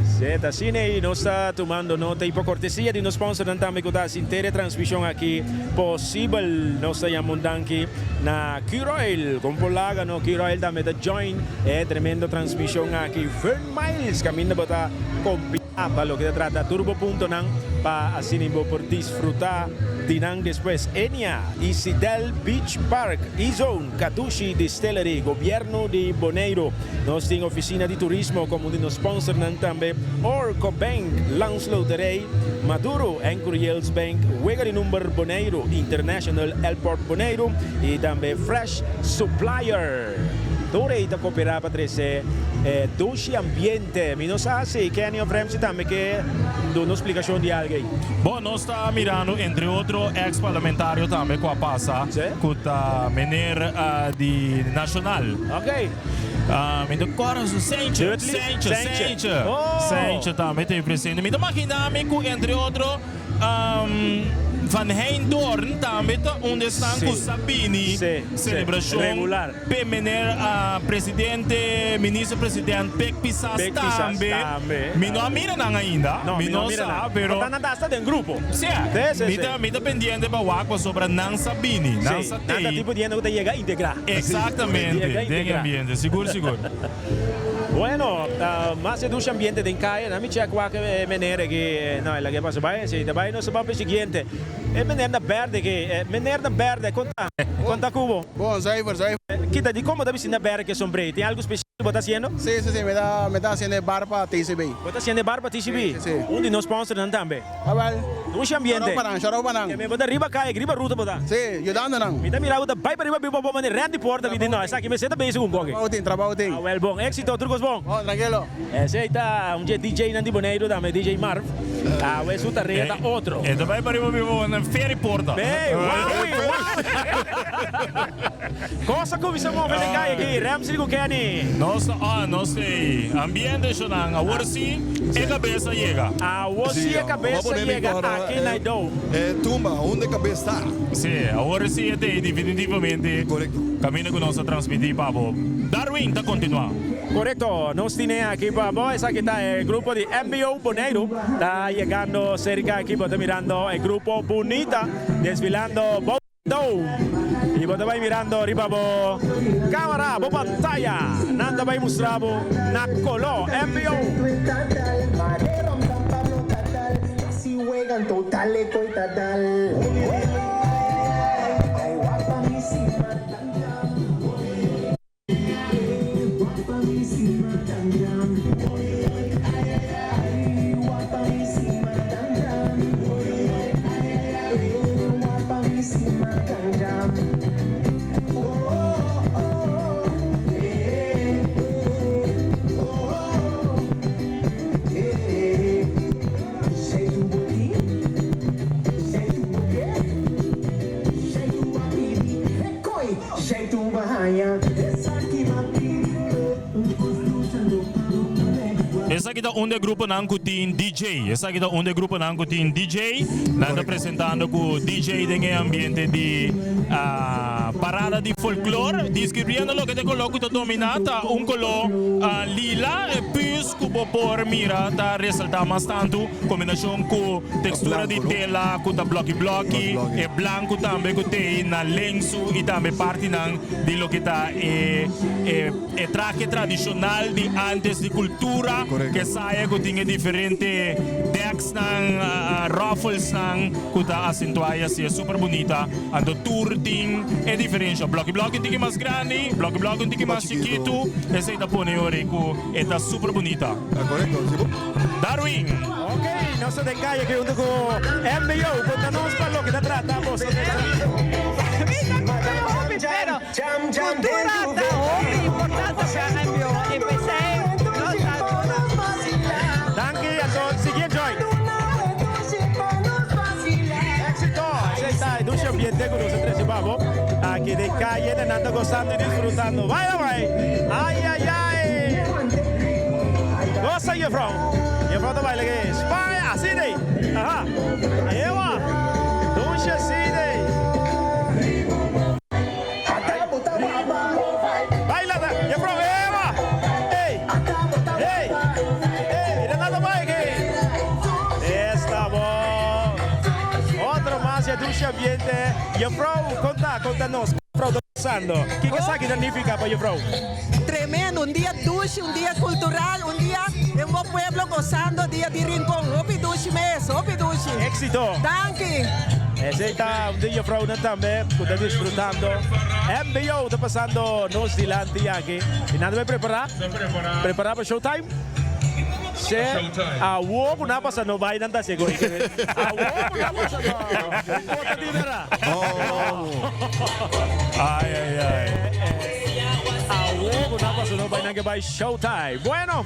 Sí, ta asina ei. Nos ta tumando nota y por cortesia di nos sponsornan tambe cu ta haci henter e transmision aki posibel. Nos ta yama un danki na Curoil. Con por laga no, Curoil tambe ta join e tremendo transmision aki. Fern Miles caminda bo ta compila pa loke ta trata tur bo puntonan pa asina bo por disfruta di nan despues. Enia y Sidel Beach Park, E-Zone, Kadushi Distillery, Gobierno di Boneiro. Nos tin Oficina di Turismo como un di nos sponsornan tambe, Orco Bank, Landsloterij, Maduro en Curiels Bank, Wega di Number Boneiru, International Airport Boneiru y tambe Fresh Supplier. Tur ey ta coopera pa trece e dushi ambiente. Mi no sa si Kenny of Ramsey tambe ke duna un splicacion di algo ey. Bon, nos ta mirando entre otro ex parlamentario tambe cu a pasa cu ta meneer di Nacional. Ok. Mi ta corda su Seintje, Seintje, Seintje, Seintje tambe ta e presente. Mi ta magina mi cu entre otro Van Heijndoorn tambe ta un di esnan cu sa bini celebracion p'e meneer presidente, minister president Pek Pisas tambe. Mi no a mira nan ainda, mi no sa, pero. Nan ta hasta den grupo. Si, mi ta pendiente pa wak pasobra nan sa bini, nan sa tei. Nan ta tipo di hende cu ta yega integra. Exactamente, den e ambiente, sigur sigur. Bueno, mas e dushi ambiente den kaya, nan mi check wak e meneer aki, no, el a ke pasa bai, si ta bai nos ta ban pa e siguiente. E meneer na berde aki, e meneer na berde, kon ta? Kon ta ku bo? Bon, zuiver, zuiver. Kita, di kon bo ta bisti na berde ku e sombré? Tin algu spesial ku bo ta hasiendo? Si, si, si, mi ta, mi ta hasiendo e bar pa TCB. Bo ta hasiendo e bar pa TCB? Si, si, si. Un di nos sponsornan tambe. Awel. Dushi ambiente. Shorou pa nan, shorou pa nan. Ke bo ta riba kaya, riba ruta bo ta. Si, yudando nan. Mi ta mira bo ta bai pa riba biba bo mane rènt di porta mi di no esaki mester ta bezig un koki. Trabou tin, trabou tin. Awel bon, éxito, tur kos bon. Bon, trankilo. Esei ta un dje DJ nan di Boneiru tambe, DJ Marv. Awe su tarea ta otro. E ta bai pa riba biba bo mane feri porta. Bey, wowie, wowie. Kos a kuminsá move den kaya aki, Ramsey ku Kenny. Nos ta on, nos ta ei. Ambiente shonan, awor si e kabes a yega. Awor si e kabes a yega aki na e dome. E tumba, unda e kabes ta. Si, awor si e ta ei definitivamente. Korekto. Kaminda ku nos a transmití pa bo. Darwin ta kontinuá. Korekto, nos tine aki pa bo. Esaki ta e grupo di MBO Boneiru ta yegando serka aki. Bo ta mirando e grupo bunita desfilando bou. Dome. Y bo ta bay mirando riba bo camara, bo pantaya. Nan ta bay mustra bo na colo. MBO. Esaki ta un di e gruponan ku tin DJ. Esaki ta un di e gruponan ku tin DJ. Nan ta presentando ku DJ den e ambiente di parada di folklor. Describiendo loke ta e koló ku ta dominá ta un koló lila, e pus ku bo por mira ta resaltá mas tantu. Kombinashon ku tekstura di tela ku ta blòki blòki, e blanku tambe ku t'ei na lensu i tambe partinan di loke ta e e trahe tradishonal di antes di kultura ke saya ku tin e diferente dèksnan, ròfelsnan ku ta asentuá i hasié super bunita. Anto tur tin e diferensha. Blòki blòki un tiki mas grandi, blòki blòki un tiki mas chikitu. Esei ta pone ora ku e ta super bunita. Darwin. Ok, nos ta den calle aki hunto cu MBO. Conta nos pa loke ta trata boso Hopi, pero cultura ta hopi importante pa MBO. Y p'esey nos ta duna. Danki, anto sigui enjoy. Éxito! Esey ta e dushi ambiente cu nos a trece pa bo aki den calle. Nan ta gozando y disfrutando. Baila bay! Ay ay ay! Goza juffrouw. Juffrouw ta baila ke Spanje así dey. Aha. Ewa. Dushi así dey. Baila ta. Juffrouw ewa. Ey. Ey. Ey. Mira nan ta baila ke. Esta bon. Otro mas ya dushi ambiente. Juffrouw konta konta nos. Juffrouw ta gozando. Kiko esaki ta nifica pa juffrouw? Tremendo, un dia dushi, un dia cultural, un dia den bo pueblo gozando dia di Rincon. Hopi dushi mes, hopi dushi. Exito. Danki. Esey ta un di juffrouwnan tambe cu ta disfrutando. MBO ta pasando nos dilanti aki. Y nan ta bay prepara? Prepara pa showtime? Se awo cu nan a pasa no bay nan ta haci goy. Awo cu nan a pasa no. Bo ta dinara. Ay ay ay. Awo cu nan pasa no bay nan ke bay showtime. Bueno,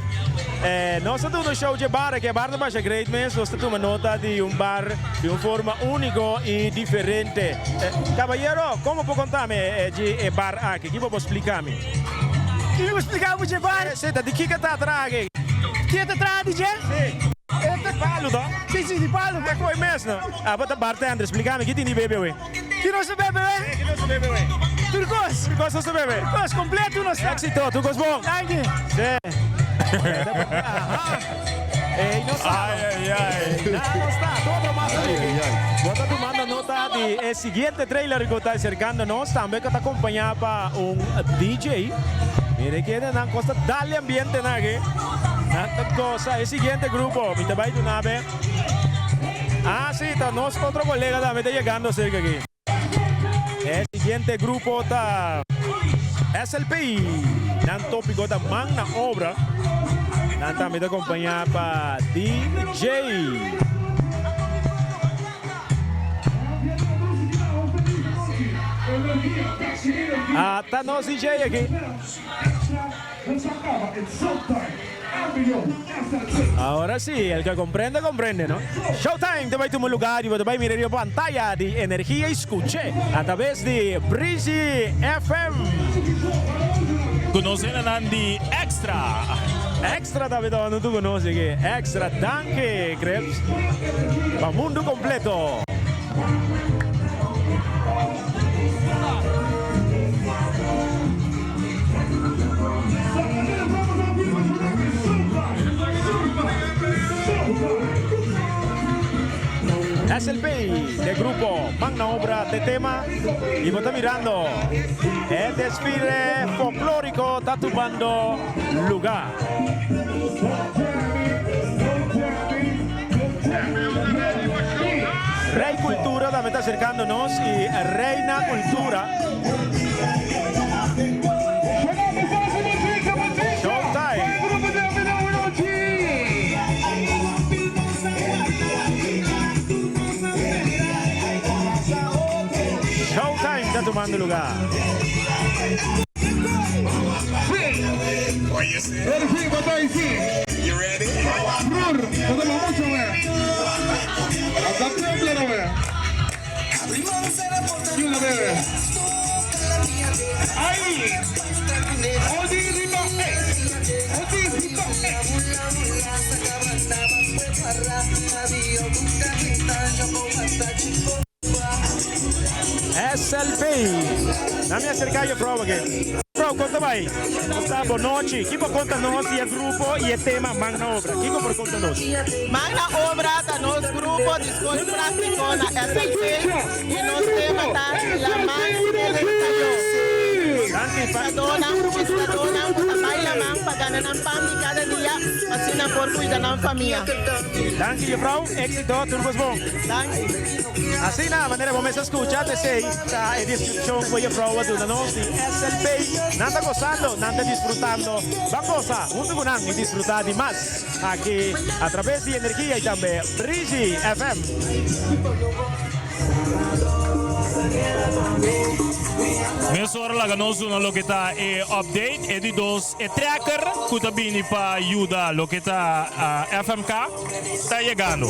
nos ta duna show dje bar aki. E bar ta basha great mes. Nos ta tuma nota di un bar di un forma unico y diferente. Caballero, como por contame dje e bar aki? Kibo bo splicami? Kibo bo splica bo dje bar? Si, ta di kiko ta traha aki? Kiko ta traha di dje? Si. E ta palu to? Si, si, di palu. Ta koe mes no? Abo ta bartender, splicami ki tin di bebe awe? Ki nos ta bebe awe? Si, ki nos ta bebe awe? Tur kos. Tur kos nos ta bebe? Tur kos, completo nos ta. Exito, tur kos bon? Danki. Si. Aha. Ey no sa. Ay, ay, ay. Na no sta, todo mas ta bebe. Bo ta tumando nota di e siguiente trailer cu ta acercando nos, tambe cu ta acompaña pa un DJ. Mire kende nan cos ta dale ambiente nan aki. Nan ta goza. E siguiente grupo, mi ta bay duna be. Ah, si, ta nos otro colega tambe ta yegando cerca aki. E siguiente grupo ta SLP. Nan topico ta Man na Obra. Nan tambe ta acompaña pa DJ. Ah, ta nos DJ aki. Ahora sí, el que comprende, comprende, no? Showtime ta bai tuma lugar y bo ta bai mira riba pantaya di Energia y scuche a través di Breezy FM. Cu nos hendenan di Extra. Extra ta bita unda tu conoce ki Extra. Danki, Crepes. Pa mundo completo. SLP de grupo Magna Obra de tema y bo ta mirando e desfile folklorico ta tumando lugar. Rey Cultura tambe ta acercando nos y Reina Cultura. Showtime. Showtime ta tumando lugar. SLP. Na mi acerca juffrouw aki. Juffrouw, con ta bay? Con ta? Bon nochi. Kico por conta nos di e grupo y e tema Man na Obra? Kico por conta nos? Man na Obra ta nos grupo di scol practico na SLP y nos tema ta La Man Sin Cayó. Piscadónan, piscadónan cu ta bay laman pa gana nan pan di cada dia pa asina por cuida nan famia. Danki juffrouw, exito, tur cos bon. Danki. Asina, manera bo mes a scucha, t'esey ta e descripcion cu e juffrouw a duna nos di SLP. Nan ta gozando, nan ta disfrutando. Ban goza hunto cu nan y disfruta di mas aki a traves di Energia y tambe Breezy FM. Mesora laga nos duna loke ta e update, e di dos e tracker ku ta bini pa yuda loke ta FMK ta yegando.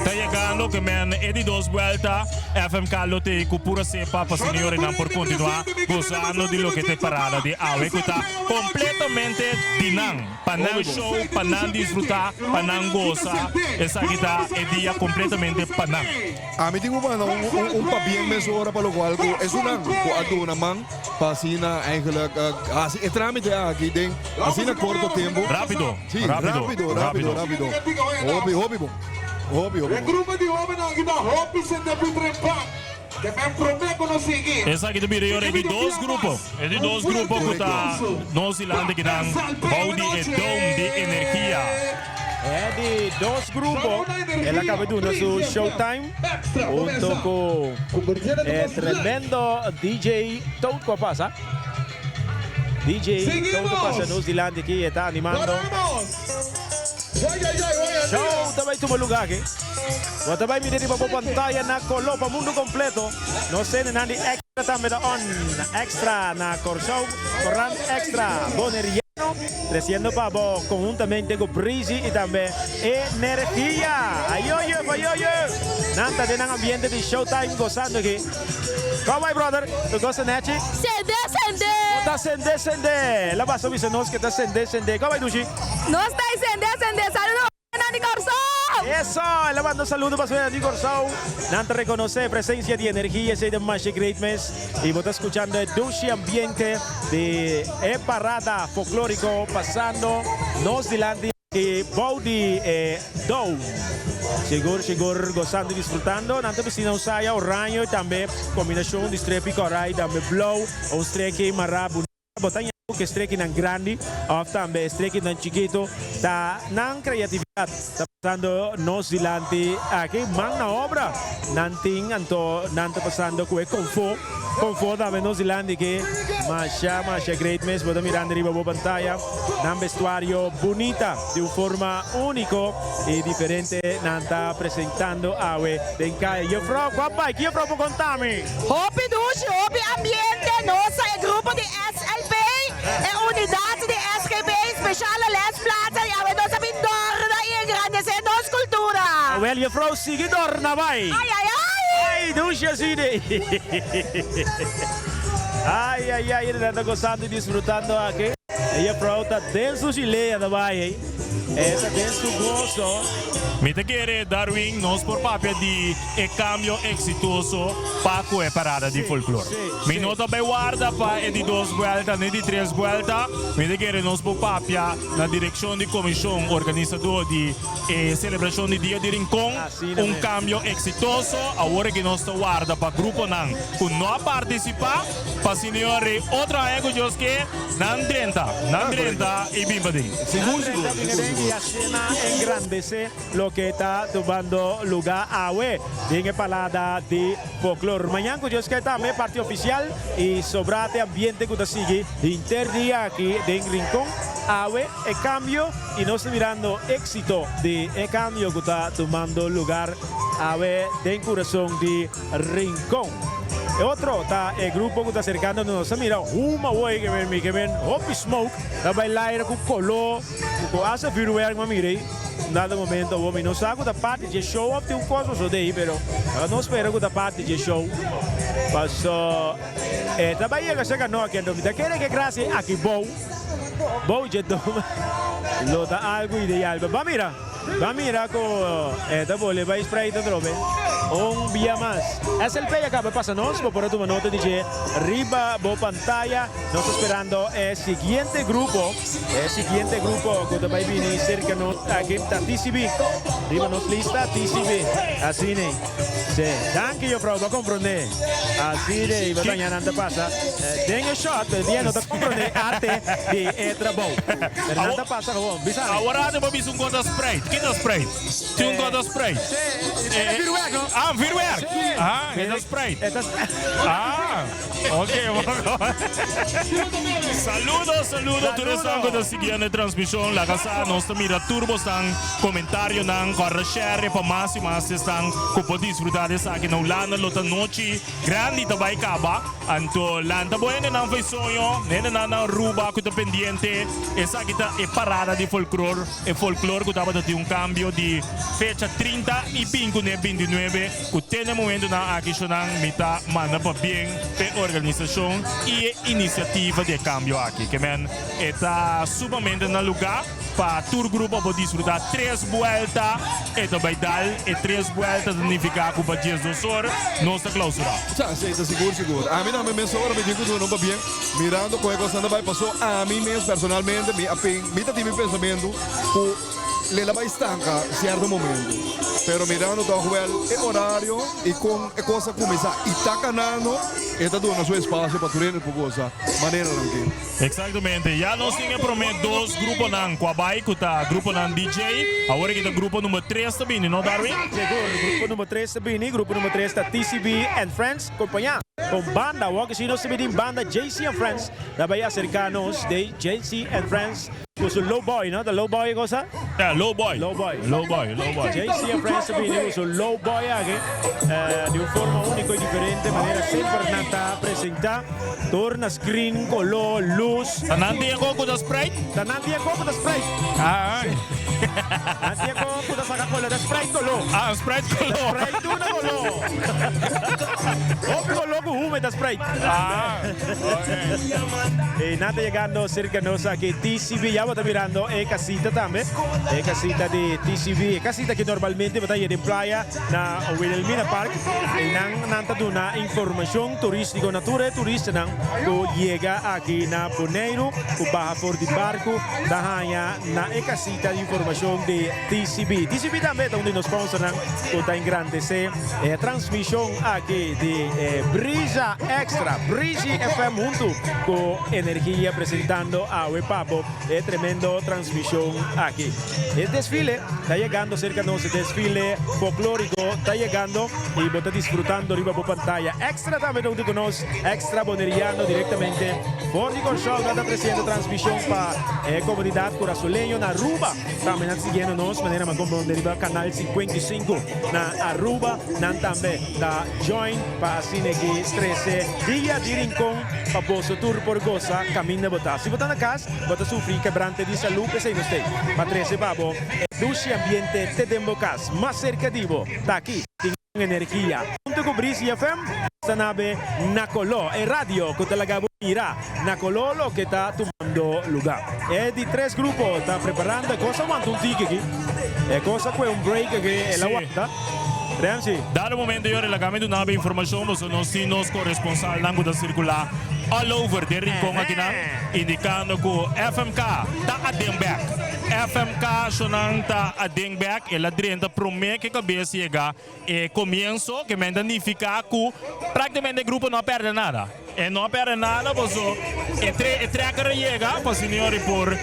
Ta yegando ke men e di dos buelta FMK lo te ku pura sepa pa seniorenan por kontinua gozando di loke ta e parada di awe ku ta kompletamente di nan. Pa nan show, pa nan disfruta, pa nan gosa, esaki ta e dia completamente pa nan. Ami tin ku manda un pabien mesora pa lokual ku esunnan ku a duna man pa asina eigenlijk hasi e tramite aki den asina korto tempu. Rapido, Sí, rapido, rapido, rapido, rapido. rapido. Hopi, hopi bon. Hopi, hopi bon. Esaki ta bira yora e di dos grupo, e di dos grupo ku ta nos dilanti kinan bou di e dome di energia. E di dos grupo, el a kaba duna su showtime hunto ku e tremendo DJ Toad ku a pasa. DJ Toad a pasa nos dilanti aki, e ta animando. Show ta bai tuma luga aki. Bo ta bai mira riba bo pantaya na kolo pa mundu kompleto. Nos senenan di Extra tambe ta on. Extra na Kòrsou, Korant Extra Boneriano, tresiendo pa bo konhuntamente ku Breezy i tambe Energia. Ayoyo, ayoyo! Nan ta den nan ambiente di showtime gosando aki. Kòm bai brother? Tu gosa nechi? Sende, sende! Bo ta sende, sende! La basta bisa nos ke ta sende, sende. Kòm bai Dushi? Nos ta sende, sende! Saludo nan di Kòrsou! Eso! El a manda un saludo pa su nan di Kòrsou. Nan ta rekonosé presensia di energia esei ta masha great mes. I bo ta skuchando e dushi ambiente di e parada folklóriko pasando nos dilanti. E bou di e dou. Sigur sigur gozando y disfrutando. Nan ta bisti na un saya oraño y tambe combinacion di strepi corai tambe blou. Un streki mara bunita. Bo ta ña cu e strekinan grandi of tambe e strekinan chikito. Ta nan creatividad ta pasando nos dilanti aki. Man na obra nan tin anto nan ta pasando cu e confo. Confo tambe nos dilanti aki. Masha masha great mes. Bo ta mirando riba bo pantaya. Nan vestuario bunita di un forma unico y diferente nan ta presentando awe den caya. Juffrouw, cua bai? Ki juffrouw por conta mi? Hopi dushi, hopi ambiente, nos ta e grupo di SLP, e unidad di SGB, speciale lesplaatsen y awe nos a bin dorna y engrandece nos cultura. Awel juffrouw, sigui dorna bai. Ay, ay, ay! Ay, dushi asina. Ay, ay, ay, nan ta gozando y disfrutando aki. E juffrouw ta den su chilea ta bai ey. E ta den su gozo. Mi ta kere, Darwin, nos por papia di e cambio exitoso pa cu e parada di folklor. Mi no ta bay warda pa e di dos buelta ni di tres buelta. Mi ta kere nos por papia na direccion di comision organisador di e celebracion di Dia di Rincon, un cambio exitoso. Awor aki nos ta warda pa gruponan cu no a participa pa senior rey otro aña cu Dios ke nan drenta, nan drenta y bin pa den. Nan drenta bin aden y asina engrandece loke ta tumando luga awe den e palada di folklor. Mañan cu Dios ke tambe parti oficial y sobra t'e ambiente cu ta sigui henter dia aki den Rincon. Awe e cambio y nos ta mirando exito di e cambio cu ta tumando lugar awe den curason di Rincon. E otro ta e grupo cu ta acercando nos. Ta mira huma hoy ke men mi ke men hopi smoke ta bay laira cu colo cu hasta vuurwerk mi a mira ey. Un dado momento awor mi no sa cu ta parti dje show of tin un cos paso dey pero laga nos spera cu ta parti dje show paso. E ta bai yega serka no aki anto mi ta kere ke grasi aki bou bou dje doma lo ta algu ideal. Pero ban mira, ban mira ku e ta bole bai Sprite atrobe un bia mas. SLP a kaba pasa nos, bo por a tuma nota di dje riba bo pantaya. Nos ta sperando e siguiente grupo, e siguiente grupo ku ta bai bini serka nos aki ta TCB. Riba nos lista TCB. Asina. Sí. Danki juffrouw, bo a comprende. Así de iba daña nan ta pasa. Den e shot, pero dia no ta comprende arte di e trabou. Pero nan ta pasa gewoon. Bisa mi. Awor ate bo bisa un cosa Sprite. Kita Sprite? Tin un cosa Sprite? Sí. E vuurwerk no? Ah, vuurwerk. Sí. Ah, e ta Sprite. E ta Ah, ok. Saludos, saludos tur esnan ku ta siguiendo e transmishon. Laga sa nos ta mira tur bosnan komentarionan. Kòrda share pa mas i mas esnan ku por disfrutá di esaki. Na Hulanda lo ta nochi grandi ta bai kaba. Anto lanta bo hendenan for e soño, hendenan na Aruba ku ta pendiente. Esaki ta e parada di folklor, e folklor ku tabata tin un kambio di fecha 30 i bin kuné 29. Ku te na e momentunan aki shonan mi ta manda pabien p'e organisashon i e inisiativa di e kambio aki. Ke men e ta sumamente na lugá pa tur grupo por disfrutá tres buelta e ta bai dal. E tres buelta ta nifiká ku pa 12 or nos ta klausurá. Sa, esei ta sigur sigur. Ami tambe mes ora mi tin ku duna un pabien mirando kon e kosnan ta bai pasó ami mes personalmente mi a pen mi ta tin mi pensamentu ku Lela bai stanka sierto momento, pero mirando toch wel e horario y con e cos a cuminsa y ta canando, e ta duna su espacio pa tur hende por goza manera nan ke. Exactamente, ya nos tin e prome dos gruponan cu a bai cu ta gruponan DJ, awor aki ta grupo number tres ta bini, no Darwin? Sigur, grupo number tres ta bini, grupo number tres ta TCB and Friends, compaña con banda, awor ki si nos ta bini banda JC and Friends ta bai acerca nos de JC and Friends. Ku su low boy, no? Ta low boy e cosa? Ja, low boy. Low boy. Low boy, low boy. JC and Friends ta bini ku su low boy aki di un forma úniko i diferente manera semper nan ta presentá. Tur na screen, koló, lus. Ta nan tin e koko ta Sprite? Ta nan tin e koko ta Sprite. Ah. Nan tin e koko ta saka koló, ta Sprite koló. Ah, Sprite koló. Ta Sprite tur na koló. Hopi koló ku hume ta Sprite. Ah. E nan ta yegando cerca nos aki TCB. Ya bo ta mirando e casita tambe. E casita di TCB. E casita ki normalmente bo ta haya den playa na Wilhelmina Park. E nan nan ta duna informacion turistico na tur e turistanan cu yega aki na Boneiru cu baha for di barco ta haya na e casita di informacion di TCB. TCB tambe ta un di nos sponsornan cu ta engrandece e transmision aki di e Brisa Extra, Breezy FM huntu cu Energia presentando awe pa bo e tremendo transmision aki. E desfile ta yegando cerca nos, e desfile folklorico ta yegando y bo ta disfrutando riba bo pantaya. Extra tambe ta huntu cu nos, Extra Boneriano directamente for di Corsou ta treciendo transmision pa e comunidad Curasoleño na Aruba. Tambe nan siguiendo nos manera ma comprende riba Canal 55 na Aruba. Nan tambe ta join pa asina ki trece Dia di Rincon pa boso tur por goza caminda bo ta. Si bo ta na cas, bo ta sufri kebrante di salud, p'esey nos t'ey pa trece pa bo e dushi ambiente te den bo cas. Mas cerca di bo ta aki tin Energia. Hunto cu Breezy FM ta nabe na coló, e radio cu ta laga bo mira na coló loke ta tumando luga. E di tres grupo ta preparando, e cos a wanta un tiki aki, e cos a cue un break aki, el a wanta. Ramsey. Dado momento yo relaga mi duna bo informacion pasobra nos tin nos corresponsalnan cu ta circula all over den Rincon akinan indicando cu FMK ta aden bek. FMK shonan ta aden bek, el a drenta prome cu e cabes yega e comienso ke men ta nifica cu practicamente e grupo no a perde nada. E no a perde nada paso e tre e trekker a yega pa Signori por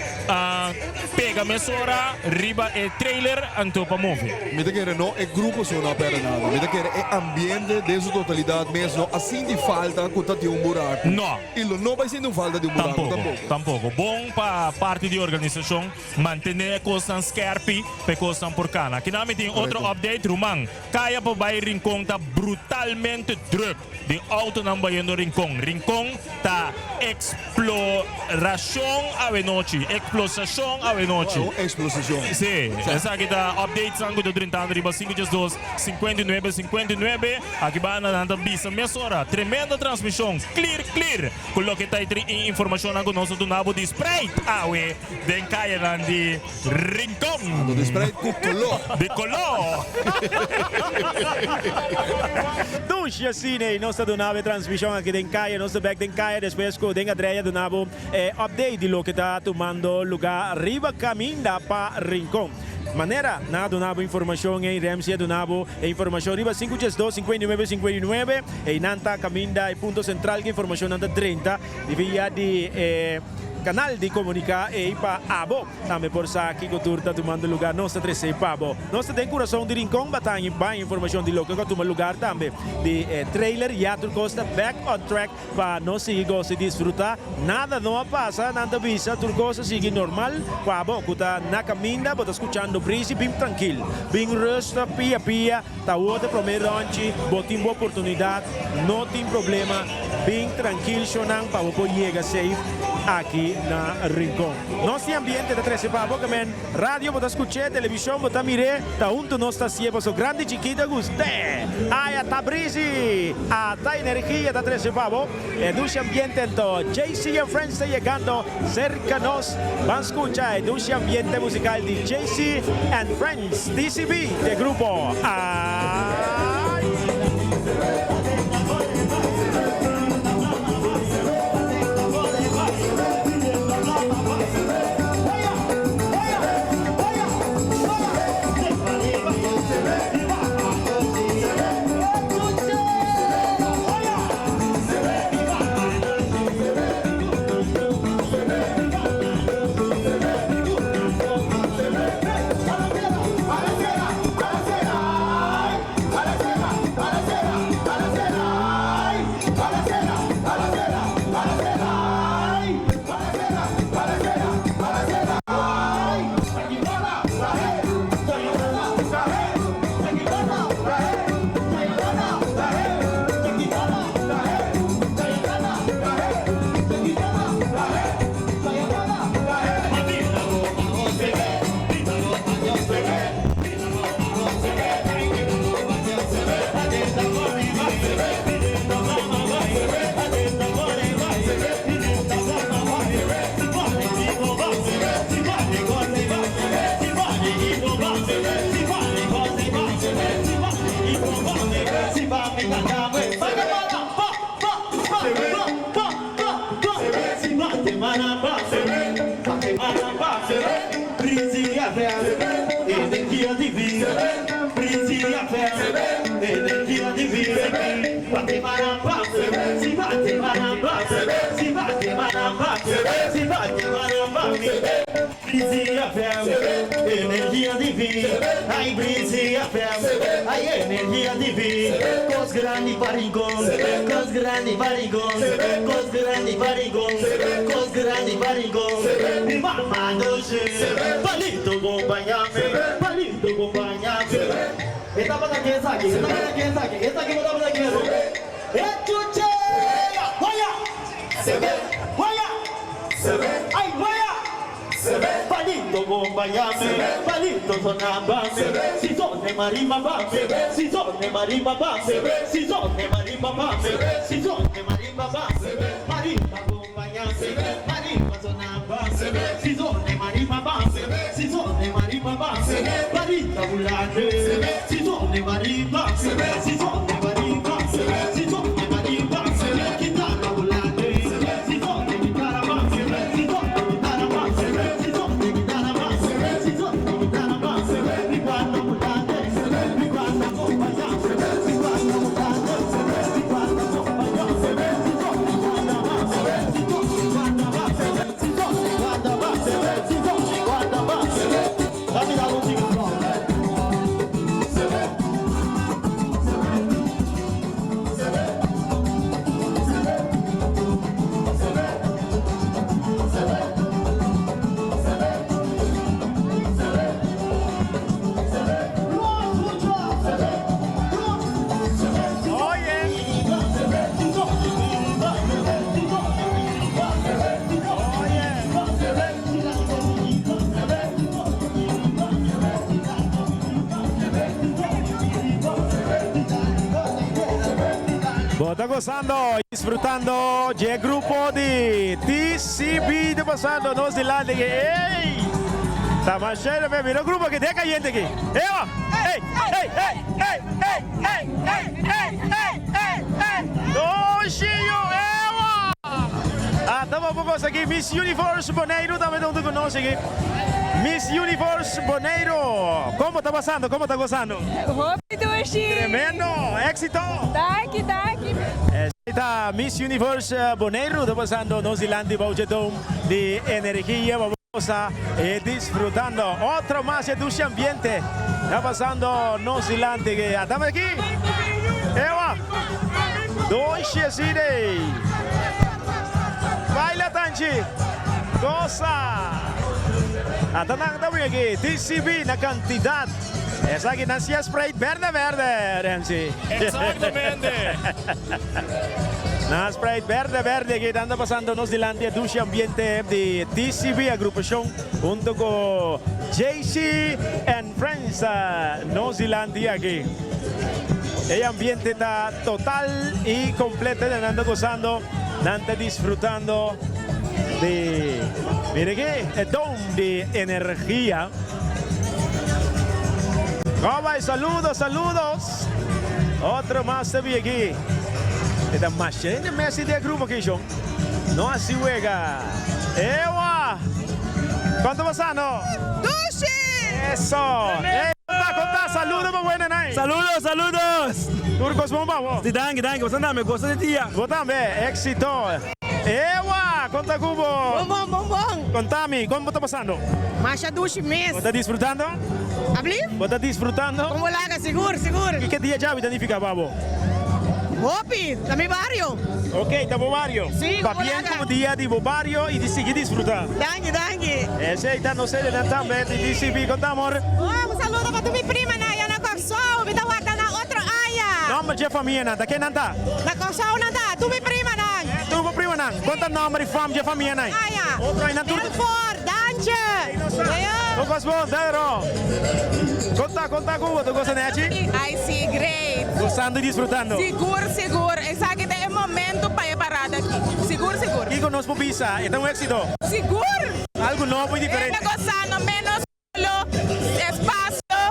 pega mesora riba e trailer anto pa move. Mi ta kere no e grupo so no a perde nada. Mi ta kere e ambiente den su totalidad mes no a sinti falta cu ta tin un buraco. No. No. Y lo no bay sinti un falta di un buraco tampoco. Tampoco. Bon pa parti di organisacion mantene e cosnan skerpi pa e cosnan por cana. Aki nan mi tin otro update, ruman. Caya pa bay Rincon ta brutalmente druk di autonan bayendo Rincon. Rincon ta exploracion awenochi, explosacion awenochi. Wow, explosión. Sí, esaki ta updatesnan cu ta drentando riba sinku djes dos, sinkuenta i nuebe, sinkuenta i nuebe. Aki banda nan ta bisa mesora, tremendo transmision, clear clear, cu loke ta e informacionnan cu nos a duna bo di Sprite awe den cayanan di Rincon. Ando di Sprite cu color. Di color. Dushi asina y nos ta duna bo e transmision aki den caya, nos ta bek den caya despues cu den Adreya duna bo e update di loke ta tumando luga riba caminda pa Rincon. Manera nan a duna bo informacion ey, Ramsey a duna bo e informacion riba sinku djes dos, sinkuenta i nuebe, sinkuenta i nuebe. Eynan ta caminda e punto central cu informacionnan ta drenta di via di e canal di comunica ey pa abo. Tambe por sa kico tur ta tumando lugar. Nos ta trece pa bo. Nos ta den curason di Rincon Bataña y bay informacion di loke cu a tuma lugar tambe di e trailer. Ya tur cos ta back on track. Pa nos sigui gosa i disfrutá. Nada no a pasa, nan ta bisa, tur kos a sigui normal. Pa bo ku ta na kaminda, bo ta skuchando brisi, bin trankil, bin rustig, pia pia, ta awor ta promé ròntji, bo tin bo oportunidat, no tin problema, bin trankil shownan pa bo por yega safe aki na Rincon. Nos tin ambiente ta trese pa bo, ke men radio bo ta skuch'é, televishon bo ta mir'é, ta huntu nos ta hasié paso grandi chikito a gust'é. Ay ata brisi, ata energia ta trese pa bo. E dushi ambiente anto JC and Friends ta yegando serka nos. Ban skucha e dushi ambiente musical di JC and Friends, TCB, di e grupo Ay. ta gozando y disfrutando dje grupo di TCB ta pasando nos dilanti aki. Ey! Ta mas chévere pe mira grupo aki den cayente aki. Ewa! Ey! Ey! Ey! Ey! Ey! Ey! Ey! Ey! Ey! Ey! Ey! Doshio! Ewa! Ata bo goza aki Miss Universe Boneiru tambe ta hunto cu nos aki. Miss Universe Boneiru, como ta pasando? Como ta gozando? Hopi dushi! Tremendo! Éxito! Danki, danki! Esei ta Miss Universe Boneiru ta pasando nos dilanti bou dje dome di energia pa bo sa disfrutando. Otro mas e dushi ambiente ta pasando nos dilanti. Atame aki! Ewa! Dushi asina! Baila Tanchi! Gosa! Ata nan ta win aki TCB na kantidat. Esaki nan sia Sprite berde berde, Remzi. Exactamente. Nan Sprite berde berde aki nan ta pasando nos dilanti e dushi ambiente di TCB agrupashon hunto ku JC and Friends nos dilanti aki. E ambiente ta total y completo nan ta gozando, nan ta disfrutando di mira aki e dome di energia. Cowboy saludos saludos. Otro mas ta bin aki. E ta masha hende Messi den e grupo aki shon. No hasi wega. Ewa! Cuanto pasa no? Dushi! Eso! Ey conta conta saludo pa buena nai. Saludos saludos! Tur cos bon pa bo? Si danki danki boso tambe gosa di dia. Bo tambe exito. Ewa! Konta ku bo. Bon bon bon bon. Konta mi, kon bo ta pasando? Masha dushi mes. Bo ta disfrutando? Abli? Bo ta disfrutando? Kon bo laga, sigur, sigur. Kiko dia djabi ta nifiká pa bo? Hopi, ta mi bario. Ok, ta bo bario. Si, kon bo laga. Pabien ku dia di bo bario i di sigui disfrutá. Danki, danki. Esei ta nos helenan tambe di DCB. Konta amor. Oh, un saludo pa tur mi primanan ya na Kòrsou. Mi ta warda nan otro aña. Nòmber dje famianan ta ken nan ta? Na Kòrsou nan ta, tur mi primanan. Tur bo primanan? Kon ta nòmber di fam dje famianan? Aya. Otro ay nan tur. Belfort, Dantje. Kon kos bon, Dairo? Kon ta, kon ta ku bo? Tur gosa nechi? Ay si, great. Gosando y disfrutando. Sigur, sigur. Esaki ta e momento pa e parada aki. Sigur, sigur. Kiko nos por bisa? E ta un éxito? Sigur! Algu nobo y diferente. E ta gosando menos Lo espacio,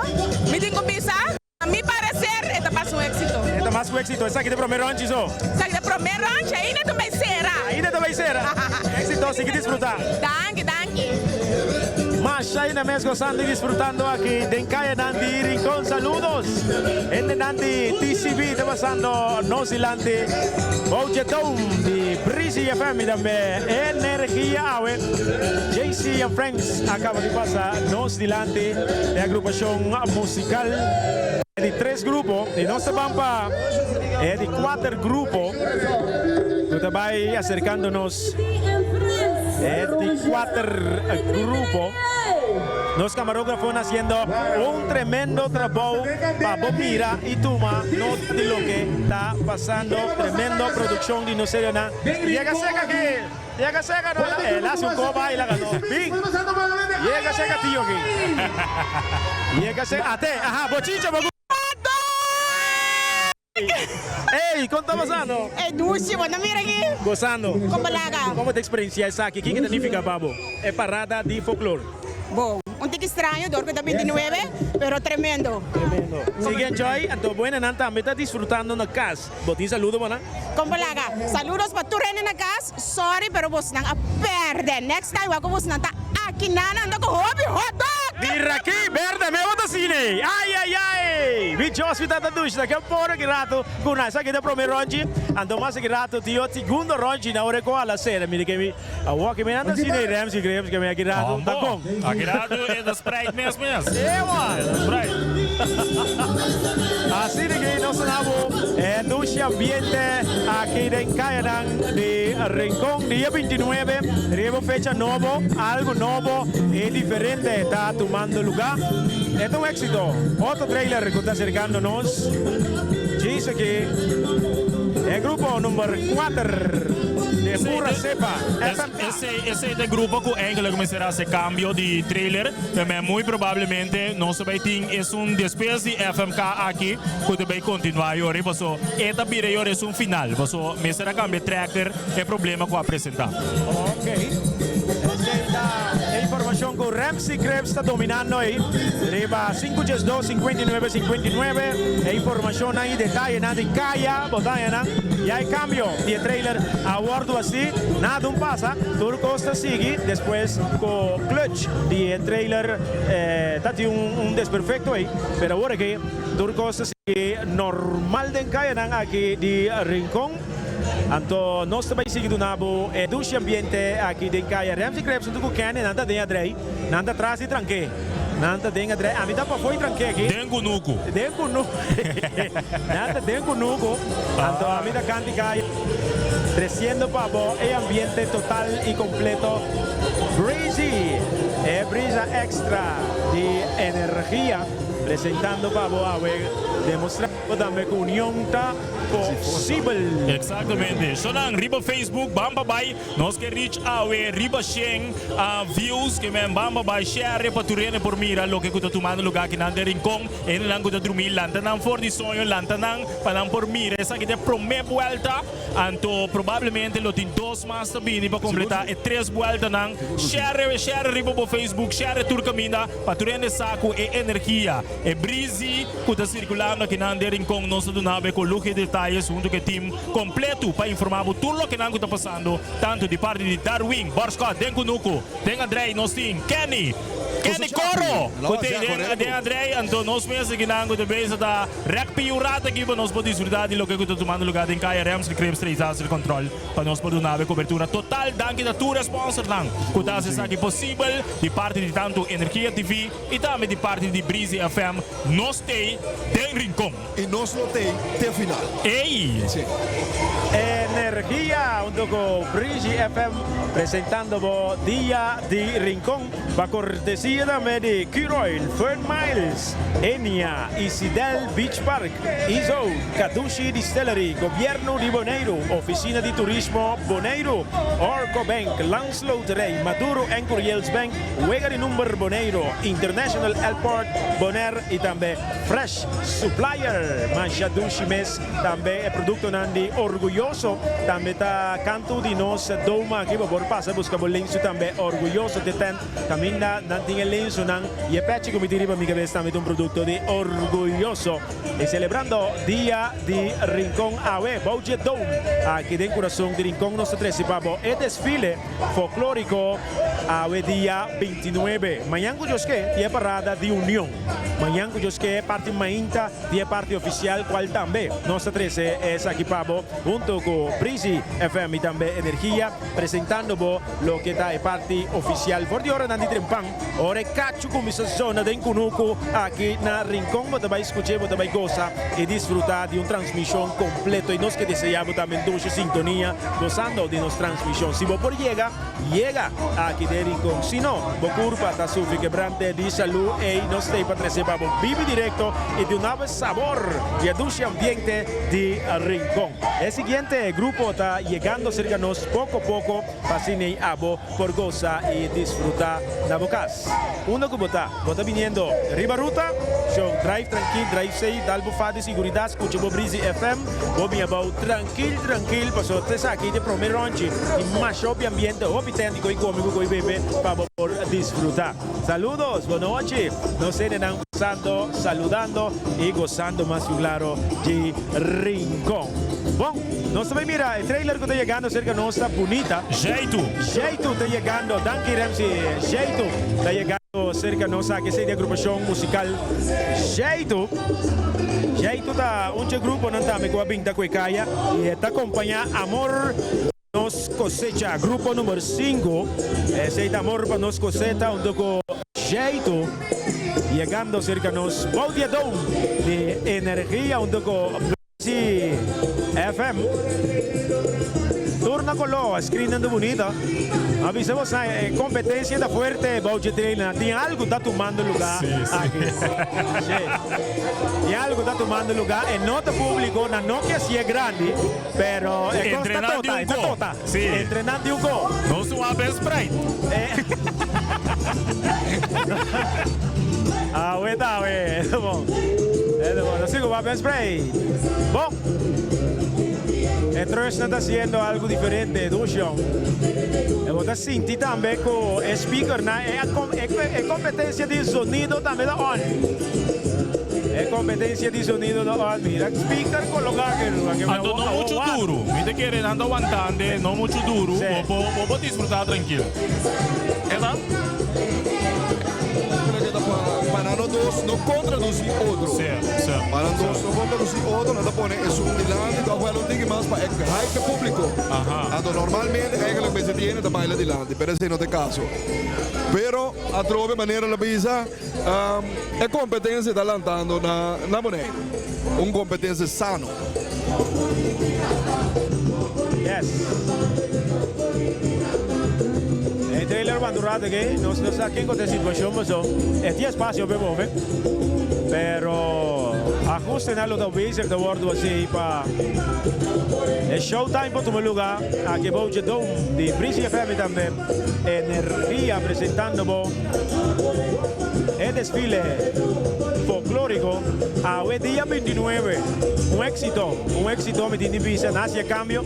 mi tin cu bisa, a mi parecer e ta mas un exito. E ta mas un exito. Esaki ta e prome ronchi so. Esaki ta e prome ronchi, ainda ta bay cera. Ainda ta bay cera. Exito, sigui disfruta. Danki, danki. Masha ainda mes gozando y disfrutando aki den cayanan di Rincon. Saludos hendenan di TCB ta pasando nos dilanti. Bouche Dome di Breezy FM y tambe Energia Awe. JC and Friends. A caba di pasa nos dilanti e agrupacion musical di tres grupo y nos ta ban pa e di cuater grupo cu ta bay acercando nos e di cuater grupo. Nos camarografonan haciendo un tremendo trabou pa bo mira y tuma nota di loke ta pasando. Tremendo produccion di nos serionan. Yega cerca aki. Yega cerca no, el hace un coba y la ganó. Bin. Yega cerca tío aquí. Yega cerca. Ate, ajá, bochincha bo. Ey, con ta pasando? Ey, dushi, bo no mira aquí? Gozando. Como laga? Como ta experiencia esaki? Kiko ta nifica pa bo e parada di folklore? Bo, un tiki straño dor cu ta 29, pero tremendo. Tremendo. Sigui enjoy, anto buenanan tambe ta disfrutando na cas. Bo tin saludo pa nan? Con bo laga? Saludos pa tur hende na cas. Sorry pero bosnan a perde. Next time wak ku bosnan ta aki nan anda ku hopi hotdog. Mira aki berde me bo ta sine. Ay ay ay. Mi Jos mi tata dushi ta ke por aki rato ku nan. Esaki ta prome ronchi anto mas aki rato tin otro segundo ronchi nan ora ku ala sera. Mira ke mi awor ke mi nan ta sine Ramsey Grahams ke mi aki rato ta kon. Aki rato e ta Sprite mes mes. Ewa. E ta Sprite. Asina ke nos ta na bo e dushi ambiente aki den kayanan di Rincon dia 29 riba un fecha nobo, algo nobo y diferente ta tumando luga. E ta un exito. Otro trailer cu ta acercando nos djis aki e grupo number cuater. De pura cepa. Esey, esey ta e grupo cu eigenlijk mester haci cambio di trailer. Pero muy probablemente nos ta bay tin esun despues di FMK aki cu ta bay continua yori paso e ta bira yori esun final. Paso mester a cambia tracker e problema cu a presenta. Ok. Esey ta e informacion cu Ramsey Krebs ta dominando ey riba 5 12 59 59. E informacionnan y detayenan di caya bo ta haña nan. Ya e cambio di e trailer a wordo haci. Nada un pasa. Tur cos ta sigui despues cu clutch di e trailer ta tin un desperfecto ey. Pero awor aki tur cos ta sigui normal den cayanan aki di Rincon. Anto nos ta bay sigui duna bo e dushi ambiente aki den caya. Ramsey Krebs hunto cu Kenny nan ta den adrey. Nan ta tras di tranke. Nan ta den adrey. Ami ta pafó di tranke aki. Den kunuku. Den kunuku. Nan ta den kunuku. Anto ami ta kanti caya. Treciendo pa bo e ambiente total y completo. Breezy. E brisa extra di energia. Presentando pa bo awe. Demostrando tambe cu union ta posibel. Exactamente. Shonan riba Facebook ban pa bay nos ke reach awe riba shen views ke men ban pa bay share pa tur hende por mira loke ku ta tumando lugar akinan den Rincon. Hendenan ku ta drumi lanta nan for di soño lanta nan pa nan por mira esaki ta e prome buelta anto probablemente lo tin dos mas ta bini pa completa e tres bueltanan. Share share riba bo Facebook share tur kaminda pa tur hende sa ku e energia e brizi ku ta sirkulando akinan den Rincon. Nos ta duna bo e kolugi di detayes huntu ku e tim kompletu pa informá bo tur lokenan ku ta pasando tantu di parti di Darwin, Borschot, den Kunuku, den Andrei nos tin Kenny, Kenny Coro ku tin den den Andrei. Anto nos mes akinan ku ta bezig ta rèk piurat aki pa nos por disfrutá di loke ku ta tumando lugá den Kaya Remsel Cribs Treisasel Control pa nos por duna bo e kobertura total. Danki na tur e sponsornan ku ta hasi esaki posibel di parti di tantu Energia TV, I tambe di parti di Breezy FM, nos t'ei den Rincon. I nos lo t'ei te final. Ey! Sí. Energia hunto cu Breezy FM presentando bo Dia di Rincon pa cortesia tambe di Curoil, Fern Miles, Enia, Isidel Beach Park, Izone, Kadushi Distillery, Gobierno di Boneiru, Oficina di Turismo Boneiru, Orco Bank, Landsloterij, Maduro en Curiels Bank, Wega di number Boneiro, International Airport, Bonaire y tambe Fresh Supplier. Masha dushi mes tambe e productonan di Orguyoso tambe ta canto di nos doma aki. Bo por pasa busca bo lensu tambe Orguyoso te tent caminda nan tin e lensunan y e pechi cu mi tin riba mi cabes tambe ta un producto di Orguyoso. Y celebrando Dia di Rincon awe bou dje dome aki den curason di Rincon nos ta trece pa bo e desfile Folklorico awe dia 29. Mañan cu Dios ke tin e parada di Union. Mañan cu Dios ke parti mainta tin e parti oficial cual tambe nos ta trece esaki pa bo hunto cu Breezy FM y tambe Energia presentando bo loke ta e parti oficial for di oranan di trempan. Ora e cacho cuminsa zona den cunucu aki na Rincon bo ta bay scuche, bo ta bay goza y disfruta di un transmision completo y nos ke desea bo tambe dushi sintonia gozando di nos transmision. Si bo por yega, yega aki den Rincon. Si no, bo curpa ta sufri kebrante di salu ey nos t'ey pa trece pa bo bibi directo y duna bo e sabor di e dushi ambiente di Rincon. E siguiente grupo ta yegando cerca nos poco poco pa asina ey abo por gosa y disfruta na bo cas. Unda cu bo ta? Bo ta biniendo riba ruta? Show, drive trankil, drive safe, dal bo fa di siguridad, scucha bo Breezy FM, bo bin abao trankil trankil paso ta esaki ta e prome ronchi di masha hopi ambiente, hopi tent di coy come cu coy bebe pa bo por disfruta. Saludos, bo nochi, nos hendenan pasando, saludando y gozando mas cu claro di Rincon. Bon, nos ta bay mira e trailer cu ta yegando cerca nos ta bunita. Jeitu. Jeitu ta yegando, danki Remsy. Jeitu ta yegando cerca nos aki, esey di agrupacion musical Jeitu. Jeitu ta un dje gruponan tambe cu a binta cu e caya y e ta acompaña Amor Nos Cosecha, grupo number cinco. Esey ta Amor pa Nos Coseta hunto cu Jeitu yegando cerca nos bou di e dome di energia hunto cu. Breezy FM. Tur na color, screennan ta bunita. A bisa bo sa e competencia ta fuerte bou dje trailernan. Tin algo ta tumando lugar aki. Si. Tin algo ta tumando lugar. E no ta publico, nan no ke hacié grandi, pero e cos ta tota, e ta tota. Entrenan di un co. Nos un abe Sprite. Awe ta awe. E ta bon. E ta bon. Nos sigu abe Sprite. Bon. E Trust ta haciendo algo diferente, Dushon. E bo ta sinti tambe cu e speakernan, e competencia di sonido tambe ta on. E competencia di sonido ta on. Mira speaker coloca aki riba. Anto no mucho duro. Mi ta kere nan ta wantande no mucho duro. Bo por bo por disfruta trankil. Esa? Creo que ta pa pa nan no dos no contraduci otro. Sí, sí. Pa nan dos no contraduci otro, nan ta pone esun dilanti ta huela un tiki mas pa e hype e publico. Aha. Anto normalmente eigenlijk mester tiene ta baila dilanti, pero esey no ta e caso. Pero atrobe manera lo bisa. E competencia ta lantando na na Boneiru. Un competencia sano. Yes. E trailer wanta un rato aki, nos no sa kiko ta e situacion paso e tin espacio p'e move, pero ajustenan lo ta bezig ta wordo haci pa e showtime por tuma luga aki bou dje dome di Breezy FM y tambe Energia presentando bo e desfile folklorico awe dia 29. Un exito, un exito mi tin di bisa na haci e cambio.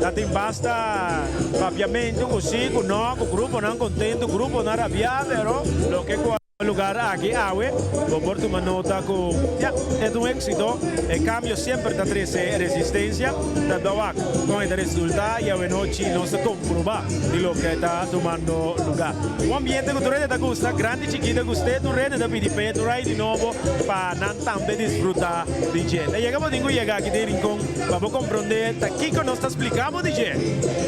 Ta tin basta papiamento cu si, cu no, cu gruponan contento, gruponan rabia, pero loke cu. Lugar aki awe, bo por tuma nota cu ya, e ta un exito. E cambio semper ta trece resistencia. Ta dawak con e ta resulta y awenochi nos ta comproba di loke ta tumando lugar. Un ambiente cu tur hende ta gusta, grandi y chikito gust'e, tur hende ta pidi p'e tur ai di nobo pa nan tambe disfruta di dje. Ta yega bo tin cu yega aki den Rincon pa bo compronde ta kico nos ta splica bo di dje.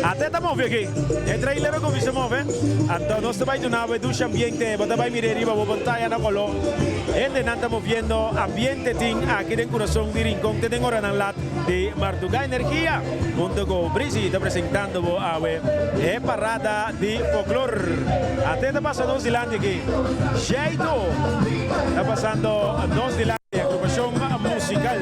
Ate ta move aki. E trailer a cuminsa move, anto nos ta bay duna bo e dushi ambiente. Bo ta bay mira riba bo pantaya na color. Hendenan ta moviendo, ambiente tin aki den curason di Rincon te den oranan lat di marduga. Energia hunto cu Breezy ta presentando bo awe e parada di folklor. Ate ta pasa nos dilanti aki. Jeito ta pasando nos dilanti, agrupacion musical.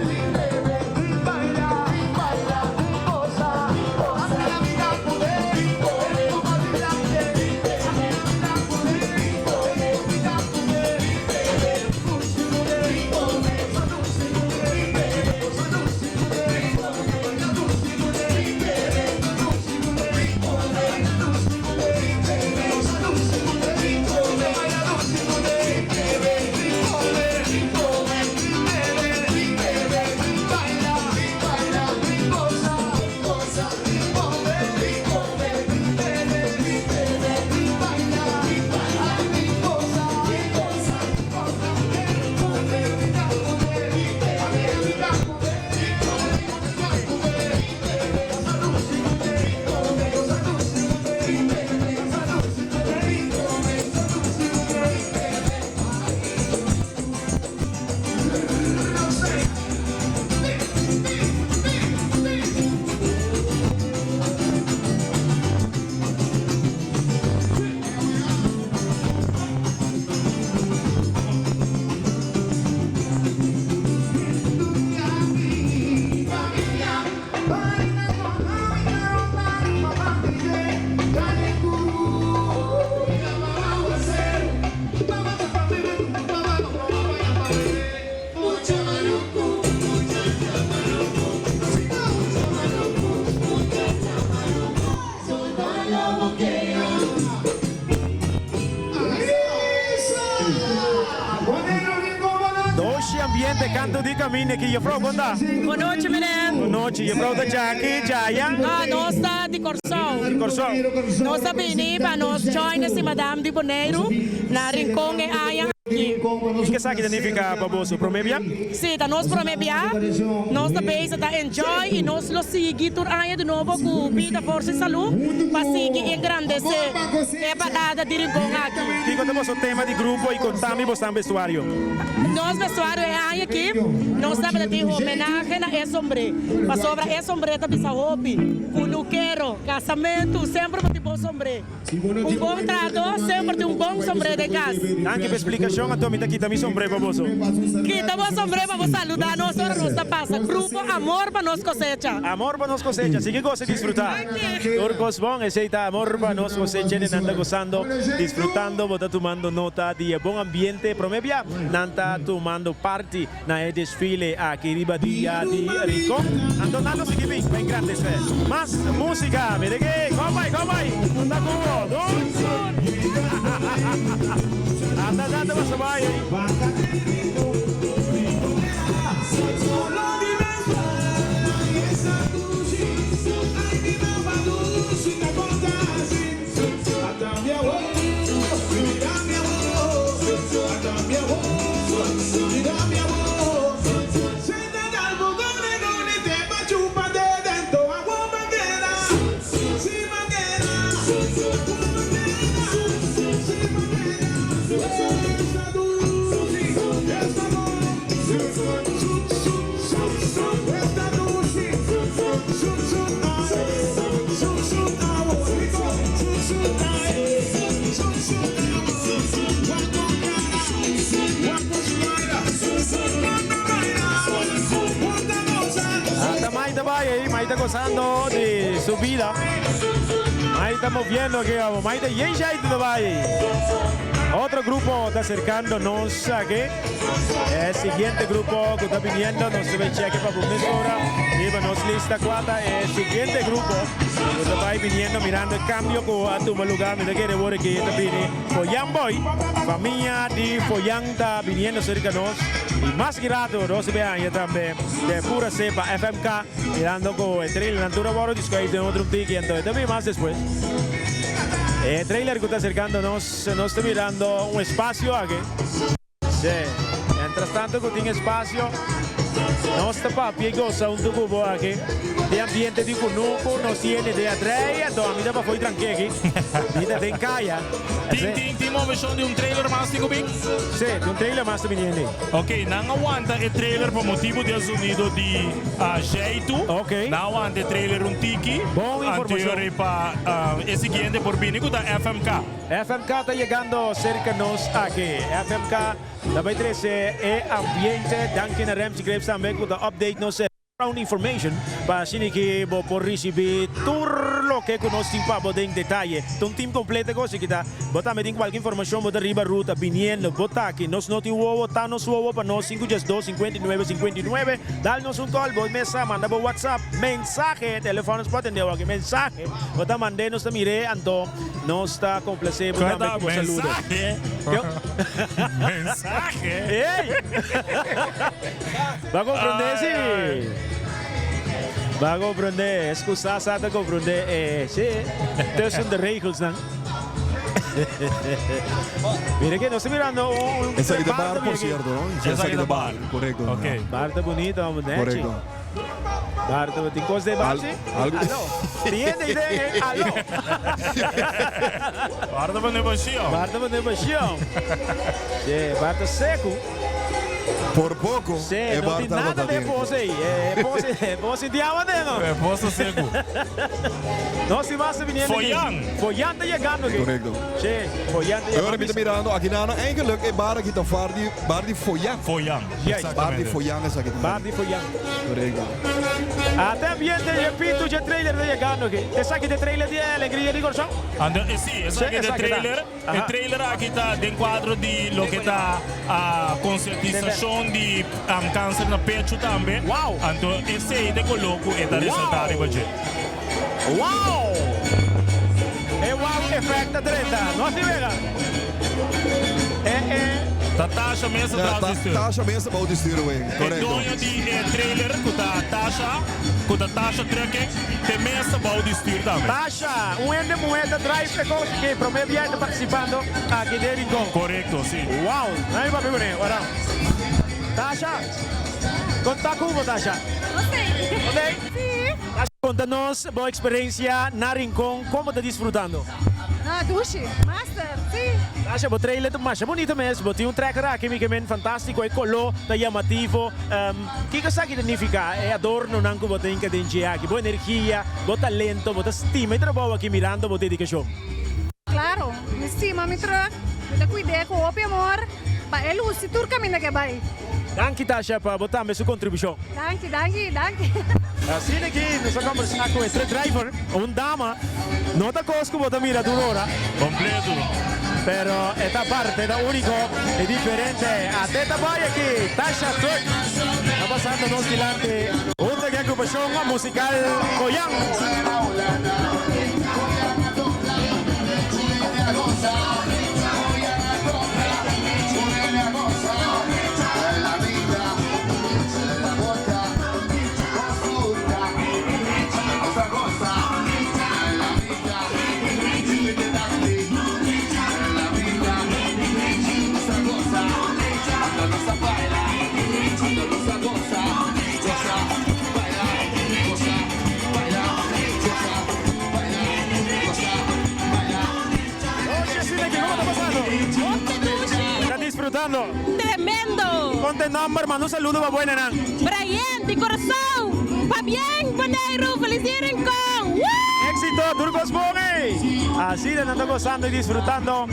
Doshi ambiente kantu di kaminda aki. Jefrou kon ta? Bon nochi meneer. Bon nochi. Jefrou ta djaki, djaya? No, nos ta di Kòrsou. Di Kòrsou. Nos a bini pa nos join e si madam di Boneiru na Rincon e aña. Kiko esaki ta nifiká pa boso? Promé bia? Sí, ta nos promé bia. Nos ta bezig ta enjoy i nos lo sigui tur aña di nobo ku bida, forsa i salú pa sigui engrandesé e parada di Rincon aki. Kiko ta boso tema di grupo i kontami bo stan bestuario? Nos bestuario e aña aki nos tabata tin homenahe na e sombré, pasobra e sombré ta bisa hopi, kunukero, kasamentu, semper bo tin bon sombré. Un bon trato semper tin un bon sombré den kas. Danki pa e splikashon, anto mi ta kita mi sombré pa boso. Kita bo sombré pa bo saluda nos ora nos ta pasa. Grupo Amor pa nos kosecha. Amor pa nos kosecha, sigui gosa i disfruta. Tur kos bon, esei ta amor pa nos kosecha, nan ta gosando, disfrutando, bo ta tumando nota di e bon ambiente. Prome bia nan ta tumando parti na e desfile aki riba dia di Rincon. Anto nan lo sigui bin pa engrandece mas musica. Mira ke, kon bai, kon bai, unda ku bo, dun. Anda anda pasa bai. Ata Mai ta bai ei, Mai ta gozando di su bida. Mai ta moviendo aki abo. Mai ta yen shaitu ta bai ei. Otro grupo ta acercando nos aki. E siguiente grupo cu ta biniendo, nos ta bay cheque pa bo mesora riba nos lista cua ta e siguiente grupo cu ta bay biniendo mirando e cambio cu a tuma lugar. Mi ta kere wor aki ta bini Foyan Boy, famia di Foyan ta biniendo cerca nos y mas ki rato nos ta bay haya tambe de pura cepa FMK mirando cu e trailernan tur a worde discueis den otro tiki anto e ta bin mas despues. E trailer cu ta acercando nos, nos ta mirando un espacio aki. Sí, mientras tanto cu tin espacio, nos ta papia y goza hunto cu bo aki. Den ambiente di cunucu, nos tiene de atrei, anto ami ta pafo y tranke aki. Mi ta den caya. Tin, tin, tin movecion di un trailer mas tin cu bin? Sí, di un trailer mas ta biniendo. Ok, nan a wanta e trailer pa motibo di e zonido di jeitu. Ok. Nan a wanta e trailer un tiki. Bon informacion. Anterior pa e siguiente por bini cu ta FMK. FMK ta yegando serka nos aki. FMK ta bai trese e ambiente. Danki na Ramsey Crepes tambe ku ta update nos background information pa asina ki bo por risibi tur loke ku nos tin pa bo den detaye. Ta un team completo ku esaki ta. Bo tambe tin kualke informashon bo ta riba ruta biniendo bo ta aki. Nos no tin wowo, ta nos wowo pa nos sinku diesdos, 59, 59. Dal nos un call, bo mesa manda bo WhatsApp mensahe, telefòn nos por atende awor aki, mensahe bo ta mand'é nos ta mir'é anto. Nos ta complacé bo tambe cu bo saludo. Mensahe. Mensahe. Ey! Ba comprende si. Ba comprende. Es cu sa sa ta comprende. Eh, si. Tussen de regels nan. Mira que nos ta mirando un Esaki ta bar, por cierto, no? Esaki ta bar. Correcto. Ok. Bar ta bonito, hombre. Correcto. Barto, tin kos den bar si? Algo. Alo. Tin hende ei den, eh? Alo. Barto pone pasión. Barto pone pasión. Sí, Barto seku. Por poco. Sí, e no bar tin tabata nada den dentro. pos ei. E pos, e pos sin tin awa den, no. E pos ta seku. Nos tin mas ta viniendo aki. Foyan. Foyan ta yegando aki. Correcto. Sí, Foyan ta Ahora mi ta mirando aki nana eigenlijk e bar aki ta far di bar di Foyan. Foyan. Juist. Bar di Foyan esaki ta. Bar di Foyan. Correcto. Ata ambiente repito dje trailer ta yegando aki. Esaki ta e trailer di Alegria di Corsou? Anto e si, esaki ta e trailer. E trailer aki ta den cuadro di loke ta concientisacion di cancer na pecho tambe. Wow! Anto esey ta e color cu e ta resalta riba dje. Wow! E wow effect ta drenta. No así wega. E e. Ta Tasha mes Ja, tras ta, di stuur. Tasha mes bou di stuur, wey. E Correcto. doño di e trailer ku ta Tasha, ku ta Tasha Trucking, te mes ta bou di stuur tambe. Tasha, un hende muhé ta drive e kos aki, promé bia e ta partisipando aki den Rincon. Korekto, si. Wow! Nan mi papia kuné, ora. Tasha, kon ta ku bo, Tasha? Ok. Si. Tasha, konta nos bo eksperensia na Rincon, kon bo ta disfrutando? Ah, dushi. Master, si. Tasha, bo trailer ta masha bunita mes. Bo tin un trekker aki, mi ke men fantástiko. E koló ta yamativo. Kiko esaki ta nifiká? E adornonan ku bo tin ke den dje aki, bo energia, bo talento, bo ta stima e trabou aki mirando bo dedikashon. Klaro, mi stima mi trùk. Mi ta kuid'é ku hopi amor pa e lusi tur kaminda ku e bai. Danki Tasha pa bo tambe su kontribushon. Danki, danki, danki. Asina aki nos a kombersá ku e truck driver, un dama. No ta kos ku bo ta mira tur ora. Kompleto. Pero e ta aparte, e ta úniko i diferente. Ate ta bai aki, Tasha Truck ta pasando nos dilanti hunto ku e agrupashon musikal Koyan. Ta disfrutando? Tremendo! Con te nomber? Manda un saludo pa buenanan. Brian di Curaçao! Pabien Boneiru! Feliz dia Rincon! Woo! Éxito! Tur cos bon ey! Asina nan ta gozando y disfrutando.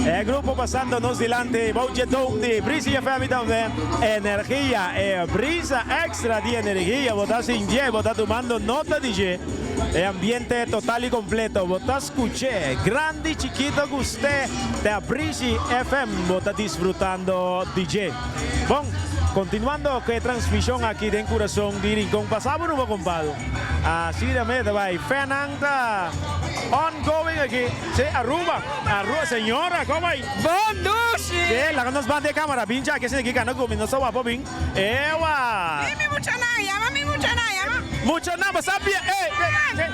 E grupo pasando nos dilanti bou dje dome di Brisa FM y tambe Energia. E brisa extra di energia bo ta sintié, bo ta tumando nota di dje. E ambiente total y completo bo ta scuché. Grandi, chikito gust'é ta Brisi FM bo ta disfrutando di dje. Bon, continuando cu e transmision aki den Curason di Rincon pasa bo nubo compado. Asina me ta bay. Fenan ta ongoing aki. Si, Aruba. Aruba, señora, como ay? Bon dushi! Si, laga nos banda e camara. Bin djaki asina aki cana cu mi. Nos ta wapo bin. Ewa! Bin mi muchanan, yama mi muchanan, yama. Muchanan, bo sa bia, ey, ey, ey.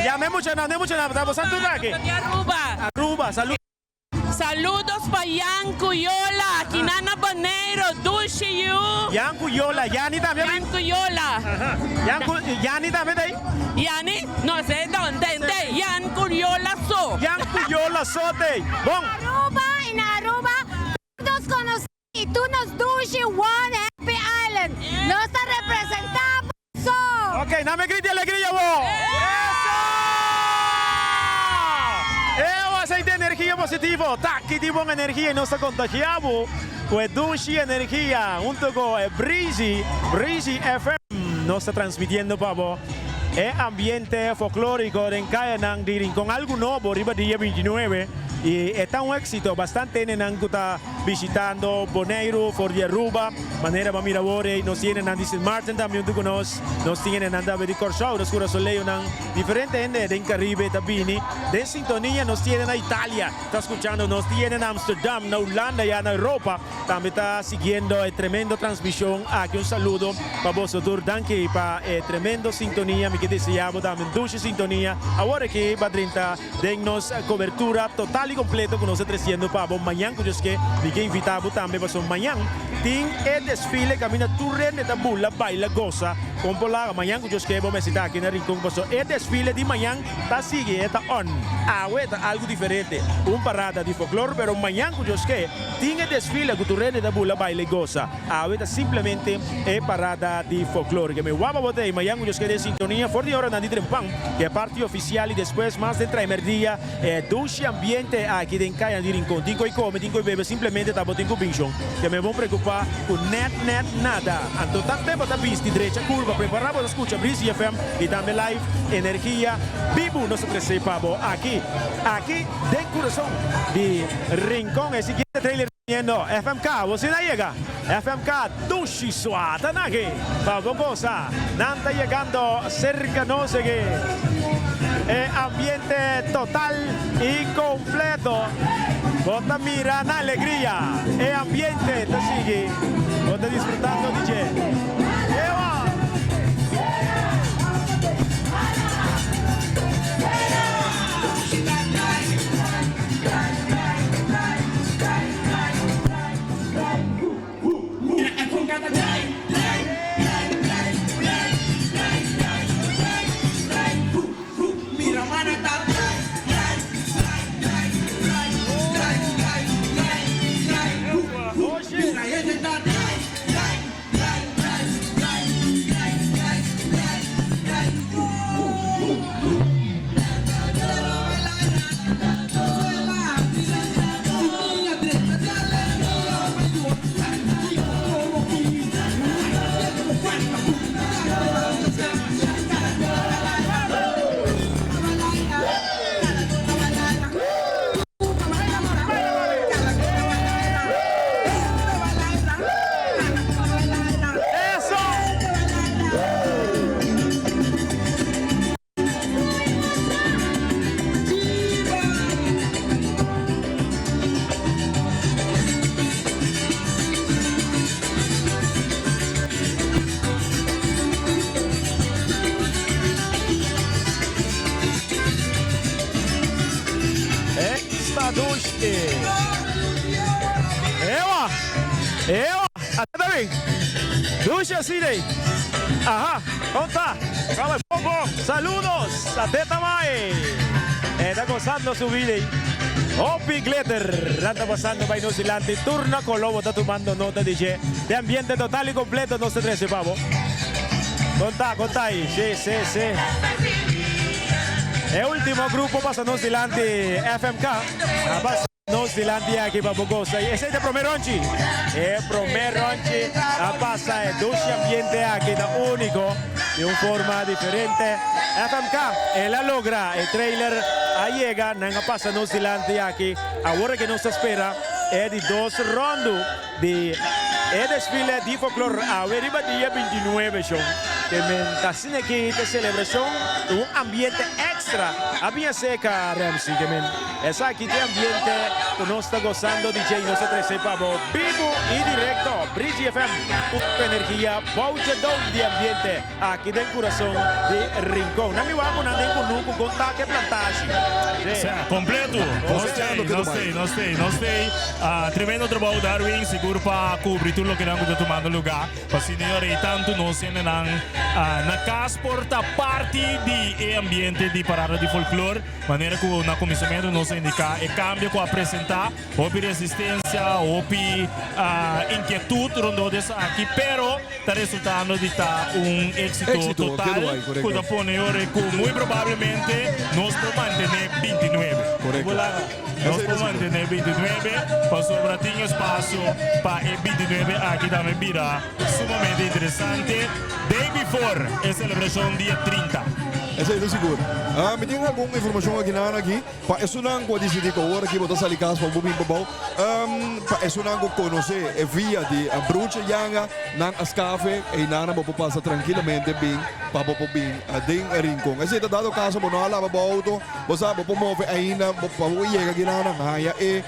Yama e muchanan, no e muchanan, bo sa tur aki. Aruba. Aruba, salu. Saludos pa Jan cu Yola, kinan na Boneiro, dushi yu. Jan cu Yola, Yani tambe a bin? Jan cu Yola. Jan cu, Yani tambe ta ey? Yani, no se donde te, Jan cu Yola so. Jan cu Yola so ta ey. Bon. Aruba y na Aruba tur nos conoci y tur nos dushi One Happy Island. Nos ta representa boso. Ok, nan me grita alegria bo. Eso! Ewa, esei ta energia positivo. Taki di bon energia y nos ta contagia bo cu e dushi energia hunto cu e Breezy, Breezy FM. Nos ta transmitiendo pa bo e ambiente folklorico den cayanan di Rincon. Algo nobo riba dia 29 y e ta un exito. Bastante hendenan cu ta bishitando Boneiru for di Aruba. Manera bo a mira awor ei, nos tin hendenan di Sint Maarten tambe huntu ku nos, nos tin hendenan tambe di Kòrsou, nos kurasoleonan, diferente hende den Karibe ta bini den sintonia, nos tin hende na Italia ta skuchando nos, tin hende na Amsterdam, na Hulanda ya na Europa tambe ta siguiendo e tremendo transmishon aki. Un saludo pa boso tur, danki pa e tremendo sintonia, mi ke desea bo tambe un dushi sintonia awor aki pa drenta. Den nos cobertura total y completo cu nos ta treciendo pa bo mañan cu Dios ke, mi ke invita bo tambe pasobra mañan tin e desfile caminda tur hende ta bula, baila, goza con por laga. Mañan cu Dios ke bo mester ta aki na Rincon pasobra e desfile di mañan ta sigui, e ta on. Awe ta algo diferente, un parada di folklor, pero mañan cu Dios ke tin e desfile cu tur hende ta bula, baila y goza. Awe ta simplemente e parada di folklore. Ke mi waba bo ta ei mayan ku Dios kere sintonia for di oranan di trempan ke parti ofisial i despues mas den traimerdia e dushi ambiente aki den kayanan di Rincon. Tin ku ei kome, tin ku ei bebe, simplemente ta bo tin ku binshon. Ke mi bon preokupa ku net net nada. Anto tanten bo ta bisti drecha kurba, prepara bo ta skucha Breezy FM i tambe live energia bibu nos ta trese pa bo aki, aki den kurason di Rincon. E siguiente trailer. Yendo FMK, bo si na yega? FMK dushi sua ta naki pa bo gosa. Nan ta yegando serka nos eki. E ambiente total y completo. Bo ta mira na alegria e ambiente ta sigui. Bo ta disfrutando di dje. Ewa! Esta dushi. Ewa! Ewa! Ata bin! Dushi asina ei. Aha! Kon ta? Kaba bon bon. Saludos! Ate tamai! E ta gozando su vida ei. Hopi glitter nan ta pasando bai nos dilanti. Tur na Colobo ta tumando nota di dje. Den ambiente total y completo nos ta trece pa bo. Kon ta? Kon ta ei? Si, si, si. E ultimo grupo pasa nos dilanti FMK. A pasa nos dilanti aki pa bo gosa. Y esey ta prome ronchi. E prome ronchi a pasa e dushi ambiente aki ta unico di un forma diferente. FMK el a logra e trailer a yega nan a pasa nos dilanti aki. Awor ke nos ta spera e di dos rondu di e desfile di folklor awe riba dia 29 shon. Ke men ta asina aki ta celebracion un ambiente extra a biña seca Ramsey ke men. Esaki t'e ambiente ku nos ta gosando di dje i nos ta trese pa bo bibu i direkto. Bridge FM, un energia bou dje dom di ambiente aki den kurason di Rincon. Nan mi wak ku nan den kunuku kon ta ke plantashi. Sí. Kompleto. Nos t'ei, nos t'ei, nos t'ei, nos t'ei. Tremendo trabou Darwin, sigur pa kubri tur loke nan ku ta tumando lugá. Pa asina e ora ei tantu nos hendenan na kas por ta parti di e ambiente di parada di folklor. Manera ku na kuminsamentu nos a indiká e kambio ku a presentá, hopi resistensia, hopi inkietut rondó di esaki, pero ta resultando di ta un éksito total ku ta pone ora ku muy probablemente nos por mantené bintinuebe. Nos por mantené bintinuebe pasobra tin espasio pa e bintinuebe aki tambe bira sumamente interesante. Day before e celebracion dia 30. Esei ta sigur. Mi tin algun informacion akinan aki pa esunnan cu a dicidi cu awor aki bo ta sali cas pa bo bin pabou. Pa esunnan cu conoce e via di Bruce Yanga nan a scafe eynan bo por pasa trankilamente bin pa bo por bin den Rincon. Esei ta dado caso bo no a laba bo auto, bo sa bo por move ainda pa bo yega akinan nan haya e.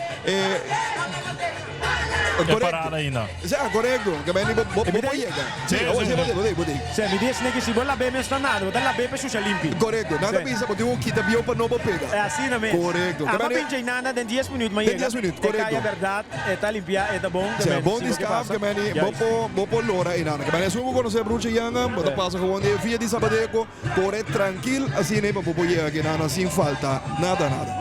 E parada ainda. Sa, korekto. Ke beni bo bo por yega. Si, awo si bo bo bo tin. Se, mi dies niki si bo lab'é mes ta nada, bo ta lab'é pa shusha limpi. Korekto. Nan ta bisa bo tin ku kita bieu pa no bo pega. E asina mes. Korekto. Ke Ama beni. pincha nana den dies minuut ma Den yega. dies minuut, E korekto. kaya bèrdat, e ta limpiá, e ta bon. Ke Sa, beni bon si bo ke diskaf pasa. ke beni bo Juist. por bo por lora einan. Ke beni esun ku konosé Bruce Yanga, bo ta pasa gewoon di e via di Sabadeco. Kore trankil asina pa bo por yega kinan sin falta nada nada.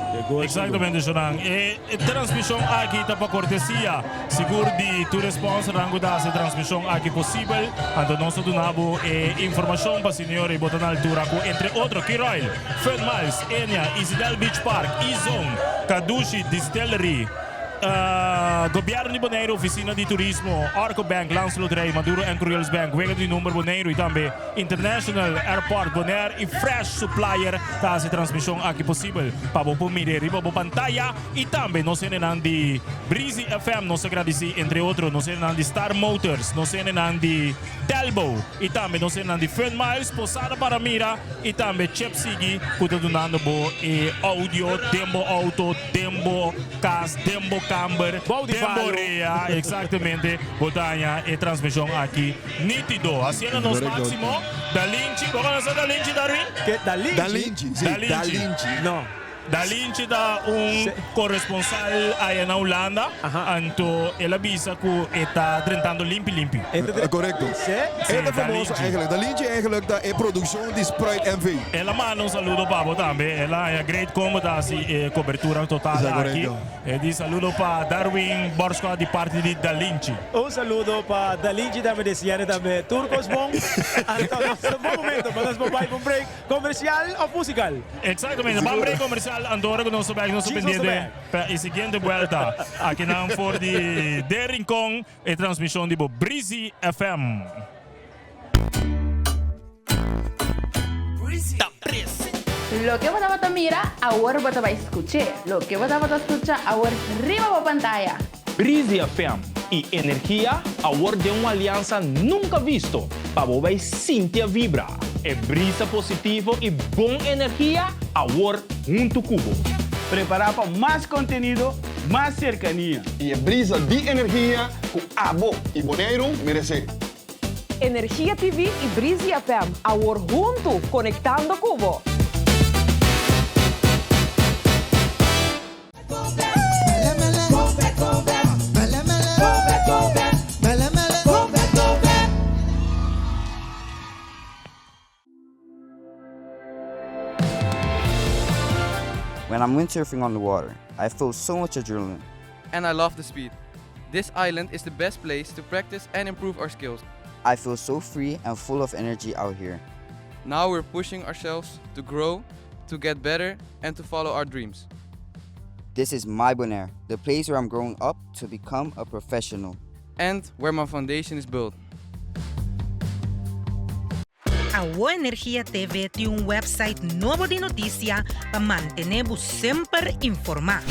Exactamente Jonan. E transmision aki ta pa cortesia sigur di tur e sponsornan cu ta haci e transmision aki posibel. Anto nos ta duna bo e informacion pa asina bo ta na altura cu entre otro Kiroil, Fun Miles, Enya, Isidel Beach Park, E-Zone, Kadushi Distillery. Gobièrnu di Boneiru, Ofisina di Turismo, Arco Bank, Landsloterij, Maduro en Cruels Bank, Wega di Number Boneiru i tambe International Airport Bonaire i Fresh Supplier ta hasi e transmishon aki posibel pa bo por mira riba bo pantaya i tambe nos hendenan di Breezy FM nos ta gradisí entre otro nos hendenan di Star Motors, nos hendenan di Telbo i tambe nos hendenan di Fun Miles, Posada Para Mira i tambe Chip Sigui ku ta dunando bo e audio den bo auto, den bo kas, den bo kamber, den bo rea, exactamente bo ta haña e transmishon aki nítido. Haciendo nos máximo. Dalinchi, bo conoce Dalinchi, Darwin? Ke Dalinchi? Dalinchi, si, Dalinchi. No. Dalinchi ta un corresponsal aya na Hulanda, anto el a bisa cu e ta drentando limpi limpi. Correcto. Si, E ta famoso Dalinchi. eigenlijk. Dalinchi eigenlijk ta e produccion di Sprite NV. El a manda un saludo pa bo tambe. El a haña great como ta haci e cobertura total Sa aki. correcto. E di saludo pa Darwin Borschout di parti di Dalinchi. Un saludo pa Dalinchi tambe desiane tambe tur cos bon. Anto nos ta bon momento pa nos por bay pa un break comercial of musical. Exactamente, ban break comercial anto ora cu nos ta bek nos ta pendiente pa e siguiente buelta akinan for di De Rincon e transmision di bo Breezy FM. Loke bo tabata mira, awor bo ta bai skuch'é. Loke bo tabata skucha, awor riba bo pantaya. Breezy FM i Energia awor den un aliansa nunka visto pa bo bai sinti a vibra e brisa positivo i bon energia awor huntu ku bo. Prepará pa mas kontenido, mas serkania. I e brisa di energia ku abo i Boneiru meresé. Energia TV i Breezy FM awor huntu konektando ku bo! When I'm windsurfing on the water, I feel so much adrenaline. And I love the speed. This island is the best place to practice and improve our skills. I feel so free and full of energy out here. Now we're pushing ourselves to grow, to get better and to follow our dreams. This is my Bonaire, the place where I'm growing up to become a professional. And where my foundation is built. Awo Energia TV tin un website nobo di noticia pa mantene bo semper informa.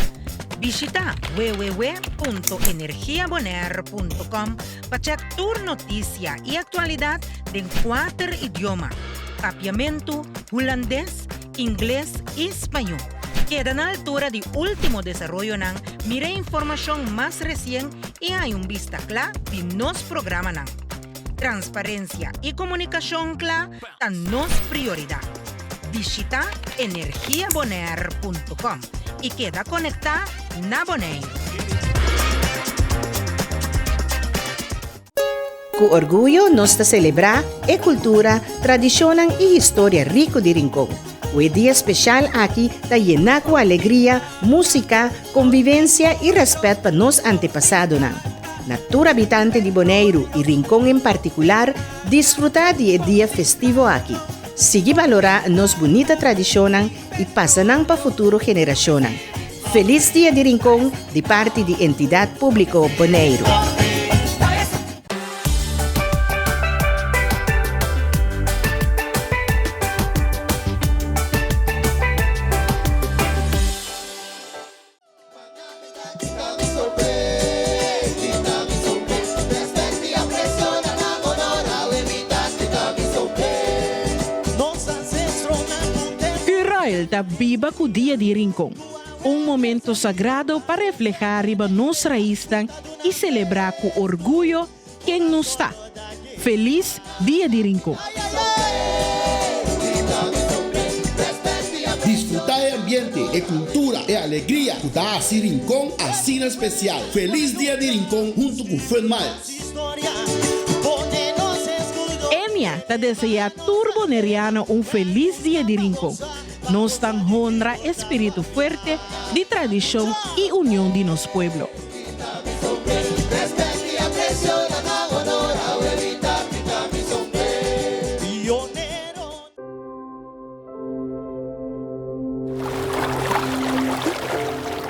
Bishita www.energiabonaire.com pa check tur noticia y actualidad den kuater idioma, Papiamentu, Hulandes, Ingles y Spañó. Keda na altura di ultimo desaroyonan, mira e informacion mas recien y haña un bista cla di nos programanan. Transparencia y comunicacion cla ta nos prioridad. Bishita energiabonaire.com y keda conecta na Bonaire. Ku orguyo nos ta selebrá e kultura, tradishonnan i historia riku di Rincon. Ku e dia speshal aki ta yená ku alegria, músika, konvivensia i rèspèt pa nos antepasadonan. Na tur habitante di Boneiru i Rincon en partikular, disfrutá di e dia festivo aki. Sigui balorá nos bunita tradishonnan i pasa nan pa futuro generashonnan. Felis Dia di Rincon di parti di Entidat Públiko Boneiru. Curoil ta biba ku Dia di Rincon, un momento sagrado pa reflehá riba nos raisnan i selebrá ku orguyo ken nos ta. Felis Dia di Rincon! Disfrutá e ambiente, e kultura, e alegria ku ta hasi Rincon asina spesial. Felis Dia di Rincon huntu ku Fun Miles! Enia ta deseá tur Boneriano un felis Dia di Rincon. Nos ta honra e spiritu fuerte di tradishon i union di nos pueblo.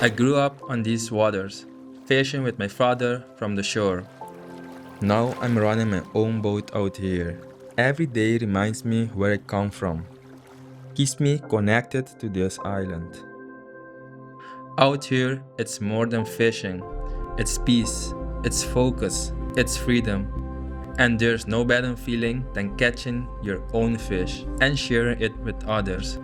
I grew up on these waters. Fishing with my father from the shore. Now I'm running my own boat out here. Every day reminds me where I come from. Keeps me connected to this island. Out here, it's more than fishing. It's peace, it's focus, it's freedom. And there's no better feeling than catching your own fish and sharing it with others.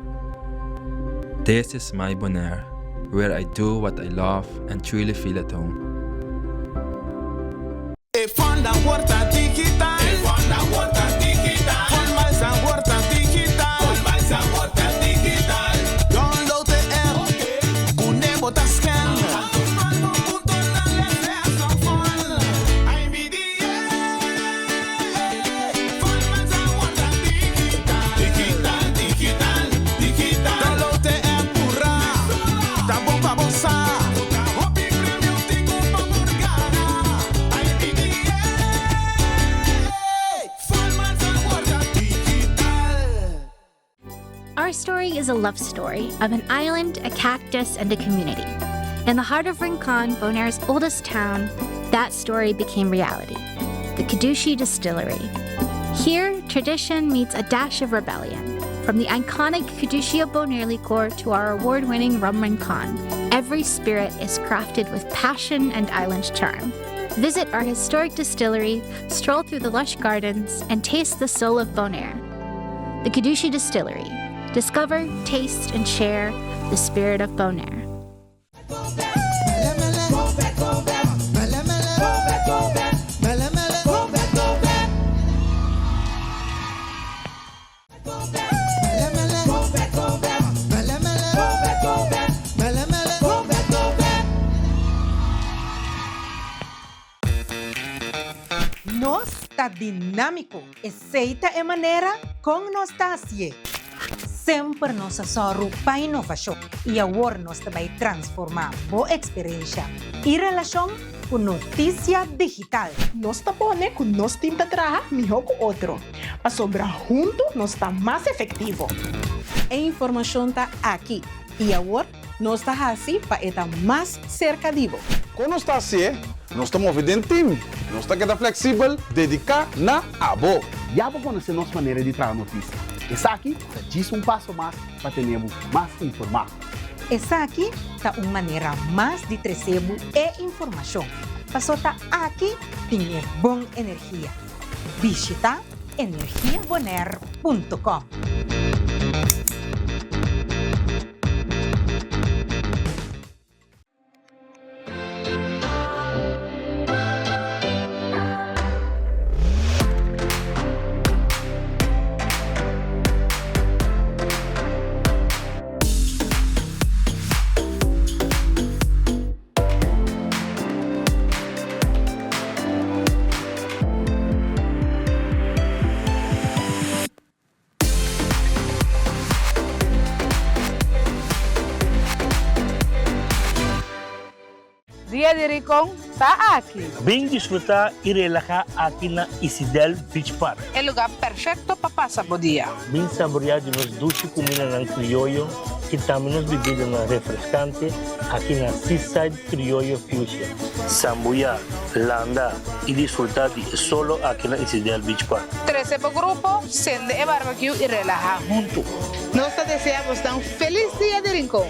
This is my Bonaire, where I do what I love and truly feel at home. E fonda worta digital. E fonda worta digital. Formal worta digital. Formal worta digital. Download de app. Ku bo ta scan. Digital, digital, digital. Download de app, pura. Ta bon pa bo sa. Hopi premio tin ku pa por gana. IBDA. Formal worta digital. Our story is a love story of an island, a cactus, and a community. In the heart of Rincon, Bonaire's oldest town, that story became reality the Cadushy Distillery. Here, tradition meets a dash of rebellion. From the iconic Cadushi Bonaire liqueur to our award winning Rum Rincon, every spirit is crafted with passion and island charm. Visit our historic distillery, stroll through the lush gardens, and taste the soul of Bonaire. The Cadushy Distillery. Discover, taste, and share the spirit of Bonaire. Nos ta dinámiko, esei ta e manera kon nos ta hasié. Semper nos a sòru pa inovashon i awor nos ta bai transformá bo eksperensha i relashon ku notisia digital. Nos ta pone ku nos tim ta traha mihó ku otro, pasobra huntu nos ta mas efektivo. E informashon ta aki i awor nos ta hasi pa e ta mas serka di bo. Kon nos ta hasié? Nos ta move den tim. Nos ta keda fleksibel, dediká na abo. Ya bo konosé nos manera di traha notisia. Esaki ta djis un paso mas pa tene bo mas informá. Esaki ta un manera mas di trese bo e informashon, paso ta aki tin e bon energia. Bishita energiabonaire punto com. Dia di Ricon ta aki! Bin disfruta y relaha aki na Isidel Beach Park. E lugar perfecto pa pasa bo dia. Bin saborea di nos dushi cumindanan crioyo y tambe nos bibidanan refrescante aki na Seaside Crioyo Fusion. Sambuya, landa y disfruta di e solo aki na Isidel Beach Park. Trece bo grupo, cende e barbecue y relaha hunto. Nos ta desea bosnan un feliz dia di Rincon!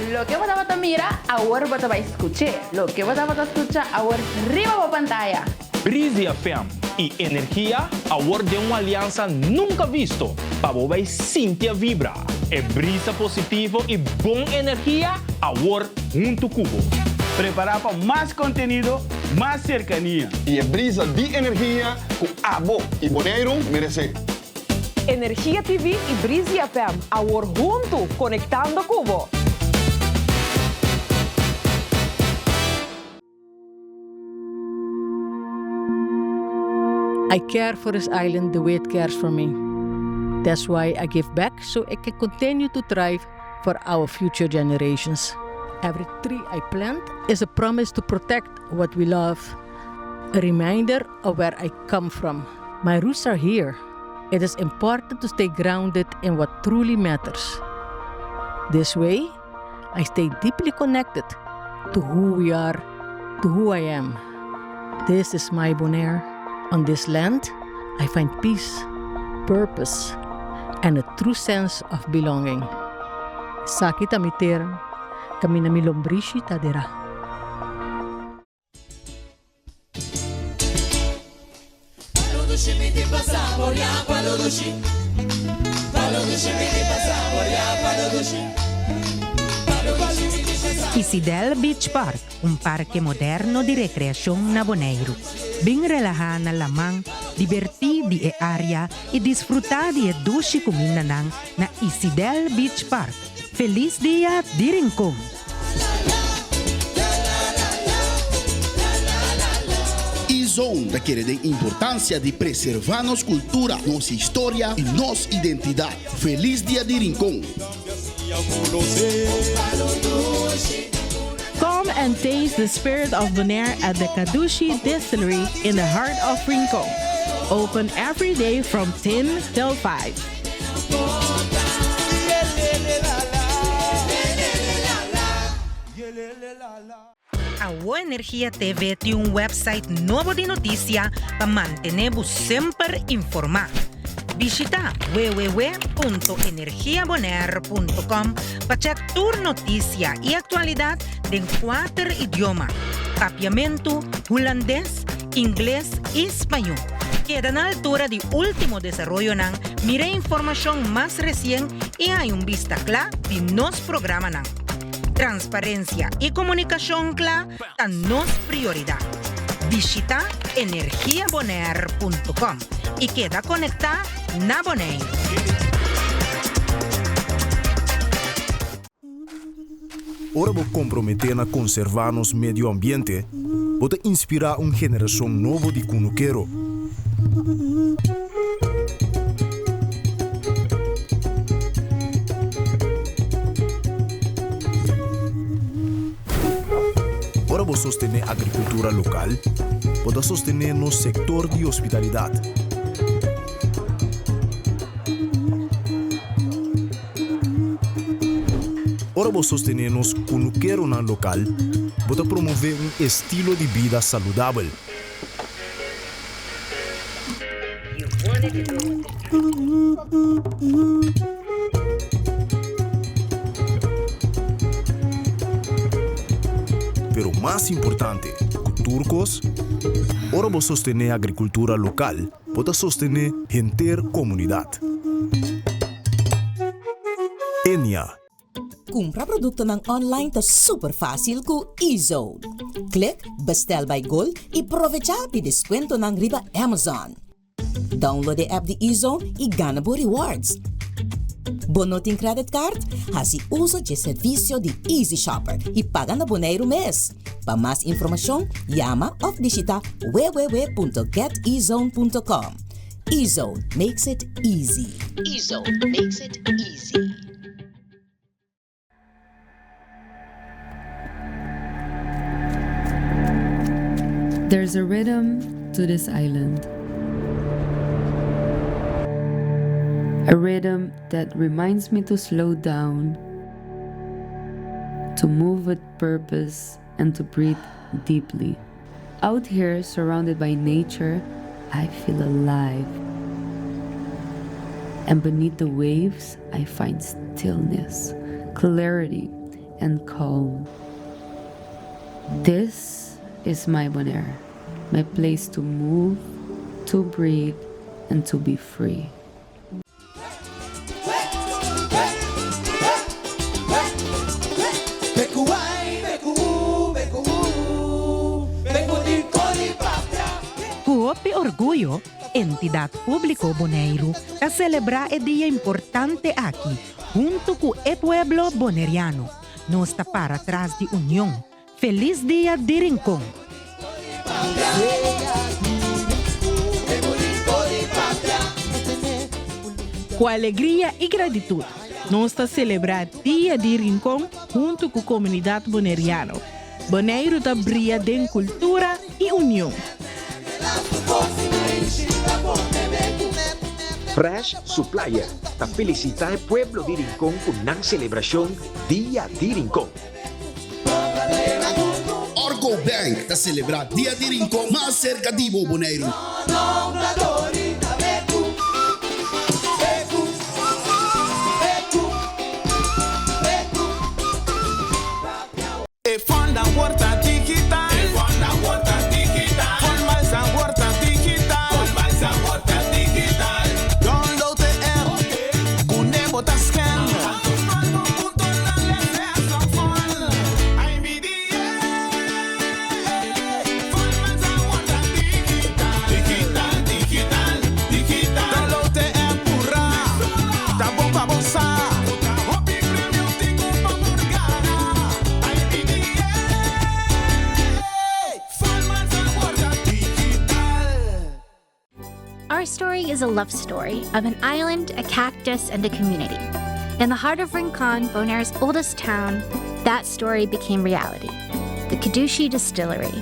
Loke bo tabata mira, awor bo ta bai scuch'é. Loke bo tabata scucha, awor riba bo pantaya. Breezy FM y Energia awor den un aliansa nunca visto pa bo bay sinti a vibra e brisa positivo y bon energia awor hunto cu bo. Prepara pa mas contenido, mas cercania. Y e brisa di energia cu abo y Boneiru merece. Energia TV y Breezy FM awor hunto conectando cu bo. I care for this island the way it cares for me. That's why I give back so it can continue to thrive for our future generations. Every tree I plant is a promise to protect what we love, a reminder of where I come from. My roots are here. It is important to stay grounded in what truly matters. This way, I stay deeply connected to who we are, to who I am. This is my Bonaire. On this land, I find peace, purpose, and a true sense of belonging. Esaki ta mi tera, kaminda mi lombrishi ta derá. Isidel Beach Park, un parke moderno di rekreashon na Boneiru. Bin relahá na laman, dibertí di e área i disfrutá di e dushi kumindanan na Isidel Beach Park. Felis dia di Rincon! E-Zone ta kere den importancia di preserva nos cultura, nos historia y nos identidad. Feliz Dia di Rincon! Come and taste the spirit of Bonaire at the Kadushi Distillery in the heart of Rincon. Open every day from 10 till 5. Awo Energia TV tin un website nobo di noticia pa mantene bo semper informa. Bishita www.energiabonaire.com pa check tur noticia y actualidad den kuater idioma, Papiamentu, Hulandes, Ingles y Spañó. Keda na altura di último desaroyonan, mira e informashon mas resien y haña un bista kla di nos programanan. Transparencia y komunikashon kla ta nos prioridat. Bishita energiabonaire.com y keda konektá na Boneiru. Ora bo komprometé na konservá nos medio ambiente, bo ta inspirá un generashon nobo di kunukero. Ora bo sostené agrikultura lokal, bo ta sostené nos sektor di hospitalidat. Ora bo sostené nos kunukeronan lokal, bo ta promové un estilo di bida saludabel. Pero mas importante ku tur kos, ora bo sostené agrikultura lokal, Bo ta sostené henter komunidat. Enia. Kumpra produktonan online ta super fásil ku eZone. Klik Bestel by Gold i provechá di deskuentonan riba Amazon. Download e app di eZone i gana bo rewards. Bo no tin credit card? Hasi uso dje servisio di Easy Shopper i paga na Boneiru mes. Pa mas informashon, yama òf bishita www.getezone.com. Ezone makes it easy. Ezone makes it easy. There's a rhythm to this island. A rhythm that reminds me to slow down, to move with purpose, and to breathe deeply. Out here, surrounded by nature, I feel alive. And beneath the waves, I find stillness, clarity, and calm. This is my Bonaire, my place to move, to breathe, and to be free. Ku hopi orguyo, Entidat Públiko Boneiru ta selebrá e dia importante aki huntu ku e pueblo boneriano. Nos ta para tras di union. Felis dia di Rincon! Ku alegria i gratitut, nos ta selebrá Dia di Rincon huntu ku komunidat boneriano. Boneiru ta bria den kultura i union. Fresh Supplier. ta felicita e pueblo di Rincon cu nan celebracion Dia di Rincon. Orco Bank ta celebra Dia di Rincon mas cerca di bo, Boneiru. E fonda worta digital. E fonda worta digital. Fon Miles worta digital. Fon Miles worta digital. Download de app. Ku bo ta scan. Digital, digital, digital. Download de app, pura. Ta bon pa bo sa. Hopi premio tin ku pa por gana. IBDA. Fun Miles worta digital. Our story is a love story of an island, a cactus, and a community. In the heart of Rincon, Bonaire's oldest town, that story became reality. The Cadushy Distillery.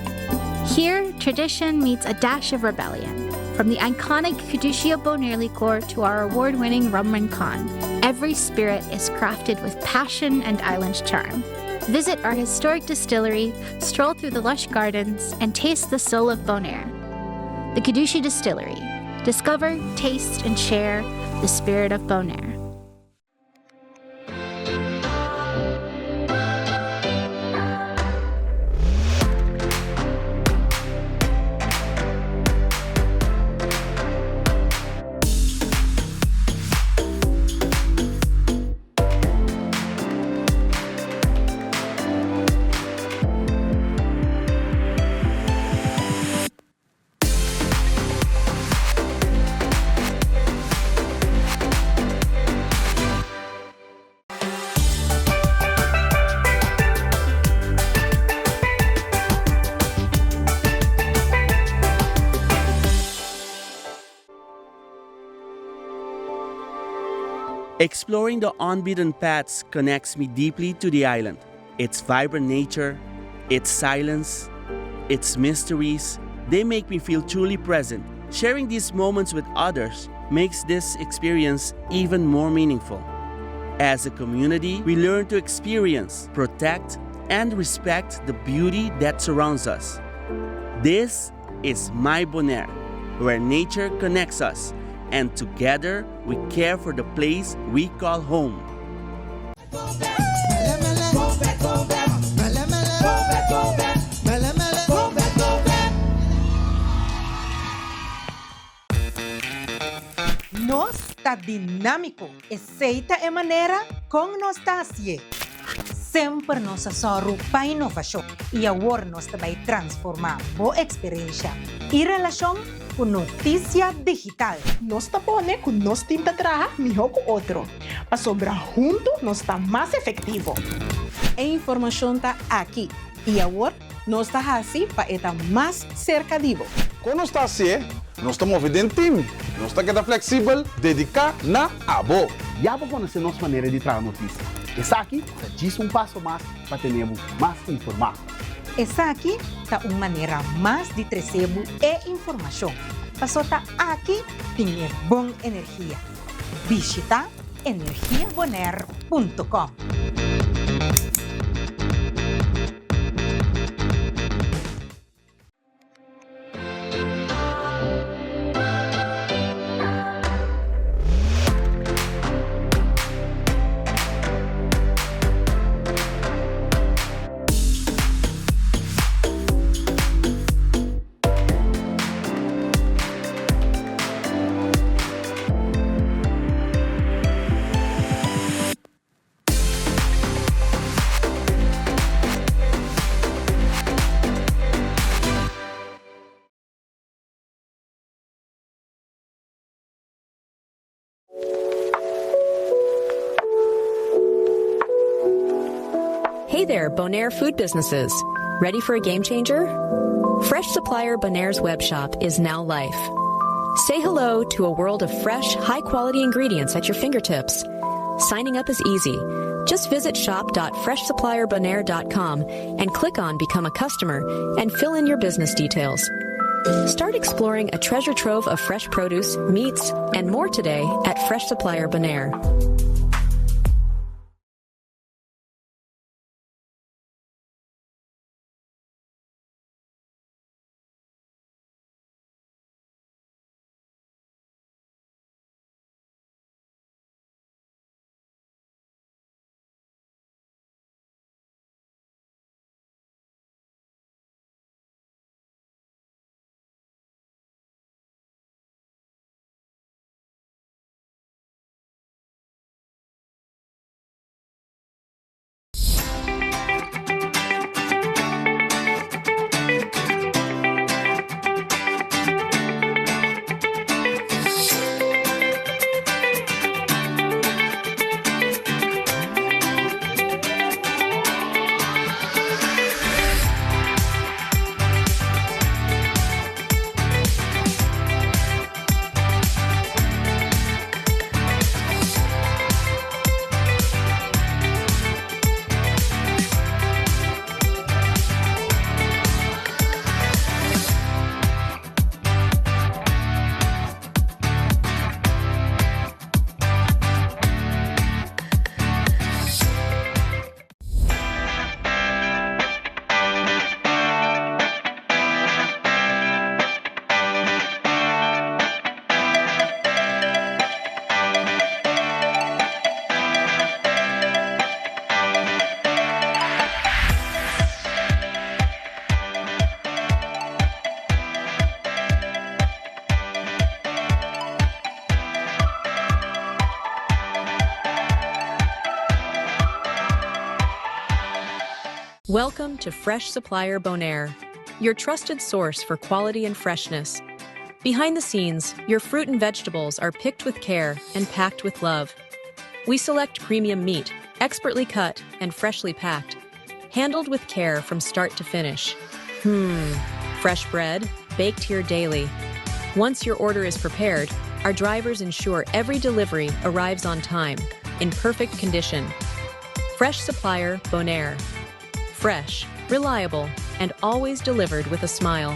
Here, tradition meets a dash of rebellion. From the iconic Cadushy of Bonaire liqueur to our award winning Rum Rincon, every spirit is crafted with passion and island charm. Visit our historic distillery, stroll through the lush gardens, and taste the soul of Bonaire. The Cadushy Distillery. Discover, taste, and share the spirit of Bonaire. Exploring the unbeaten paths connects me deeply to the island. Its vibrant nature, its silence, its mysteries, they make me feel truly present. Sharing these moments with others makes this experience even more meaningful. As a community, we learn to experience, protect, and respect the beauty that surrounds us. This is My Bonaire, where nature connects us, and together we care for the place we call home. Nos ta dinámiko, esei ta e manera kon nos ta hasié. Semper nos a sòru pa inovashon i awor nos ta bai transformá bo eksperensha i relashon ku notisia digital. Nos ta pone ku nos tim ta traha mihó ku otro, pasobra huntu nos ta mas efektivo. E informashon ta aki i awor nos ta hasi pa e ta mas serka di bo. Kon nos ta hasié? Nos ta move den tim. Nos ta keda fleksibel, dediká na abo. Ya bo konosé nos manera di traha notisia. Esaki ta djis un paso mas pa tene bo mas informá. Esaki ta un manera mas di trese bo e informashon, paso ta aki tin e bon energia. Bishita energiabonaire.com. Hey there, Bonaire food businesses. Ready for a game changer? Fresh Supplier Bonaire's web shop is now live. Say hello to a world of fresh, high quality ingredients at your fingertips. Signing up is easy. Just visit shop.freshsupplierbonaire.com and click on Become a Customer and fill in your business details. Start exploring a treasure trove of fresh produce, meats, and more today at Fresh Supplier Bonaire. Welcome to Fresh Supplier Bonaire, your trusted source for quality and freshness. Behind the scenes, your fruit and vegetables are picked with care and packed with love. We select premium meat, expertly cut and freshly packed, handled with care from start to finish. Hmm, fresh bread, baked here daily. Once your order is prepared, our drivers ensure every delivery arrives on time, in perfect condition. Fresh Supplier Bonaire. Fresh, reliable, and always delivered with a smile.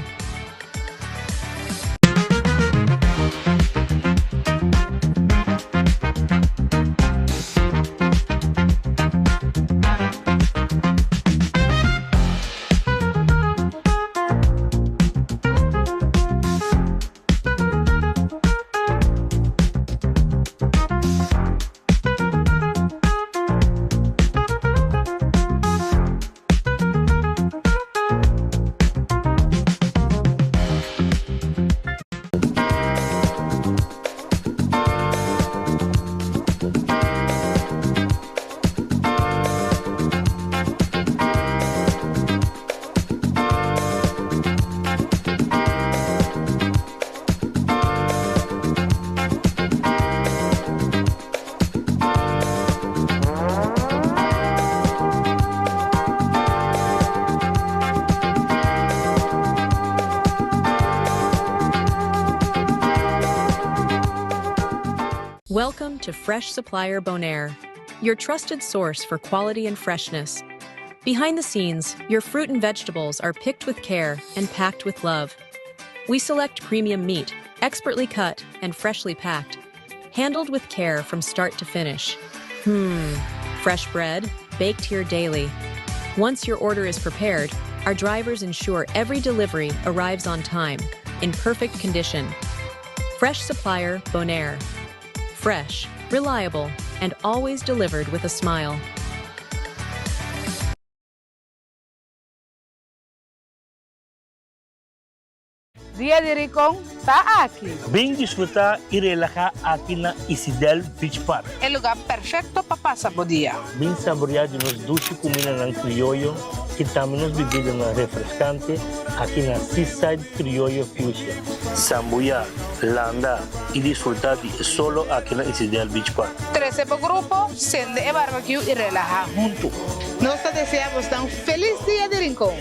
Welcome to Fresh Supplier Bonaire, your trusted source for quality and freshness. Behind the scenes, your fruit and vegetables are picked with care and packed with love. We select premium meat, expertly cut and freshly packed, handled with care from start to finish. Hmm, fresh bread, baked here daily. Once your order is prepared, our drivers ensure every delivery arrives on time, in perfect condition. Fresh Supplier Bonaire. Fresh, reliable, and always delivered with a smile. Dia di Ricon ta aki! Bin disfruta y relaha aki na Isidel Beach Park. E lugar perfecto pa pasa bo dia. Bin saborea di nos dushi cumindanan crioyo y tambe nos bibidanan refrescante aki na Seaside Crioyo Fusion. Sambuya, landa y disfruta di e solo aki na Isidel Beach Park. Trece bo grupo, cende e barbecue y relaha hunto. Nos ta desea bosnan un feliz Dia di Rincon!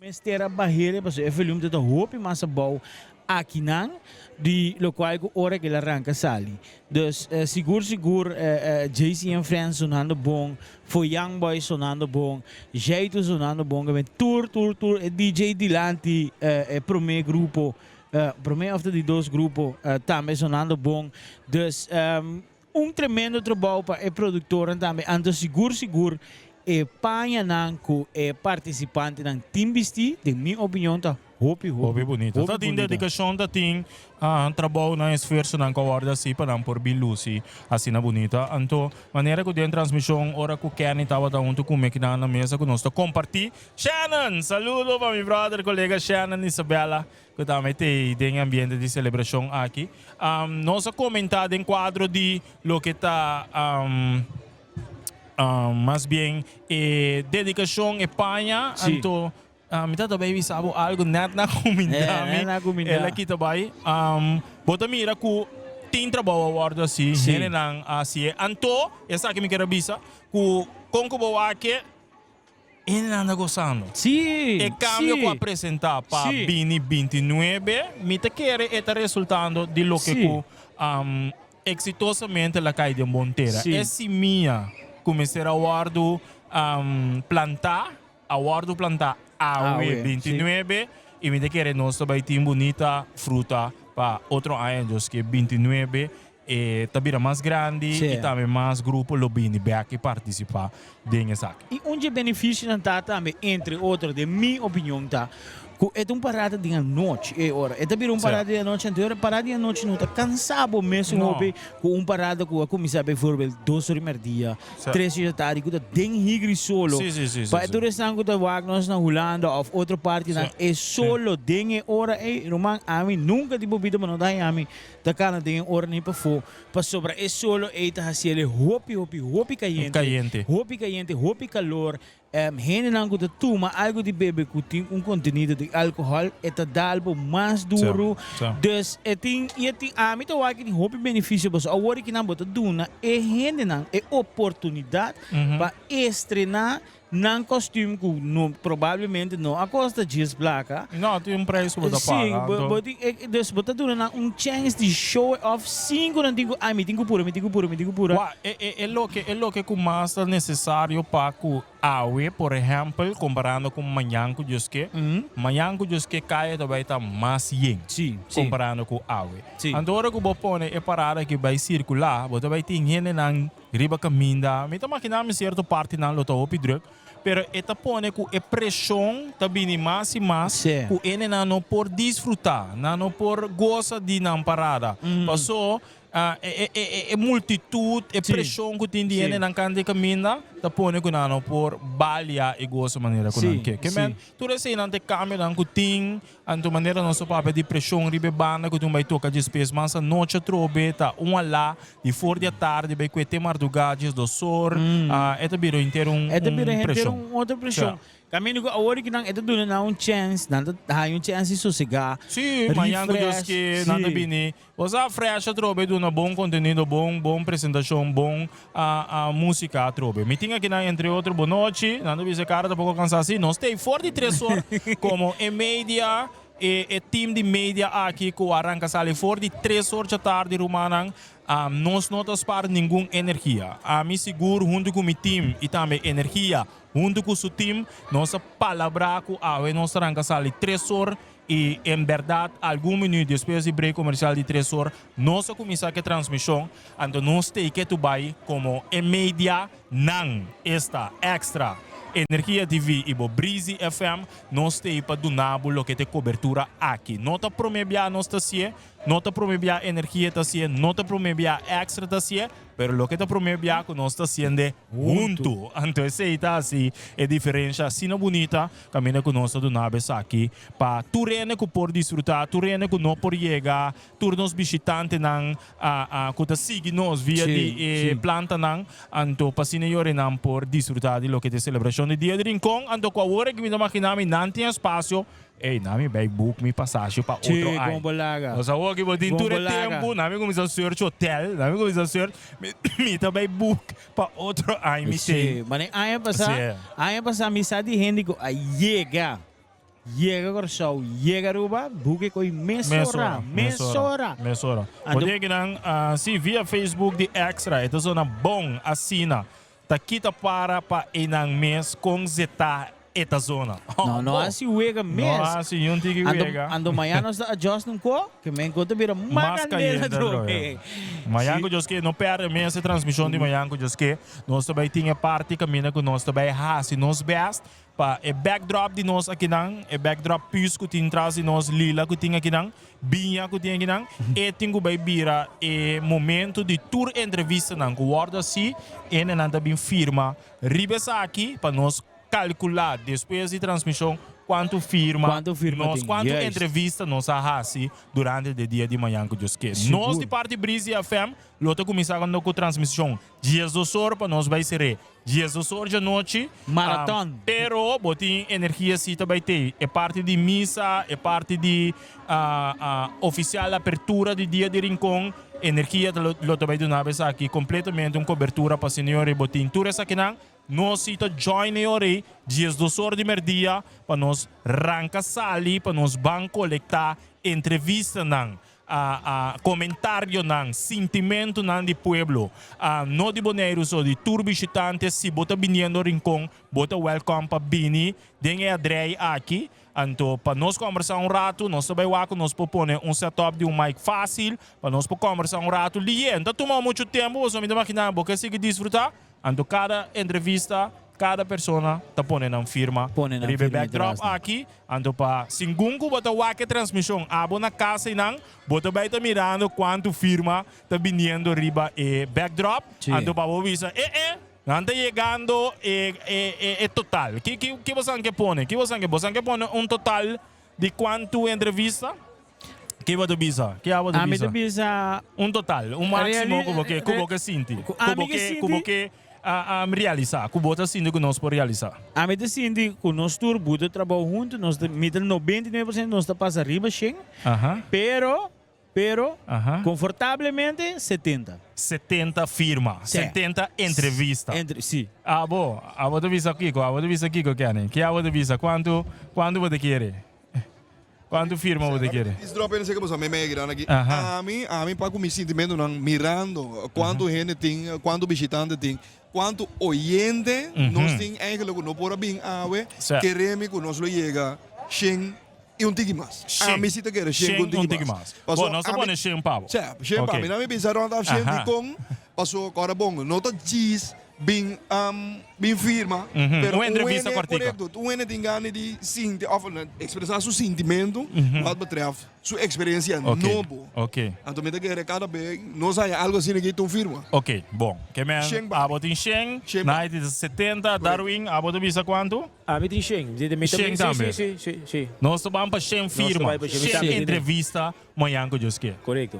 Mester a bah'e pasobra e volume ta hopi mas abou. Akinan di locual cu ora cu el a ranca sali. Dus sigur sigur JC and Friends sonando bon, For Young Boys sonando bon, Jaitu sonando bon, gamen tur tur tur e DJ dilanti e prome grupo, prome of ta di dos grupo tambe sonando bon. Dus un tremendo trabou pa e productornan tambe, anto sigur sigur e pañanan cu e participantenan tin bisti den mi opinion ta Hopi, hopi, Hopi bunita. hopi Ta tin bunita. dedikashon, ta tin trabounan, esfuersonan ku a wòrdu hasi pa nan por bin lusi asina bunita. Anto, manera ku den transmishon ora ku Kenny tabata huntu ku mi akinan na mesa ku nos ta kompartí. Shannon! Saludo pa mi bròder, kolega Shannon Isabella ku tambe t'ei den e ambiente di selebrashon aki. Nos a komentá den kuadro di loke ta mas bien e dedikashon, e paña. Anto, Mi tata bay bisa bo algo net na cuminda mi. Net na cuminda. El a kita bay. Bo ta mira cu tin trabou a wordo haci. Si. Hendenan a hacié. Anto, esaki mi kier a bisa, cu con cu bo wak e, hendenan ta gozando. Si, E cambio si. cu a presenta pa Si. bini bintinuebe, mi ta kere e ta resultando di loke Si. cu exitosamente el a cay den bon tera. Si. E simia cu mester a wordo planta, A wòrdu plantá awe 29 i mi ta kere nos ta bai tin bunita fruta pa otro aña. Dios ke 29 e ta bira mas grandi i tambe mas grupo lo bini bèk i partisipá den esaki. I un dje benefisionan ta tambe, entre otro, den mi opinion ta ku e ta un parada den anochi e ora. E ta bira un parada den anochi, anto e ora parada den anochi no ta kansa bo mes un hopi ku un parada ku a kuminsá bijvoorbeeld dos ora di mèrdia. Tres uur di tardi ku ta den higri solo. Sí, sí, sí, sí, Pa e sí. tur esnan ku ta wak nos na Hulanda òf otro partinan, Sí, e solo den e ora ei, ruman, ami nunka di bo bida bo no ta haña mi ta kana den e ora ni pafó, pasobra e solo ei ta hasiel hopi, hopi, hopi kayente. Kayente. Hopi kayente, hopi kalor. Hendenan ku ta tuma algu di bebe ku tin un kontenido di alkohòl, e ta dal bo mas duru. Dus e tin, i e tin, ami ta wak e tin hopi benefisio pasobra awor aki nan bo ta duna e hendenan e oportunidat pa estrená nan kòstüm ku no probablemente no a kosta djes plaka. No, tin un preis ku bo ta paga. Sí, bo bo tin e dus bo ta duna nan un chèns di show off sin ku nan tin ku ay mi tin ku pura, mi tin ku pura, mi tin ku pura. Wak, e e e loke e loke ku mas ta nesesario pa ku awe, por ehèmpel, komparando ku mañan ku Dios ke, mañan ku Dios ke kaya ta bai ta mas yen Sí, sí. komparando ku awe. Sí. Anto ora ku bo pone e parada aki bai sirkulá, bo ta bai tin hendenan riba kaminda. Mi ta maginá mi sierto partinan lo ta hopi drùk, pero e ta pone ku e preshon ta bini mas i mas Sí. ku hendenan no por disfrutá, nan no por gosa di nan parada. Pasó E, e, e, e multitud, e preshon ku tin di hende nan kanta di kaminda, ta pone ku nan no por balia i gosa manera ku nan ke. Ke men, tur eseinan ta e kambionan ku tin, anto manera nos ta papia di preshon riba e banda ku tin bai toka djespes mas anochi atrobe, ta un alá di for di atardi bai kue te mardugá djesdos or, e ta bira henter un, E ta bira un henter preshon. un otro preshon. Caminda cu awor ki nan e ta duna nan un chance, nan ta haya un chance di sosega, Sí, mañan ku Dios refresh, ke nan ta sí. bini. Bo sa fresh atrobe duna bon contenido, bon bon presentacion, bon musica atrobe. Mi tin akinan entre otro Bonochi, nan ta bisa cara ta poco cansa si, nos t'ey for di tres or como e media, e e team di media aki cu a ranca sali for di tres or djatardi rumannan, nos no ta spaar ningun energia. Ami sigur hunto cu mi team y tambe energia hunto cu su team nos a palabra cu awe nos ta ranca sali tres or I en bèrdat algun minüt despues di break komersial di tres or, nos a kuminsá ku e transmishon, anto nos take to bai komo e media nan, esta Extra, Energia TV i bo Breezy FM, nos t'ei pa duna bo loke ta e kobertura aki. No ta promé bia nos ta hasié, no ta promé bia Energia ta hasié, no ta promé bia Extra ta hasié, pero loke ta promé bia ku nos ta hasiende huntu. Anto esei ta hasi e diferensha asina bunita kaminda ku nos ta duna bo esaki Pa tur hende ku por disfrutá, tur hende ku no por yega, tur nos bishitantenan ku ta sigui nos via di e plantanan, anto pa asina yorenan por disfrutá di loke ta e selebrashon di Dia di Rincon. Anto ku awor aki mi ta maginá mi nan tin espasio, ey, nan mi bai book mi pasashi pa otro aña. Nos awor aki bo tin tur e tempu, nan mi kuminsá search hotel, nan mi kuminsá search, mi ta bai book pa otro aña mi Sí, tin. mane aña pasá, aña pasá mi sa di hende ku a yega. Yega Kòrsou, yega Aruba, buki ko'i mesora, mesora. Mesora. Bo tin akinan, si via Facebook di Extra e ta zona bon asina, ta kita para pa einan mes kon zeta e ta zona. No, no hasi wega mes. No hasi niun tiki wega. Anto mañana nos ta adjust un ko, ke men ko ta bira mas kayente atrobe. Mañan ku Dios ke, no perde mes e transmishon di mañan ku Dios ke. Nos ta bai tin e parti kaminda ku nos ta bai hasi nos best Pa e backdrop di nos akinan, e backdrop pus ku tin tras di nos, lila ku tin akinan, biña ku tin akinan, e tin ku bai bira e momento di tur entrevistanan ku wòrdu hasi, hendenan ta bin firma riba esaki pa nos kalkulá despues di transmishon kuantu firma nos, kuantu entrevista nos a hasi durante di e dia di mañan ku Dios ke. Nos di parti Breezy FM lo ta kuminsá ku transmishon 12 or pa nos bai ser'é. 12 or djanochi. Maraton. Pero bo tin energia si ta bai tei. E parti di misa, e parti di oficial apertura di Dia di Rincon, energia ta lo ta bai duna bo esaki completamente un cobertura pa asina yora bo tin tur esakinan. Nos si ta join e ora ei 12 or di merdia pa nos ranca sali pa nos ban colecta entrevistanan. A Comentarionan, sintimentonan di pueblo, a no di Boneiru so, di tur bishitante, si bo ta biniendo Rincon, bo ta welcome pa bini den e adrei aki. Anto pa nos combersa un rato, nos ta bay wak cu nos por pone un setup di un mic facil pa nos por combersa un rato. Liye, no ta tuma mucho tempo, pasobra mi ta imagina bo ke sigui disfruta. Anto kada entrevista, kada persona ta pone nan firma riba e backdrop aki. Anto pa singun ku bo ta wak e transmishon abo na kas einan, bo ta bai ta mirando kuantu firma ta biniendo riba e backdrop. Anto pa bo bisa, e e, nan ta yegando e e e total. Ki ki ki bosan ke pone? Ki bosan ke? Bosan ke pone un total di kuantu entrevista? Ki bo ta bisa? Ki abo ta Ami bisa? ta bisa. Un total, un máximo ku bo ke, ku bo ke sinti. Ku Ku ami bo ke ke, sinti. ku bo ke realisá, ku bo ta sinti ku nos por realisá. Ami ta sinti ku nos tur buta trabou huntu, nos ta, mi ta 99% nos ta pasa riba shen, pero, pero, konfortablemente 70. 70 firma, Sí. 70 entrevista. Entre, sí. Abo, abo ta bisa kiko? Abo ta bisa kiko, Kenny? Ke abo ta bisa? Kuantu, kuantu bo ta kere? Kuantu firma bo ta kere? Is drop in seke boso mei mei gran aki. Aha. Ami, ami pa ku mi sintimentonan mirando kuantu hende tin, kuantu bishitante tin, kuantu oyente nos tin eigenlijk ku no por a bin awe, Sa. kere mi ku nos lo yega shen i un tiki mas. Shen. Ami si ta kere shen ku un tiki mas. Bo, nos ta pone shen pa bo. Sa, shen pa mi. Ok. Nan mi bisa rond af shen Aha. dikon, paso kòrda bon, no ta djis bin bin firma, pero Un entrevista un hende, kortiko. korekto, un hende tin gana di sinti of ekspresá su sintimentu wat betreft su eksperensia nobo. Ok. Anto mi ta kere kada be nos haña algu asina aki ta un firma. Ok, bon. Ke men, Shen ba. abo tin shen, Shen ba. Night ta 70, Darwin, abo ta bisa kuantu? Ami tin shen. Mi ta Shen tambe. Si, si, si, si. Nos ta ban pa shen Nos ta firma, bai pa shen. Mi shen tambe tin. entrevista mañan ku Dios ke. Korekto.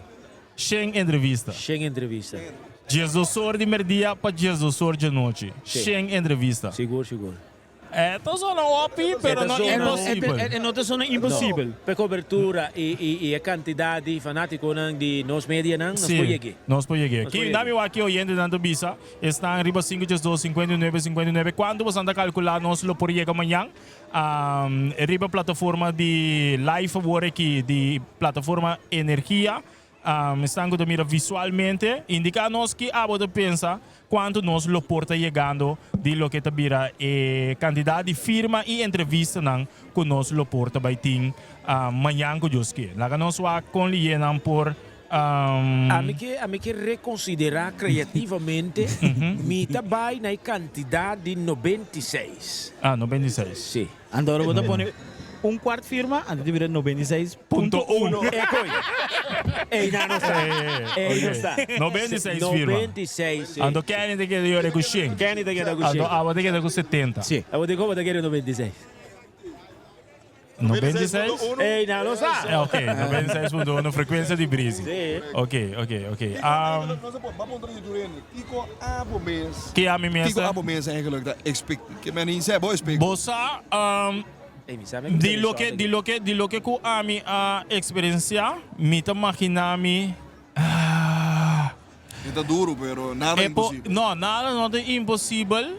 Shen entrevista. Shen entrevista. 12 or di merdia pa 12 or djanochi. Shen entrevista. Sigur, sigur. E ta zona hopi, pero no imposibel. E no ta zona imposibel. No. P'e cobertura y y e cantidad di fanaticonan di nos medianan, nos por yeg'é. Nos por yeg'é. Nos por Ki yeg'é. dami wak ki oyentenan ta bisa, esnan riba sinku 12 59 59, cuanto boso ta calcula nos lo por yega mañan? Riba plataforma di live awor aki di plataforma Energia. Esnan ku ta mira visualmente, indiká nos ki abo ta pensa kuantu nos lo por ta yegando di loke ta bira e kantidat di firma i entrevistanan ku nos lo por ta bai tin mañan ku Dios ke. Laga nos wak kon liyenan por. Ami ke ami ke rekonsiderá kreativamente, mi ta bai na e kantidat di 96. Ah, 96. Sí. Anto ora bo ta pone un kwart firma, anto ta bira 96.1. Ekoi. Ey nan no sa. Ey no sa. 96 firma. 96, sí. Anto Kenny ta keda yora ku shen. Kenny ta keda ku shen. Anto abo ta keda ku 70. Sí. Abo di komo ta kere 96? 96? Ey nan no sa. Eh, ok, 96.1 frekuensia di Breezy. Sí. Ok, ok, ok. Nos a puntra di tur hende, kiko abo mes? Ki ami mes Kiko ta? abo mes eigenlijk ta expect? Ke men in bo expect? Bo sa, di loke, di loke, di loke ku ami a eksperensiá, mi ta maginá mi, ah. E ta duru, pero nada E po, imposibel. no, nada no ta imposibel.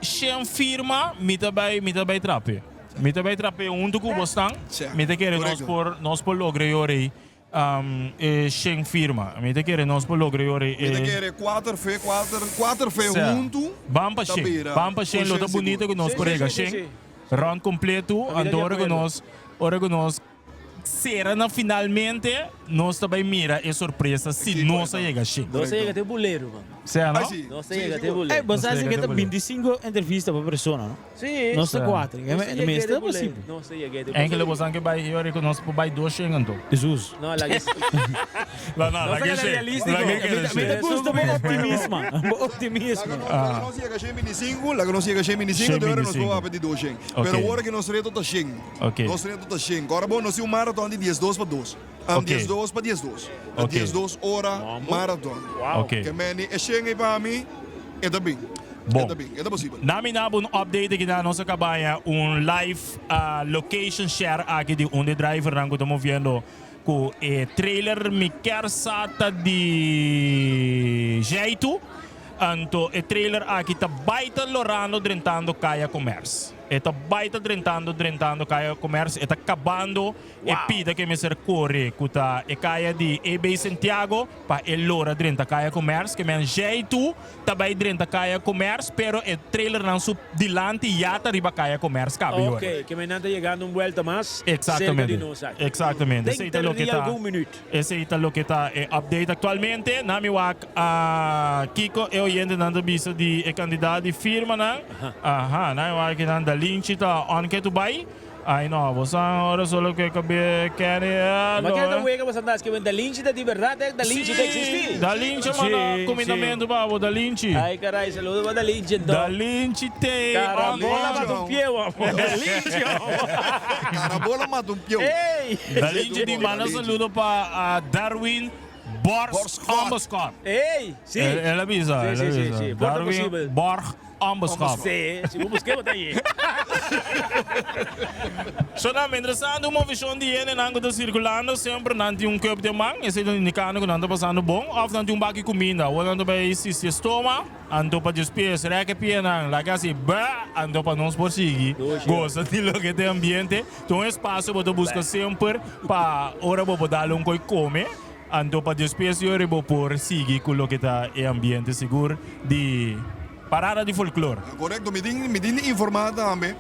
Shen firma, mi ta bai, mi ta bai trape. Mi ta bay trapeo hunto cu bosnan. Mi ta kere nos por nos por logra e ora ey e shen firma. Mi ta kere nos por logra e ora ey. Mi ta kere cuater fe, cuater, cuater fe hunto. Ban pa shen. Ban pa shen. Lo ta bunito cu nos por yega shen. Rond completo. Anto ora cu nos, ora cu nos. Sera na finalmente nos ta bay mira e sorpresa si nos a yega shin. Nos a yega te bulero man. Sea no? Nos a yega te bulero. Ey, bo sa si ke ta 25 entrevista pa persona no? Si. Nos ta cuatro. Mester ta posibel. Nos a yega te bulero. Enkele bo san ke bay e ora ku nos por bay dos shin anto. Jesus. No, laga e. No, no, laga e shin. Laga e keda shin. Mi ta gusta bo optimismo. Bo optimismo. Laga nos yega shin 25, laga nos yega shin 25, te ora nos por papia di dos shin. Pero ora ke nos reto ta shin. Ok. Nos reto ta shenko. Ora bo, nos tin un maraton di diesdos pa dos. Ok. Diesdos pa diesdos. Ok. Diesdos ora maraton. Ok. Ke meni e shen ei pa mi, e ta bin. Bon. E ta bin. E ta posibel. Na mi nabo un update aki na nos a cabaña un live location share aki di un di e drivernan cu ta moviendo cu e trailer mi kier sa ta di Jaitu. Anto e trailer aki ta bay ta lorando drentando Caya Commerce. E ta bai ta drentando drentando kaya Commerce e ta kabando e pida ke mester kore ku ta e kaya di EB Santiago pa e lora drenta kaya Commerce ke men Jaitu ta bai drenta kaya Commerce pero e trailernan su dilanti ya ta riba kaya Commerce kabe yora. Ok, ke men nan ta yegando un buelta mas serka Exactamente di nos aki. Exactamente esei ta Denter loke di ta algun minuut. Esei ta loke ta e update aktualmente. Na mi wak kiko e oyentenan ta bisa di e kandidat di firmanan. Aha, na mi wak kinan Da Linchi ta on ke tu bai. Ai no, bo sa ora solo ke kabe Kenny Ma ke ta wega bo sa ta skibi Da Linchi ta di berdad eh? Da Linchi ta existi? Da Linchi a manda kumindamentu pa bo, Da Linchi. Ai carai, saludo pa Da Linchi enton. Da Linchi te on. Carabola mata un pieu amo. Da Linchi amo. Carabola mata un pieu. Ey! Dalinchi di manda saludo pa Darwin Borg Ombeschop. Ey, si. El a bisa, el a Si, si, bisa. si. Por ta Darwin posibel. Borg Ombeschop. Si, si bo busk'é bo ta hañ'é. So nan, mientras tanto un movishon di hendenan ku ta sirkulando semper nan tin un cup den man, esei ta indikando ku nan ta pasando bon, òf nan tin un baki kuminda, awor nan ta bai sisti e stoma. Anto pa despues rek e pianan laga hasi bra anto pa nos por sigui gosa di loke ta e ambiente. Ta un espacio bo ta busca semper pa ora bo por dal un koi come anto pa despues yori bo por sigui cu loke ta e ambiente sigur di parada di folklor. Correcto, mi tin mi tin di informa tambe,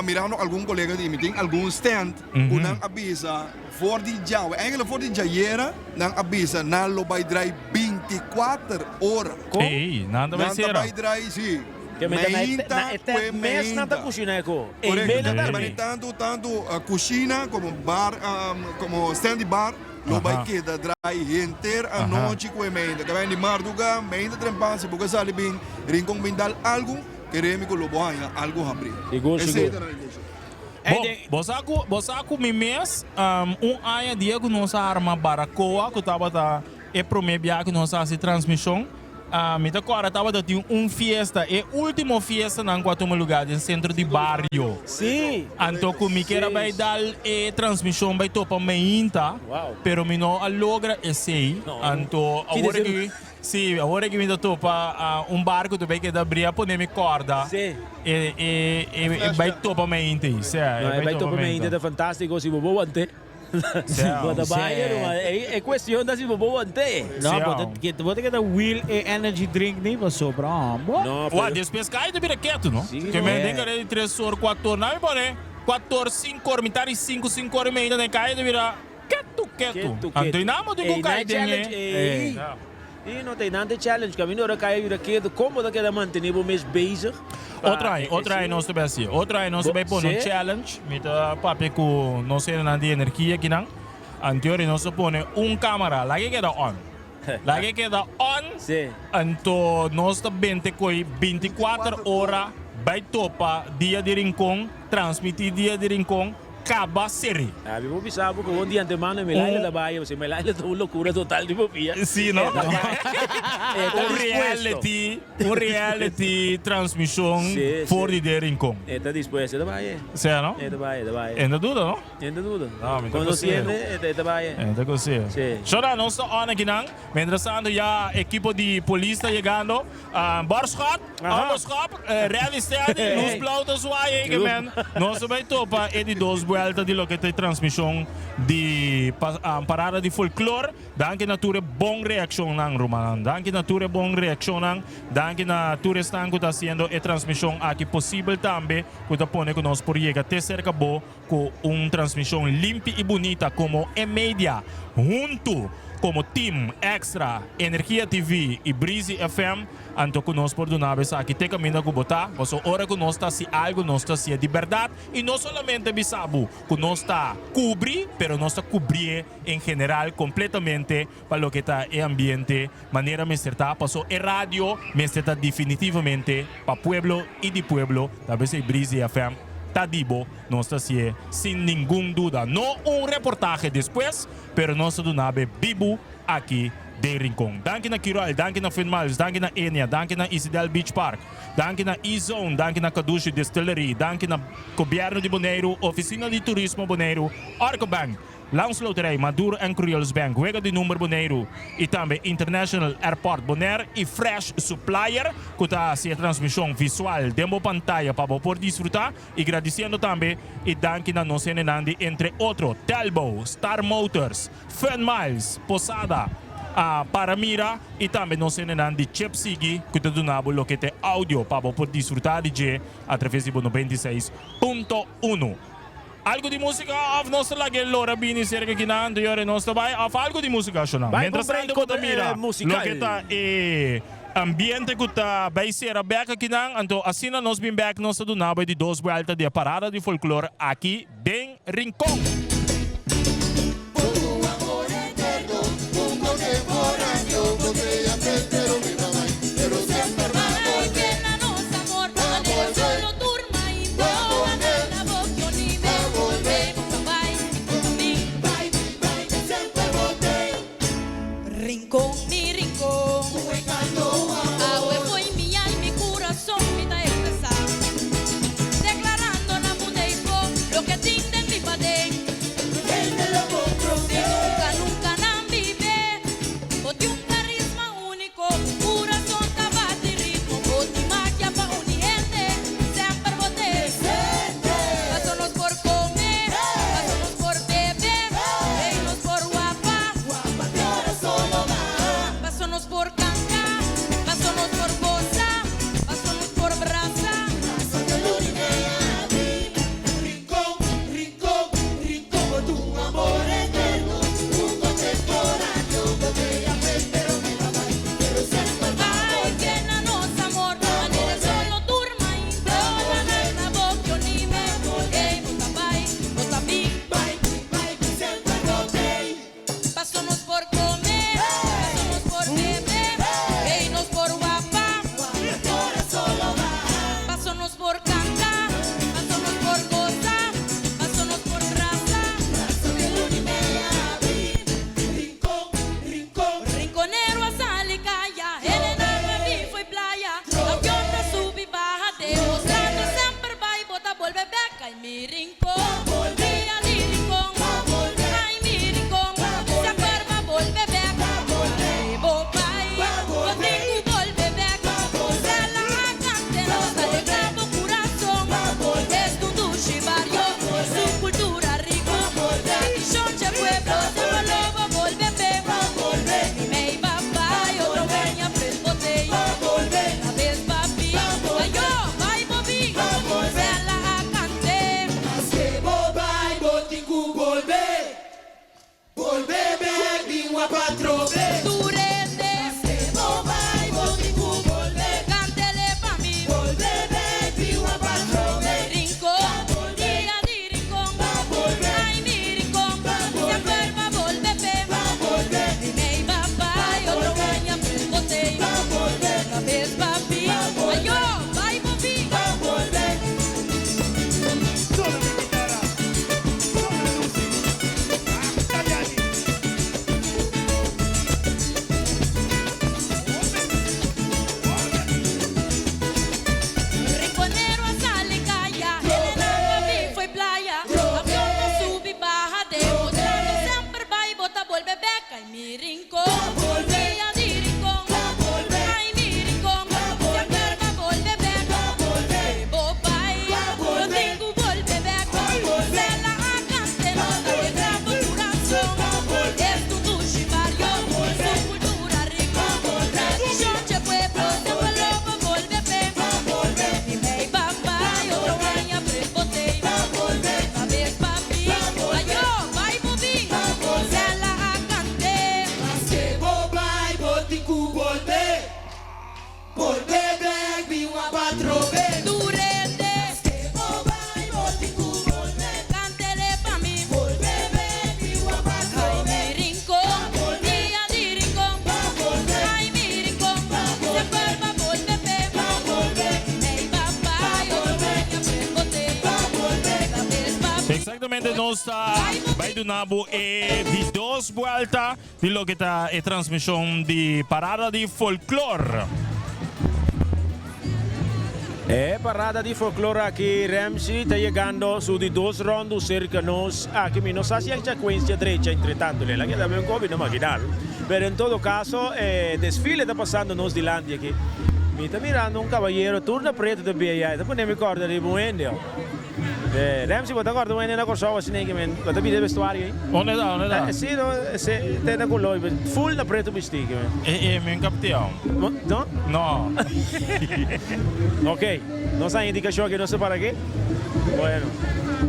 mirando algun colega di mi tin algun stand cu nan a bisa For di djawe, eigenlijk for di djayera, nan a bisa nan lo bai drai binti kuater ora. Kon? Ey, nan ta bai Nan ta sera. bai drai, si. Ke men ta na e Meinta na e kue tent mes nan ta meinta. kushina e ko. Ey Korekto. mes nan ta Mane arm'é. tantu tantu kushina komo bar, komo stand di bar lo bai Aha. keda drai henter Aha. anochi kue meinta. Ke bai di marduga, meinta trempan, si bo ke sali bin Rincon bin dal algu, keremi ku lo bo haña algu habrí. Sigur, Esei sigur. ta nan intenshon. Bo, bo sa ku, bo sa ku mi mes, un aña dia ku nos a arma Baracoa, ku tabata e promé bia ku nos a hasi transmishon, mi ta kòrda tabata tin un fiesta, e último fiestanan ku a tuma lugá den sentro di bario. Sí. Anto ku mi kier a bai dal e transmishon bai topa meinta, pero mi no a logra esei. Anto awor aki. Sí, awor aki mi ta topa un barco ta bay keda bria pone mi corda. Sí. E e e bay topa mi ainda ei. Sí, No, e bay topa mi ainda ta fantastico si bo bo wante. Sí. Bo ta bay ruman. E e cuestion ta si bo bo wante. No, bo ta bo ta keda wheel e energy drink ni pasobra hombo. No, Wa, pero. despues kai ta bira ketu, no? Sí, Ke no. men den kare di tres or, cuatro or. Na mi pone cuatro or, cinco or, mitad di cinco, cinco or y media den kai ta bira. Ketu, ketu. Ketu, Anto ketu. i nan bo tin ku Ei, kai nan den e. challenge, ei. I no ta ei nan ta challenge. Kaminda ora kai a yuda ketu, kon bo ta keda mantene bo mes bezig? Pa Otro aña, otro aña e nos ta bai hasi. Otro aña nos ta Bo, bai pone un si? challenge. Mi ta papia ku nos hendenan di energia akinan. Anteori nos ta pone un kamera. Laga e keda on. Laga e keda on. Si. Anto nos ta bente koi 24 ora bai topa Dia di Rincon, transmiti Dia di Rincon. kaba seri. Ah, mi por bisa bo ku di antemano mi laila ta bai, pasobra mi laila ta un lokura total di papia. Sí, no? E ta bai. E ta Un dispuesto. reality, un reality transmishon Sí, for sí. di de Rincon. E ta dispuesto, e ta bai. Sea, no? E ta bai, e ta bai. E no ta duda, no? E no ta duda. No, mi ta Conociendo, kosé. e ta, e ta bai. E ta kosé. Sí. Shona, nos ta on akinan. Mientras tanto ya ekipo di polis ta yegando. Borschot, Onderschop, ready steady, luz blauw ta zwaai ey men. Nos ta bay topa e di dos buelta di loke ta e transmision di parada di folklor. Danki na tur e bon reaccionnan rumannan. Danki na tur e bon reaccionnan. Danki na tur esnan cu ta haciendo e transmision aki posibel tambe cu ta pone cu nos por yega te cerca bo Ku un transmishon limpi i bunita komo e media huntu komo Team Extra, Energia TV i Breezy FM, anto ku nos por duna bo esaki te kaminda ku bo ta. Pasobra ora ku nos ta hasi algu nos ta hasié di bèrdat i no solamente bisa bo ku nos ta kubri, pero nos ta kubrié en general kompletamente pa loke ta e ambiente manera mester ta, pasobra e radio mester ta definitivamente pa pueblo i di pueblo, ta besei Breezy FM ta di bo, nos ta hasié sin ningun duda. No un reportahe despues, pero nos ta duna bo e bibu aki den Rincon. Danki na Kiroil, danki na Fun Miles, danki na Enia, danki na Isidel Beach Park, danki na E-Zone, danki na Kadushi Distillery, danki na Gobierno di Boneiru, Oficina di Turismo Boneiru, Arco Bank, Landsloterij, Maduro en Creoles Bank, Wega di Number Boneiru y tambe International Airport Bonaire y Fresh Supplier cu ta haci e transmision visual den bo pantaya pa bo por disfruta y gradiciendo tambe y danki na nos hendenan di entre otro Telbo, Star Motors, Fun Miles, Posada, Para Mira y tambe nos hendenan di Chip Sigui cu ta duna bo loke ta e audio pa bo por disfruta di dje a traves di bo 96.1. Algo di musica of nos ta laga e lora bini cerca kinan anto yora nos ta bay of algo di musica ashonan. Bay Mientras pa un tanto break bo ta mira musical. loke ta e ambiente cu ta bay cera bek akinan anto asina nos bin bek nos ta duna bo e di dos buelta di e parada di folklor aki den Rincon. Rincon, mi rincon. Awe fo'i mi alma i curason mi ta expresa. Declarando na mundo eyfo loke tin den mi paden. Si nunca, nunca nan bibe. Bo tin un carisma unico. Curason ta bati ritmo. Bo tin magia pa uni hende. Semper bo te. Paso nos por come. Paso nos por bebe. Ey nos por wapa. Paso nos por canta. Paso nos por goza. Paso nos por brasa. Rincon, rincon, rincon, bo ta un amor eterno. Un contemporáneo, botella pero mi papá, pero siempre va a Ay, que na nos amor, manera solo turma implora na boca ni me ey bo ta bay, bo ta bin. Paso nos por come, paso nos por bebe, ey nos por wapa. Paso nos por canta, paso nos por goza, paso nos por brasa. Rincon, rincon, Rinconero a sal y calla, Helena me fue playa. Avión ta subi baja, demostrando semper bay, bo ta bolbe bek, ay mi rincón. Dia di rincón, ay mi rincón, semper ba bolbe bek. Bo bay, bo tin cu bolbe bek. Sela a cante nos alegra bo curason. Esta un dushi bario, su cultura rico. Tradicion dje pueblo, semper lo bo bolbe bek. Mi mei papá, otro weña prel botei. La vez papi, ayo, bay bobi. Sela a cante. Exactamente nos ta bai duna bo e di dos buelta di loke ta e transmision di Parada di Folklor. E parada di folklor aki Ramsey ta yegando su di dos rondu serka nos aki. Mi no sa si e secuencia drecha entre tanto lela keda ben kobi no maginal. Pero en todo caso e desfile ta pasando nos dilanti aki. Mi ta mirando un cabayero tur na preto ta bia. E ta pone mi corda riba un hende. Ramsey, bo ta corda un hende na Corsou asina ei ke men bo ta bida e vestuario ei? Unda ta? Unda ta? Si, no, se te na color, full na preto bisti ke men. E, e, mi capteau. No? No. Ok, nos a indicacion aki no sa para ke. Bueno,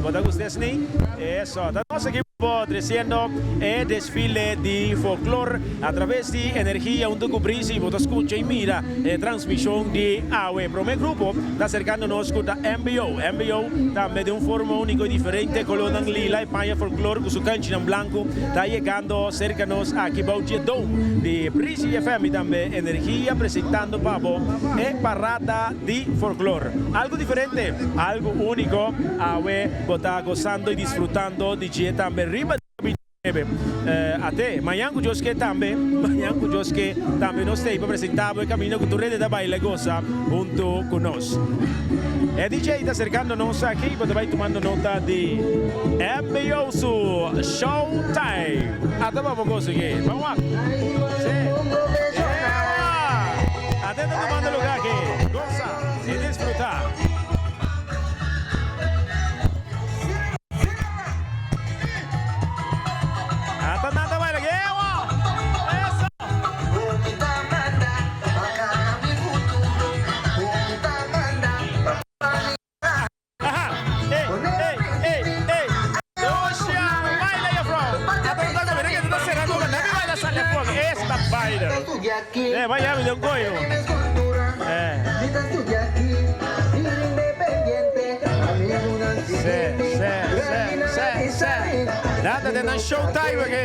bo ta gusta esni? Eso, ta nos aki bo treciendo e desfile di folklor a traves di Energia hunto cu Brisi. Bo ta scucha y mira e transmision di awe. Prome grupo ta acercando nos cu ta MBO. MBO tambe den un forma unico y diferente, colornan lila y paña folklor cu su canchinan blanco ta yegando cerca nos aki bou dje dome di Brisi FM y tambe Energia presentando pa bo e parada di folklor. Algo diferente, algo unico, awe bo ta gozando y disfrutando di dje tambe riba Bebe. Ate, mañan ku Dios ke tambe, mañan ku Dios ke tambe nos t'ei pa presentá bo e kaminda ku tur hende ta baila i gosa huntu ku nos. E DJ ta serkando nos aki, bo ta bai tumando nota di MBO su Showtime. Ata bo bo gosa aki. Ban wak. Sí. Ewa! Ate ta tumando luga aki. Gosa i disfrutá. Ata nada baila aquí. ¡Ewa! ¡Eso! Aha! Ey, ey, ey, ey! Lucia, baila juffrouw! Ata no ta mira que ta cerrando la nami baila sale fuego. Esta baila. Eh, vaya, mi de un coyo. Eh. Se, se, se, se, se. Nada de nan showtime aki.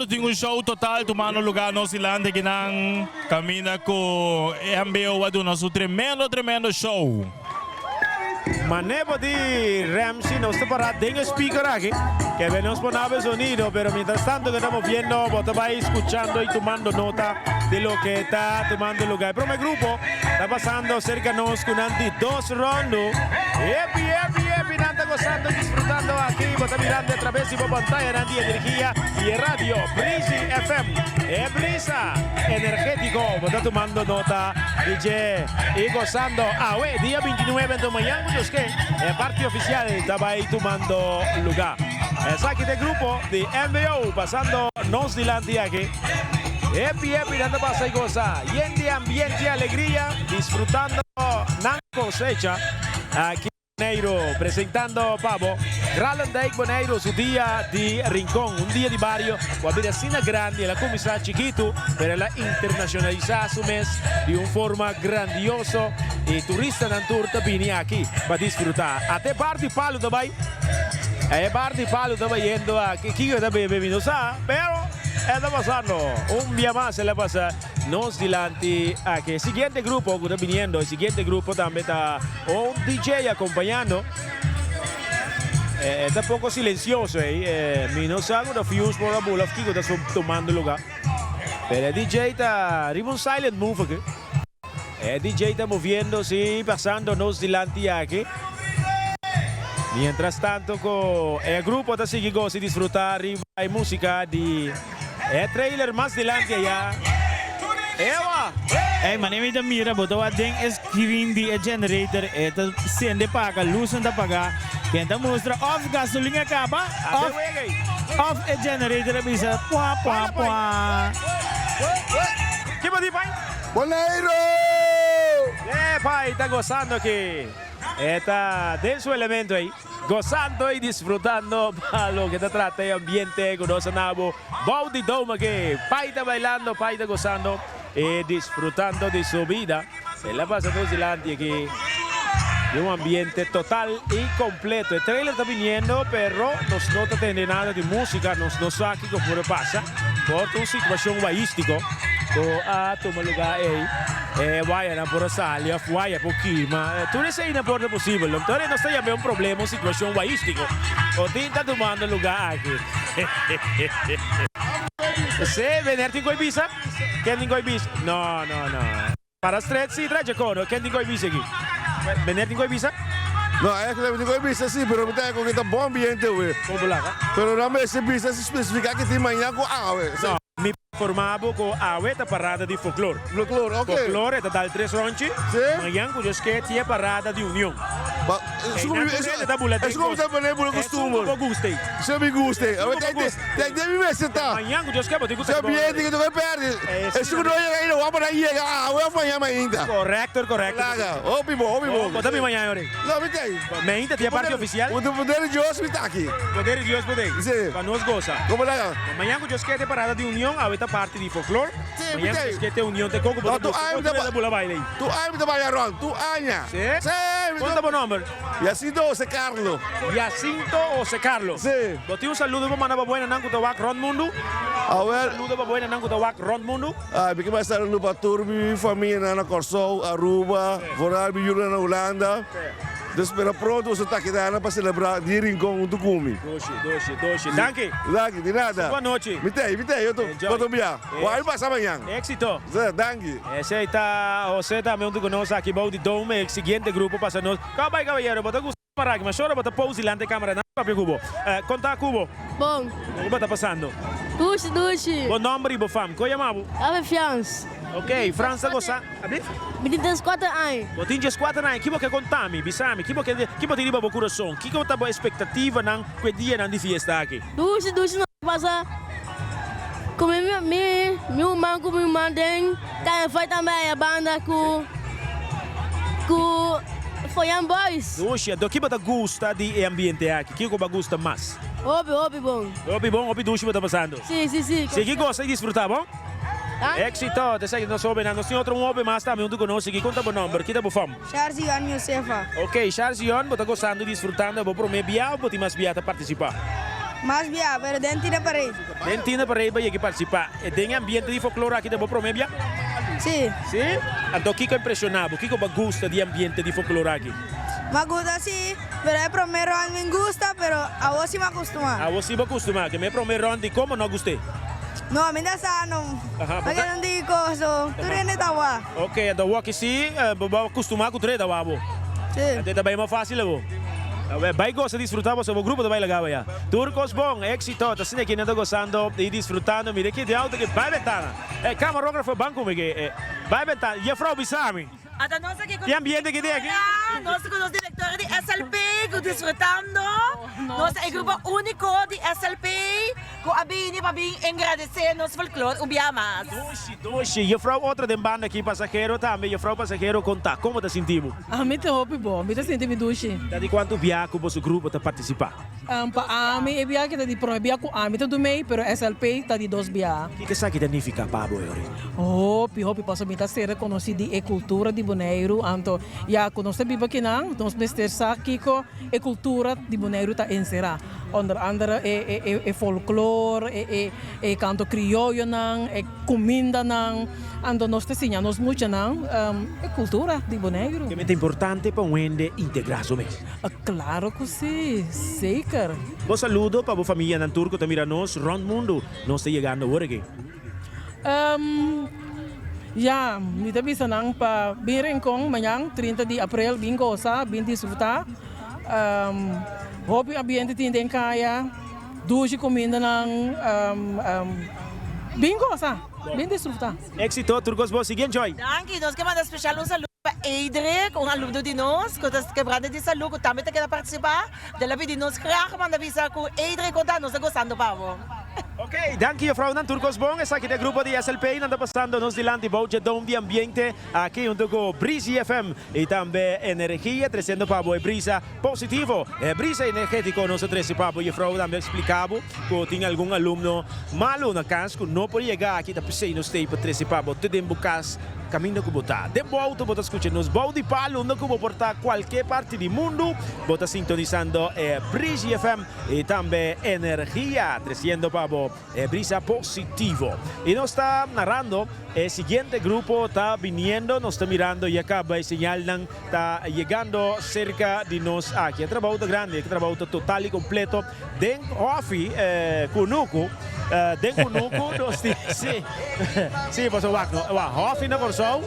Mirando tin un show total tumando lugar nos dilanti kinan caminda cu MBO a duna su tremendo tremendo show. Manepo di Ramsey nos ta para den e speaker aki ke be nos por naba e sonido pero mientras tanto ke ta moviendo bo ta bai escuchando y tumando nota di loke ta tumando lugar. E prome grupo ta pasando cerca nos cu nan di dos rondo. Happy happy happy nan ta gozando y disfrutando aki bo ta mirando a traves di bo pantayanan di energia y e radio Breezy FM e brisa energetico bo ta tumando nota di dje y gozando awe dia 29 anto mañan cu Dios ke e parti oficial ta bay tumando luga. Esaki ta e grupo di MBO pasando nos dilanti aki. Happy happy nan ta pasa y goza yen di ambiente y alegria disfrutando nan cosecha aki. Boneiru presentando pa bo Kralendijk Boneiru su dia di Rincon, un dia di bario ku a bira asina grandi. El a kuminsá chikitu pero el a internashonalisá su mes di un forma grandioso i turistanan tur ta bini aki pa disfrutá. Ata e bar di palu ta bai, e bar di palu ta bayendo aki. Kiko e ta bebe mi no sa pero e ta pasando. Un bia mas el a pasa. Nos dilanti aki. E siguiente grupo cu ta biniendo, e siguiente grupo tambe ta un DJ acompañando. E ta poco silencioso ey. E mi no sa cu ta fuse por a bula of kico ta tomando lugar. Pero e DJ ta riba un silent move aki. E DJ ta moviendo si pasando nos dilanti aki. Mientras tanto cu e grupo ta sigui goza y disfruta riba e musica di. E trailer mas dilanti aya. Ewa! Ey mane mi ta mira bo ta wak den e screen di e generator e ta sende paga luznan ta paga ken ta mustra of gasolin a caba of of e generator a bisa pua pua pua. Kibo di pai? Boneiru! E pai ta gozando aki. E ta den su elemento ey. Gozando y disfrutando pa loke ta trata e ambiente cu nos a nabo bou di dome aki. Pai ta bailando, pai ta gozando y disfrutando di su bida. El a pasa nos dilanti aki di un ambiente total y completo. E trailer ta biniendo pero nos no ta tende nada di musica, nos no sa kico por a pasa. Por ta un situacion waístico cu a tuma lugar ey. E wayanan por a sali of waya por kima. Tur eseinan por ta posibel. Entonces nos ta yam'e un problema, un situacion waístico cu tin ta tumando lugar aki. Se, meneer tin koe bisa? Ken tin koe bisa? No, no, no. Para stret si traha kono. Ken tin koe bisa aki? Meneer tin koe bisa? No, eigenlijk mi tin koe bisa si, pero mi ta haña ku ta bon ambiente awe. Pero nan mester bisa si spesifiká ke tin mañan ku awe. No, mi Informa bo ku awe ta parada di folklor. Folklor, ok. Folklor e ta dal tres ronchi. Sí. Mañan ku Dios ke tin e parada di union. Ba, esun ku mi, esun ku mi ta pone bula kustumber. Esun ku bo gusta. Esun mi gusta. Esun ku bo gusta. Te te mi mester ta. Mañan ku Dios ke bo tin ku ta. Esun ambiente ku ta bai pèrdè. Esun ku no yega ainda, wak pa nan yega awe òf mañan mainta. Korekto, korekto. Laga, hopi bo, hopi bo. Bo ta bin mañan yori? No, mi t'ei. Mainta tin e parti ofisial? Ku poder di Dios mi ta aki. Poder di Dios bo t'ei. Sí. Pa nos gosa. Komo laga. Mañan ku Dios ke te parada di union awe ta parti di folklor. Sí, Mañan ku Dios ke te union te koko bo ta buska otro ta bula baile ei. Tu aña mi ta baila rond, tu aña. Sí? Sí. Kon ta bo nomber? Jacinto Jose Carlo. Jacinto Jose Carlo. Sí. Bo tin un saludo pa manda pa buenanan ku ta wak rond mundu? A wer. Un saludo pa buenanan ku ta wak rond mundu? Ah, mi ke manda saludo pa tur mi famianan na Kòrsou, Aruba, vooral mi yunan na Hulanda. Sí. Ta spera pronto boso ta keda na pa celebra di Rincon hunto cu mi. Doshi, doshi, doshi. Danki. Danki, di nada. Bon nochi. Mi t'ey, mi t'ey, yo Enjoy. bo bia. Bo a pasa mañan. Exito. Sí, danki. Esey ta Jose tambe hunto cu nos aki bou di Dome. E siguiente grupo pasa nos. Caba bay caballero, bo ta gusta para aki, ma shora bo ta pose dilanti e camera nan papia cu bo. Conta cu bo. Bon. Loke bo ta pasando? Dushi, dushi. Bo nomber y bo fam. Con yama bo? Abe Frans. Ok, Frans ta gosa. Abi? Mi tin dieskuater aña. Bo tin dieskuater aña. Ki bo ke konta mi? Bisa mi, ki bo ke, ki bo tin riba bo kurason? Kiko ta bo espektativanan ku e dianan di fiesta aki? Dushi, dushi nos ta pasa ku mi, mi, mi ruman ku mi ruman den Carnaval tambe aya banda ku, ku Foyan Boys. Dushi, anto ki bo ta gusta di e ambiente aki? Kiko bo a gusta mas? Hopi, hopi bon. Hopi bon, hopi dushi bo ta pasando? Si, si, si. Sigui gosa i disfruta, bon? Éxito! Ta esaki nos hobennan. Nos tin otro un hoben mas tambe huntu ku nos. Sigui konta bo nomber. Kita bo fam? Sharzion Josefa. Ok, Sharzion, bo ta gosando i disfrutando. Bo promé bia òf bo tin mas bia ta partisipá? Mas bia, pero den Tina Parade. Den Tina Parade bo yega partisipá. Den e ambiente di folklore aki ta bo promé bia? Sí. Sí? Anto kiko a impreshoná bo? Kiko bo a gusta di e ambiente di folklore aki? M'a gusta sí, pero e promé rònt mi gusta, pero awor sí m'a kustumá. Awor sí bo a kustumá. Ke mi e promé rònt di komo no a gust'é? No, mi ta sa no. Aha, bo ta. Paske no tin koso. Tur hende ta wak. Ok, anto awor aki sí bo a kustumá ku tur hende ta wak bo. Sí. Anto e ta bai mas fásil awor. Awor bai gosa disfrutá boso, bo grupo ta bai laga bo ya. Tur kos bon, éxito, ta asina kinan ta gosando i disfrutando. Mira ki den auto ki bai bentana. E camarógrafo ban ku mi ki bai bentana. Jefrouw bisa mi. Ata nos aki ku Ki ambiente ki tin aki? Nos ku nos direktor di SLP ku disfrutando. Nos ta e grupo úniko di SLP ku a bini pa bin engradesé nos folklor un bia mas. Doshi, doshi. Jefrouw otro den banda aki pasahero tambe. Jefrouw pasahero konta, komo ta sinti bo? Ami ta hopi bon. Mi ta sinti mi dushi. Ta di kuantu bia ku boso grupo ta partisipá? Pa ami e bia aki ta di prome bia ku ami ta dumei pero SLP ta di dos bia. Kiko esaki ta nifiká pa bo Eorin? Hopi hopi pasobra mi ta ser rekonosí di e kultura di Boneiru anto ya ku nos ta biba akinan nos mester sa kiko e kultura di Boneiru ta enserá onder andere e e folklor e e kanto krioyonan e kumindanan anto nos ta siña nos muchanan e kultura di Boneiru. Keme ta importante pa un hende integrá su mes? Claro cu si, zeker. Bo saludo pa bo famianan tur cu ta mira nos rond mundo. Nos ta yegando awor aki. Ehm, ya, mi ta bisa nan pa bin Rincon mañan 30 di april, bin goza, bin disfruta. Ehm, hopi ambiente tin den caya, dushi cumindanan, ehm, ehm, bin goza, bin disfruta. Exito tur cos bo, sigui enjoy. Danki, nos ke manda special un saludo pa Eidrick, un alumno di nos cu ta kebrante di salud cu tambe ta keda participa. Del a pidi nos graag manda bisa cu Eidrick con ta nos ta gozando pa bo. Ok, danki juffrouwnan, tur cos bon. Esaki ta e grupo di SLP, nan ta pasando nos dilanti bou dje dome di ambiente aki hunto cu Breezy FM y tambe Energia treciendo pa bo e brisa positivo, e brisa energetico nos a trece pa bo. Juffrouw tambe a explica bo cu tin algun alumno malo na cas cu no por yega aki, ta pesey nos stay pa trece pa bo te den bo cas caminda cu bo ta. Den bo auto bo ta scucha nos bou di palo unda cu bo por ta cualke parti di mundo bo ta sintonisando e Breezy FM y tambe Energia treciendo pa bo E brisa positivo. Y nos ta narando e siguiente grupo ta biniendo, nos ta mirando ya caba e señalnan ta yegando cerca di nos aki. E trabou ta grandi, e trabou ta total y completo den hofi Cunucu, den Cunucu nos tin, si, si, pasobra wak no, wak hofi na Corsou,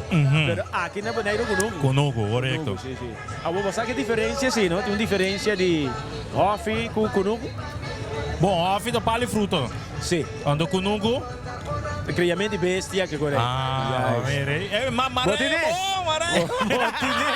pero aki na Boneiru Cunucu. Cunucu, corecto. Cunucu, si, si. Awor bo sa ki diferencia si, no? Tin un diferencia di hofi cu Cunucu? Bon, hofi ta pali fruta. Si. Anto kunuku? Kriament di bestia ke kore. Ah, mire. Eh, ma mare Bo tine? bon, mare. Bo tine?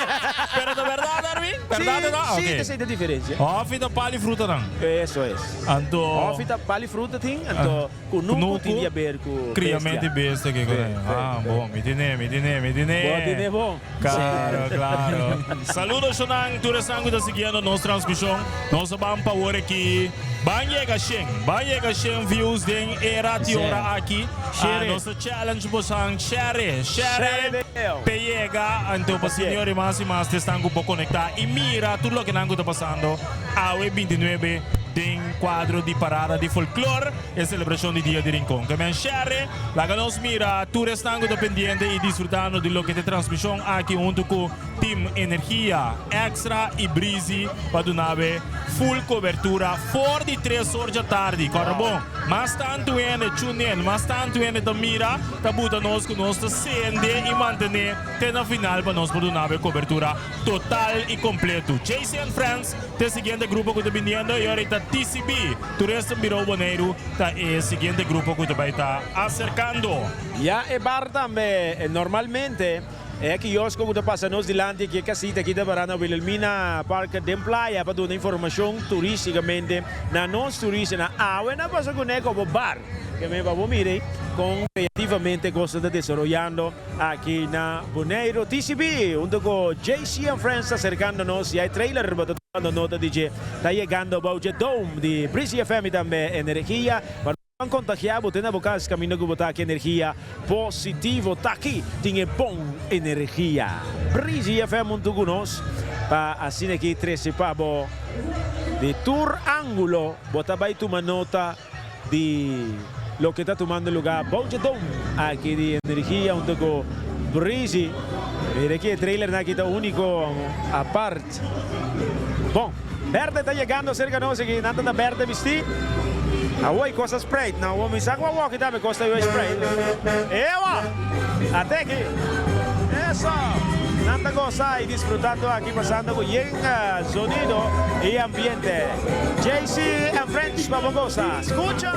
Pero ta berdad, Erwin? Berdad Si, ta? si, Ok. ta esei ta diferencia. Hofi ta pali frutanan. Eso es. Anto. Hofi ta pali fruta tin, anto kunuku tin di haber ku bestia. Kriament di bestia ke kore. Ah, bon, mi tine, mi tine, mi tine. Bo tine bon. Claro, claro. Saludos shonan, tur esnan ku ta siguiendo nos transmishon. Nos a ban pa awor aki. Ban yega shen, ban yega shen views den e rati ora aki. Share. Nos ta challenge bosan, share, share Share pe yega. Anto pa señor i mas i mas esnan ku por konektá i mira tur loke nan ku ta pasando awe 29 den kuadro di parada di folklor. E celebracion di Dia di Rincon. Ke men share, laga nos mira tur esnan cu ta pendiente y disfrutando di loke t'e transmision aki hunto cu Team Energia, Extra y Breezy pa dunabe full cobertura for di tres or djatardi. Corda bon, mas tantu hende tune in, mas tantu hende ta mira, ta buta nos cu nos ta sende y mantene te na final pa nos por dunabe cobertura total y completo. JC and Friends t'e siguiente grupo cu ta biniendo y ora ta TCB. Toeristen Bureau Boneiru ta e siguiente grupo ku ta bai ta aserkando. Ya e bar tambe normalmente e kiosko ku ta pasa nos dilanti aki e kasita aki ta para na Wilhelmina Park den playa pa duna informashon turistikamente na nos turistanan. Awe nan pasa kuné komo bar ke men pa bo mira kon kreativamente kosnan ta desaroyando aki na Boneiru. TCB hunto ku JC and Friends ta aserkando nos ya e trailer bo ta Cuando nota di dje ta yegando bou dje dome di Breezy FM y tambe Energia pa no contagia bo te na bo cas caminda cu bo ta aki energia positivo ta aki tin e bon energia Breezy FM hunto cu nos pa asina aki trece pa bo. Di tur ángulo bo ta bai tuma nota di loke ta tumando lugá bou dje dom aki di Energia hunto ku Breezy. Mira aki e trailernan aki ta úniko apart. Bon, berde ta yegando serka nos aki, nan ta ta berde bistí. Awor e kos a spreid. Nan awor mi sa ku awor aki tambe kos ta yu a spreid. Ewa! Ate aki. Eso! Nan ta gosa i disfrutando aki pasando ku yen zonido i ambiente. JC and Friends pa bo gosa. Skucha!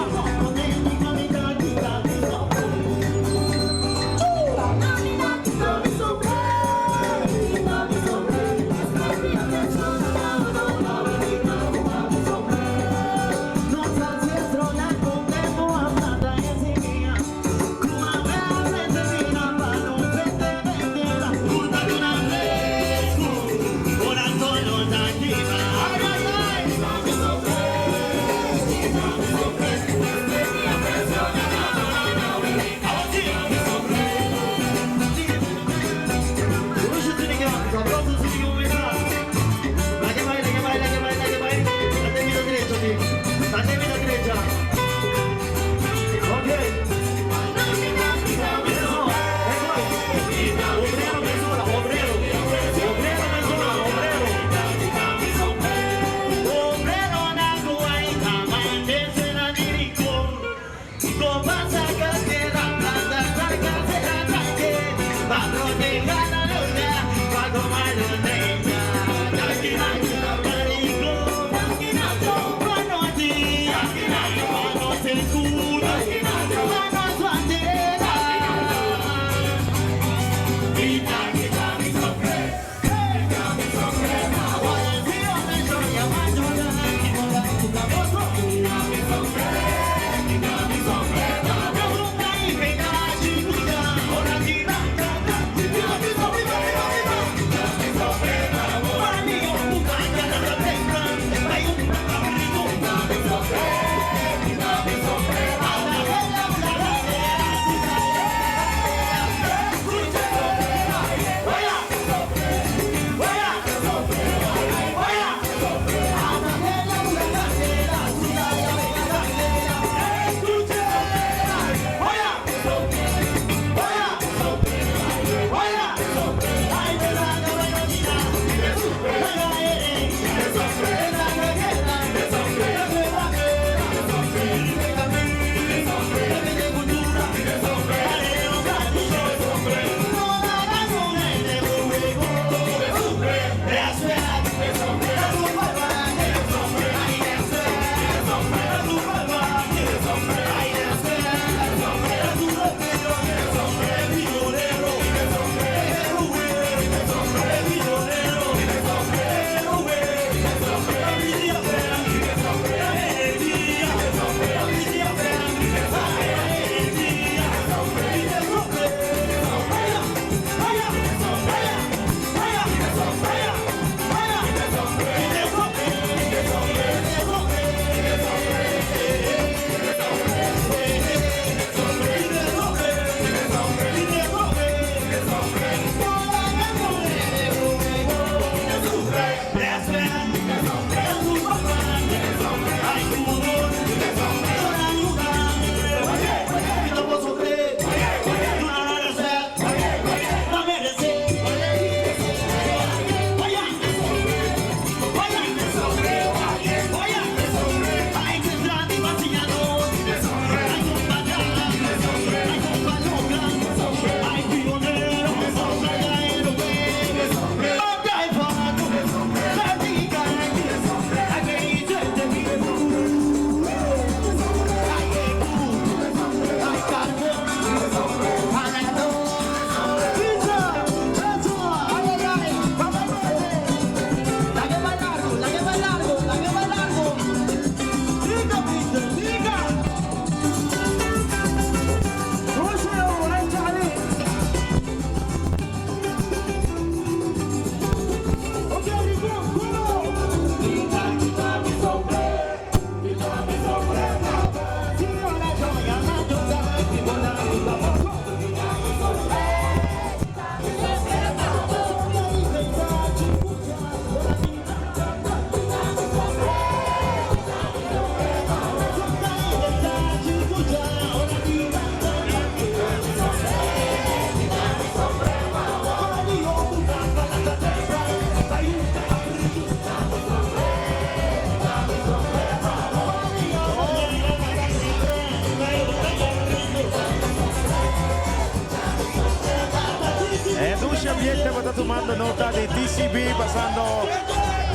ta tumando nota di TCB pasando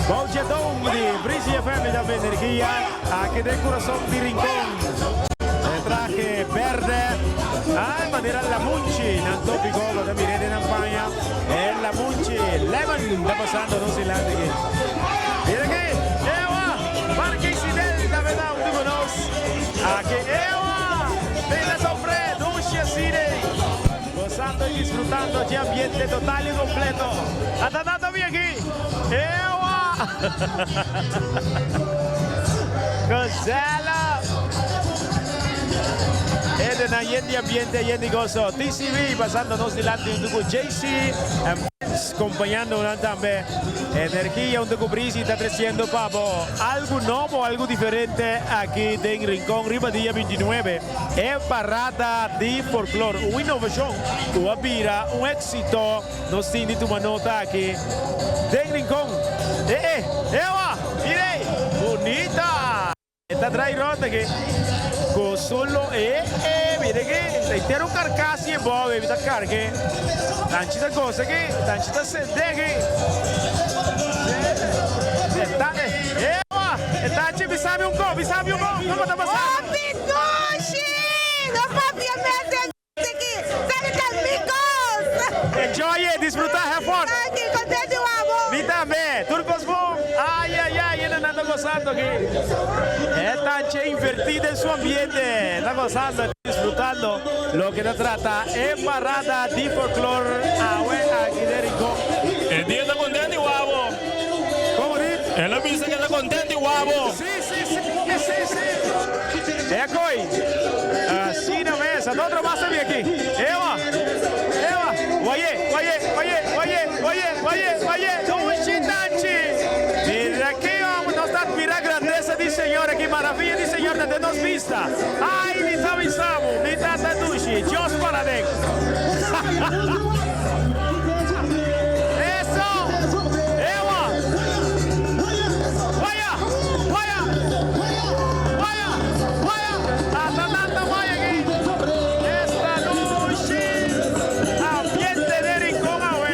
bou dje dome di Breezy FM y tambe Energia aki den curason di Rincon. E trahe berde, ay manera lamunchi nan topico bo ta mire den nan paña e lamunchi lemon ta pasando nos dilanti aki. Mira aki, ewa, Parke Isidel tambe ta hunto cu nos aki, ewa, den la sombre, dushi asina. Gozando y disfrutando dje ambiente total y completo. Ata nata mi aki. Ewa! Gozela! Hendenan yen di ambiente, yen di gozo. TCB pasando nos dilanti hunto cu JC and Friends compañando nan tambe. Energia hunto cu Breezy ta treciendo pa bo algo nobo, algo diferente aki den Rincon riba dia 29. E parada di folklor, un inovashon ku a bira un éksito. Nos tin di tuma nota aki den Rincon. E e, ewa, mira ei, bunita! E ta drai rònt aki ku su lo, e e, mira aki, ta henter un karkas i e bou ei, mi ta karg'é. Tanchi ta gosa aki, tanchi ta sende aki. E ta, e, ewa, e tanchi bisa mi un ko, bisa mi un ko, komo ta pasando? Dushi! No papia mes den tiki. Sali ta mi kos! Enjoy it, disfruta, have fun! Danki, contento abo! Mi tambe! Tur kos bon! Ay ay ay, hendenan ta gozando aki. E tanche inverti den su ambiente, ta gozando, disfrutando loke ta trata e parada di folklor awe aki den Rincon. E dia ta contento y wabo. Como di? El a bisa ke ta contento y wabo. Si, si, si, si, si. E koi. Asina mes. Ata otro mas tambe aki. Ewa. Ewa. Waye, waye, waye, waye, waye, waye, waye. Dushi danchi. Mira aki, homber. Nos ta admira grandesa di Señor aki. Maravilla di Señor ta den nos bista. Ay, mi ta bisa bo. Mi tata dushi. Dios para den. Eso. Ewa. Waya! Waya! Waya! Waya! Ata nan ta waya aki. Esta nochi ambiente den Rincon awe,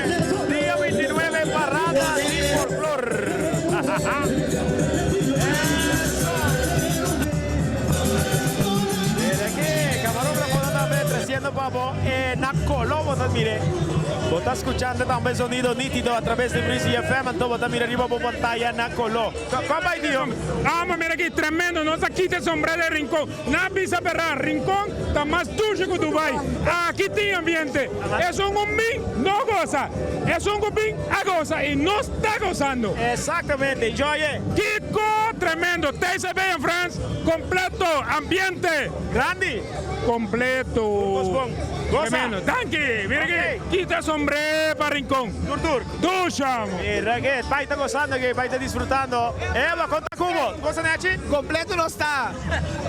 dia 29 parada di folklor. Eso! Mira aki, camarógrafo ta tambe treciendo pa bo e na colo bo ta mire. Bo ta scuchando tambe sonido nitido a traves di Breezy FM, anto bo ta mira riba bo pantaya na colo. Con bai Dio? Amo mira aki tremendo nos a kita e sombrero e Rincon na bisa berdad Rincon ta mas dushi ku Dubai aki tin ambiente esun ku bin no gosa esun ku bin a gosa y nos ta gosando. Exactamente enjoy e. Kiko tremendo TCB en Frans completo ambiente. Grandi. Completo. Tur cos bon. Goza. Tremendo. Danki. Mira Ok. aki. Kita sombré pa Rincon. Tur tur. Dusha. Mira ke pai ta gozando aki, pai ta disfrutando. Eva, con ta cubo? Goza nechi? Completo nos ta.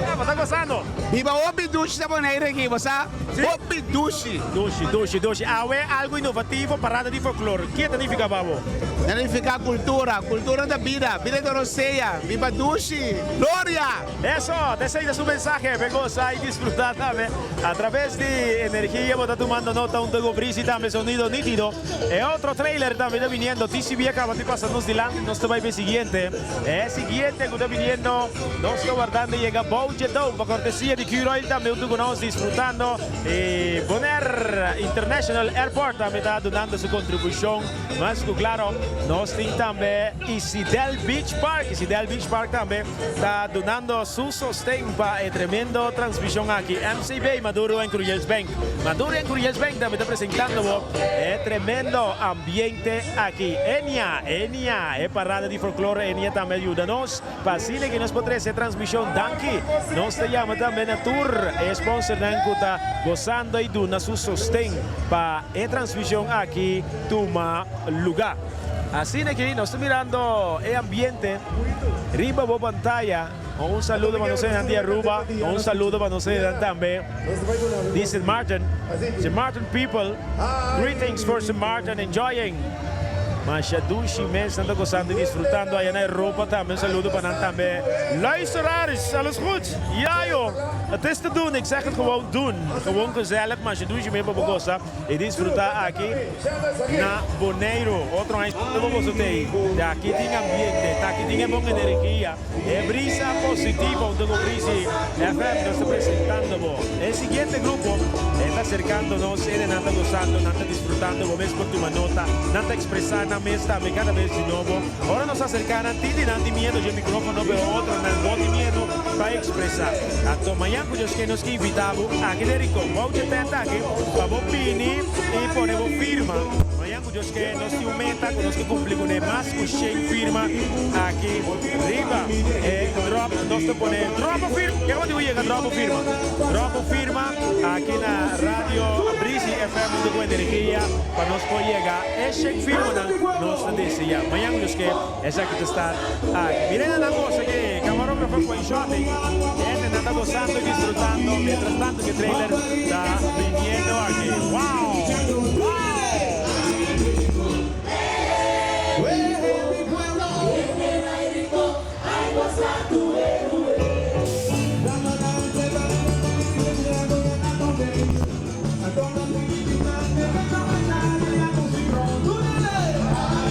Eva ta gozando. Biba hopi dushi ta Bonaire aki, bo sa? Hopi dushi. Dushi, dushi, dushi. Awe algo inovativo, parada di folklor. Ke ta nifica pa bo? Ta nifica cultura. Cultura ta bida. Bida ta rosea. Biba dushi. Gloria! Eso, ta esei ta su mensahe, pe gosa y disfruta tambe a traves di energia bo ta tumando nota un toco brisi tambe sonido nitido. E otro trailer tambe ta biniendo, TCB a caba di pasa nos dilanti, nos ta bay p'e siguiente. E siguiente cu ta biniendo, nos ta wardando yega bou dje dou pa cortesia di Q-Royal tambe hunto cu nos disfrutando y Bonaire International Airport tambe ta dunando su contribucion. Mas cu claro, nos tin tambe Isidel Beach Park, Isidel Beach Park tambe. Ta dunando su sosten pa e tremendo transmision aki. MCB, Maduro en Cruijes Bank. Maduro en Cruijes Bank tambe ta presentando bo e tremendo ambiente aki. Enia, Enia, e parada di folklore Enia tambe a yuda nos pa asina ki nos por trece e transmision. Danki. Nos ta yama tambe na tur e sponsornan cu ta gozando y duna su sosten pa e transmision aki tuma luga. Asina ki nos ta mirando e ambiente riba bo pantaya. Un saludo pa nos hendenan di Aruba, un saludo pa nos hendenan tambe di Sint Maarten. Sint Maarten people, greetings for Sint Maarten, enjoying. Masha dushi mes, nan ta gozando y disfrutando aya na Europa tambe. Un saludo pa nan tambe. Luisteraars, alles goed? Ja joh, het is te doen. Ik zeg het gewoon doen. Gewoon gezellig, masha dushi mes pa bo goza y disfruta aki na Boneiru. Otro aña bo boso t'ey. Ta aki tin ambiente, ta aki tin e bon energia. E brisa positivo hunto cu Brisi FM nos ta presentando bo. E siguiente grupo e ta acercando nos, ene nan ta gozando, nan ta disfrutando, bo mes por tuma nota, nan ta expresa nan mes tambe cada bes di nobo. Ora nos acerca nan tin di nan tin miedo dje microfono pero otronan no tin miedo pa expresa. Anto mañan cu Dios ke nos ke invita bo aki den Rincon bou dje tent aki pa bo bini y pone bo firma. Mañan cu Dios ke nos tin un meta cu nos ke cumpli cune mas cu shen firma aki riba e drop nos ta pone drop bo firma ke bo tin cu yega drop bo firma drop bo firma aki na radio Brisi FM hunto cu Energia pa nos por yega e shen firmanan nos ta desea mañan cu Dios ke esaki ta start aki miren nan gosa ke camarógrafo cu e shot ey hende nan ta gozando y disfrutando mientras tanto ke trailer ta biniendo aki wow wow.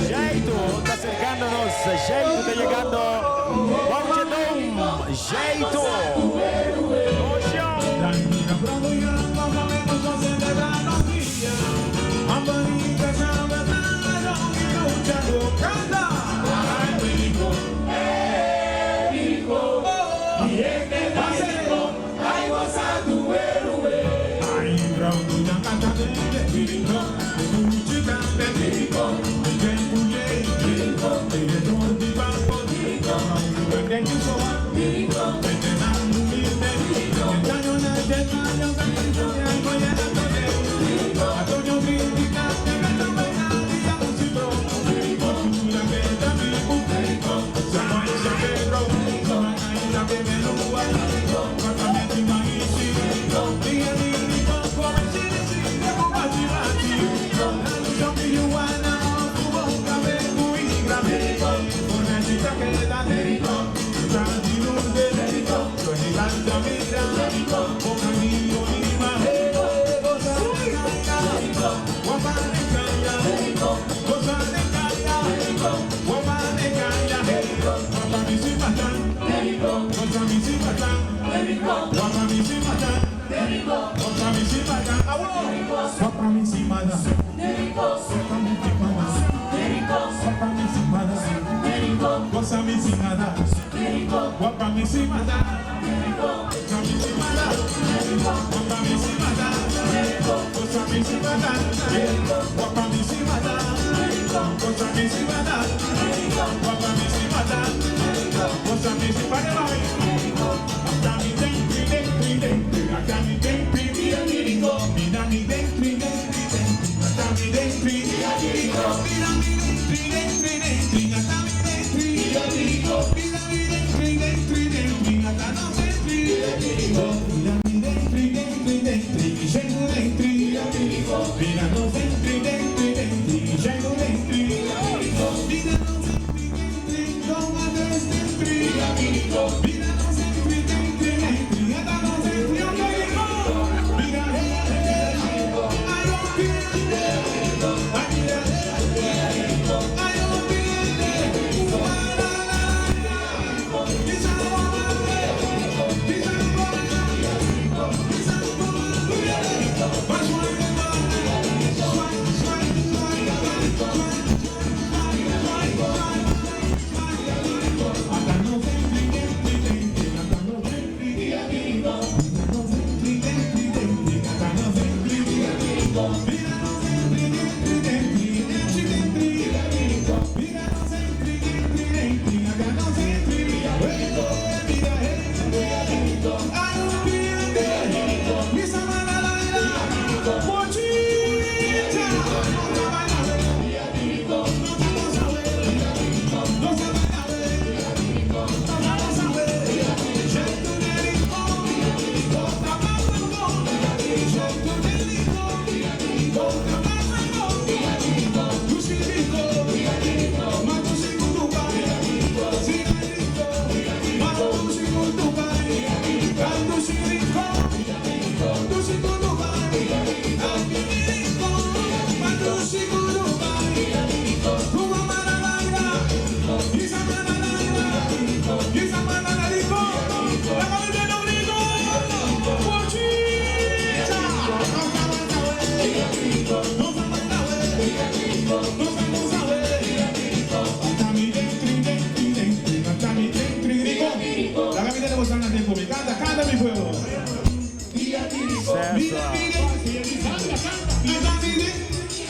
Jeito ta acercando nos, Jeito ta yegando Bouche Dome, Jeito.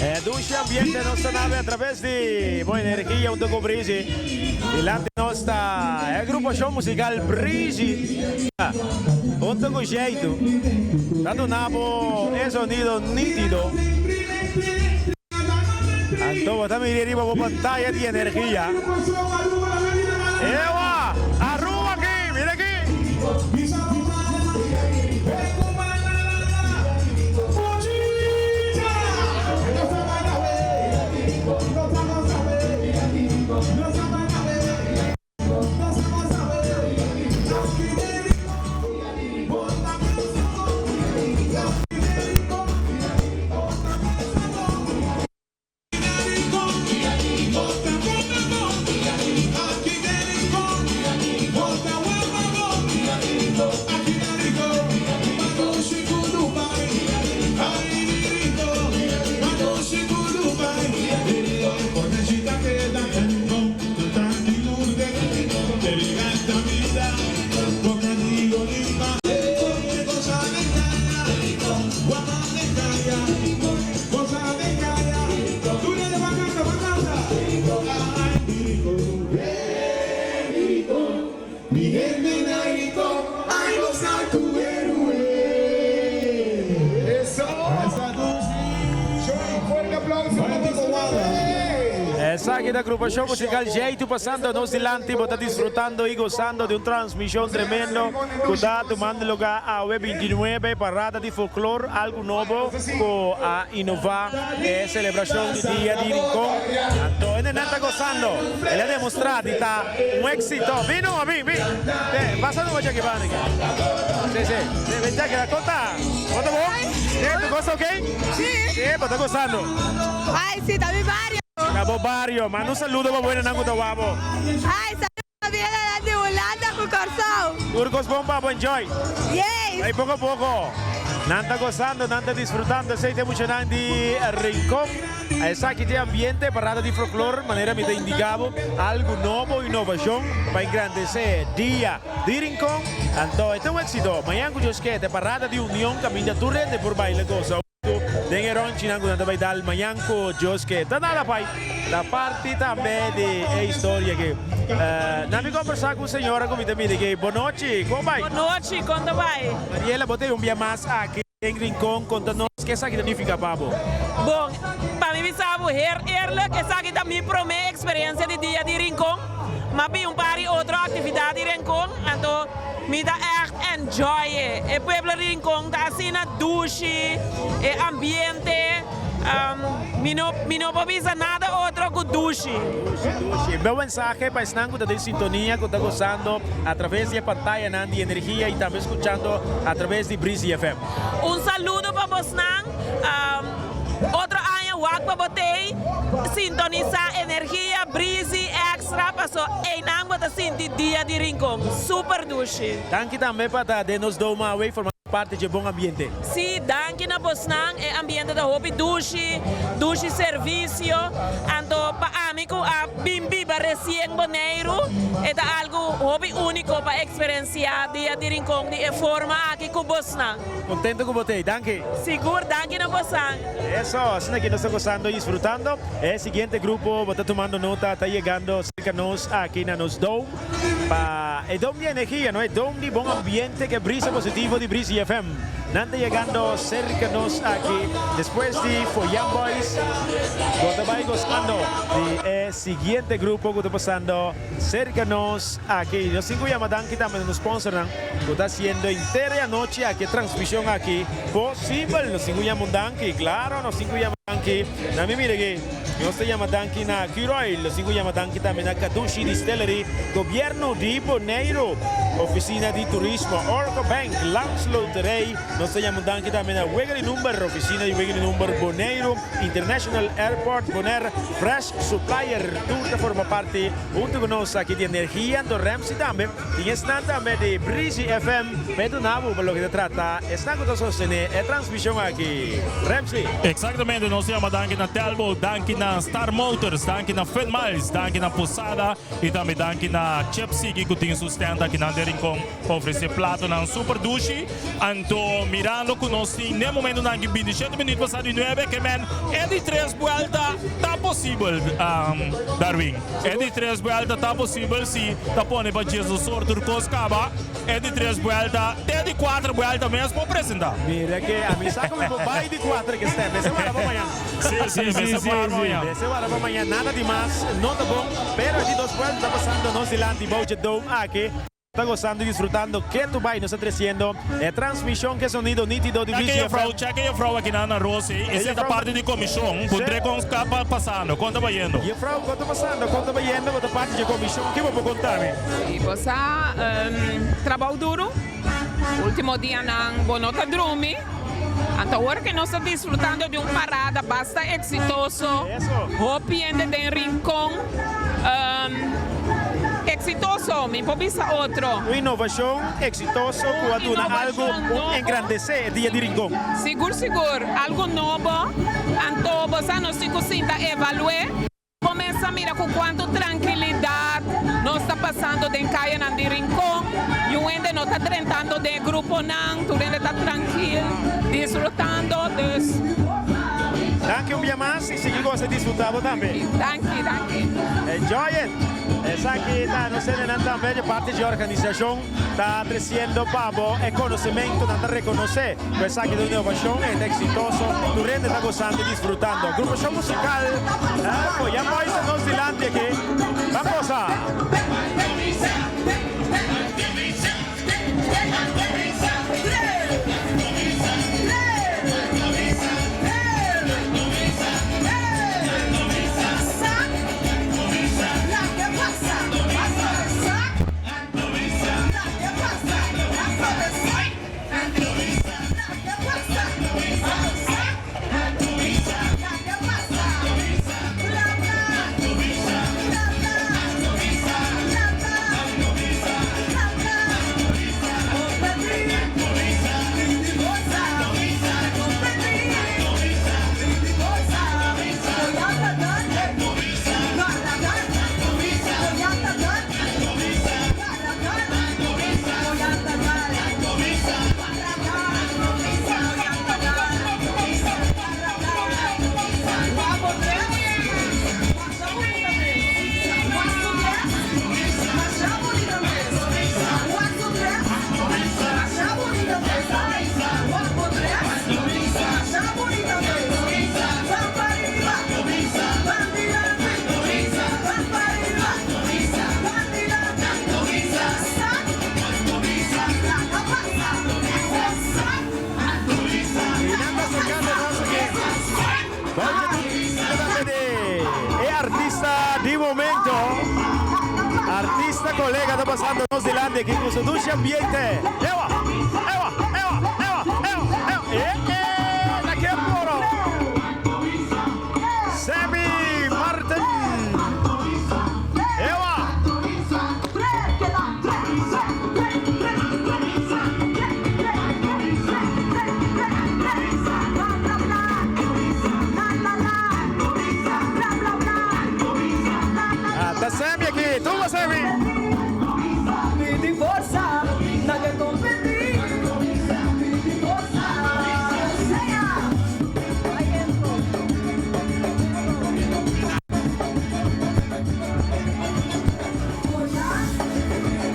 E dushi ambiente nos ta nabe a traves di Bo Energia hunto cu Breezy. Dilanti nos ta e agrupacion musical Breezy hunto cu Jaitu ta duna bo e sonido nitido. Anto bo ta mira riba bo pantaya di Energia. Ewa! Aruba aki! Mira aki! Esaki ta Agrupashon Musikal Jeitu pasando nos dilanti. Bo ta disfrutando y gozando di un transmision tremendo cu ta tumando lugar awe 29, Parada di Folklor, algo nobo cu a inova e celebracion di Dia di Rincon. Anto hende nan ta gozando. El a demostra di ta un exito. Bin numa, bin, bin. Te, pasa numa djaki banda aki. Si, si. Si, bin djaki. Con ta? Bo ta bon? Si, tu goza ok? Si. Si, bo ta gozando. Ay, si, ta mi bario. Ta bo bario. Manda un saludo pa buenanan cu ta wak bo. Ay, saludo pa buenanan di Hulanda cu Corsou. Tur cos bon pa bo, enjoy. Yes. Ay, poco a poco. Nan ta gozando, nan ta disfrutando. Esey ta e muchanan di Rincon. Esaki ta e ambiente, parada di folklor, manera mi ta indica bo, algo nobo, innovacion pa engrandece Dia di Rincon. Anto e ta un exito. Mañan cu Dios ke, ta e parada di union caminda tur hende por baila goza hunto den e ronchinan cu nan ta bay dal mañan cu Dios ke. Ta nada pai, ta parti tambe di e historia aki. Nan mi combersa cu un señora cu mi ta mira aki. Bonochi, con bay? Bonochi, con ta bay? Mariela, bo ta un bia mas aki. Den Rincon, konta nos ke esaki ta nifiká pa bo. Bon, pa mi bisa bo her eerlijk, esaki ta mi promé eksperensia di Dia di Rincon. M'a bin un par di otro aktividat di Rincon, anto mi ta ègt enjoy e. E pueblo di Rincon ta asina dushi, e ambiente, mi no mi no por bisa nada otro ku dushi. Dushi, dushi. Bel mensahe pa esnan ku ta den sintonia, ku ta gosando a traves di e pantayanan di energia i tambe skuchando a traves di Breezy FM. Un saludo pa bosnan. Otro aña wak pa bo tei sintonisa Energia, Breezy, Extra paso einan bo ta sinti Dia di Rincon. Super dushi. Danki tambe pa ta den nos doma awey forma parti dje bon ambiente. Sí, danki na bosnan. E ambiente ta hopi dushi, dushi servisio. Anto pa ami ku a bin biba resien Boneiru, e ta algu hopi úniko pa eksperensiá Dia di Rincon di e forma aki ku bosnan. Kontento ku bo t'ei. Danki. Sigur, danki na bosan. Eso, asina ki nos ta gosando y disfrutando. E siguiente grupo bo ta tumando nota ta yegando serka nos aki na nos dome pa e dome di energia, no? E dome di bon ambiente ku e brisa positivo di Breezy FM. Nan ta yegando serka nos aki despues di Foyan Boys. Bo ta bai gosando di e siguiente grupo ku ta pasando serka nos aki. Nos tin ku yama danki tambe na nos sponsornan ku ta hasiendo henter e anochi aki e transmishon aki posibel. Nos tin ku yama un danki, klaro nos tin ku yama danki na mi mira aki. Nos ta yama danki na Curoil, nos tin ku yama danki tambe na Kadushi Distillery, Gobièrnu di Boneiru, Ofisina di Turismo, Orco Bank, Landsloterij. Nos ta yama un danki tambe na Wega di Number, Ofisina di Wega di Number Boneiru, International Airport Bonaire, Fresh Supplier. Tur ta forma parti huntu ku nos aki di Energia. Anto Ramsey tambe tin esnan tambe di Breezy FM pa e duna bo pa loke ta trata esnan ku ta sostené e transmishon aki. Ramsey. Exactamente, nos ta yama danki na Telbo, danki na Star Motors, danki na Fun Miles, danki na Posada y tambe danki na Chip Siki cu tin su stand aki nan den Rincon pa ofrece platonan super dushi. Anto. Mirando ku nos tin n'e momentunan aki bintishete minüt pasá di nuebe ke men e di tres buèlta ta posibel, Darwin. E di tres buèlta ta posibel si ta pone pa Jesus sor tur kos kaba. E di tres buèlta te di kuater buèlta mes por presentá. Mira ke ami sa ku mi por bai di kuater ke step. Mester wara pa mañan. Sí, sí, mester wara pa mañan. Mester wara pa mañan. Nada di mas no ta bon, pero e di dos buèlta ta pasando nos dilanti bou dje dome aki. Ta gozando y disfrutando ketu bai nos ta treciendo e transmision ke sonido nitido di Cheke VGFM. juffrouw, cheke juffrouw aki nan na Rosy, esei ta parti di comision, puntr'é con sta pasando, con ta bayendo. Juffrouw, con ta pasando, con ta bayendo, bo ta parti dje comision, ki bo por conta mi? Si, bo sa trabou duru, ultimo dianan bo no ta drumi, anto awor ke nos ta disfrutando di un parada basta exitoso, hopi hende den Rincon. Exitoso, mi por bisa otro. Un innovacion exitoso cu a duna algo un engrandece e dia di Rincon. Sigur sigur, algo nobo, anto bo sa nos tin cu sinta evalue. Bo mes a mira cu cuanto trankilidad nos ta pasando den cayanan di Rincon, yu hende no ta drentando den e gruponan, tur hende ta trankil, disfrutando, dus. Danki un bia mas y sigui goza y disfruta bo tambe. Danki, danki. Enjoy it! Esaki ta nos hendenan tambe di parti dje organisacion ta treciendo pa bo e conocimento, nan ta reconoce cu esaki ta un innovacion, e ta exitoso, tur hende ta gozando y disfrutando. Agrupacion musical Foya Boys ta nos dilanti aki. Ban goza! E artista di momento, artista colega ta pasando nos dilanti aki cu su dushi ambiente. Ewa, ewa, ewa, ewa, ewa, ewa, e, e, na ke poro. Sammy Martin. Ewa. Ah, ta Sammy aki. Tumba Sammy.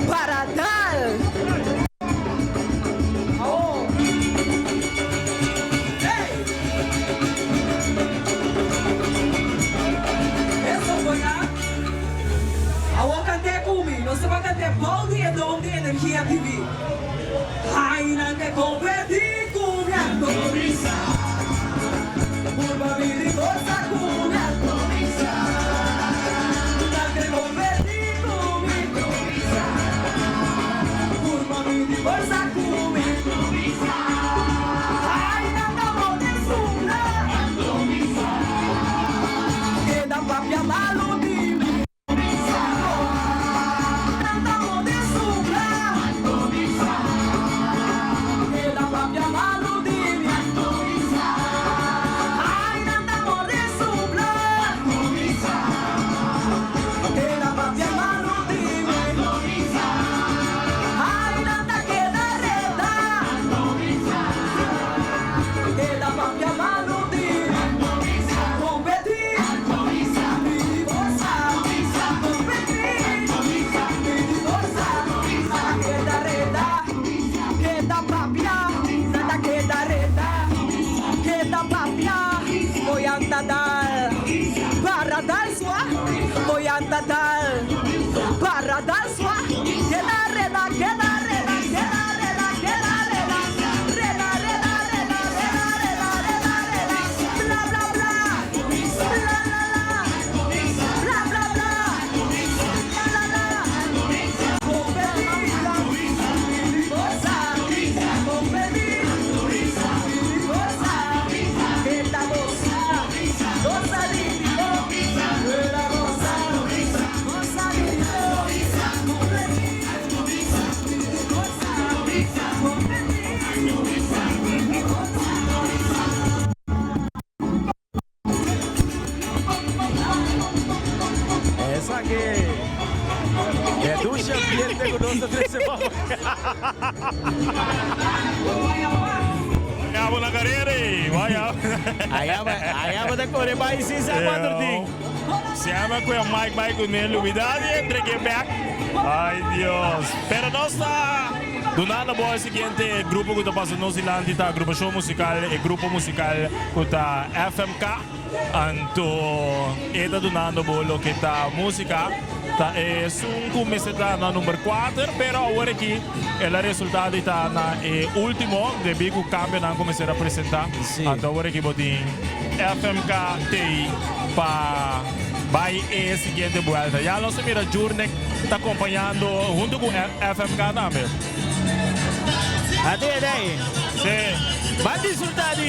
Para dal! Awor kant'é ku mi, nos ta bai kant'é bou di e dom di Energia TV. Ai nan ke kompetí ku mi anto bisa. Purba bini gosa ku mi anto bisa. Nan ke kompetí ku mi bisa. Purba bini gosa ku mi anto bisa. Ai nan ta bota supla anto bisa. Keda papia malu di mi. Keda papia, Boyan ta dal. Para dal swa, Boyan ta dal. Para dal swa, Keda reda, keda reda, keda reda, keda reda. Reda, reda, reda, reda, reda, reda, reda. Bla, bla, bla. La, la, la. Bla, bla, bla. La, la, la. Competí, goza. Competí, goza. Keda goza. Goza di Keda goza. Goza di Competí, goza. Competí, goza. Esaki e dushi ambiente ku nos ta trese pa bo. Abo na carrera ey, vaya. Allá va, allá va ta corre bai sin sa cuatro tin. Se llama cu e Mike bai cu ne lubida di entregue back. Ay Dios. Pero nos ta dunando bo e siguiente grupo cu ta pasa nos dilanti ta agrupacion musical, e grupo musical cu ta FMK. Anto e ta dunando bo loke ta musica. Ta esun cu mester ta na number cuater, pero awor aki el a resulta di ta na e ultimo debi cu cambionan cu mester a presenta. Anto awor aki bo tin FMK tey pa bay e siguiente buelta. Ya nos ta mira Jurnek ta compañando hunto cu FMK tambe. Ate e dei. Si. Ban disfruta di.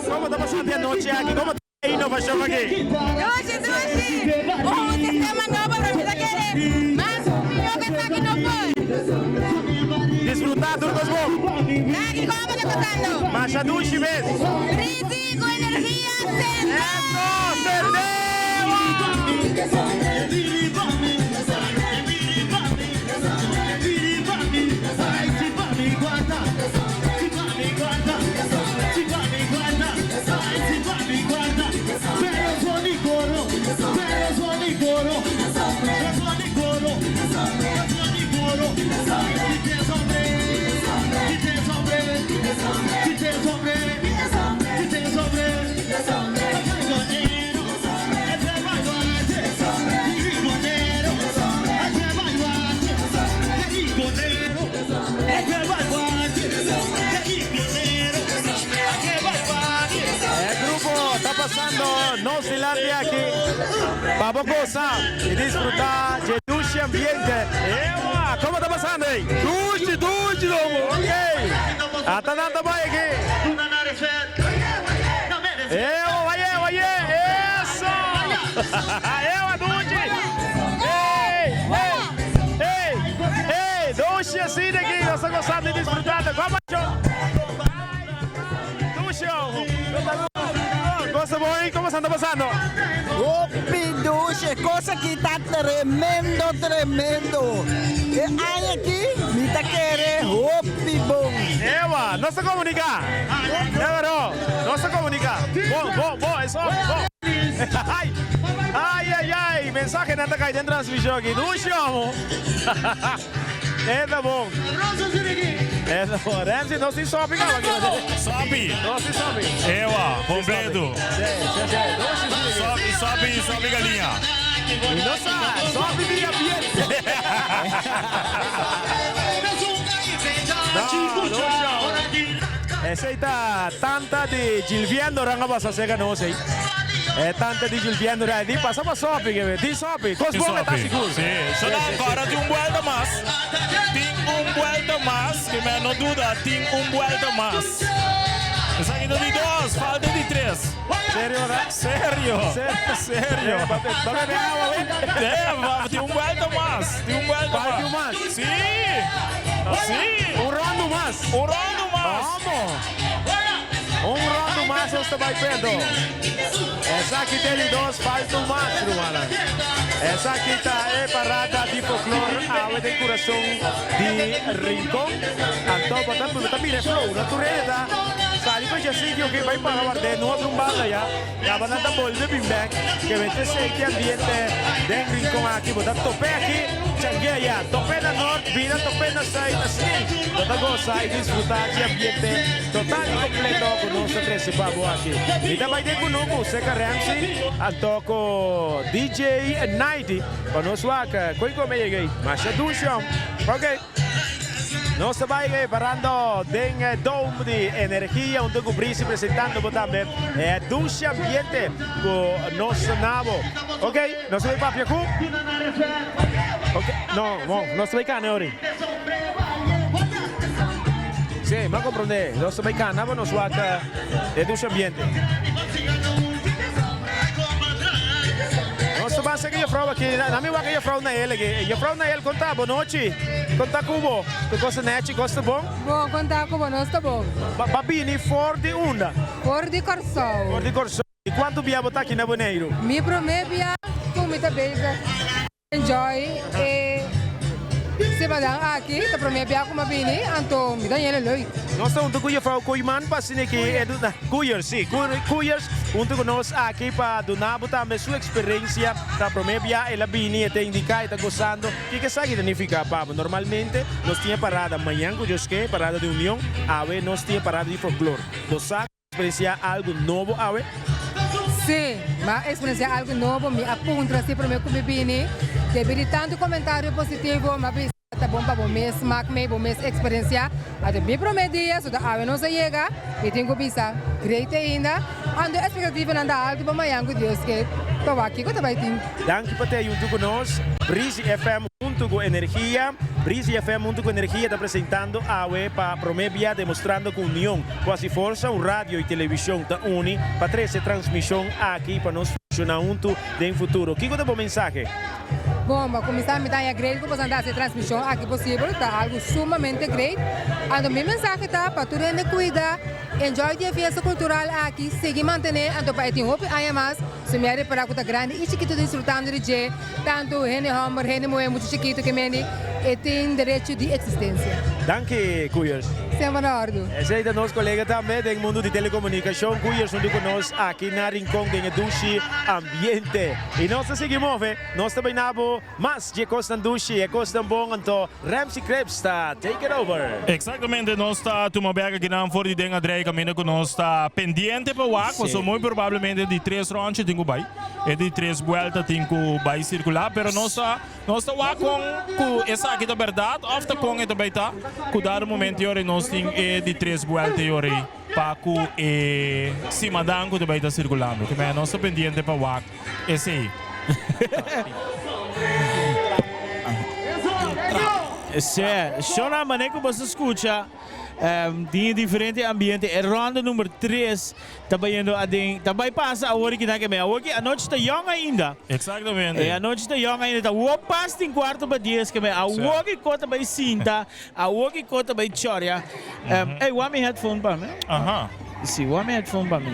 Como ta pasando e anochi aki? Como ta e innovacion aki? Dushi, dushi! Un sistema nobo pero mi ta kere mas mihó ku esaki no por. Disfruta tur kos bon. Danki, komo ta pasando? Masha dushi mes. Riti ku energia sende! Eso! Sende! E grupo ta pasando nos dilanti aki pa bo goza y disfruta dje dushi ambiente. Ewa! Como ta pasando ey? Dushi, dushi, lobo! Ok! Ata nan ta bai aki. Ewa, waye, waye. Eso! Ewa, dushi. Ey, ey, ey, ey. Dushi asina aki. Nos ta gozando y disfrutando. Kom macho. Dushi, ojo. Cosa bon, como sta pasando? Hopi dushi, e kos aki ta tremendo, tremendo. E aña aki mi ta kere hopi bon. Ewa, nos ta komunika. Ewa no, nos ta komunika. Bon, bon, bon, e so, bon. Ai, ai, ai, ai, mensahenan ta kai den transmishon aki. Dushi, omo. E ta bon. E ta bon. Ramsey, nos tin sopi kaba aki. Sopi. Nos tin sopi. Ewa, completo. Sí, sí, sí. Dushi, sí. Sopi, sopi, sopi galiña. Mi no sa, sopi di ambiente. No, dushi. Esei ta tanta di Gilviendo ran a pasa cerca nos ei. E tanta di Gilviendo ran di pasa pa sopi ke be. Di sopi. Kos bon e ta sigur. Si, so nan ancora tin un buelta mas. Tin un buelta mas, ke men no duda, tin un buelta mas. Esaki ta di dos, falta di tres. Serio ta? Serio. Serio. Ba bebe awa we. Eh, tin un buelta mas. Tin un buelta mas. Falta un mas. Si. Si. Un rondo mas. Un rondo mas. Vamos. Un rondo mas nos ta bai pendo. Esaki ta di dos, falta un mas, rumannan. Esaki ta e parada di folklor awe den kurason di Rincon. Anto bo ta bo ta mira e flow, no tur hende ta sali pa dje sitio ke bai para ward'é no otro un banda ya. Kaba nan ta bolbe bin bek. Ke mester senti ambiente den Rincon aki. Bo ta top'é aki, changué ya. Top'é na nort, bira top'é na sùit, así bo ta gosa i disfrutá dje ambiente total i kompleto ku nos ta trese pa bo aki. Mi ta bai den kunuku serka Ramsey anto ku DJ Nighty pa nos wak koe kome yega ei. Masha dushi hom. Ok. Nos ta bai parando den e dome di energia hunto ku Brisi presentando bo tambe e dushi ambiente ku nos nabo. Ok, nos ta bai papia ku. Ok, no, bon, nos ta bai kana ori. Si, mi a comprende. Nos ta bai kana pa nos wak e dushi ambiente. Nos ta basa ku jefrou aki. Na mi wak e jefrou Nael aki. Jefrou Nael, kon ta? Bonochi. Kon ta ku bo? Tur kos ta nechi? Kos ta bon? Bon, kon ta ku bo? Nos ta bon. Ba bini for di unda? For di Kòrsou. For di Kòrsou. I kuantu bia bo ta aki na Boneiru? Mi promé bia ku mi ta bezig. Enjoy e simanan aki ta prome bia ku mi a bini anto mi ta yena leuk. Nos ta huntu ku Juffrouw Kooijman pa asina ki e duna Koeiers, si, Koeiers huntu ku nos aki pa duna bo tambe su eksperensia. Ta prome bia el a bini, e ta indiká, e ta gosando. Kiko esaki ta nifiká pa bo? Normalmente nos tin e parada mañan ku Dios ke, parada di Union, awe nos tin e parada di folklor. Bo sa. Experienciá algo nobo awe? Sí, mi a experienciá algo nobo. Mi a puntra si promé ku mi bini. Debí di tantu komentario positivo, mi a bisa ta bon pa bo mes mak mei, bo mes experienciá. Anto mi promé dia, so ta awe nos a yega, mi tin ku bisa great ainda. Anto expectativanan ta altu pa mañan ku Dios ke pa wak kiko ta bai tin. Danki pa te junto ku nos. Breezy FM hunto ku Energia. Breezy FM hunto ku Energia ta presentando awe pa promé bia demostrando ku union ku hasi forsa un radio y television ta uni pa trese transmision aki pa nos funciona hunto den futuro. Kiko ta bo mensahe? Bon, pa cuminsa mi ta haña great cu boso a haci e transmision aki posibel, ta algo sumamente great. Anto mi mensahe ta pa tur hende cuida, enjoy di e fiesta cultural aki, sigui mantene, anto pa e tin hopi aña mas, so mi a repara cu ta grandi y chikito disfrutando di dje, tanto hende homber, hende muhe, mucha chikito ke mende e tin derecho di existencia. Danki Koeiers. Semper na ordu. Esei ta nos kolega tambe den mundu di telekomunikashon. Koeiers huntu ku nos aki na Rincon den e dushi ambiente. I nos ta sigui move. Nos ta bai na bo mas dje kosnan dushi, e kosnan bon. Anto Ramsey Cripps ta take it over. Exactamente, nos ta tuma bek akinan for di den Adrey kaminda ku nos ta pendiente pa wak, pasobra muy probablemente di tres rondje tin ku bai. E di tres buelta tin cu bay circula, pero nos ta nos ta wak con cu esaki ta berdad of ta con e ta bay ta, cu dado momento yori nos tin e di tres buelta yori pa cu e simadan cu ta bay ta circulando. Ke mey nos ta pendiente pa wak esey. Sè, shona, manera cu bo sa scucha. Tin diferente ambiente. E ronda number tres ta bayendo aden. Ta bay pasa awor aki nan ke men. Awor ki anochi ta yong ainda. Exactamente. E anochi ta yong ainda. Ta awor pas tin cuarto pa dies ke men. Awor ki ko ta bay sinta. Awor ki ko ta bay choria. Ey, wak mi headphone pa mi. Aha. Si, wak mi headphone pa mi.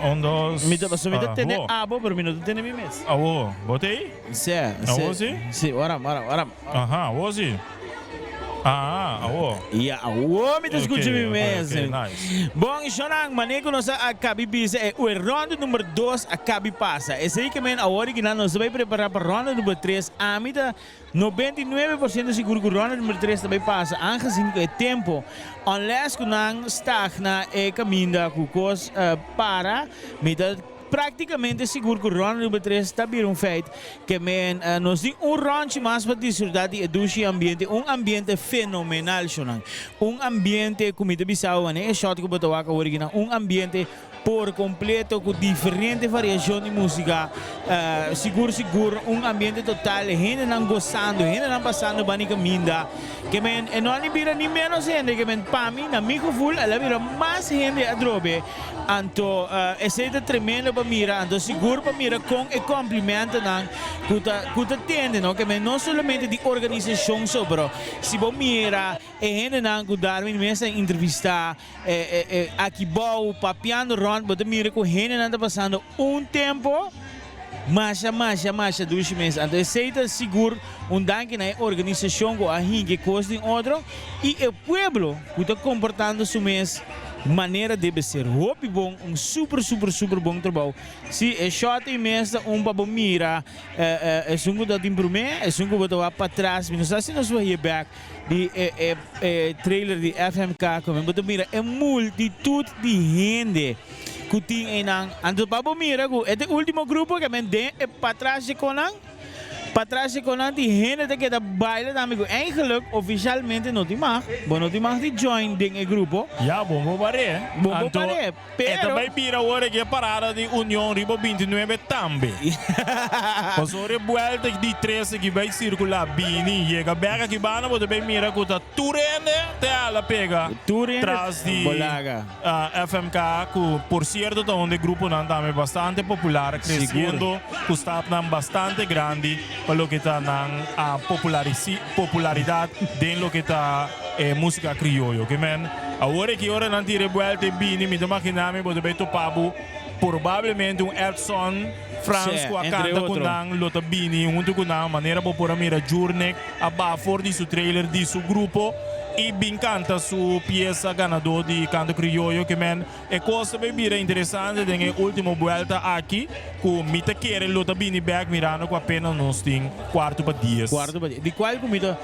Un, dos. Mi ta, pasobra mi ta tene Awo. abo, pero mi no ta tene mi mes. Awo, bo ta ey? Si, si. Awo si? Si, ora, ora, ora. Aha, awo si. Ah, awo. Ya, awo mi ta skucha mi mes. Ok, nice. Bon, Shonan, manera ku nos a kabi bisa e e ronda number dos a kabi pasa. Esei ke men awor di kinan nos ta bai prepara pa ronda number tres. Ami ta 99% sigur ku ronda number tres ta bai pasa, aangezien ku e tempo, unless ku nan stagna e kaminda ku kos para, mi ta Práktikamente sigur ku rònda number tres ta bira un feit ke men nos tin un rònchi mas pa disfrutá di e dushi ambiente, un ambiente fenomenal shonan, un ambiente ku mi ta bisa bo manera e shòt ku bo ta wak awor aki nan, un ambiente por kompleto ku diferente variashon di músika, sigur sigur un ambiente total, hendenan gosando, hendenan pasando bani kaminda, ke men e no a ni bira ni ménos hende, ke men pa mi na mi gevoel el a bira mas hende atrobe. Anto esey ta tremendo pa mira, anto sigur pa mira con e complimentonan cu ta cu ta tende no, ke men no solamente di organisacion so, pero si bo mira e hendenan cu Darwin mes a entrevista e e aki bou papiando rond bo ta mira cu hendenan ta pasando un tempo masha masha masha dushi mes, anto esey ta sigur un danki na e organisacion cu a hinca e cos den otro y e pueblo cu ta comportando su mes Manera debe ser. Hopi bon, un super super super bon trabou. Si e shot ei mes ta un pa bo mira esun ku ta tin prome, esun ku bo ta wak patras. Mi no sa si nos por hia bek di e e e trailer di FMK ku bo ta mira e multitud di hende ku tin einan. Anto pa bo mira ku e ta e ultimo grupo ke men den e patras dje konan. Patras di konan tin hende ta keda baila tambe ku eigenlijk ofishalmente no tin mag. Bo no tin mag di join den e grupo. Ya, bo bo bar'é. Bo bo Anto, bar'é, e ta pero. bai bira ora ku e parada di Union riba bintinuebe tambe. Pasobra e buelta di trese ki bai sirkulá bini yega bèk aki banda bo ta bai mira ku ta tur hende te hala pega Tur hende tras di. bolaga. FMK ku por sierto ta un di gruponan tambe bastante popular kresiendo ku stapnan bastante grandi pa loke ta nan popularidat den loke ta e musika krioyo. Ke men awor aki ora nan tira e buelta e bini mi ta magina mi bo ta bay topa bo probablemente un Edson Frans ku a kanta ku nan lo ta bini huntu ku nan manera bo por a mira Jurnek a baha for di su trailer di su grupo y bin canta su pieza ganador di Canto Criollo ke men e cos ta bay bira interesante den e ultimo buelta aki cu mi ta kere lo ta bini bek mirando cu apenas nos tin cuarto pa dies. Cuarto pa dies. Di cual cu mi ta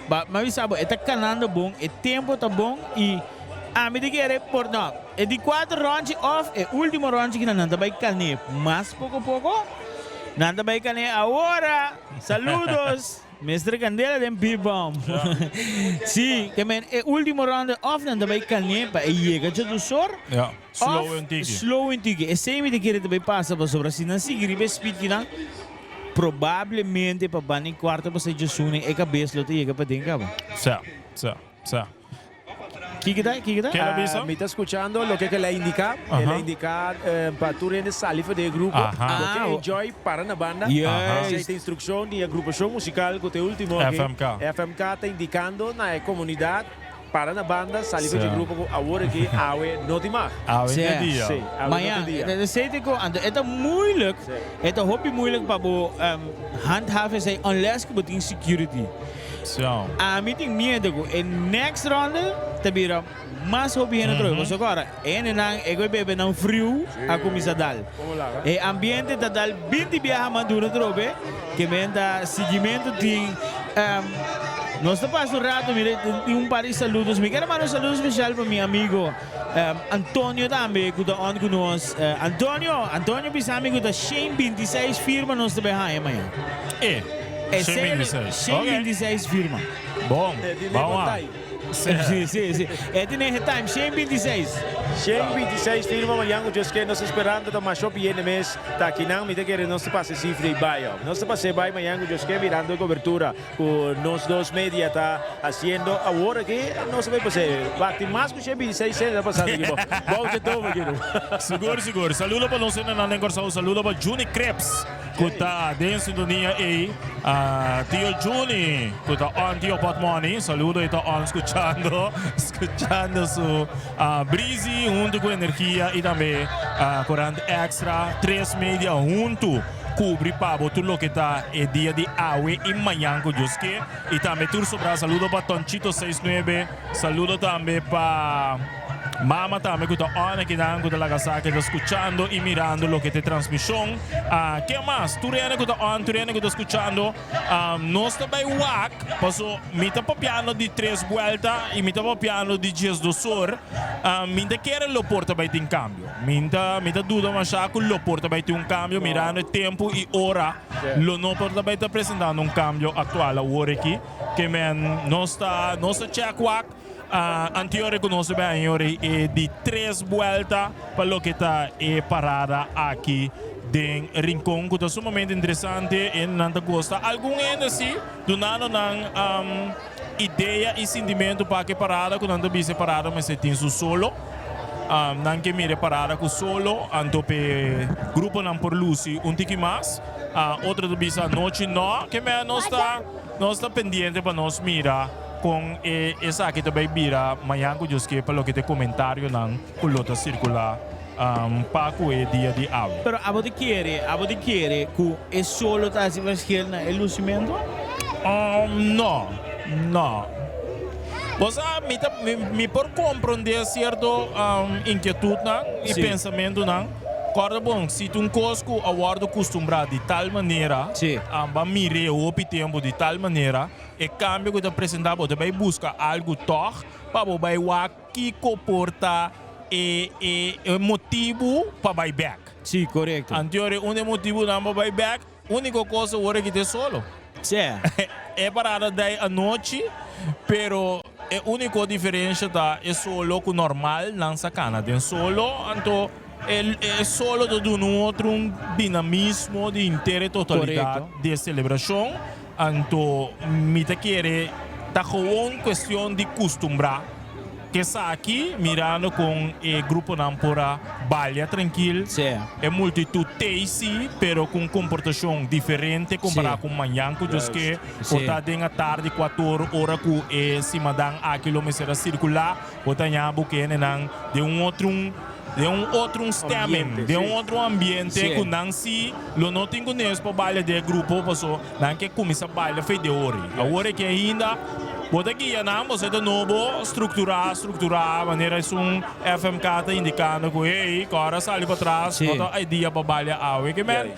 ba mi a bisa bo e ta canando bon e tempo ta bon y ami ta kere por no e di cuatro ronchi of e ultimo ronchi kinan nan ta bay cane mas poco poco nan ta bay cane awora. Saludos! Mester Candela den P-Bomb. Sí, ke men e ultimo ronde of nan ta bai kane pa e yega djadusor. Ja, slow Of un tiki. slow un tiki. Esei mi ta kere ta bai pasa pasobra si nan sigui riba e speed kinan, probablemente pa banda e kuarto pasai djasune e kabes lo ta yega paden kaba. Sa, sa, sa. Kiko ta? Kiko ta? Ken a bisa? Mi ta skuchando loke ke el a indiká. El a indiká pa tur hende sali for di e grupo. Aha. Bo ke enjoy, para na banda. Yes. Esei ta instrukshon di e agrupashon musikal ku ta e último aki. FMK. FMK ta indikando na e komunidat, para na banda, sali for di e grupo ku awor aki awe no tin mag. Awe no tin dia. Sí, awe no tin dia. Mañan, esei ta ku, anto e ta moeilijk, e ta hopi moeilijk pa bo handhaven esei unless ku bo tin security. Ami tin miedo ku e next ronde ta bira mas hopi hende atrobe. Pasobra ku ora e hendenan e ku e bebe nan friu a kuminsá dal. E ambiente ta dal binti biaha mas duro atrobe ke men ta siguimentu tin. Nos ta pasa un rato mira tin un par di saludos. Mi ker a manda un saludo spesial pa mi amigo Antonio tambe ku ta on ku nos. Antonio, Antonio bisa mi ku ta shen 26 firma nos ta bai haña mañan. E, shen 26. Shen 26 firma. Bon, ban wak. Si, si, si. E tin e time, 126. 126 firma mañan ku Dios ke nos esperando ta masho biene mes ta akinan mi ta kere nos ta pasa e sifra ei bai oh. Nos ta pasa e bai mañan ku Dios ke mirando e kobertura ku nos dos media ta hasiendo awor aki nos ta bai pasa e wak tin mas ku 126 sende ta pasando aki bou bou dje dome aki no. Sigur sigur. Saludo pa nos hendenan den Kòrsou. Saludo pa Juni Krebs ku ta den sintonia ei. Tio Juni ku ta on Tio Potmoni. Saludo e ta on skuchando skuchando su Breezy huntu ku Energia i tambe Korant Extra. Tres media huntu kubri pa bo tur loke ta e dia di awe i mañan ku Dios ke. I tambe tur sobrá saludo pa Tonchito seis nuebe. Saludo tambe pa mama tambe ku ta on akinan ku ta laga sa ke ta skuchando i mirando loke ta e transmishon. Ke mas? Tur hende ku ta on, tur hende ku ta skuchando, nos ta bai wak paso mi ta papiando di tres buelta i mi ta papiando di diesdos or. Mi ta kere lo por ta bai tin kambio. Mi ta mi ta duda masha ku lo por ta bai tin un kambio mirando e tempu i ora lo no por ta bai ta presentando un kambio aktual awor aki. Ke men nos ta nos ta check wak anterior ku nos ta bin aña ora e di tres buelta pa loke ta e parada aki den Rincon ku ta sumamente interesante e nan ta gosta algun hende si dunando nan idea i sintimentu pa ke parada ku nan ta bisa e parada mester tin su solo nan ke mira e parada ku solo anto p'e gruponan por lusi un tiki mas otro ta bisa anochi no ke men nos ta Nos ta pendiente pa nos mira kon e esaki ta bay bira mañan ku Dios ke pa loke ta e komentarionan ku lo ta sirkulá pa ku e dia di awe. Pero abo ta kere, abo ta kere ku e solo ta hasi verschil na e lusimentu? No, no. Bo sa, mi ta, mi por komprondé sierto inkietutnan i pensamentunan. Kòrda bon, si ta un kos ku a wòrdu kustumbrá di tal manera, bo a mir'é hopi tempu di tal manera, e kambio ku ta presentá bo ta bai buska algu tòg pa bo bai wak kiko por ta e e motibu pa bai bèk. Sí, korekto. Anto un di e motibunan pa bai bèk, úniko kos awor e kita e solo. Sí. E parada dai anochi, pero e úniko diferensha ta e solo ku normal nan sa kana den solo, anto e e solo ta duna un otro un dinamismo di henter e totalidat di e selebrashon, anto mi ta kere ta gewoon kuestion di kustumbrá. Esaki mirando con e gruponan por a balia trankil, e multitud t'ey si, pero cu un comportacion diferente compara cu mañan cu Dios ke por ta den atardi cuator ora cu e simadan aki lo mester a circula, bo ta haña bo kendenan den un otro den un otro stemming, den un otro ambiente cu nan si lo no tin cu nes pa balia den e grupo paso Nan ke kuminsá baila fe di ori. Awor e ke ainda bo ta guia nan, bo seta nobo strukturá, strukturá, manera esun FMK ta indikando ku hey, ku ora sali patras no ta e dia pa balia awe. Ke men,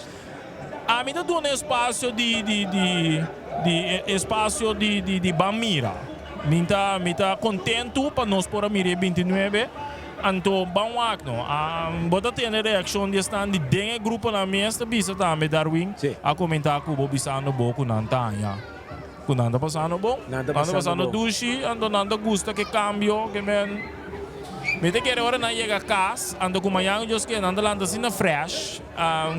ami ta duna espasio di di di di espasio di di di ban mira. Mi ta mi ta kontentu pa nos por a mira e bintinuebe. Anto ban wak no. Bo ta tene reakshon di esnan di den e gruponan mes ta bisa tambe Darwin a komentá ku bo bisando bo ku nan ta haña ku nan ta pasando bon. Nan ta pasando dushi anto nan ta gusta ke kambio ke men mi ta kere ora nan yega kas anto ku mañan Dios ke nan ta lanta asina fresh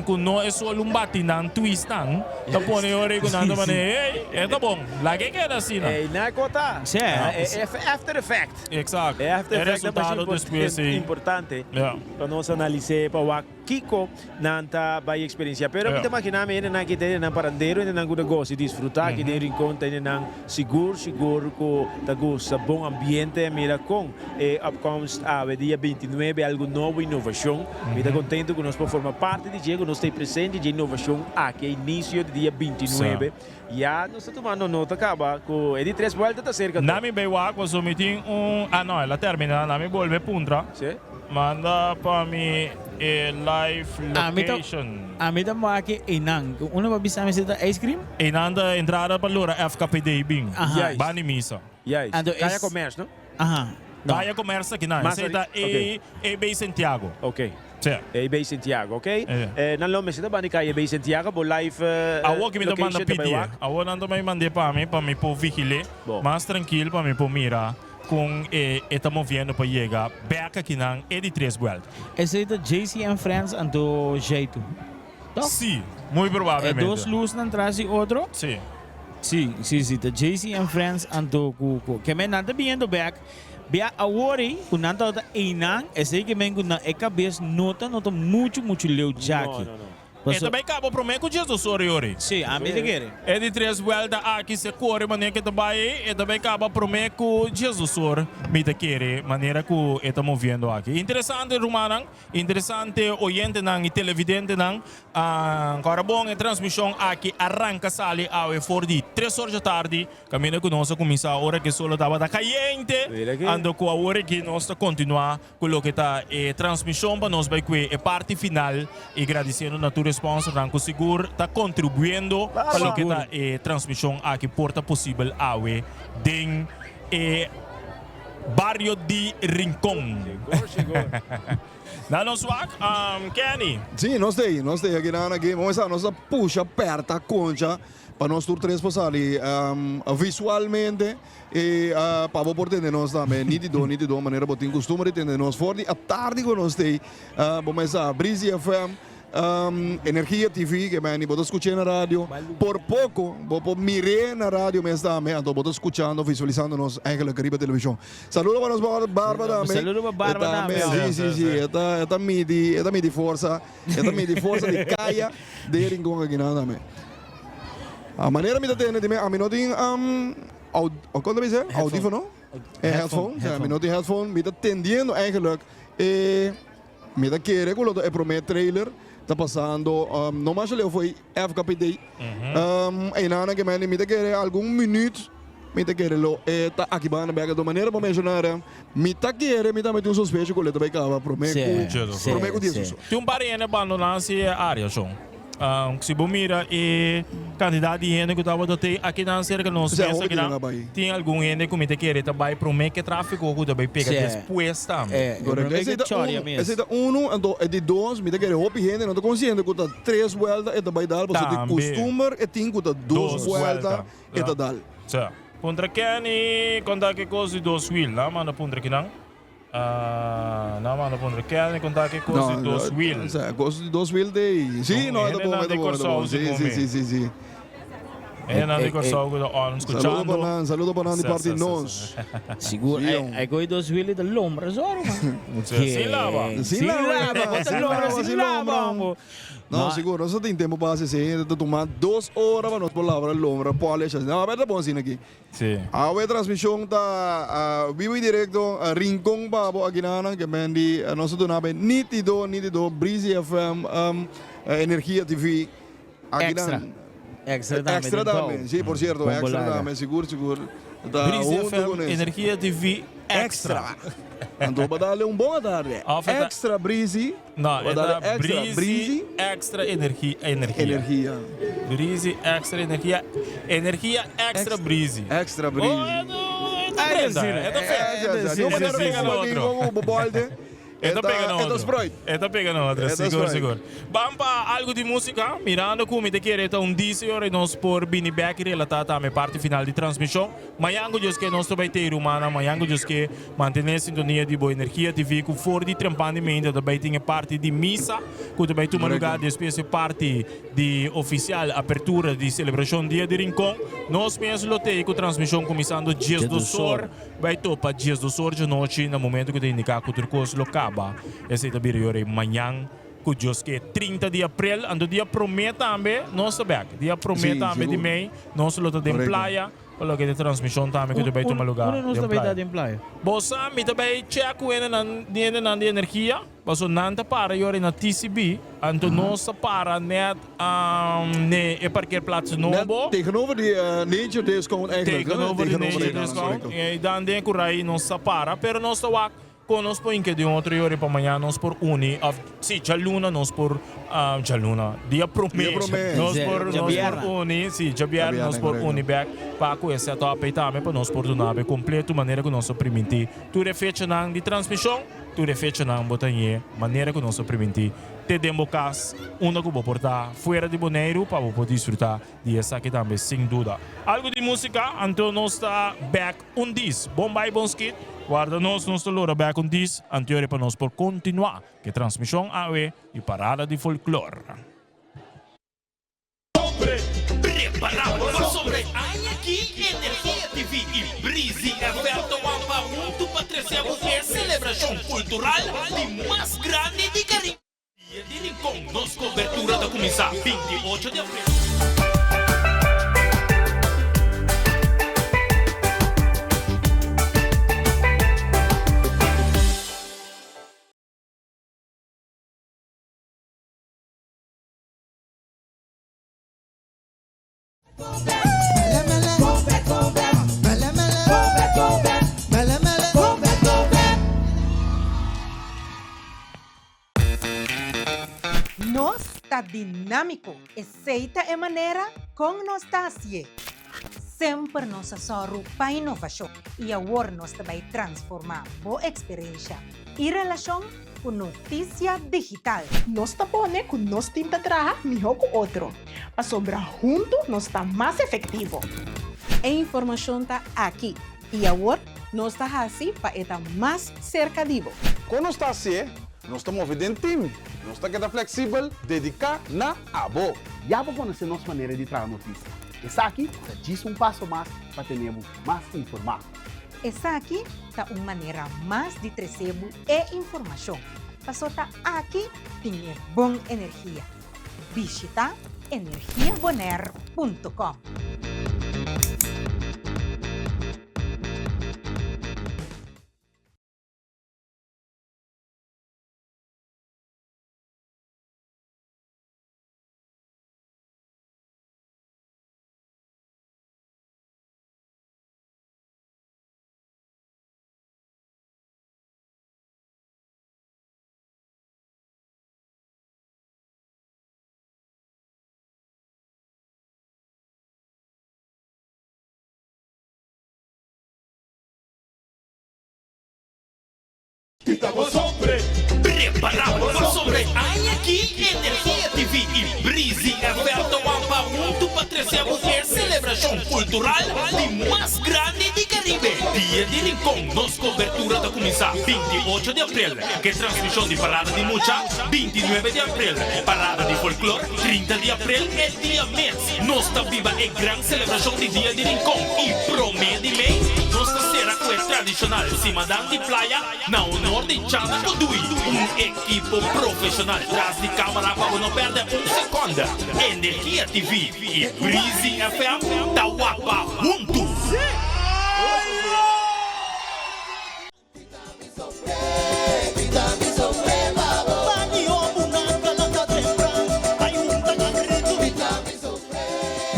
ku no e sol un bati nan twist nan ta pone ora ku nan ta mane hey e ta bon laga e keda asina. Ey na e kota. E after effect. Exacto. E after E effect ta masha resultado despues ei. importante Ja. pa nos analis'é pa wak kiko nan ta bai experiencia. Pero mi Ja. ta magina mi hendenan aki ta hendenan parandero, hendenan ku ta gosa i disfruta aki den Rincon ta hendenan sigur sigur ku ta gusta bon ambiente. Mira kon e opkomst awe dia 29 algu nobo, inovashon. Mi ta kontento ku nos por forma parti di dje, ku nos ta ei presente dje inovashon aki a inisio di dia 29. Ya nos ta tumando nota caba cu e di tres buelta ta cerca toch? Nami bay wak paso mi tin un ah no el a termina nami bolbe puntra Si. Manda pa mi e live Ami ta location. ami ta wak einan uno pa bisa mi si ta ice cream. Einan ta entrada pa lora FKPD bin Aha. bani misa. Juist. Anto Kaya es Commerce no? Aha. No. Kaya Commerce aki nan Mas esey ta ok. E B Santiago. Ok. Sí. E B Santiago ok. E. Eh, nan lo mester ta banda di Kaya B Santiago bo live Awor ki mi ta manda location ta bai pidie. wak. Awor nan ta bai mand'e pa mi pa mi por vigil'e Bo. mas trankil pa mi por mira. Kon e e ta moviendo pa yega bek akinan e di tres buelta. Esei ta JC and Friends anto Jaitu, toch? Sí, muy probablemente. E dos lusnan tras di otro? Sí. Sí, sí, sí, ta JC and Friends anto ku ku ke men nan ta biniendo bek. Bia awor ei ku nan tabata einan, esei ke men ku nan e kabes no ta no ta muchu muchu leu djaki. No, no, no. E ta bai kaba promé ku Jesus ori ori. Sí, ami ta kere. E di tres buelta aki se kore manera ku e ta bai ei, e ta bai kaba promé ku Jesus or, mi ta kere, manera ku e ta moviendo aki. Interesante, rumannan, interesante oyentenan i televidentenan. Kòrda bon, e transmishon aki a ranka sali awe for di tres or djatardi. Kaminda ku nos a kuminsá ora ku e solo tabata kayente, anto ku awor aki nos ta kontinuá Ku loke ta e transmishon pa nos bai kue e parti final i gradisiendo na tur e sponsornan ku sigur ta kontribuendo pa loke ta e transmishon aki por ta posibel awe den e bario di Rincon. Na nos wak, Kenny. Sí, nos ta ei, nos ta ei aki nan aki. Bo mester sa, nos ta pusha pèrta koncha pa nos tur tres por sali visualmente. E pa bo por tende nos tambe nítido, nítido, manera bo tin kustumber di tende nos for di atardi ku nos t'ei. Bo mes sa, Breezy FM, Energia TV, ke meni bo ta skuch'é na radio. Por poko bo por mir'é na radio mes tambe, anto bo ta skuchando, visualisando nos eigenlijk riba televishon. Saludo pa nos Barba tambe. Saludo pa Barba tambe. Si, si, si, e ta, e ta midi, e ta midi forsa, e ta midi forsa di kaya den Rincon akinan tambe. A manera mi ta tende di mi, ami no tin Aud, kon ta bisa? Audífono? E headphone. Headphone. Mi no tin headphone. Mi ta tendiendo eigenlijk e mi ta kere ku lo ta e promé trailer ta pasando um, no masha leu foi FKPD. Um, einan ke meni mi ta kere algun minuut mi ta kere lo e ta aki banda bek. Do manera bo menshoná rem, mi ta kere mi tambe tin un sospecho ku lo ta bai kaba promé ku promé ku dies uso. Tin un par di hende bandoná si e área shon. Si bo mira e kantidat di hende ku tabata te akinan serka nos Sea, mes hopi akinan, tin a bai. tin algun hende ku mi ta kere ta bai promé ku e tráfiko ku ta bai pega Sí. despues tambe. Eh, Correcto. promé Esei ku ta choria unu, mes. esei ta unu, anto e di dos, mi ta kere hopi hende no ta konsiente ku ta tres buelta e ta bai dal, pasobra di Tambe. kustumber e tin ku ta dos Dos buelta buelta. e ta dal. Sí. Puntra Kenny konta ke kos di dos wiel, nan a manda puntra kinan. Ah, no manda puntra Kenny konta ke kos di dos wiel. O sea, kos di dos wiel te. Sí, no, e ta bon, e ta bon, e ta bon. Sí, sí, sí, sí, sí. Hendenan di Kòrsou ku ta on skuchando. Saludo pa nan, saludo pa nan di parti nos. Sigur, ai koe dos wiel ta lombra zoro man. Sin laba. Sin laba, bo ta lombra sin laba hombo. No, sigur, nos a tin tempo pa hasi esei, ta tuma dos ora pa nos por labra lombra, polish, asina. No, pero ta bon asina aki. Sí. Awe transmishon ta bibo y directo Rincon pa bo akinanan ke men di nos a duna be nitido nitido Breezy FM Energia TV akinan. Extra. Extra tambe. Extra tambe si por cierto extra tambe sigur sigur ta Breezy hunto FM con es. Energia TV Extra. Anto bo dale un bon atarde. Extra Breezy. No, Bo e dale ta extra Breezy Breezy Extra Energia. Energia. Energia. Breezy Extra Energia. Energia Extra Breezy. Extra Breezy. Oh, e ta, e ta prenda, e ta fe. Sí, sí, sí, E ta pega na otro. Bo bolde. E ta pega na E ta otro. Sprite. E ta pega na otro, E ta sigur, Sprite. sigur. Ban pa algo di músika, mirando ku mi ta kere ta un disi ora i nos por bini bek i relatá tambe parti final di transmishon. Mañan ku Dios ke nos ta bai tei rumannan, mañan ku Dios ke mantené sintonia di bo Energia TV ku for di trempan di meinta ta bai tin e parti di misa ku ta bai tuma lugá despues e parti di ofisial apertura di selebrashon Dia di Rincon. Nos mes lo tei ku transmishon kuminsando diesdos or bai topa diesdos or djanochi na momento ku ta indiká ku tur kos lo kaba. Esei ta bira yora mañan ku Dios ke 30 di aprel. Anto dia promé tambe nos ta bèk. Dia promé tambe di mei nos lo ta den playa. Pa loke ta transmishon tambe ku ta bai tuma lugá Unda nos ta den bai ta playa. den playa? Bo sa mi ta bai check ku hendenan di hendenan di energia paso nan ta para yori na TCB anto nos ta para net ne e parkeerplaats nobo. Net tegenover di Nature Discount eigenlijk. Tegenover di Nature Discount i dan den ku rai nos ta para pero nos ta wak Kon nos por hinka di un otro yori pa mañana nos por uni of si djaluna nos por djaluna dia prome nos por nos por uni si djabièrnè nos por uni bek pa ku e set up ei tambe pa nos por duna be kompleto manera ku nos a priminti tur e fechanan di transmishon. Tur e fechanan bo ta ñe manera ku nos a primintí te den bo kas unda ku bo por ta fuera di Boneiru pa bo por disfrutá di esaki tambe sin duda. Algu di músika anto nos ta bèk un dis. Bon bai bon skit. Warda nos, nos ta lora bèk un dis anteori pa nos por kontinuá ku e transmishon awe di Parada di Folklor. Prepara bo pasobra e aña aki Energia TV i Breezy FM ta wampa huntu pa trese bo e selebrashon kultural di mas grandi di Karibe. Dia di Rincon, nos kobertura ta kuminsá 28 di april. Nos ta dinámiko, esei ta e manera kon nos ta hasié. Semper nos a sòru pa inovashon i awor nos ta bai transformá bo eksperensha i relashon ku notisia digital. Nos ta pone ku nos tim ta traha mihó ku otro, pasobra huntu nos ta mas efektivo. E informashon ta aki i awor nos ta hasi pa e ta mas serka di bo. Kon nos ta hasié? Nos ta move den tim. Nos ta keda fleksibel, dediká na abo. Ya bo konosé nos manera di traha notisia. Esaki ta djis un paso mas pa tene bo mas informá. Esaki ta un manera mas di trese bo e informashon, paso ta aki tin e bon energia. Bishita energiabonaire punto com. Kita bo sombre, prepara bo pasobra e aña aki Energia TV i Breezy FM ta wampa huntu pa trese bo e selebrashon kultural di mas grandi di Karibe. Dia di Rincon, nos kobertura ta kuminsá 28 di aprel ku e transmishon di Parada di Mucha, 29 di aprel Parada di Folklor, 30 di aprel e dia mes. Nos ta biba e gran selebrashon di Dia di Rincon i promé di mei nos ta sera ku e tradishonal Simadan di Playa na honor di Chana Kudui, un ekipo profeshonal tras di kamara pa bo no pèrdè un sekònde. Energia TV i Breezy FM ta wapa huntu!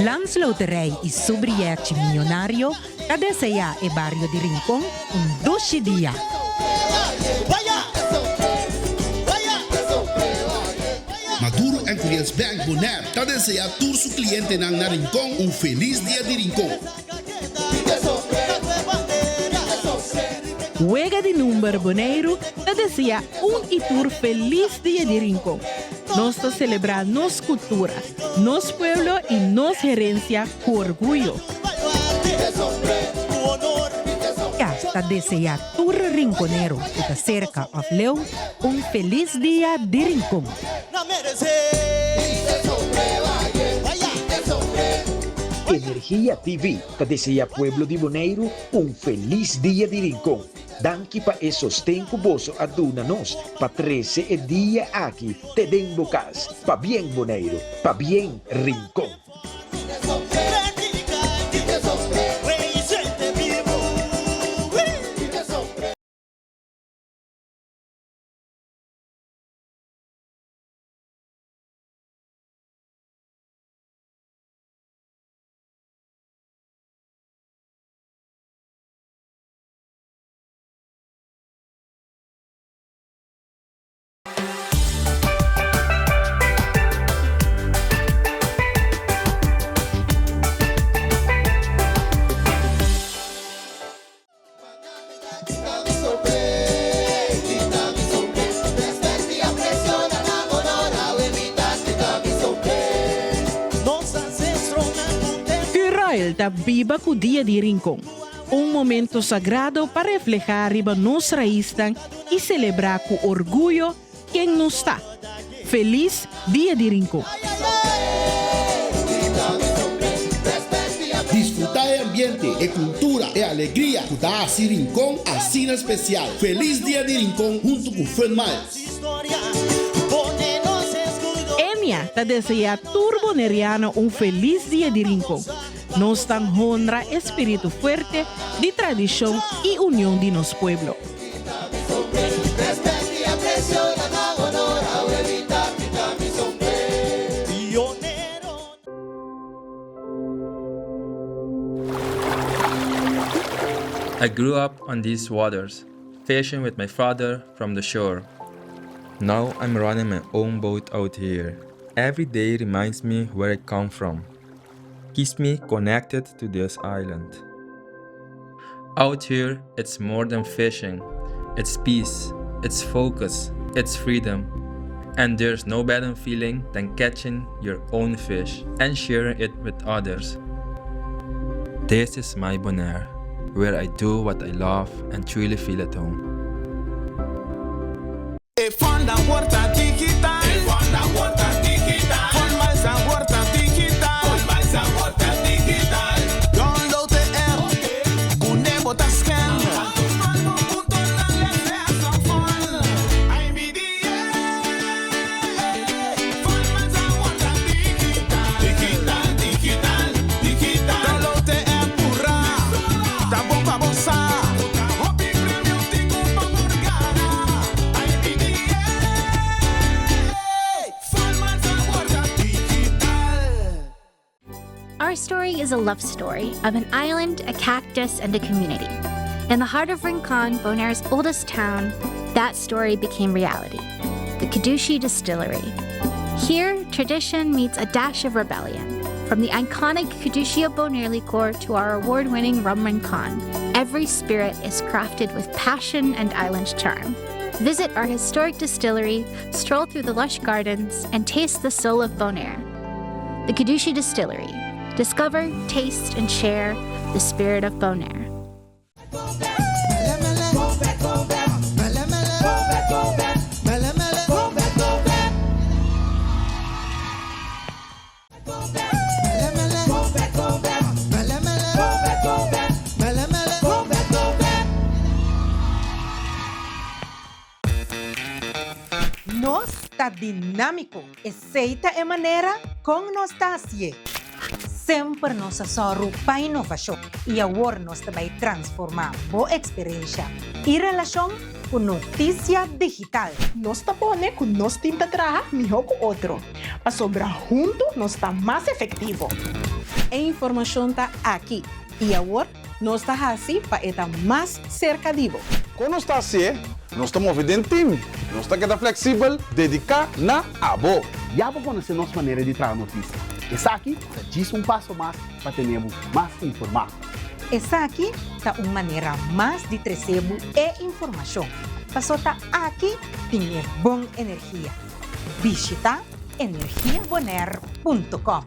Landsloterij y su brièchi miyonario ta deseá e bario di Rincon un dushi dia. Maduro and Curiels Bank Bonaire ta deseá tur su clientenan na Rincon un feliz dia di Rincon. Wega di Number Boneiru ta desea un i tur felis Dia di Rincon. Nos ta selebrá nos kultura, nos pueblo i nos herensia ku orguyo. Ya ta desea tur rinconero ku ta serka òf leu un felis Dia di Rincon. Energia TV ta desea pueblo di Boneiru un felis Dia di Rincon. Danki pa e sosten ku boso a duna nos pa trese e dia aki te den bo kas. Pabien Boneiru, pabien Rincon. Ta biba ku Dia di Rincon, un momento sagrado pa reflehá riba nos raisnan i selebrá ku orguyo ken nos ta. Felis Dia di Rincon! Disfrutá e ambiente, e kultura, e alegria ku ta hasi Rincon asina spesial. Felis Dia di Rincon huntu ku Fun Miles! Enia ta deseá tur Boneriano un felis Dia di Rincon. Nos ta honra e spiritu fuerte di tradishon i union di nos pueblo. I grew up on these waters, fishing with my father from the shore. Now I'm running my own boat out here. Every day reminds me where I come from, keeps me connected to this island. Out here, it's more than fishing. It's peace, it's focus, it's freedom. And there's no better feeling than catching your own fish and sharing it with others. This is my Bonaire, where I do what I love and truly feel at home. E Fonda Huerta Digital. E Fonda Huerta Digital. Fon Huerta Digital. Fon Huerta Digital. Download the app. Ku ne bo ta scan. Digital, digital, digital. Download the app, pura. Ta bon pa bo sa. Hopi premio tin ku bo por gana. IBDA. Fon Digital. Our story is a love story of an island, a cactus, and a community. In the heart of Rincon, Bonaire's oldest town, that story became reality the Cadushy Distillery. Here, tradition meets a dash of rebellion. From the iconic Cadushi Bonaire liqueur to our award winning Rum Rincon, every spirit is crafted with passion and island charm. Visit our historic distillery, stroll through the lush gardens, and taste the soul of Bonaire. The Cadushy Distillery. Discover, taste, and share the spirit of Bonaire. Nos ta dinámiko, esei ta e manera kon nos ta hasié. Semper nos a sòru pa inovashon i awor nos ta bai transformá bo eksperensha i relashon ku notisia digital. Nos ta pone ku nos tim ta traha mihó ku otro, pasobra huntu nos ta mas efektivo. E informashon ta aki i awor nos ta hasi pa e ta mas serka di bo. Kon nos ta hasié? Nos ta move den tim. Nos ta keda fleksibel, dediká na abo. Ya bo konosé nos manera di traha notisia. Esaki ta djis un paso mas pa tene bo mas informá. Esaki ta un manera mas di trese bo e informashon, paso ta aki tin e bon energia. Bishita energiabonaire punto com.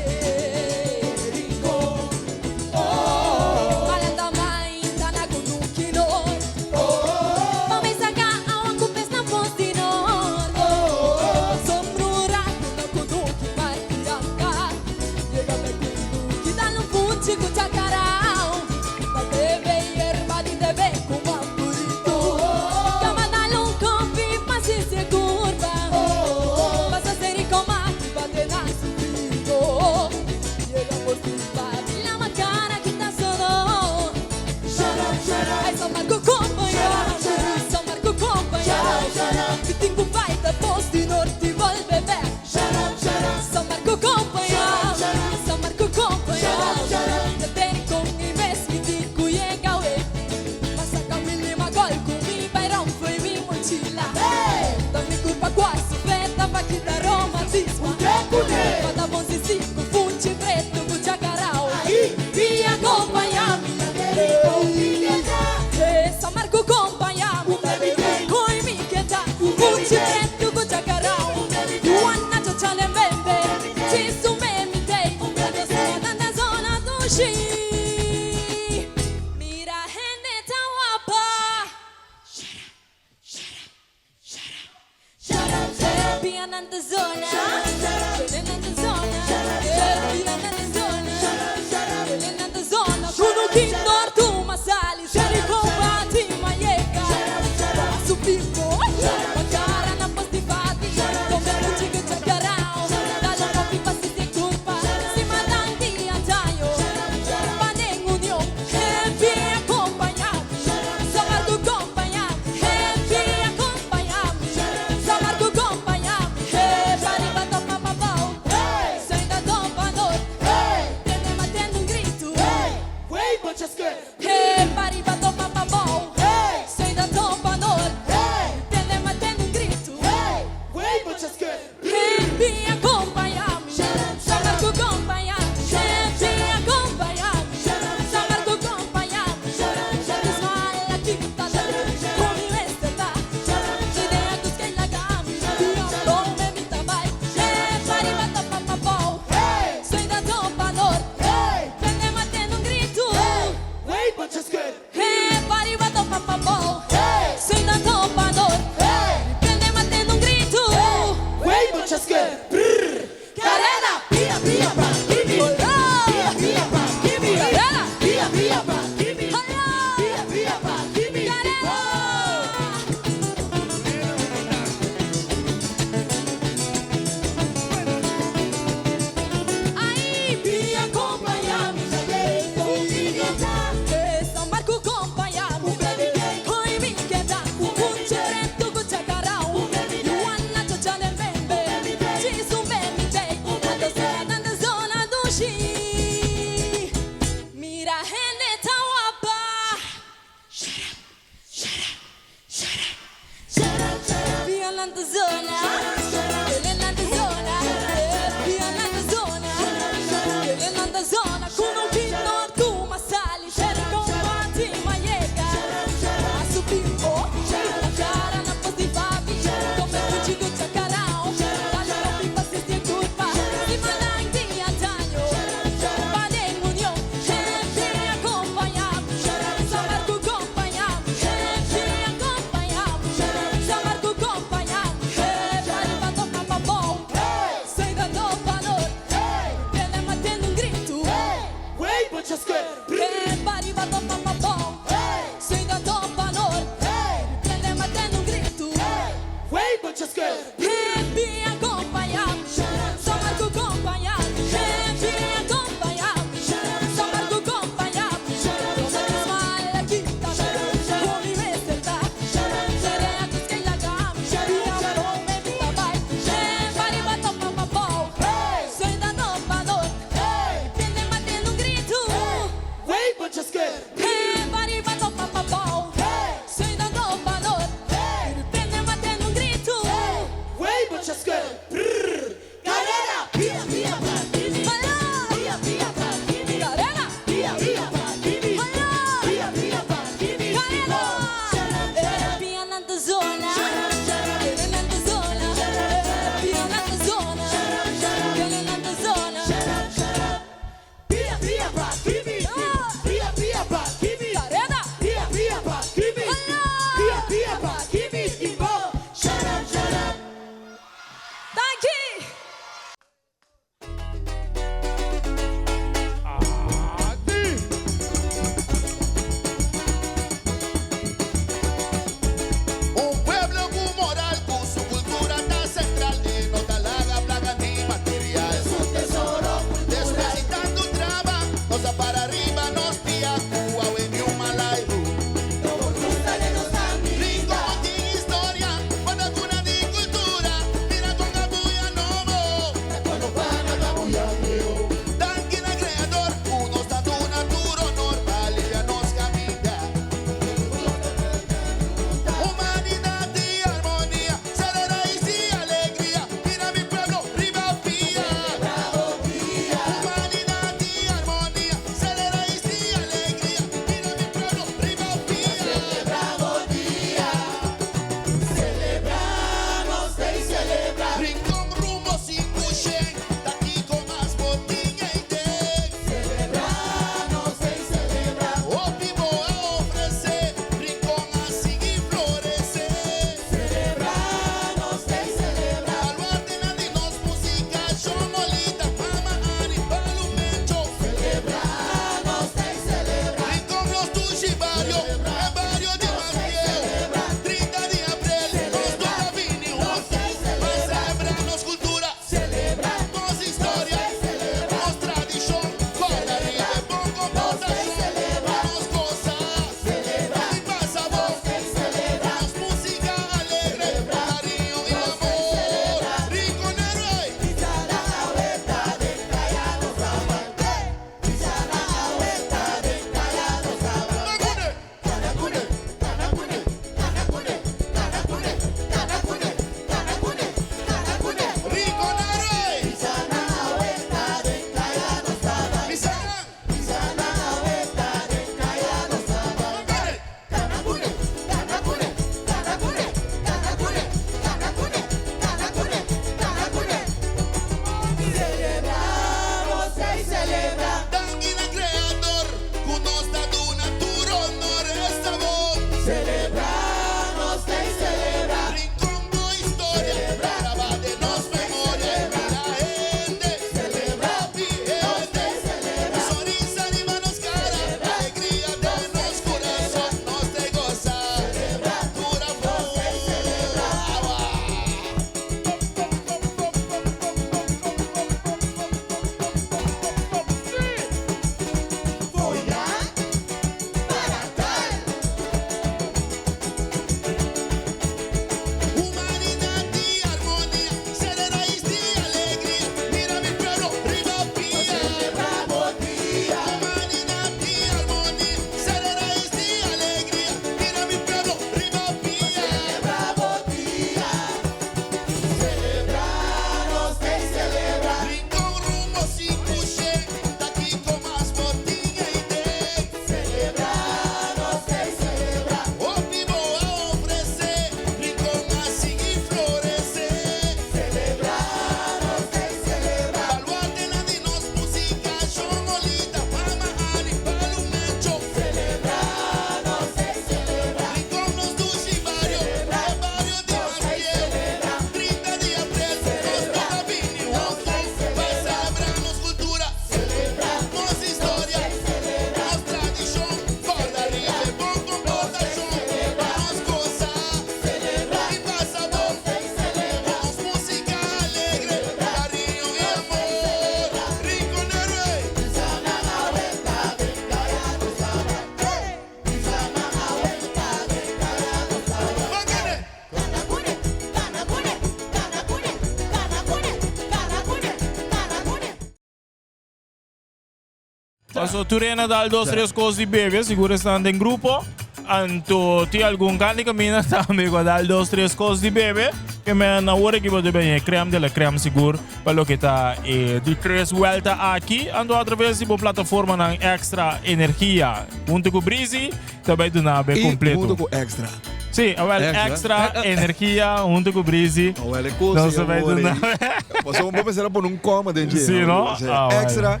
Paso tur hende a dal dos tres kos di bebe, sigur esnan den grupo. Anto tin algun kant di kaminda tambe ku a dal dos tres kos di bebe. Ke men awor aki bo ta bini e krèm de la krèm sigur pa loke ta e di tres wèlta aki. Anto atraves di bo plataformanan Extra Energia huntu ku Breezy ta bai duna bo e I kompleto. huntu ku Extra. Sí, awel Extra. Extra Energia huntu ku Breezy Awel e kos nos ei ta bai awor duna ei. Pasobra bo mester a pone un kòma den dje. Sí, no? Ah, wel. Extra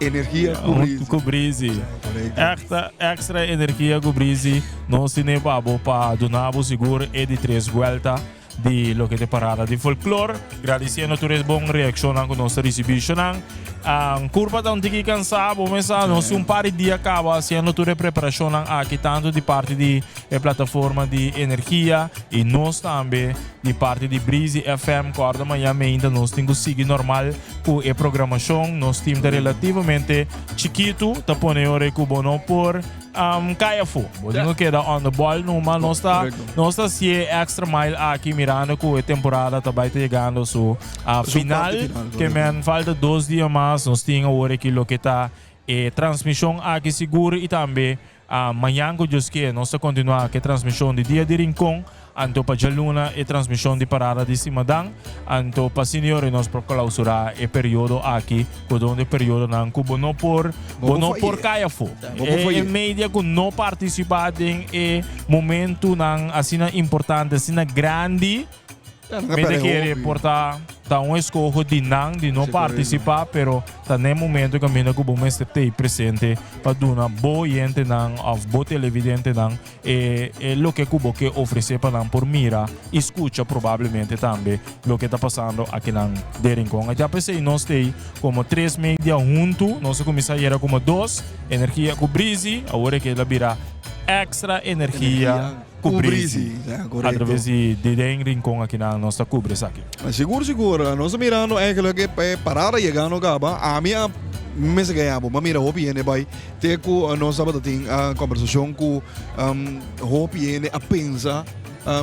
Energia ku Breezy. Huntu ku Breezy. Extra, extra energia ku Breezy nos tine pa bo pa duna bo sigur e di tres buelta di loke ta parada di folklor. Gradisiendo tur e bon reakshonnan ku nos ta risibí. Shonnan, kurpa ta un tiki kansá, bo mes sa nos tin un par di dia kaba hasiendo tur e preparashonnan aki tantu di parti di e plataforma di energia i nos tambe di parti di Breezy FM. Kòrda maña meinta nos tin ku sigui normal ku e programashon. Nos tim ta relativamente chikitu, ta pone ora ku bo no por Kai afó. Bo tin ku keda on the ball numa. Nos ta nos ta hasié extra mile aki mirando ku e temporada ta bai ta yegando su final. Ke men falta dos dia mas. Nos tin awor aki loke ta e transmishon aki sigur i tambe mañan ku Dios ke nos ta kontinuá ku e transmishon di Dia di Rincon. Anto pa djaluna e transmishon di parada di Simadan. Anto pa sinior nos por klausurá e periodo aki ku ta un di e periodonan ku bo no por bo no por kai afó. E media ku no partisipá den e momentunan asina importante, asina grandi, mi ta kere por ta ta un eskoho di nan di no partisipá, pero ta na e momento kaminda ku bo mester t'ei presente pa duna bo oyentenan òf bo televidentenan E e loke ku bo ke ofresé pa nan por mira i skucha probablemente tambe loke ta pasando akinan den Rincon. A p'esei nos t'ei komo tres media huntu, nos a kuminsá ayera komo dos, Energia ku Breezy, awor e keda bira Extra Energia ku Breezy. A traves di di den Rincon akinan nos ta kubri esaki. Sigur sigur, nos ta mirando eigenlijk e parada yegando kaba, ami a mester gaya bo, m'a mira hopi hende bai Te ku nos tabata tin kombersashon ku hopi hende a pensa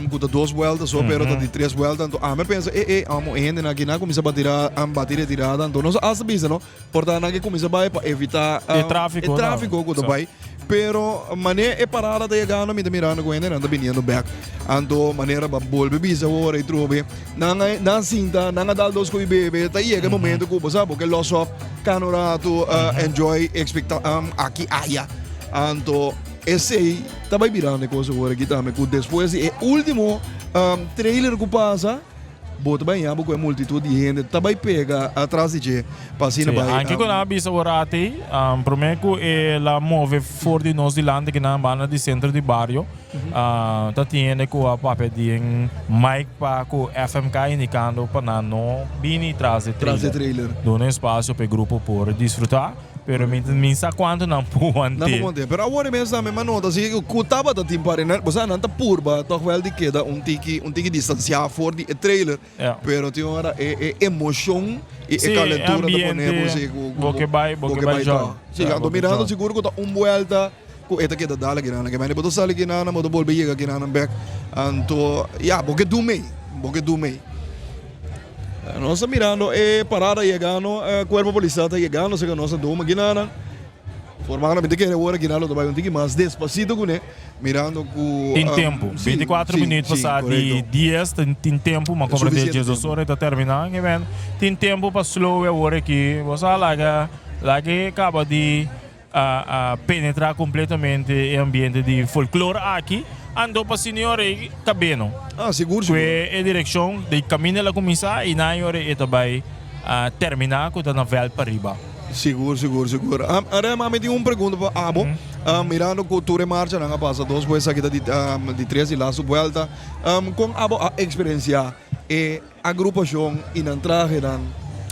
ku ta dos buelta so, pero ta di tres buelta. Anto ami a pensa, e e, amo e hendenan aki nan a kuminsá batira, bati retirada. Anto nos a hasta bisa no, por ta nan ke kuminsá bai pa evitá E tráfiko e tráfiko ku ta bai. Pero manera e parada ta yegando mi ta mirando ku hendenan ta biniendo bèk. Anto manera bo a bolbe bisa awor ei trobe, nan a nan a sinta, nan a dal dos ko'i bebe, ta yega e momento ku bo sa bo ke los òf. Cana un rato, enjoy expecta aki aya. Anto esey ta bay birando e cos awor aki tambe cu despues di e ultimo trailer cu pasa bo ta bay haña bo cu e multitud di hende ta bay pega atras di dje pa asina Sí, bay. anke cu nan a bisa awor ati, prome cu el a move for di nos dilanti ki nan banda di centro di bario, Ta tin hende ku a papia di en mic pa ku FMK indikando pa nan no bini tras di Tras di trailer. Duna espasio pa e grupo por disfruta, pero mi mi sa kuantu nan por Nan want'é. por want'é. Pero awor e mes tambe mi a nota si ku tabata tin par nan, bo sa nan ta purba tòg wèl di keda un tiki un tiki distansiá for di e trailer, Ja. pero tin ora e e emoshon i e Sí, e kalentura ta pone bo ambiente, si ku ku bo ke bai bo bo ke ke bai bai join. tòg. Sí, Ja, anto bo ke mirando join. sigur ku ta un buèlta. Ku e ta keda dal akinan. Ke mende bo ta sali akinan, bo ta bolbe yega akinan bek. Anto, ya, bo ke du mei. Bo ke du mei. Nos ta mirando e parada yegando, kuerpo polisial ta yegando serka nos ta doma akinan. Formando, mi ta kere awor akinan lo ta bai un tiki mas despasito kuné, mirando ku. Tin tempu. Si, 24 si, minuut si, pasá di korekto. 10, tin, tin tempu, ma komprendé Sufisiente 12 tempu. ora e ta terminá. Ke men, tin tempu pa slow awor aki. Bo sa laga, laga e kaba di. A penetra completamente e ambiente di folklore aki, anto pa senior e cabeno. Ah, sigur, sigur. Cu e direccion di caminda el a cuminsa y na ora e ta bay termina cu ta na veld pariba. Sigur, sigur, sigur. Rem, ami tin un pregunta pa abo. Mirando cu tur e marchanan a pasa dos bues, aki ta di tres y lastu buelta. Con abo a experiencia e Agrupacion y nan trahenan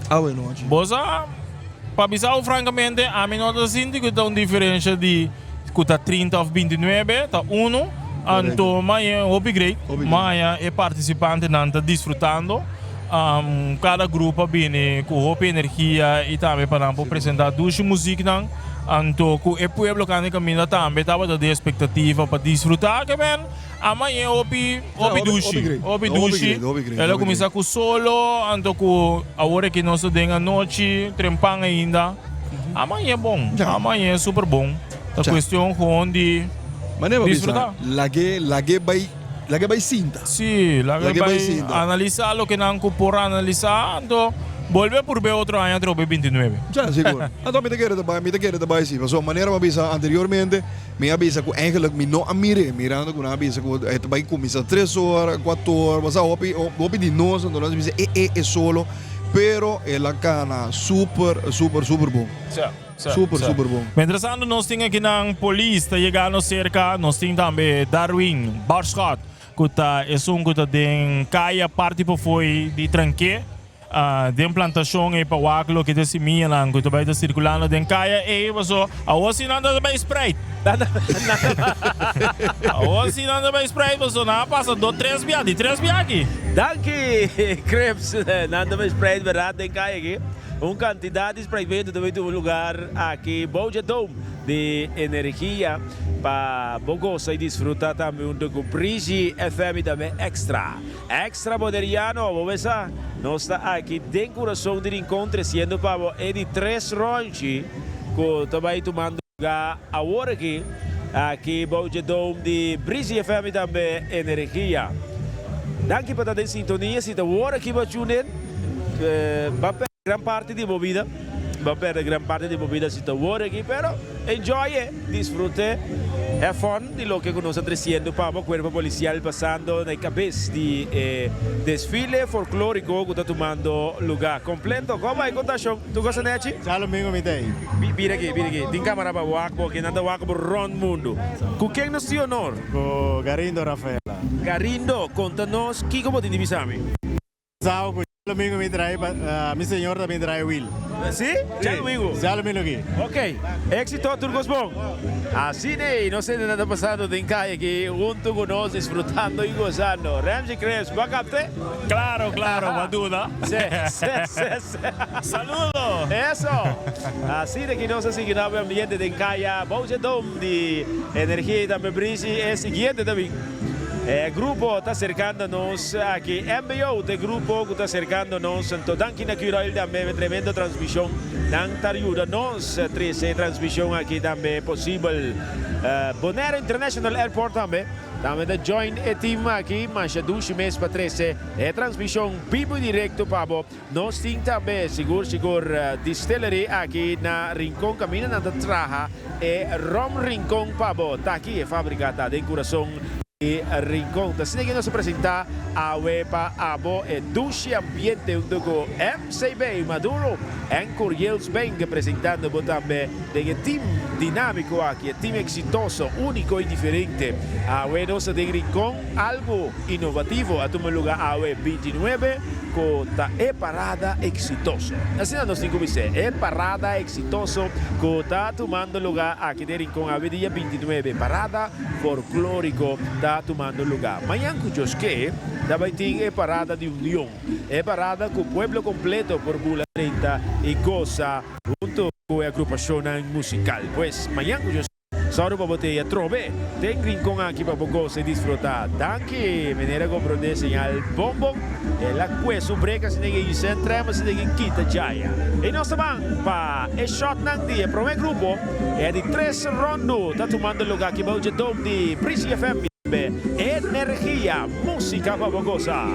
awe nochi. Bo sa, pa bisa bo francamente, ami no ta sinti cu ta un diferencia di cu ta trinta of bintinuebe, ta uno. Anto maña hopi great, maña e participantenan ta disfrutando. Cada grupo a bini cu hopi energia y tambe pa nan por presenta dushi muziknan. Anto cu e pueblo canda caminda tambe tabata den expectativa pa disfruta. Ke men. Amañe hopi hopi dushi, hopi dushi. El a kuminsá ku solo, anto ku awor aki nos ta den anochi, trempan ainda. Amaña bon, amaña super bon. Ta cuestion gewoon di Manera bo bisa, disfruta. lag'é, lag'é bai, lag'é bai sinta. Sí, lag'é Lag'é bai bai sinta. analisa loke nan ku por analisa, anto bolbe purbe otro aña atrobe 29. Ja, sigur. Anto mi ta kere ta bai, mi ta kere ta bai si. Pasobra manera bo a bisa anteriormente, mi a bisa ku eigenlijk mi no a mir'é, mirando ku nan a bisa ku e ta bai kuminsá tres or, kuater or, bo sa hopi, hopi di nos anto nos a bisa e e e solo, pero el a kana super, super, super bon. Ja. Super, super bon. Mientras tanto nos tin akinan polis ta yegando cerca, nos tin tambe Darwin Barschot cu ta esun cu ta den caya parti pafoi di Tranque den plantacion ey pa wak loke ta simianan cu ta bay ta circulando den caya ey paso awor si nan ta bay spreid. Awor si nan ta bay spreid paso nan a pasa do tres bia di tres bia aki. Danki Cripps, nan ta bay spreid berdad den caya aki. Un kantidat di spreikmento ta bay tuma lugar aki bou dje Dome di Energia pa bo gosa y disfruta tambe hunto cu Breezy FM y tambe Extra. Extra Boneriano, bo mesa nos ta aki den curason di Rincon treciendo pa bo e di tres ronchi cu ta bay tumando lugar awor aki, aki bou dje Dome di Breezy FM y tambe Energia. Danki pa ta den sintonia, si ta awor aki bo a tune in. Ba perde gran parti di bo bida, ba perde gran parti di bo bida si ta wor aki, pero enjoy e, disfrute, have fun di loke ku nos a tresiendo pa bo. Kuerpo Polisial pasando na e kabes di e desfile folkloriko ku ta tumando luga kompleto. Kon bai kontashon? Tur kos ta nechi? Djadomingo mi ta ei. Bira aki, bira aki. Tin kamara pa wak bo, kinan ta wak bo rond mundu. Ku ken nos tin honor? Ku Garindo Rafaela. Garindo, konta nos kiko bo tin di bisa mi. Sao cu djadomingo mi trae pa mi señor ta bin trae wiel. Si? Djadomingo? Djadomingo aki. Ok. Exito tur cos bon. Asina ey nos hende ta pasando den caya aki hunto cu nos disfrutando y gozando. Ramsey Krebs, bo a capte? Claro, claro, bo a duda. Si, si, si, si. Saludo! Eso! Asina ki nos a sigui na bo ambiente den caya bou dje dom di energia y tambe brisi e siguiente ta bin. E grupo ta acercando nos aki. MBO ta e grupo cu ta acercando nos. Anto danki na Curoil tambe pa e tremendo transmision. Nan ta yuda nos trece e transmision aki tambe posibel. Bonaire International Airport tambe. Tambe ta join e team aki. Masha dushi mes pa trece e transmision bibo y directo pa bo. Nos tin tambe sigur sigur distillery aki na Rincon caminda nan ta traha e Rom Rincon pa bo ta aki e fabrica ta den curason di Rincon ta asina ke nos a presenta awe pa abo e dushi ambiente hunto cu MCB Maduro en Curiels Bank presentando bo tambe den e team dinamico aki e team exitoso unico y diferente awe nos ta den Rincon algo inovativo a tuma luga awe 29 Ku ta e parada eksitoso. Asina nos tin ku bis'é, e parada eksitoso ku ta tumando lugá aki den Rincon awe dia 29, parada folklóriko ta tumando lugá. Mañan ku Dios ke, ta bai tin e parada di union, e parada ku pueblo kompleto por bula drenta i gosa huntu ku e agrupashonnan musikal. Pues, mañan ku Dios. Sòru pa bo te atrobe den rincon aki pa bo gosa y disfruta. Danki meneer a comprende señal bon bon. El a cue su brek asina ke Yusen trem asina ke kita djaya. Y nos ta ban pa e shotnan di e prome grupo. E di tres rondu ta tumando luga aki bou dje dome di Breezy FM. Energia, musica pa bo gosa.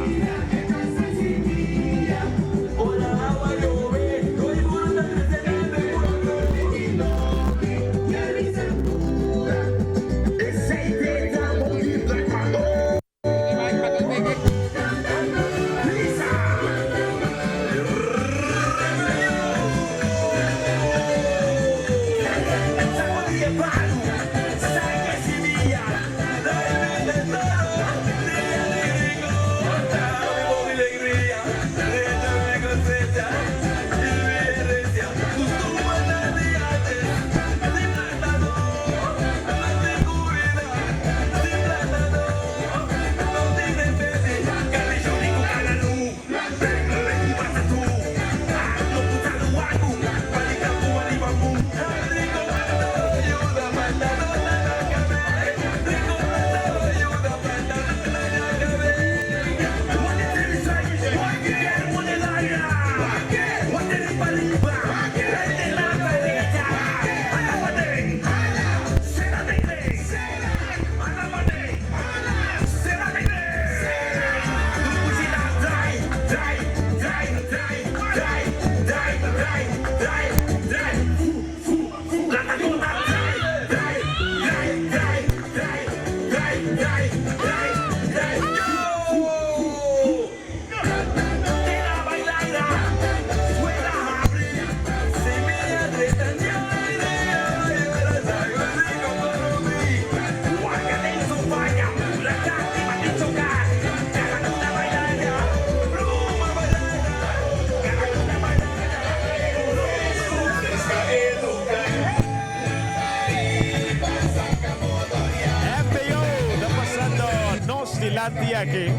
nos dilanti aki.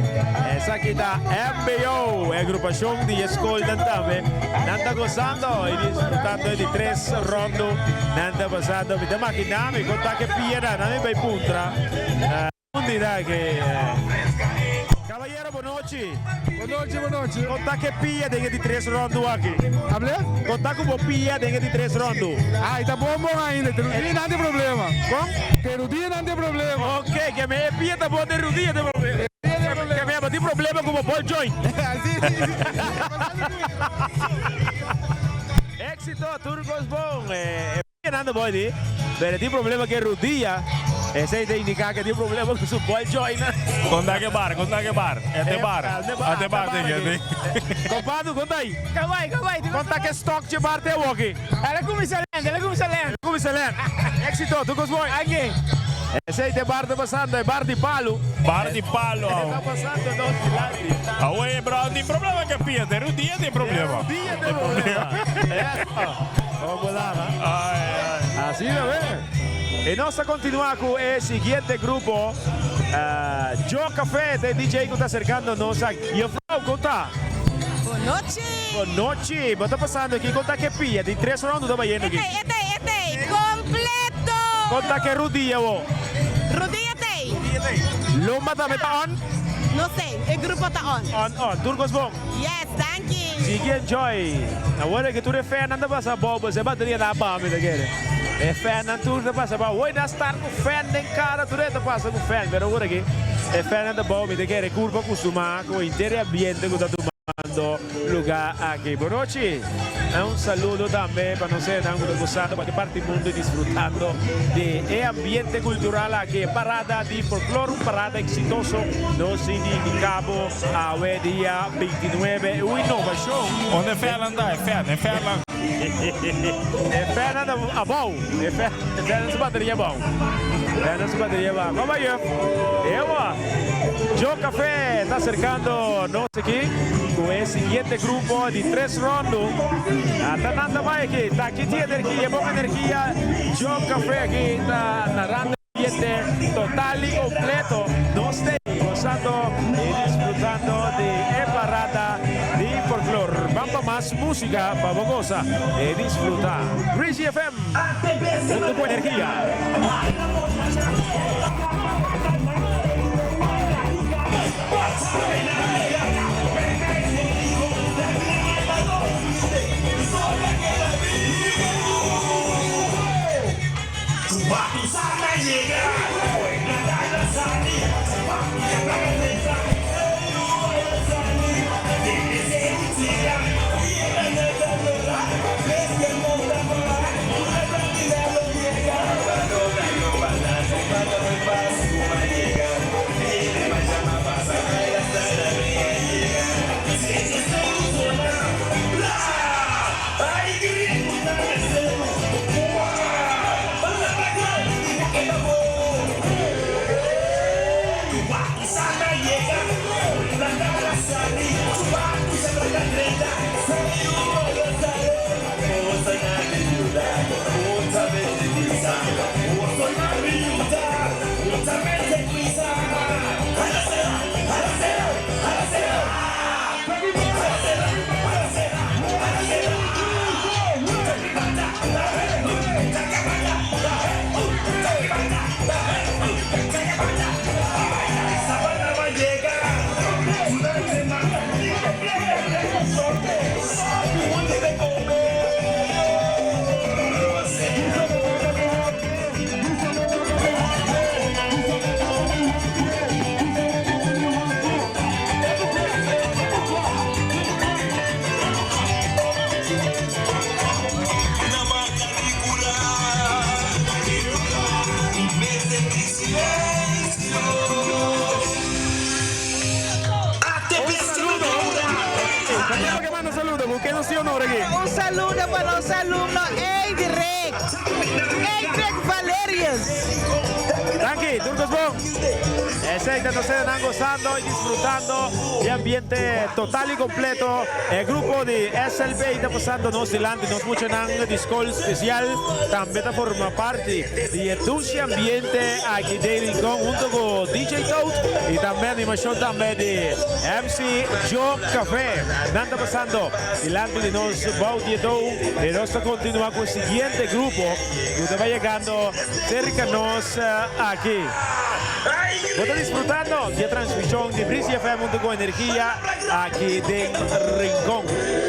Esaki ta MBO, e agrupashon di e skolnan tambe. Nan ta gozando i disfrutando e di tres rondo. Nan ta pasando. Mi ta makiná mi kon ta ke pianan. Nan mi bai puntra. Un di nan ke. Caballero, bonochi. Bonochi, bonochi. Kon ta ke pia den e di tres rondu aki? Hable? Kon ta ku bo pia den e di tres rondu? Ay, ta bon bon ainda. Te rudia nan tin problema. Kon? Te rudia nan tin problema. Ok, ke me e pia ta bon, te rudia tin problema. Ke me abo tin problema ku bo ball joint. Si, si, si. Éxito, tur kos bon. Fernando Boy di, pero tin problema ku e rudia. Esei ta indiká ku e tin problema ku su ball joint. Konta ke bar, konta ke bar. E te bar. A te bar te ke. Kompadu, konta ei. Kabai, kabai. Konta ke stock dje bar te awoki. El a kuminsá lent, el a kuminsá lent. El a kuminsá lent. Éxito, tur kos bon. Aki. Esei ta e bar ta pasando, e bar di palu. Bar di palu. E ta pasando nos dilanti. Awe, bro, tin problema ke pia. Te rudia tin problema. Te rudia tin problema. Así lo ve. Y nos ta continua cu e siguiente grupo. Joe Café, ta e DJ cu ta acercando nos aki. Juffrouw, con ta? Bon nochi. Bon nochi. Bo ta pasando aki con ta ke pia? Di tres rondo ta bayendo aki. Etey, etey, etey. Completo. Con ta ke rudia bo? Rudia tey. Rudia tey. Lomba tambe ta on? No sé, e grupo ta on. On, on. Tur cos bon? Yes, danki. Sigui enjoy. Awor ke tur e fannan ta pasa abou, pues e bateria ta abao mi ta kere. E fannan tur ta pasa abao. Hoy nan start ku fan den kara tur e ta pasa ku fan. Pero awor aki e fannan ta abao mi ta kere kurpa kustumá ku henter e ambiente ku ta tumando luga aki. Bonochi. Un saludo tambe pa nos hendenan ku ta gosando pa ki parti mundu y disfrutando di e ambiente kultural aki. E parada di folklor, un parada eksitoso. Nos tin di indiká bo. Awe dia 29 un innovacion. Unda e Fernan ta? E Fern, e Fernan. E Fernan ta abou. E Fernan su bateria abou. Fernan su bateria abou. Kom maar juf. Ewa. Joe Café ta acercando nos aki cu e siguiente grupo di tres rondo. Ata nan ta bay aki. Ta aki tin energia, bon energia. Joe Café aki ta narando. Ambiente total y completo. Nos ta gozando y disfrutando di e parada di folklor. Ban pa mas musica pa bo goza y disfruta. Breezy FM, hunto cu energia. Ku ken nos tin honor aki? Un saludo pa nos alumno Eidrick, Eidrick Valerius. Danki, tur kos bon. Esei ta nos nan gozando y disfrutando di ambiente total y completo. E grupo di SLB ta pasando nos dilanti. Nos muchanan di skol spesial tambe ta forma parti di e dushi ambiente aki den Rincon hunto ku DJ Toad y tambe animashon tambe di MC Joe Café. Nan ta pasando dilanti di nos bou di e tou y nos ta continua cu e siguiente grupo cu ta bay yegando cerca nos aki. Bo ta disfrutando di e transmision di Breezy FM hunto cu Energia aki den Rincon.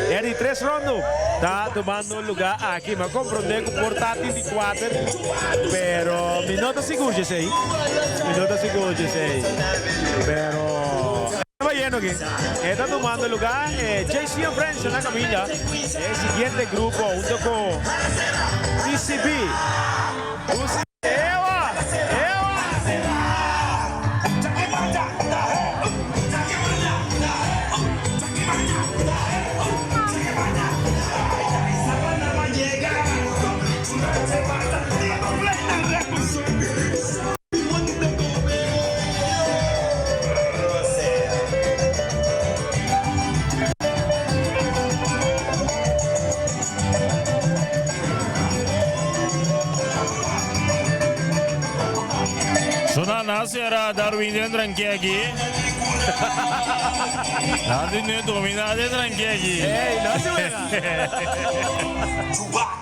E di tres rondo ta tumando lugar aki. Mi a comprende cu por ta tin di cuater, pero mi no ta sigur djesey. Mi no ta sigur djesey, pero e ta bayendo aki. E ta tumando lugar e JC and Friends na caminda. E siguiente grupo hunto cu TCB. Ewa! Ewa! Sona na sera Darwin den tranque aki. Nadi ne domina den tranque aki. Ey, no se wega.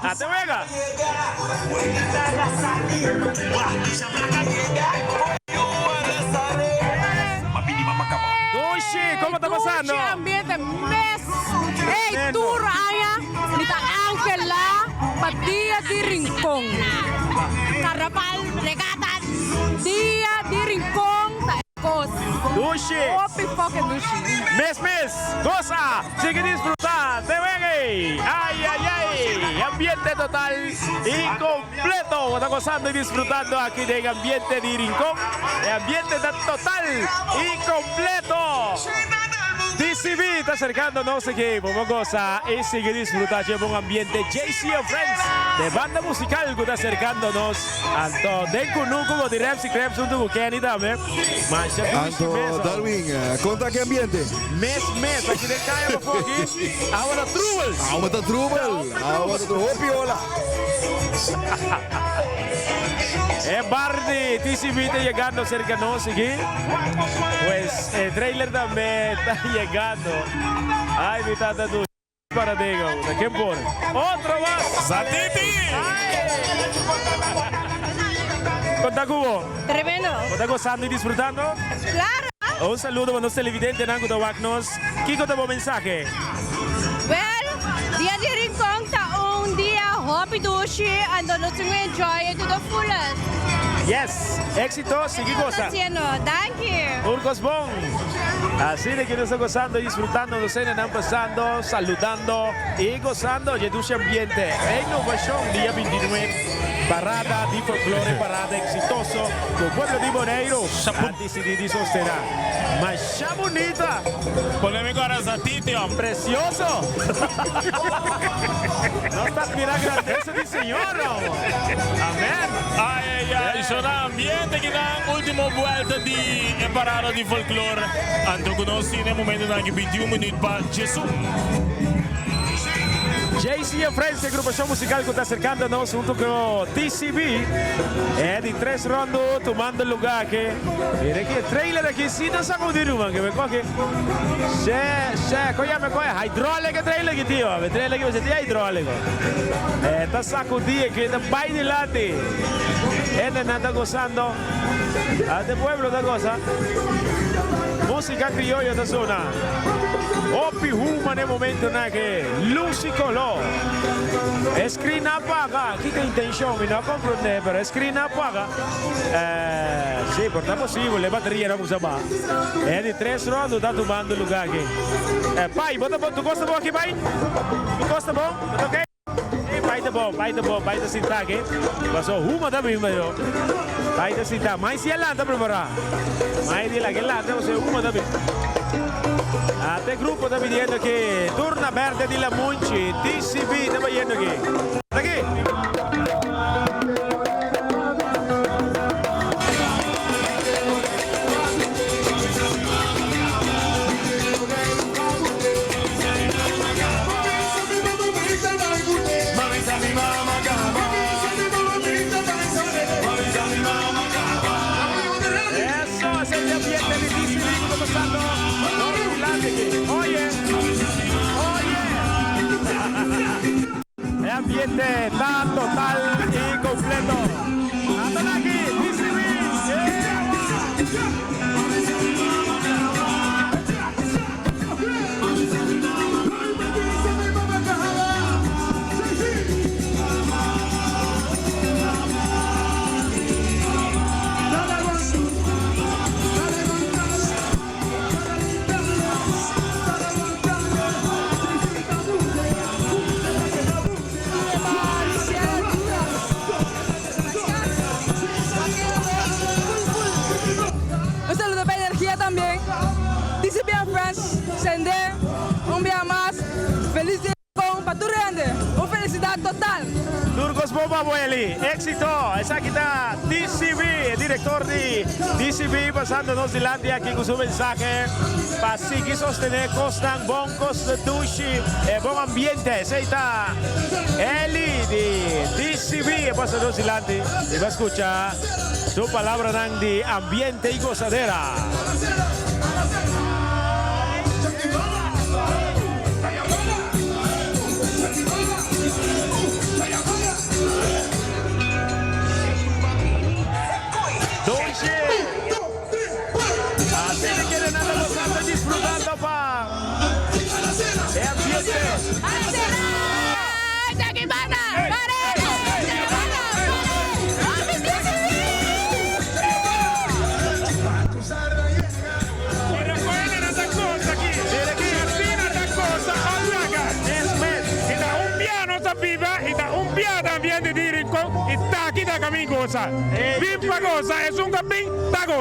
Ate wega. Dushi, como ta pasando? Dushi ambiente mes. Ey, tur aña mi ta angelá pa Dia di Rincon. Carnaval, regata, Dia di Rincon ta e kos. Dushi. Hopi fucking dushi. Mes mes, goza, sigui disfruta, te weg'ey. Ay, ay, ay, ambiente total y completo. Bo ta gozando y disfrutando aki den ambiente di Rincon. E ambiente ta total y completo. DCB ta acercando nos aki pa bo goza y sigui disfruta dje bon ambiente. JC and Friends de banda musical cu ta acercando nos. Anto den cunucu bo di Ramsey Crabs hunto cu Kenny tambe. Masha dushi Anto mes. Darwin, conta ki ambiente? Mes mes aki den caya pafo aki awa ta trubel. Awa ta trubel. Awa ta trubel. Hopi ola. E bar di TCB ta yegando cerca nos aki. Pues e trailer tambe ta yegando. Ay mi tata dushi para digo, ta ken por? Otro mas! Zatiti! Con ta cu bo? Tremendo. Bo ta gozando y disfrutando? Claro! Un saludo pa nos televidentenan cu ta wak nos. Kico ta bo mensahe? Wel, Dia di Rincon ta un dia hopi dushi, anto nos tin cu enjoy it to the fullest. Yes! Exito, sigui goza. Danki! Un cos bon! Asina ki nos ta gozando y disfrutando nos cenanan pasando, saludando y gozando dje dushi ambiente. Renovacion dia 29, parada di folklore, parada exitoso cu pueblo di Boneiru a dicidi di sostena. Masha bunita! Pone mi corazon titi om. Precioso! Nos ta admira grandeza di Señor om. Amen! Ay ay ay, sona ambiente kinan ultimo buelta di e parada di folklore. Anto cu nos tin e momentonan aki 21 minuut pa djesun. JC and Friends, e agrupacion musical cu ta acercando nos hunto cu TCB. E di tres rondo tumando lugar aki. Mira ki e trailer aki si ta sacudi ruman ke me coge. She, she, ko yama ko e hydraulic e trailer aki tio. E trailer aki mester tin hydraulic. E ta sacudi aki, ta bay dilanti. Hendenan ta gozando. Ate pueblo ta goza. Musica crioyo ta sona. Hopi huma n'e momentonan aki. Luz y color. E screen a paga. Kiko intencion? Mi no a comprende, pero e screen a paga. Eh, sí, por ta posibel, e bateria no kusa ba. E di tres rondo ta tumando lugar aki. Eh, pai, bo ta bon? Tu kos ta bon aki, pai? Tu kos ta bon? Bo ta ok? Sí, pai ta bon, pai ta bon, pai ta sinta aki. Paso huma ta bin bayo. Pai ta sinta. Mai si a lanta prepara. Mai di la ke lanta, paso huma ta bin. Ata e grupo ta biniendo aki. Turna Berde di Lamunchi, TCB ta bayendo aki. Ata aki. Eso, ese es el ambiente di TCB cu ta pasando nos dilanti aki. Oye, oye. E ambiente ta total y completo. Ata na aki, TCB. Yeah! Un saludo pa Energia tambe. TCB and Friends sende un bia mas feliz dia con pa tur hende. Un felicidad total. Tur cos bon pa bo Eli. Exito! Esaki ta TCB, e director di TCB pasando nos dilanti aki cu su mensahe pa sigui sostene cosnan bon, cos dushi, e bon ambiente. Esey ta Eli di TCB a pasa nos dilanti y bo a scucha su palabranan di ambiente y gozadera. Dushi! Asina kere nan ta gozando y disfrutando pa e ambiente.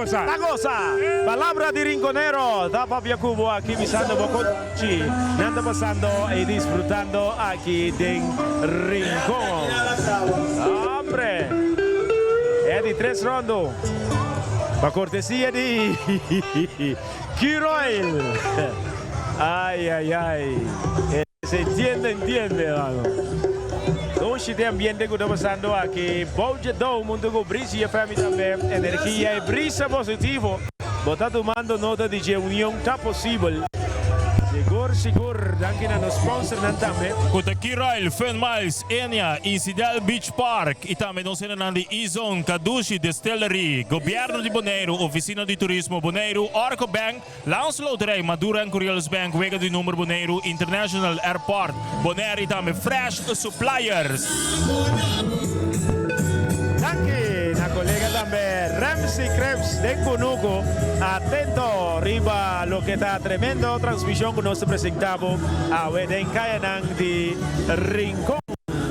Ta goza! Palabra di Rinconero ta papia cu bo aki bisando bo con chi nan ta pasando y disfrutando aki den Rincon. Hombre! E di tres rondo. Pa cortesia di Q-Royal. Ay, ay, ay. Se entiende, entiende, hermano. Dushi den ambiente cu ta pasando aki. Bou dje dou munto cu Brisi FM tambe. Energia y brisa positivo. Bo ta tumando nota di dje union ta posibel. Sigur, sigur. Danki na nos sponsornan tambe. Cu ta Q-Royal, Fun Miles, Enia, Incidel Beach Park y tambe nos hendenan di E-Zone, Kadushi Distillery, Gobierno di Boneiru, Oficina di Turismo Boneiru, Orco Bank, Lans Loterij, Madura en Curiels Bank, Wega di Number Boneiru, International Airport, Bonaire y tambe Fresh Suppliers. Danki na colega tambe Ramsey Krebs den Cunucu, atento riba loke ta tremendo transmision cu nos ta presenta bo awe den cayanan di Rincon.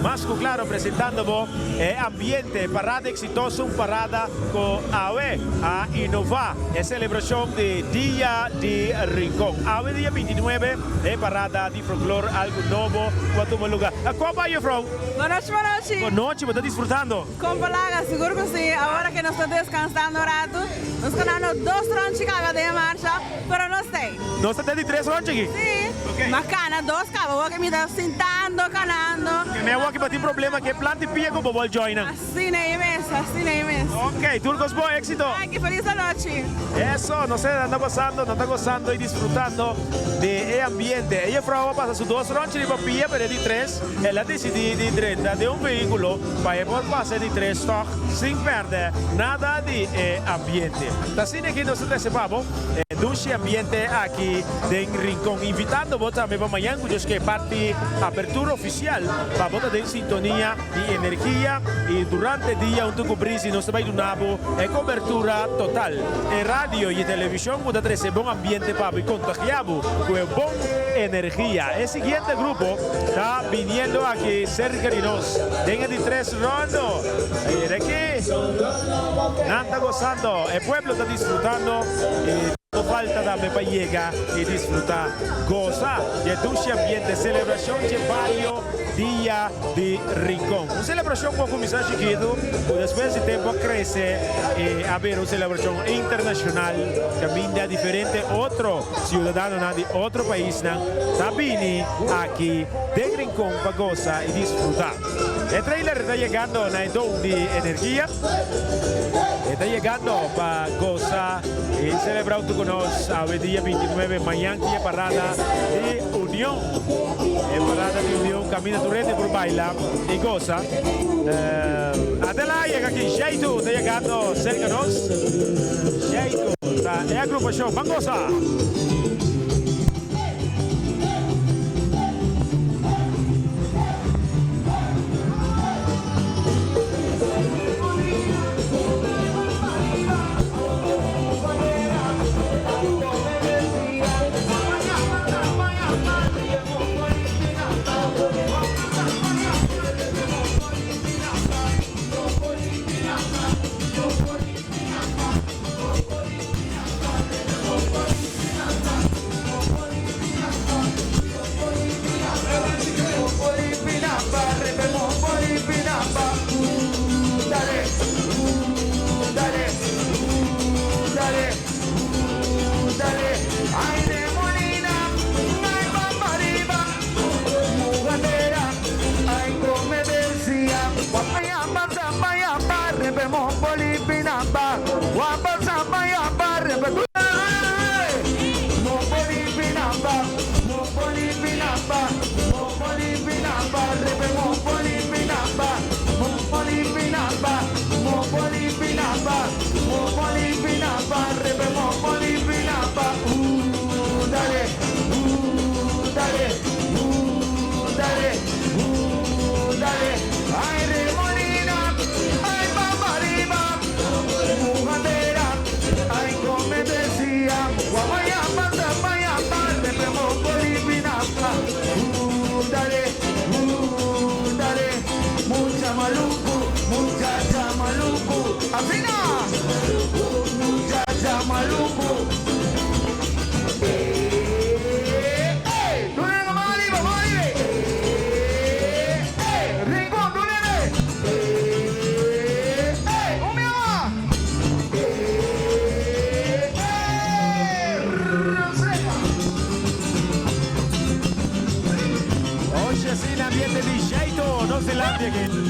Mas cu claro presentando bo e ambiente, parada exitoso, un parada cu awe a inova e celebracion di Dia di Rincon. Awe dia 29 e parada di folklor algo nobo cu a tuma lugar. Con bay juffrouw? Bonochi, bonochi. Bonochi, bo ta disfrutando? Con palaga, sigur cu si. Awor cu nos ta descansando un rato, nos ganando dos ronchi caba den e marcha. Pero nos ta ei. Nos ta den di tres ronchi aki? Sí. Ma cana dos caba wak mi ta sintando, canando. Ke me wak bo tin problema ke plan di pia ku bo bol join nan. Asina ei mes, asina ei mes. Ok, tur cos bon, exito. Danki, feliz anochi. Eso, nos ta anda gozando, nos ta gozando y disfrutando di e ambiente. E juffrouw a pasa su dos ronchi riba pia, pero e di tres el a dicidi di drenta den un vehiculo pa e por pasa e di tres tog sin perde nada di e ambiente. Ta asina aki nos ta trece pa bo e dushi ambiente aki den Rincon. Invitando bo tambe pa mañan cu Dios ke parti apertura oficial pa bo ta den sintonia di energia y durante dia hunto cu Breezy nos ta bay duna bo e cobertura total. E radio y e television cu ta trece bon ambiente pa bo y contagia bo cu e bon energia. E siguiente grupo ta biniendo aki cerca di nos den e di tres rondo. Mira aki. Nan ta gozando, e pueblo ta disfrutando y. falta tambe pa yega y disfruta, goza di e dushi ambiente, celebracion dje bario Dia di Rincon. Un celebracion cu a cuminsa chikitu, cu despues di tempo a crece y a bira un celebracion internacional caminda diferente otro ciudadanonan di otro paisnan ta bini aki den Rincon pa goza y disfruta. E trailer ta yegando na e Dome di Energia. E ta yegando pa goza y celebra hunto cu nos awe dia 29. Mañan tin e parada di Union. E parada di Union caminda tur hende por baila y goza. Adela yega aki. Shaitu ta yegando cerca nos. Shaitu ta e agrupacion. Ban goza! Oye, asina ambiente di Shaito, nos dilanti aki.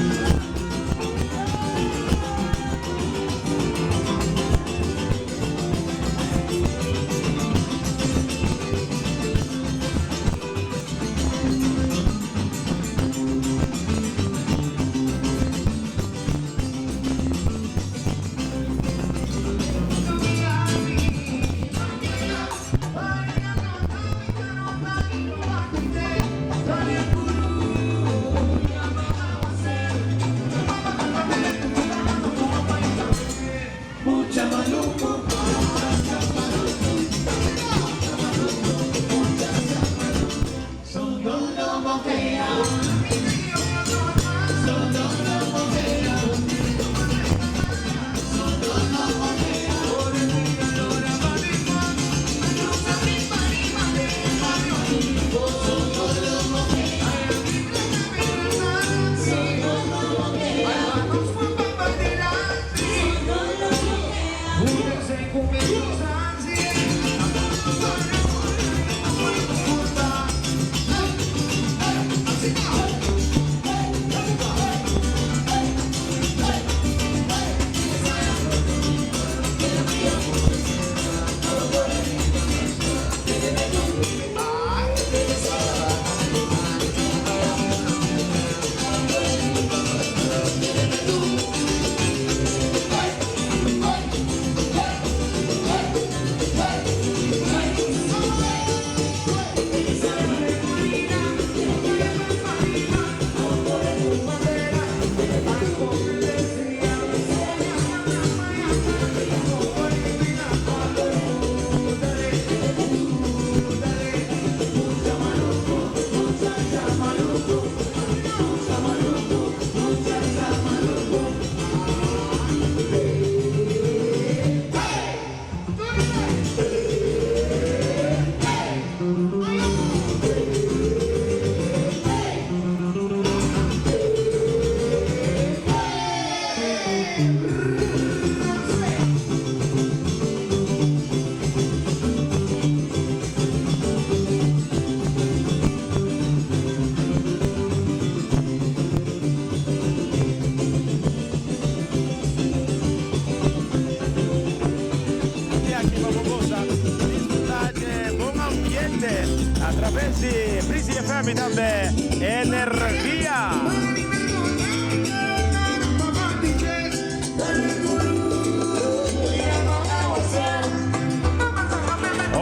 A traves di Breezy FM y tambe Energia.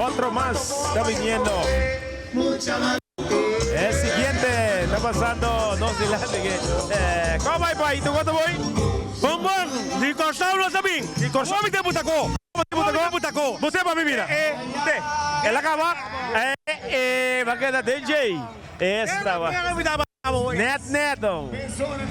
Otro mas ta viniendo. E siguiente ta pasando nos dilanti ke eh, Kon bai pai? Tu kon ta boi? Bon bon, di Kòrsou nos a bin. Di Kòrsou. Hopi tempu ta ko. Hopi tempu ta ko. Hopi tempu ta ko. Bo sepa mi mira. E, Te, el a kaba. E, e, ba keda den djei. Esta wa. Net net don.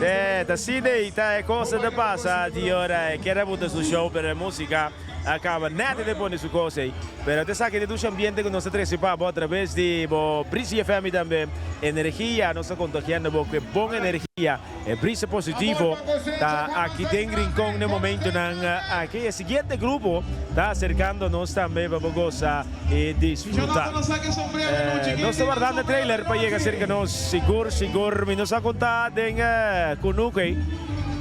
Te, ta asina ei ta e cosa ta pasa di ora e kier a buta su show pero e musica a caba net e ta pone su cos ei. Pero te esaki ta dushi ambiente cu nos ta trece pa bo a traves di bo Breezy FM y tambe Energia. Nos ta contagiando bo cu e bon energia, e brisa positivo ta aki den Rincon n'e momentonan aki. E siguiente grupo ta acercando nos tambe pa bo goza y disfruta. Nos ta wardando e trailer pa yega cerca nos. Sigur, sigur mi no sa con ta den cunuco ey.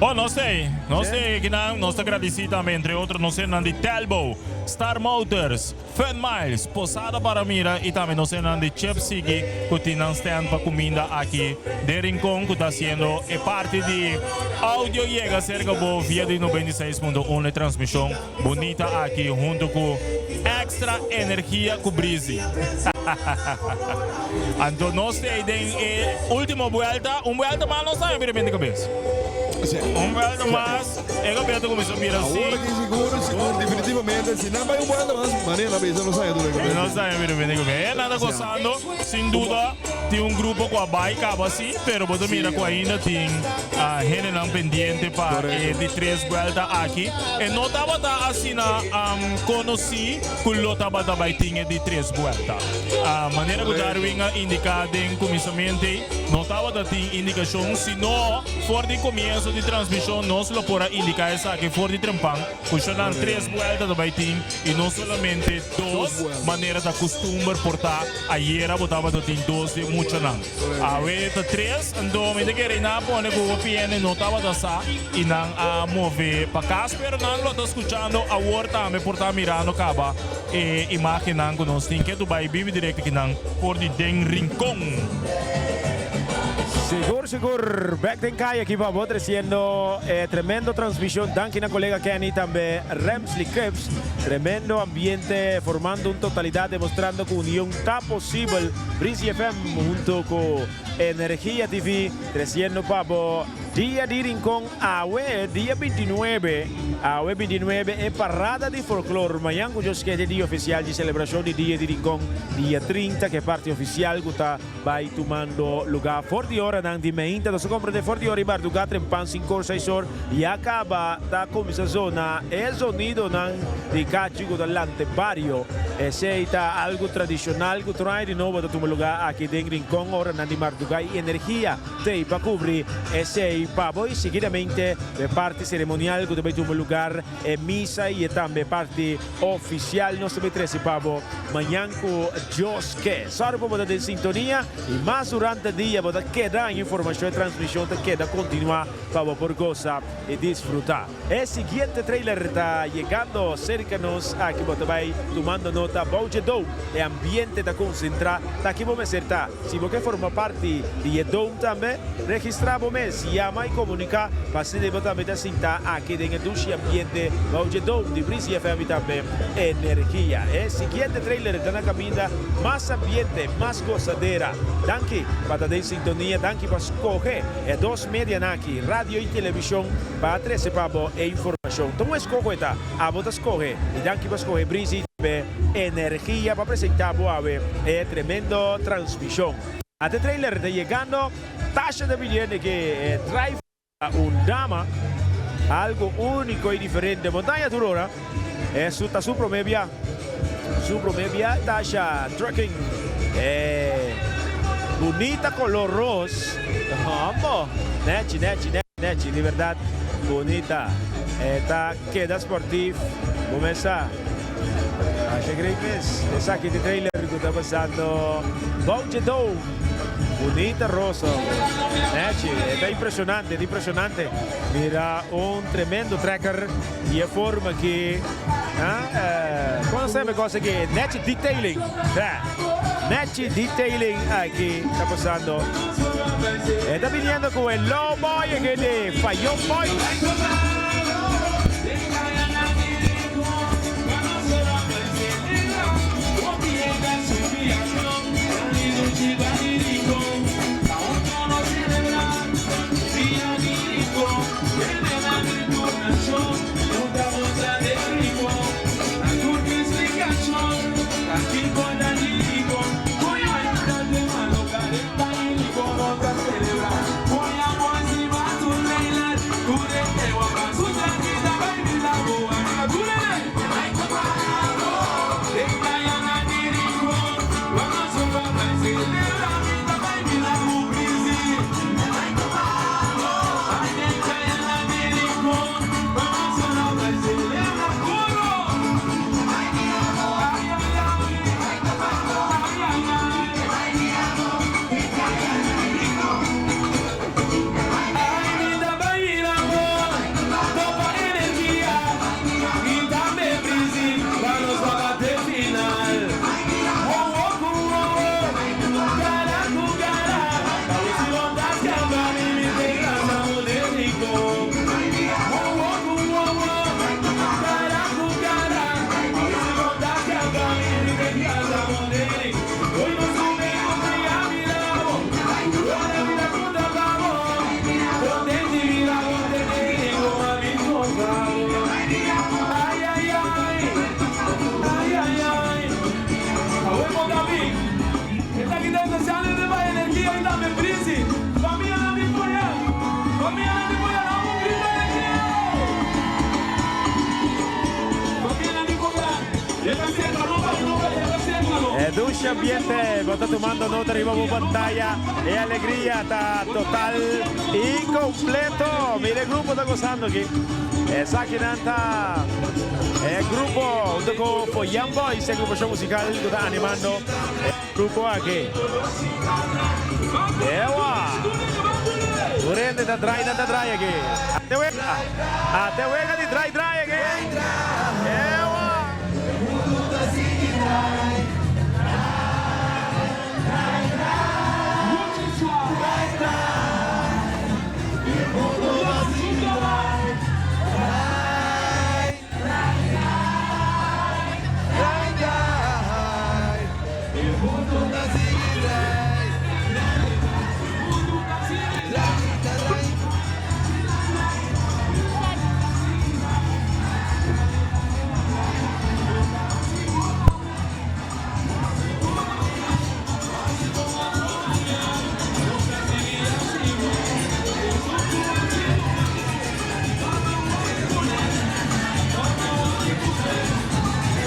Oh, nos t'ey, nos t'ey akinan. Nos ta gradici tambe entre otro nos hendenan di Telbo, Star Motors, Fun Miles, Posada Para Mira y tambe nos hendenan di Chip Sigui cu tin nan stand pa cuminda aki den Rincon cu ta haciendo e parti di audio yega cerca bo via di 96.1 e transmision Bunita aki hunto cu extra energia cu Breezy. Anto nos ta den e ultimo buelta. Un buelta mas nos ta bira bende cabes. Un buelta mas e cabes ta cuminsa bira así. Awor aki sigur, sigur, definitivamente si nan bay un buelta mas, manera nan bisa no saña tur e cabes. No saña bira bende cabes. E nan ta gozando, sin duda tin un grupo cu a bay caba así, pero bo ta mira cu ainda tin hendenan pendiente pa e di tres buelta aki. E no tabata asina konosí ku lo tabata bai tin e di tres buelta. Manera ku Darwin a indiká den kuminsamentu ei, no tabata tin indikashon, sino for di komienso di transmishon nos lo por a indiká esaki for di trempan ku shonan tres buelta ta bai tin i no solamente dos manera ta kustumber por ta ayera bo tabata tin dos den muchanan. Awe ta tres, anto mi ta kere nan a pone ku hopi hende no tabata sa i nan a move pa kas, pero nan lo ta skuchando awor tambe por ta mirando kaba e imagennan ku nos tin ke bai bibi direkto kinan for di den Rincon. Sigur sigur, bek den kaya aki pa bo treciendo e tremendo transmision. Danki na colega Kenny tambe Remsley Cripps. Tremendo ambiente formando un totalidad demostrando cu union ta posibel. Breezy FM hunto cu Energia TV treciendo pa bo Dia di Rincon awe dia 29, awe 29 e parada di folklor mañan cu Dios kere dia oficial di celebracion di Dia di Rincon dia 30 cu e parti oficial cu ta bay tumando lugar for di oranan di meinta nos a comprende for di ora y barduga trempan cinco or seis or ya caba ta cuminsa zona e zonidonan di cachi cu ta lante bario. Esey ta algo tradicional cu trae di nobo ta tuma lugar aki den Rincon ora nan di marduga y energia t'ey pa cubri esey pa bo y seguidamente e parti ceremonial cu ta bay tuma lugar e misa y e tambe parti oficial nos ta bay trece pa bo mañan cu Dios ke. Sorry pa bo ta den sintonia y mas durante dia bo ta keda en informacion e transmision ta keda continua pa bo por goza y disfruta. E siguiente trailer ta yegando cerca nos aki bo ta bay tumando nota bou dje dome e ambiente ta concentra ta aki bo mester ta si bo ke forma parti di e dome tambe registra bo mes yama y comunica pa asina bo tambe ta sinta aki den e dushi ambiente bou dje dome di Breezy FM y tambe Energia e siguiente trailer ta na caminda mas ambiente mas gozadera danki pa ta den sintonia danki pa scoge e dos medianan aki radio y television. Pa trece pa bo e informacion. Ta un escoho e ta. Abo ta scoge. Y danki pa scoge Breezy TV Energia pa presenta bo awe e tremendo transmision. Ate trailer ta yegando. Tasha ta pidiendo ke e driver ta un dama. Algo unico y diferente. Montaña tur ora. Eso ta su prome bia. Su prome bia Tasha Trucking. E bunita color ros. Hombo. Nechi, nechi, nechi, nechi. Di berdad bunita. E ta keda sportief. Bo mes sa. Tasha great mes. Esaki ta e trailer cu ta pasando bou dje dome. Bunita ros hombo. Nechi. E ta impresionante, ta impresionante. Mira un tremendo trekker. Di e forma ki, ah, kono seme cosa ki nechi detailing, bè. Nechi detailing aki ta pasando. E ta biniendo cu e low boy aki di Fayon Boy. E dushi ambiente, bo ta tumando nota riba bo pantaya. E alegria ta total y completo. Mira e grupo ta gozando aki. Esakinan ta e grupo hunto cu Foyan Boys, e agrupacion musical cu ta animando e grupo aki. Ewa! Tur hende ta draai, nan ta draai aki. Ate wega! Ate wega di draai draai aki! Ewa!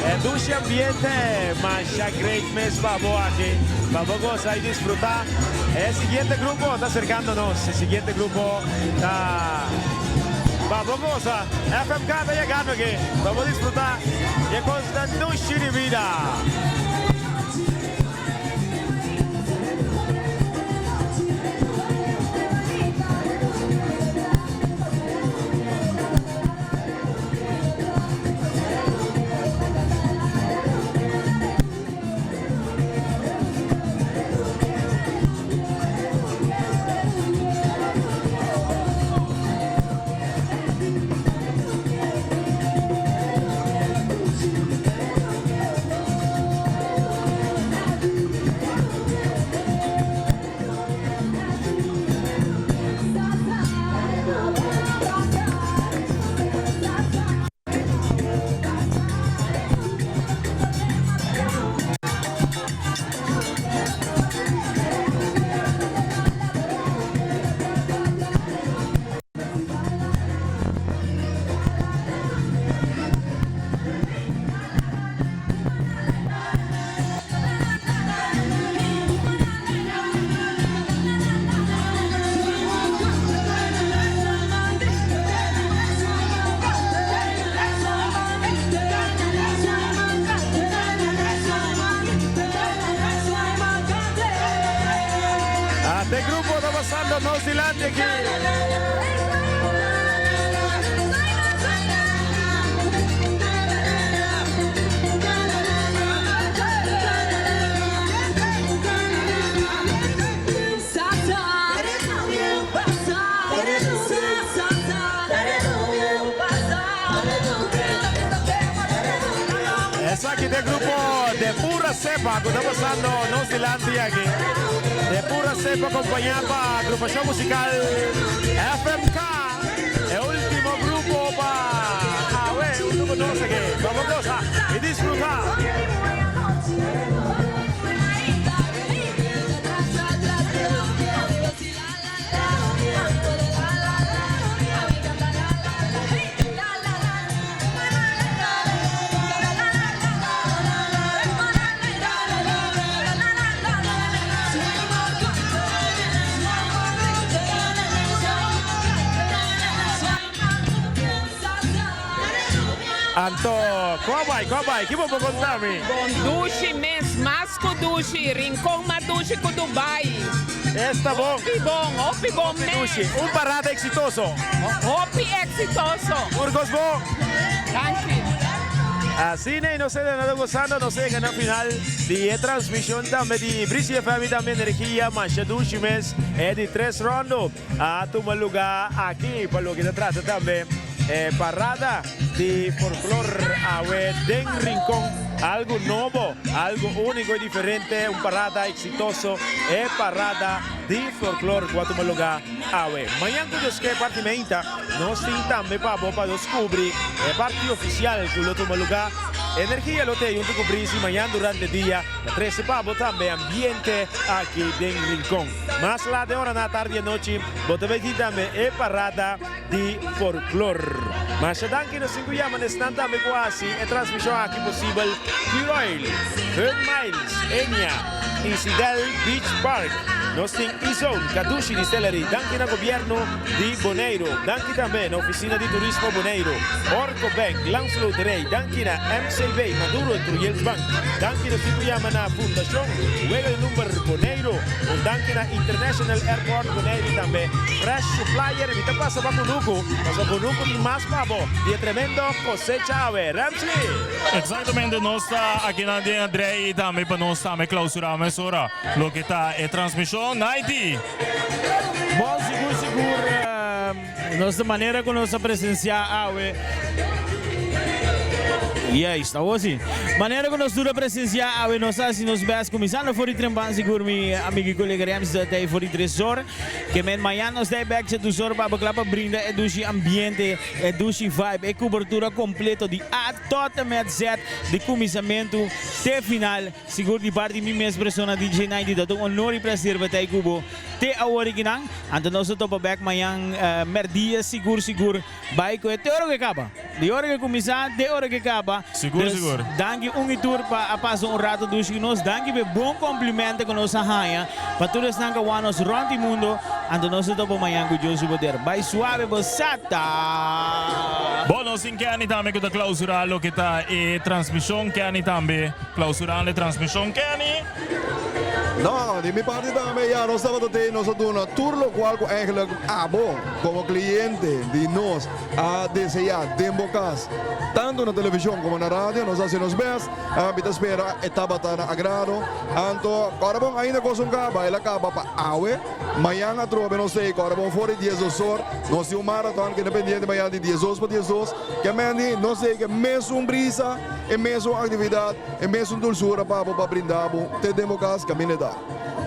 E dushi ambiente masha great mes pa bo aki. Pa bo goza y disfruta. E siguiente grupo ta acercando nos. E siguiente grupo ta pa bo goza. FMK ta yegando aki. Pa bo disfruta e cosnan dushi di bida. Ate grupo ta pasando nos dilanti aki. Cepa ku ta pasando nos dilanti aki. De Pura Cepa kompañá pa agrupashon musikal FMK. E último grupo pa awe huntu ku nos aki. Bamos gosa i disfrutá. Anto, kon bai, kon bai? Ki bo por konta mi? Bon dushi mes, mas ku dushi. Rincon mas dushi ku Dubai. Esta bon. Hopi bon, hopi bon mes. Hopi dushi. Un parada exitoso. Hopi exitoso. Burgos bon. Danki. Asina y nos ta nada gozando, nos a yega na final di e transmision tambe di Brisi FM y tambe Energia Masha Dushi mes e di tres rondo a tuma luga aki pa loke ta trata tambe e parada di folklor awe den Rincon. Algo nobo, algo unico y diferente, un parada exitoso, e parada di folklor cu a tuma luga Awe, mañan ku Dios ke parti meinta, nos tin tambe pa bo pa nos kubri e parti ofisial ku lo tuma lugá. Energia lo t'ei huntu ku Brisi mañan durante dia ta trese pa bo tambe ambiente aki den Rincon. Mas lat den ora na tardi anochi bo ta bai tin tambe e parada di folklor. Masha danki nos tin ku yama na esnan tambe ku a hasi e transmishon aki posibel, Q-Oil, Fun Miles, Enia, Isidel Beach Park. Nos tin E-Zone, Kadushi Distillery, danki na Gobierno di Boneiru, danki tambe na Oficina di Turismo Boneiru, Orco Bank, Landsloterij, danki na MCB, Maduro Trujills Bank, danki nos tin ku yama na Fundashon Wega di Number Boneiru, un danki na International Airport Boneiru y tambe Fresh Supplier. Mi ta pasa pa Kunuku, pasobra Kunuku tin mas pa bo di e tremendo kosecha awe. Ramsey! Exactamente, nos ta akinan den Andrei y tambe pa nos tambe clausura mesora. Loke ta e transmishon na Haiti. Bon sigur sigur nos ta manera ku nos a presensiá awe. Juist, awor si. Manera ku nos tur a presensiá awe nos a hasi nos bèst kuminsando for di trempan sigur mi amigu i kolega Rems ta tei for di tres or. Ke men mañan nos ta e bèk dje dus or pa bo kla pa brinda e dushi ambiente, e dushi vibe, e kubertura kompleto di A tot en met Z di kuminsamentu te final. Sigur di parti mi mes persona DJ Ninety ta un honor y placer pa ta cu bo te awor aki nan. Anto nos ta topa bek mañan merdia sigur sigur bay cu e te ora cu e caba. Di ora cu e cuminsa te ora cu e caba. Sigur Dus sigur. danki un y tur pa a pasa un rato dushi cu nos. Danki pa e bon complimento cu nos a haya pa tur esnan cu a wak nos rond di mundo. Anto nos ta topa mañan cu Dios su poder. Bay suave bo sa ta. Bon nos tin Kenny tambe cu ta clausura loke ta e transmision. Kenny tambe. Clausurando e transmision Kenny. No, di mi parti tambe ya nos tabata tei nos a duna tur locual cu eigenlijk abo como cliente di nos a desea den bo cas tanto na television como na radio nos a haci nos best mi ta spera e tabata na agrado anto ora bon ainda cos un caba el a caba pa awe mañan atrobe nos tei ora bon for di diesdos or nos tin un marathon kende pendiente mañan di diesdos pa diesdos ke mende nos tei ke mesun brisa. E mesun actividad, e mesun dulzura pa bo pa brinda bo te den bo cas caminda ta.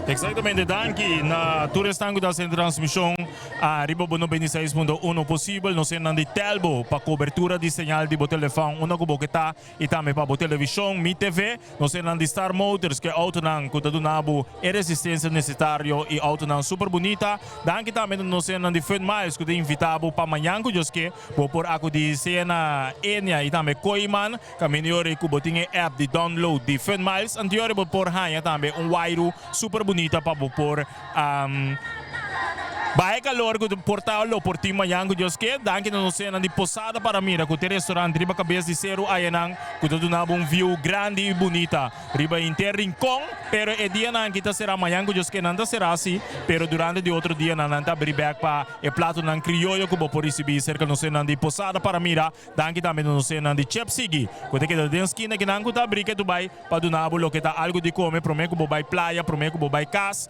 Exactamente, danki na tur esnan cu ta haciendo transmision ariba bo 96.1 posibel. Nos hendenan di Telbo pa cobertura di señal di bo telefon unda cu bo ke ta y tambe pa bo television, Mi TV. Nos hendenan di Star Motors cu e autonan cu ta duna bo e resistencia necetario y autonan super bunita. Danki tambe na nos hendenan di Fun Miles cu ta invita bo pa mañan cu Dios ke. Bo por akudí sea na Enia i tambe Kooiman, kaminda yori ku bo tin e app di download di Fun Miles. Anto yori bo por haña tambe un wairu super bunita pa bo por baha e kalor ku por ta lo por tin mañan ku Dios ke. Danki na nos senan di Posada para mira ku ta e restaurant riba kabes di Seru Ayanan ku ta duna bo un view grandi i bunita. Riba henter Rincon, pero e dianan aki ta será mañan ku Dios ke nan ta será si, pero durante di otro dianan nan ta abrí bèk pa e platonan krioyo ku bo por risibí serka nos hennan di Posada para mira. Danki tambe na nos hennan di Chep Sigui ku ta keda den skina kinan ku ta abrí ke tu bai pa duna bo loke ta algu di kome promé ku bo bai playa, promé ku bo bai kas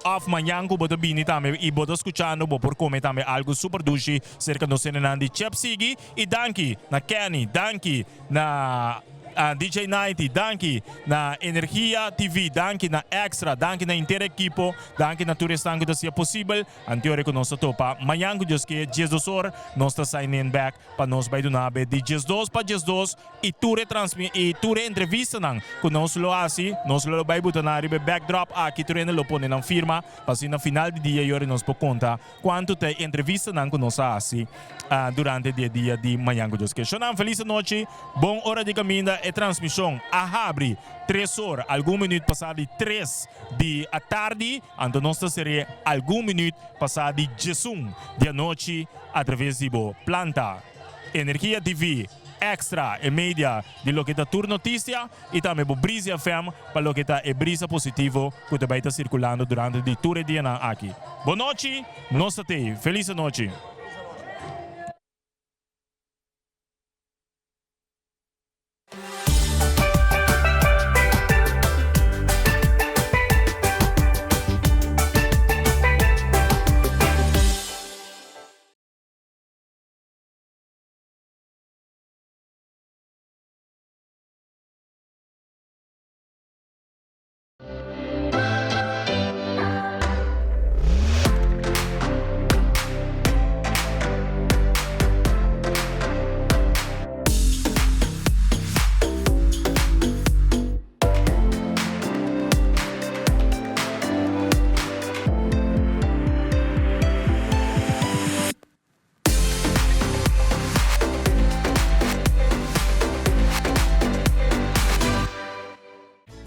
òf mañan ku bo ta bini tambe i bo ta skuchando bo por kome tambe algu super dushi serka nos hendenan di Chep Sigui. I danki na Kenny, danki na. DJ 90, danki na Energia TV, danki na Extra, danki na henter ekipo, danki na tur esnan ku ta hasié posibel. Anteora ku nos ta topa mañan ku Dios ke 12 or nos ta sign in back pa nos bai duna be di 12 pa 12 i tur e transmi i tur e entrevistanan ku nos lo hasi nos lo bai buta nan riba e backdrop aki tur hende lo pone nan firma pa asina final di dia yori nos por konta kuantu ta e entrevistanan ku nos a hasi durante di e dia di mañan ku Dios ke. Shonnan felis anochi bon ora di kaminda e transmishon a habri tres or algun minuut pasa di tres di atardi. Anto nos ta ser'é algun minuut pasá di djesun di anochi atraves di bo planta Energia TV, Extra, e media di loke ta tur notisia i tambe bo Brisi FM pa loke ta e brisa positivo ku ta bai ta sirkulando durante di tur e dianan aki. Bo nochi, nos ta tei. Felis anochi.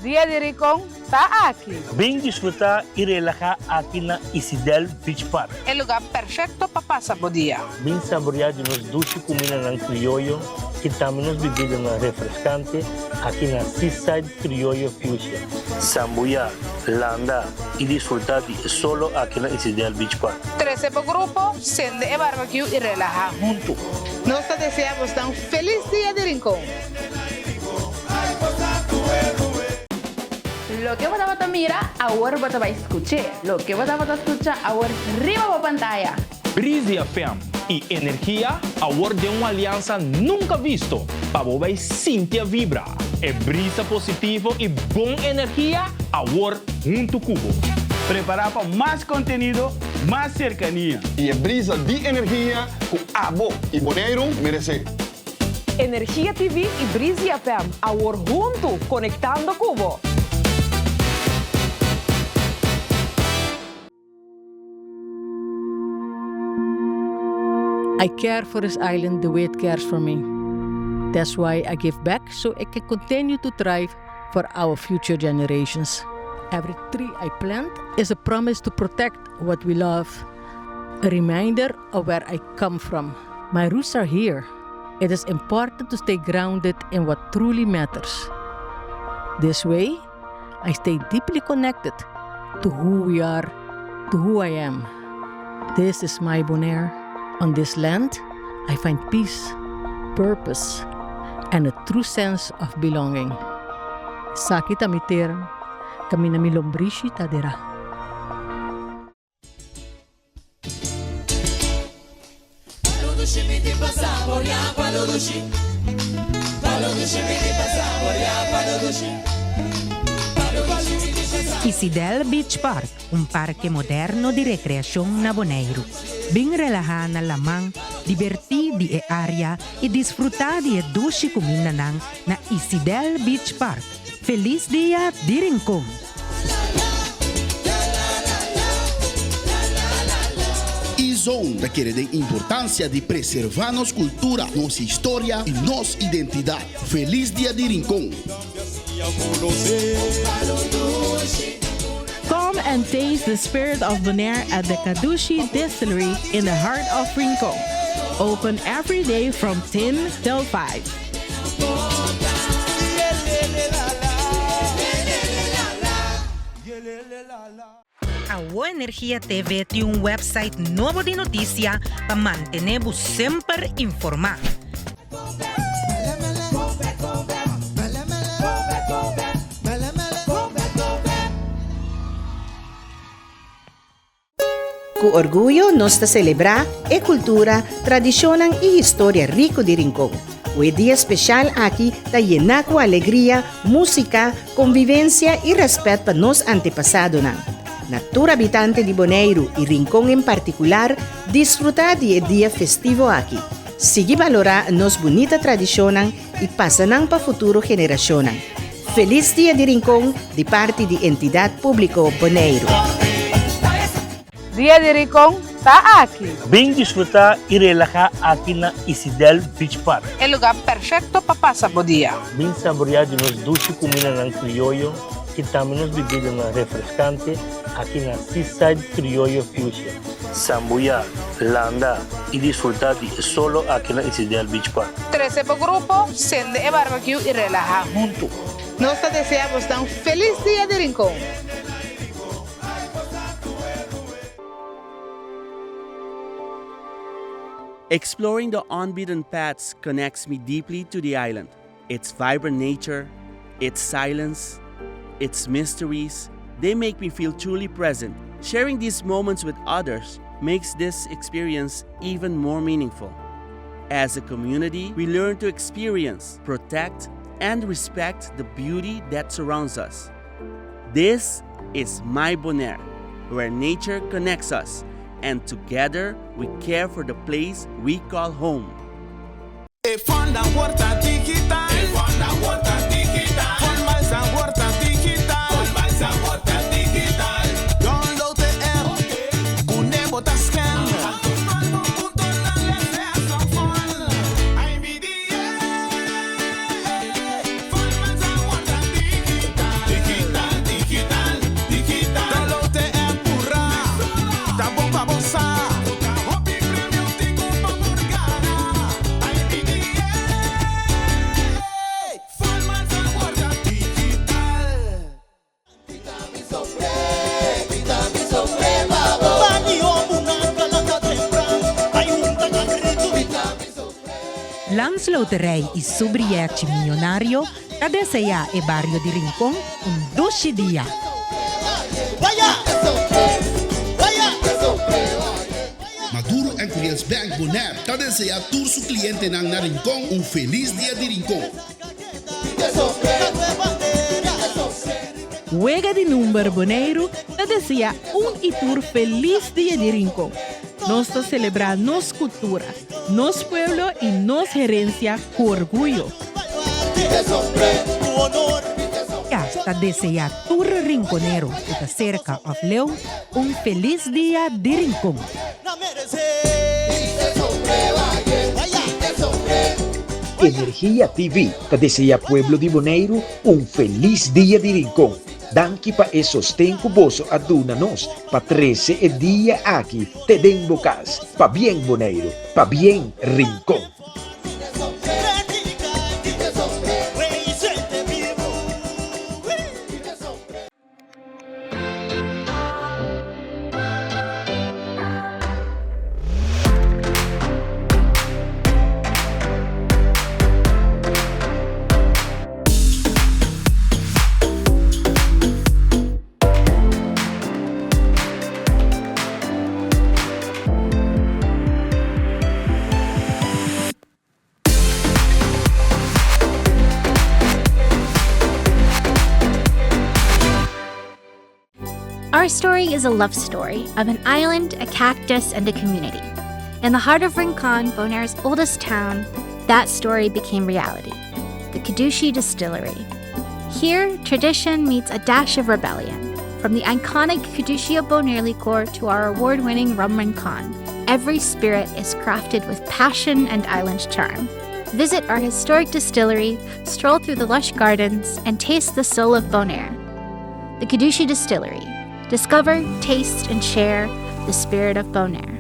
Dia di Ricon ta aki! Bin disfruta y relaha aki na Isidel Beach Park. E lugar perfecto pa pasa bo dia. Bin saborea di nos dushi cumindanan crioyo y tambe nos bibidanan refrescante aki na Seaside Crioyo Fusion. Sambuya, landa y disfruta di e solo aki na Isidel Beach Park. Trece bo grupo, cende e barbecue y relaha hunto. Nos ta desea bosnan un feliz Dia di Rincon! Loke bo tabata mira, awor bo ta bai skuch'é. Loke bo tabata skucha, awor riba bo pantaya. Breezy FM y Energia awor den un aliansa nunca visto pa bo bay sinti a vibra e brisa positivo y bon energia awor hunto cu bo. Prepara pa mas contenido, mas cercania. Y e brisa di energia cu abo y Boneiru merece. Energia TV i Breezy FM awor huntu konektando ku bo! I care for this island the way it cares for me. That's why I give back so it can continue to thrive for our future generations. Every tree I plant is a promise to protect what we love, a reminder of where I come from. My roots are here. It is important to stay grounded in what truly matters. This way, I stay deeply connected to who we are, to who I am. This is my Bonaire. On this land, I find peace, purpose, and a true sense of belonging. Esaki ta mi tera, kaminda mi lombrishi ta derá. Isidel Beach Park, un parke moderno di rekreashon na Boneiru. Bin relahá na laman, dibertí di e área i disfrutá di e dushi kumindanan na Isidel Beach Park. Felis dia di Rincon! E-Zone ta kere den importancia di preserva nos cultura, nos historia y nos identidad. Feliz Dia di Rincon! Come and taste the spirit of Bonaire at the Kadushi Distillery in the heart of Rincon. Open every day from 10 till 5. Awo Energia TV tin un website nobo di noticia pa mantene bo semper informa. Ku orguyo nos ta selebrá e kultura, tradishonnan i historia riku di Rincon. ku e dia speshal aki ta yená ku alegria, músika, konvivensia i rèspèt pa nos antepasadonan. Na tur habitante di Boneiru i Rincon en partikular, disfrutá di e dia festivo aki. Sigui balorá nos bunita tradishonnan i pasa nan pa futuro generashonnan. Felis Dia di Rincon di parti di Entidat Públiko Boneiru. Dia di Rincon ta aki! Bin disfruta y relaha aki na Isidel Beach Park. E lugar perfecto pa pasa bo dia. Bin saborea di nos dushi cumindanan crioyo y tambe nos bibidanan refrescante aki na Seaside Crioyo Fusion. Sambuya, landa y disfruta di e solo aki na Isidel Beach Park. Trece bo grupo, cende e barbecue y relaha hunto. Nos ta desea bosnan un feliz Dia di Rincon! Exploring the unbeaten paths connects me deeply to the island. Its vibrant nature, its silence, its mysteries, they make me feel truly present. Sharing these moments with others makes this experience even more meaningful. As a community, we learn to experience, protect, and respect the beauty that surrounds us. This is My Bonaire, where nature connects us and together we care for the place we call home. E Fonda Huerta Digital. E Fonda Huerta Digital. Formalsa Huerta Digital. Formalsa Huerta Digital. Download e app. Ku nebo ta scan. Landsloterij y su brièchi miyonario ta deseá e bario di Rincon un dushi dia. Maduro and Curiels Bank Bonaire ta deseá tur su clientenan na Rincon un felis dia di Rincon. Wega di Number Boneiru ta desea un i tur felis Dia di Rincon. Nos ta selebrá nos kultura, nos pueblo i nos herensia ku orguyo. Ta desea tur rinconero ku ta serka òf leu un felis Dia di Rincon. Energia TV ta desea pueblo di Boneiru un felis Dia di Rincon. Danki pa e sosten ku boso a duna nos pa trese e dia aki te den bo kas. Pabien Boneiru, pabien Rincon. Our story is a love story of an island, a cactus, and a community. In the heart of Rincon, Bonaire's oldest town, that story became reality the Kadushi Distillery. Here, tradition meets a dash of rebellion. From the iconic Caducea Bonaire liqueur to our award winning Rum Rincon, every spirit is crafted with passion and island charm. Visit our historic distillery, stroll through the lush gardens, and taste the soul of Bonaire. The Kadushi Distillery. Discover, taste, and share the spirit of Bonaire.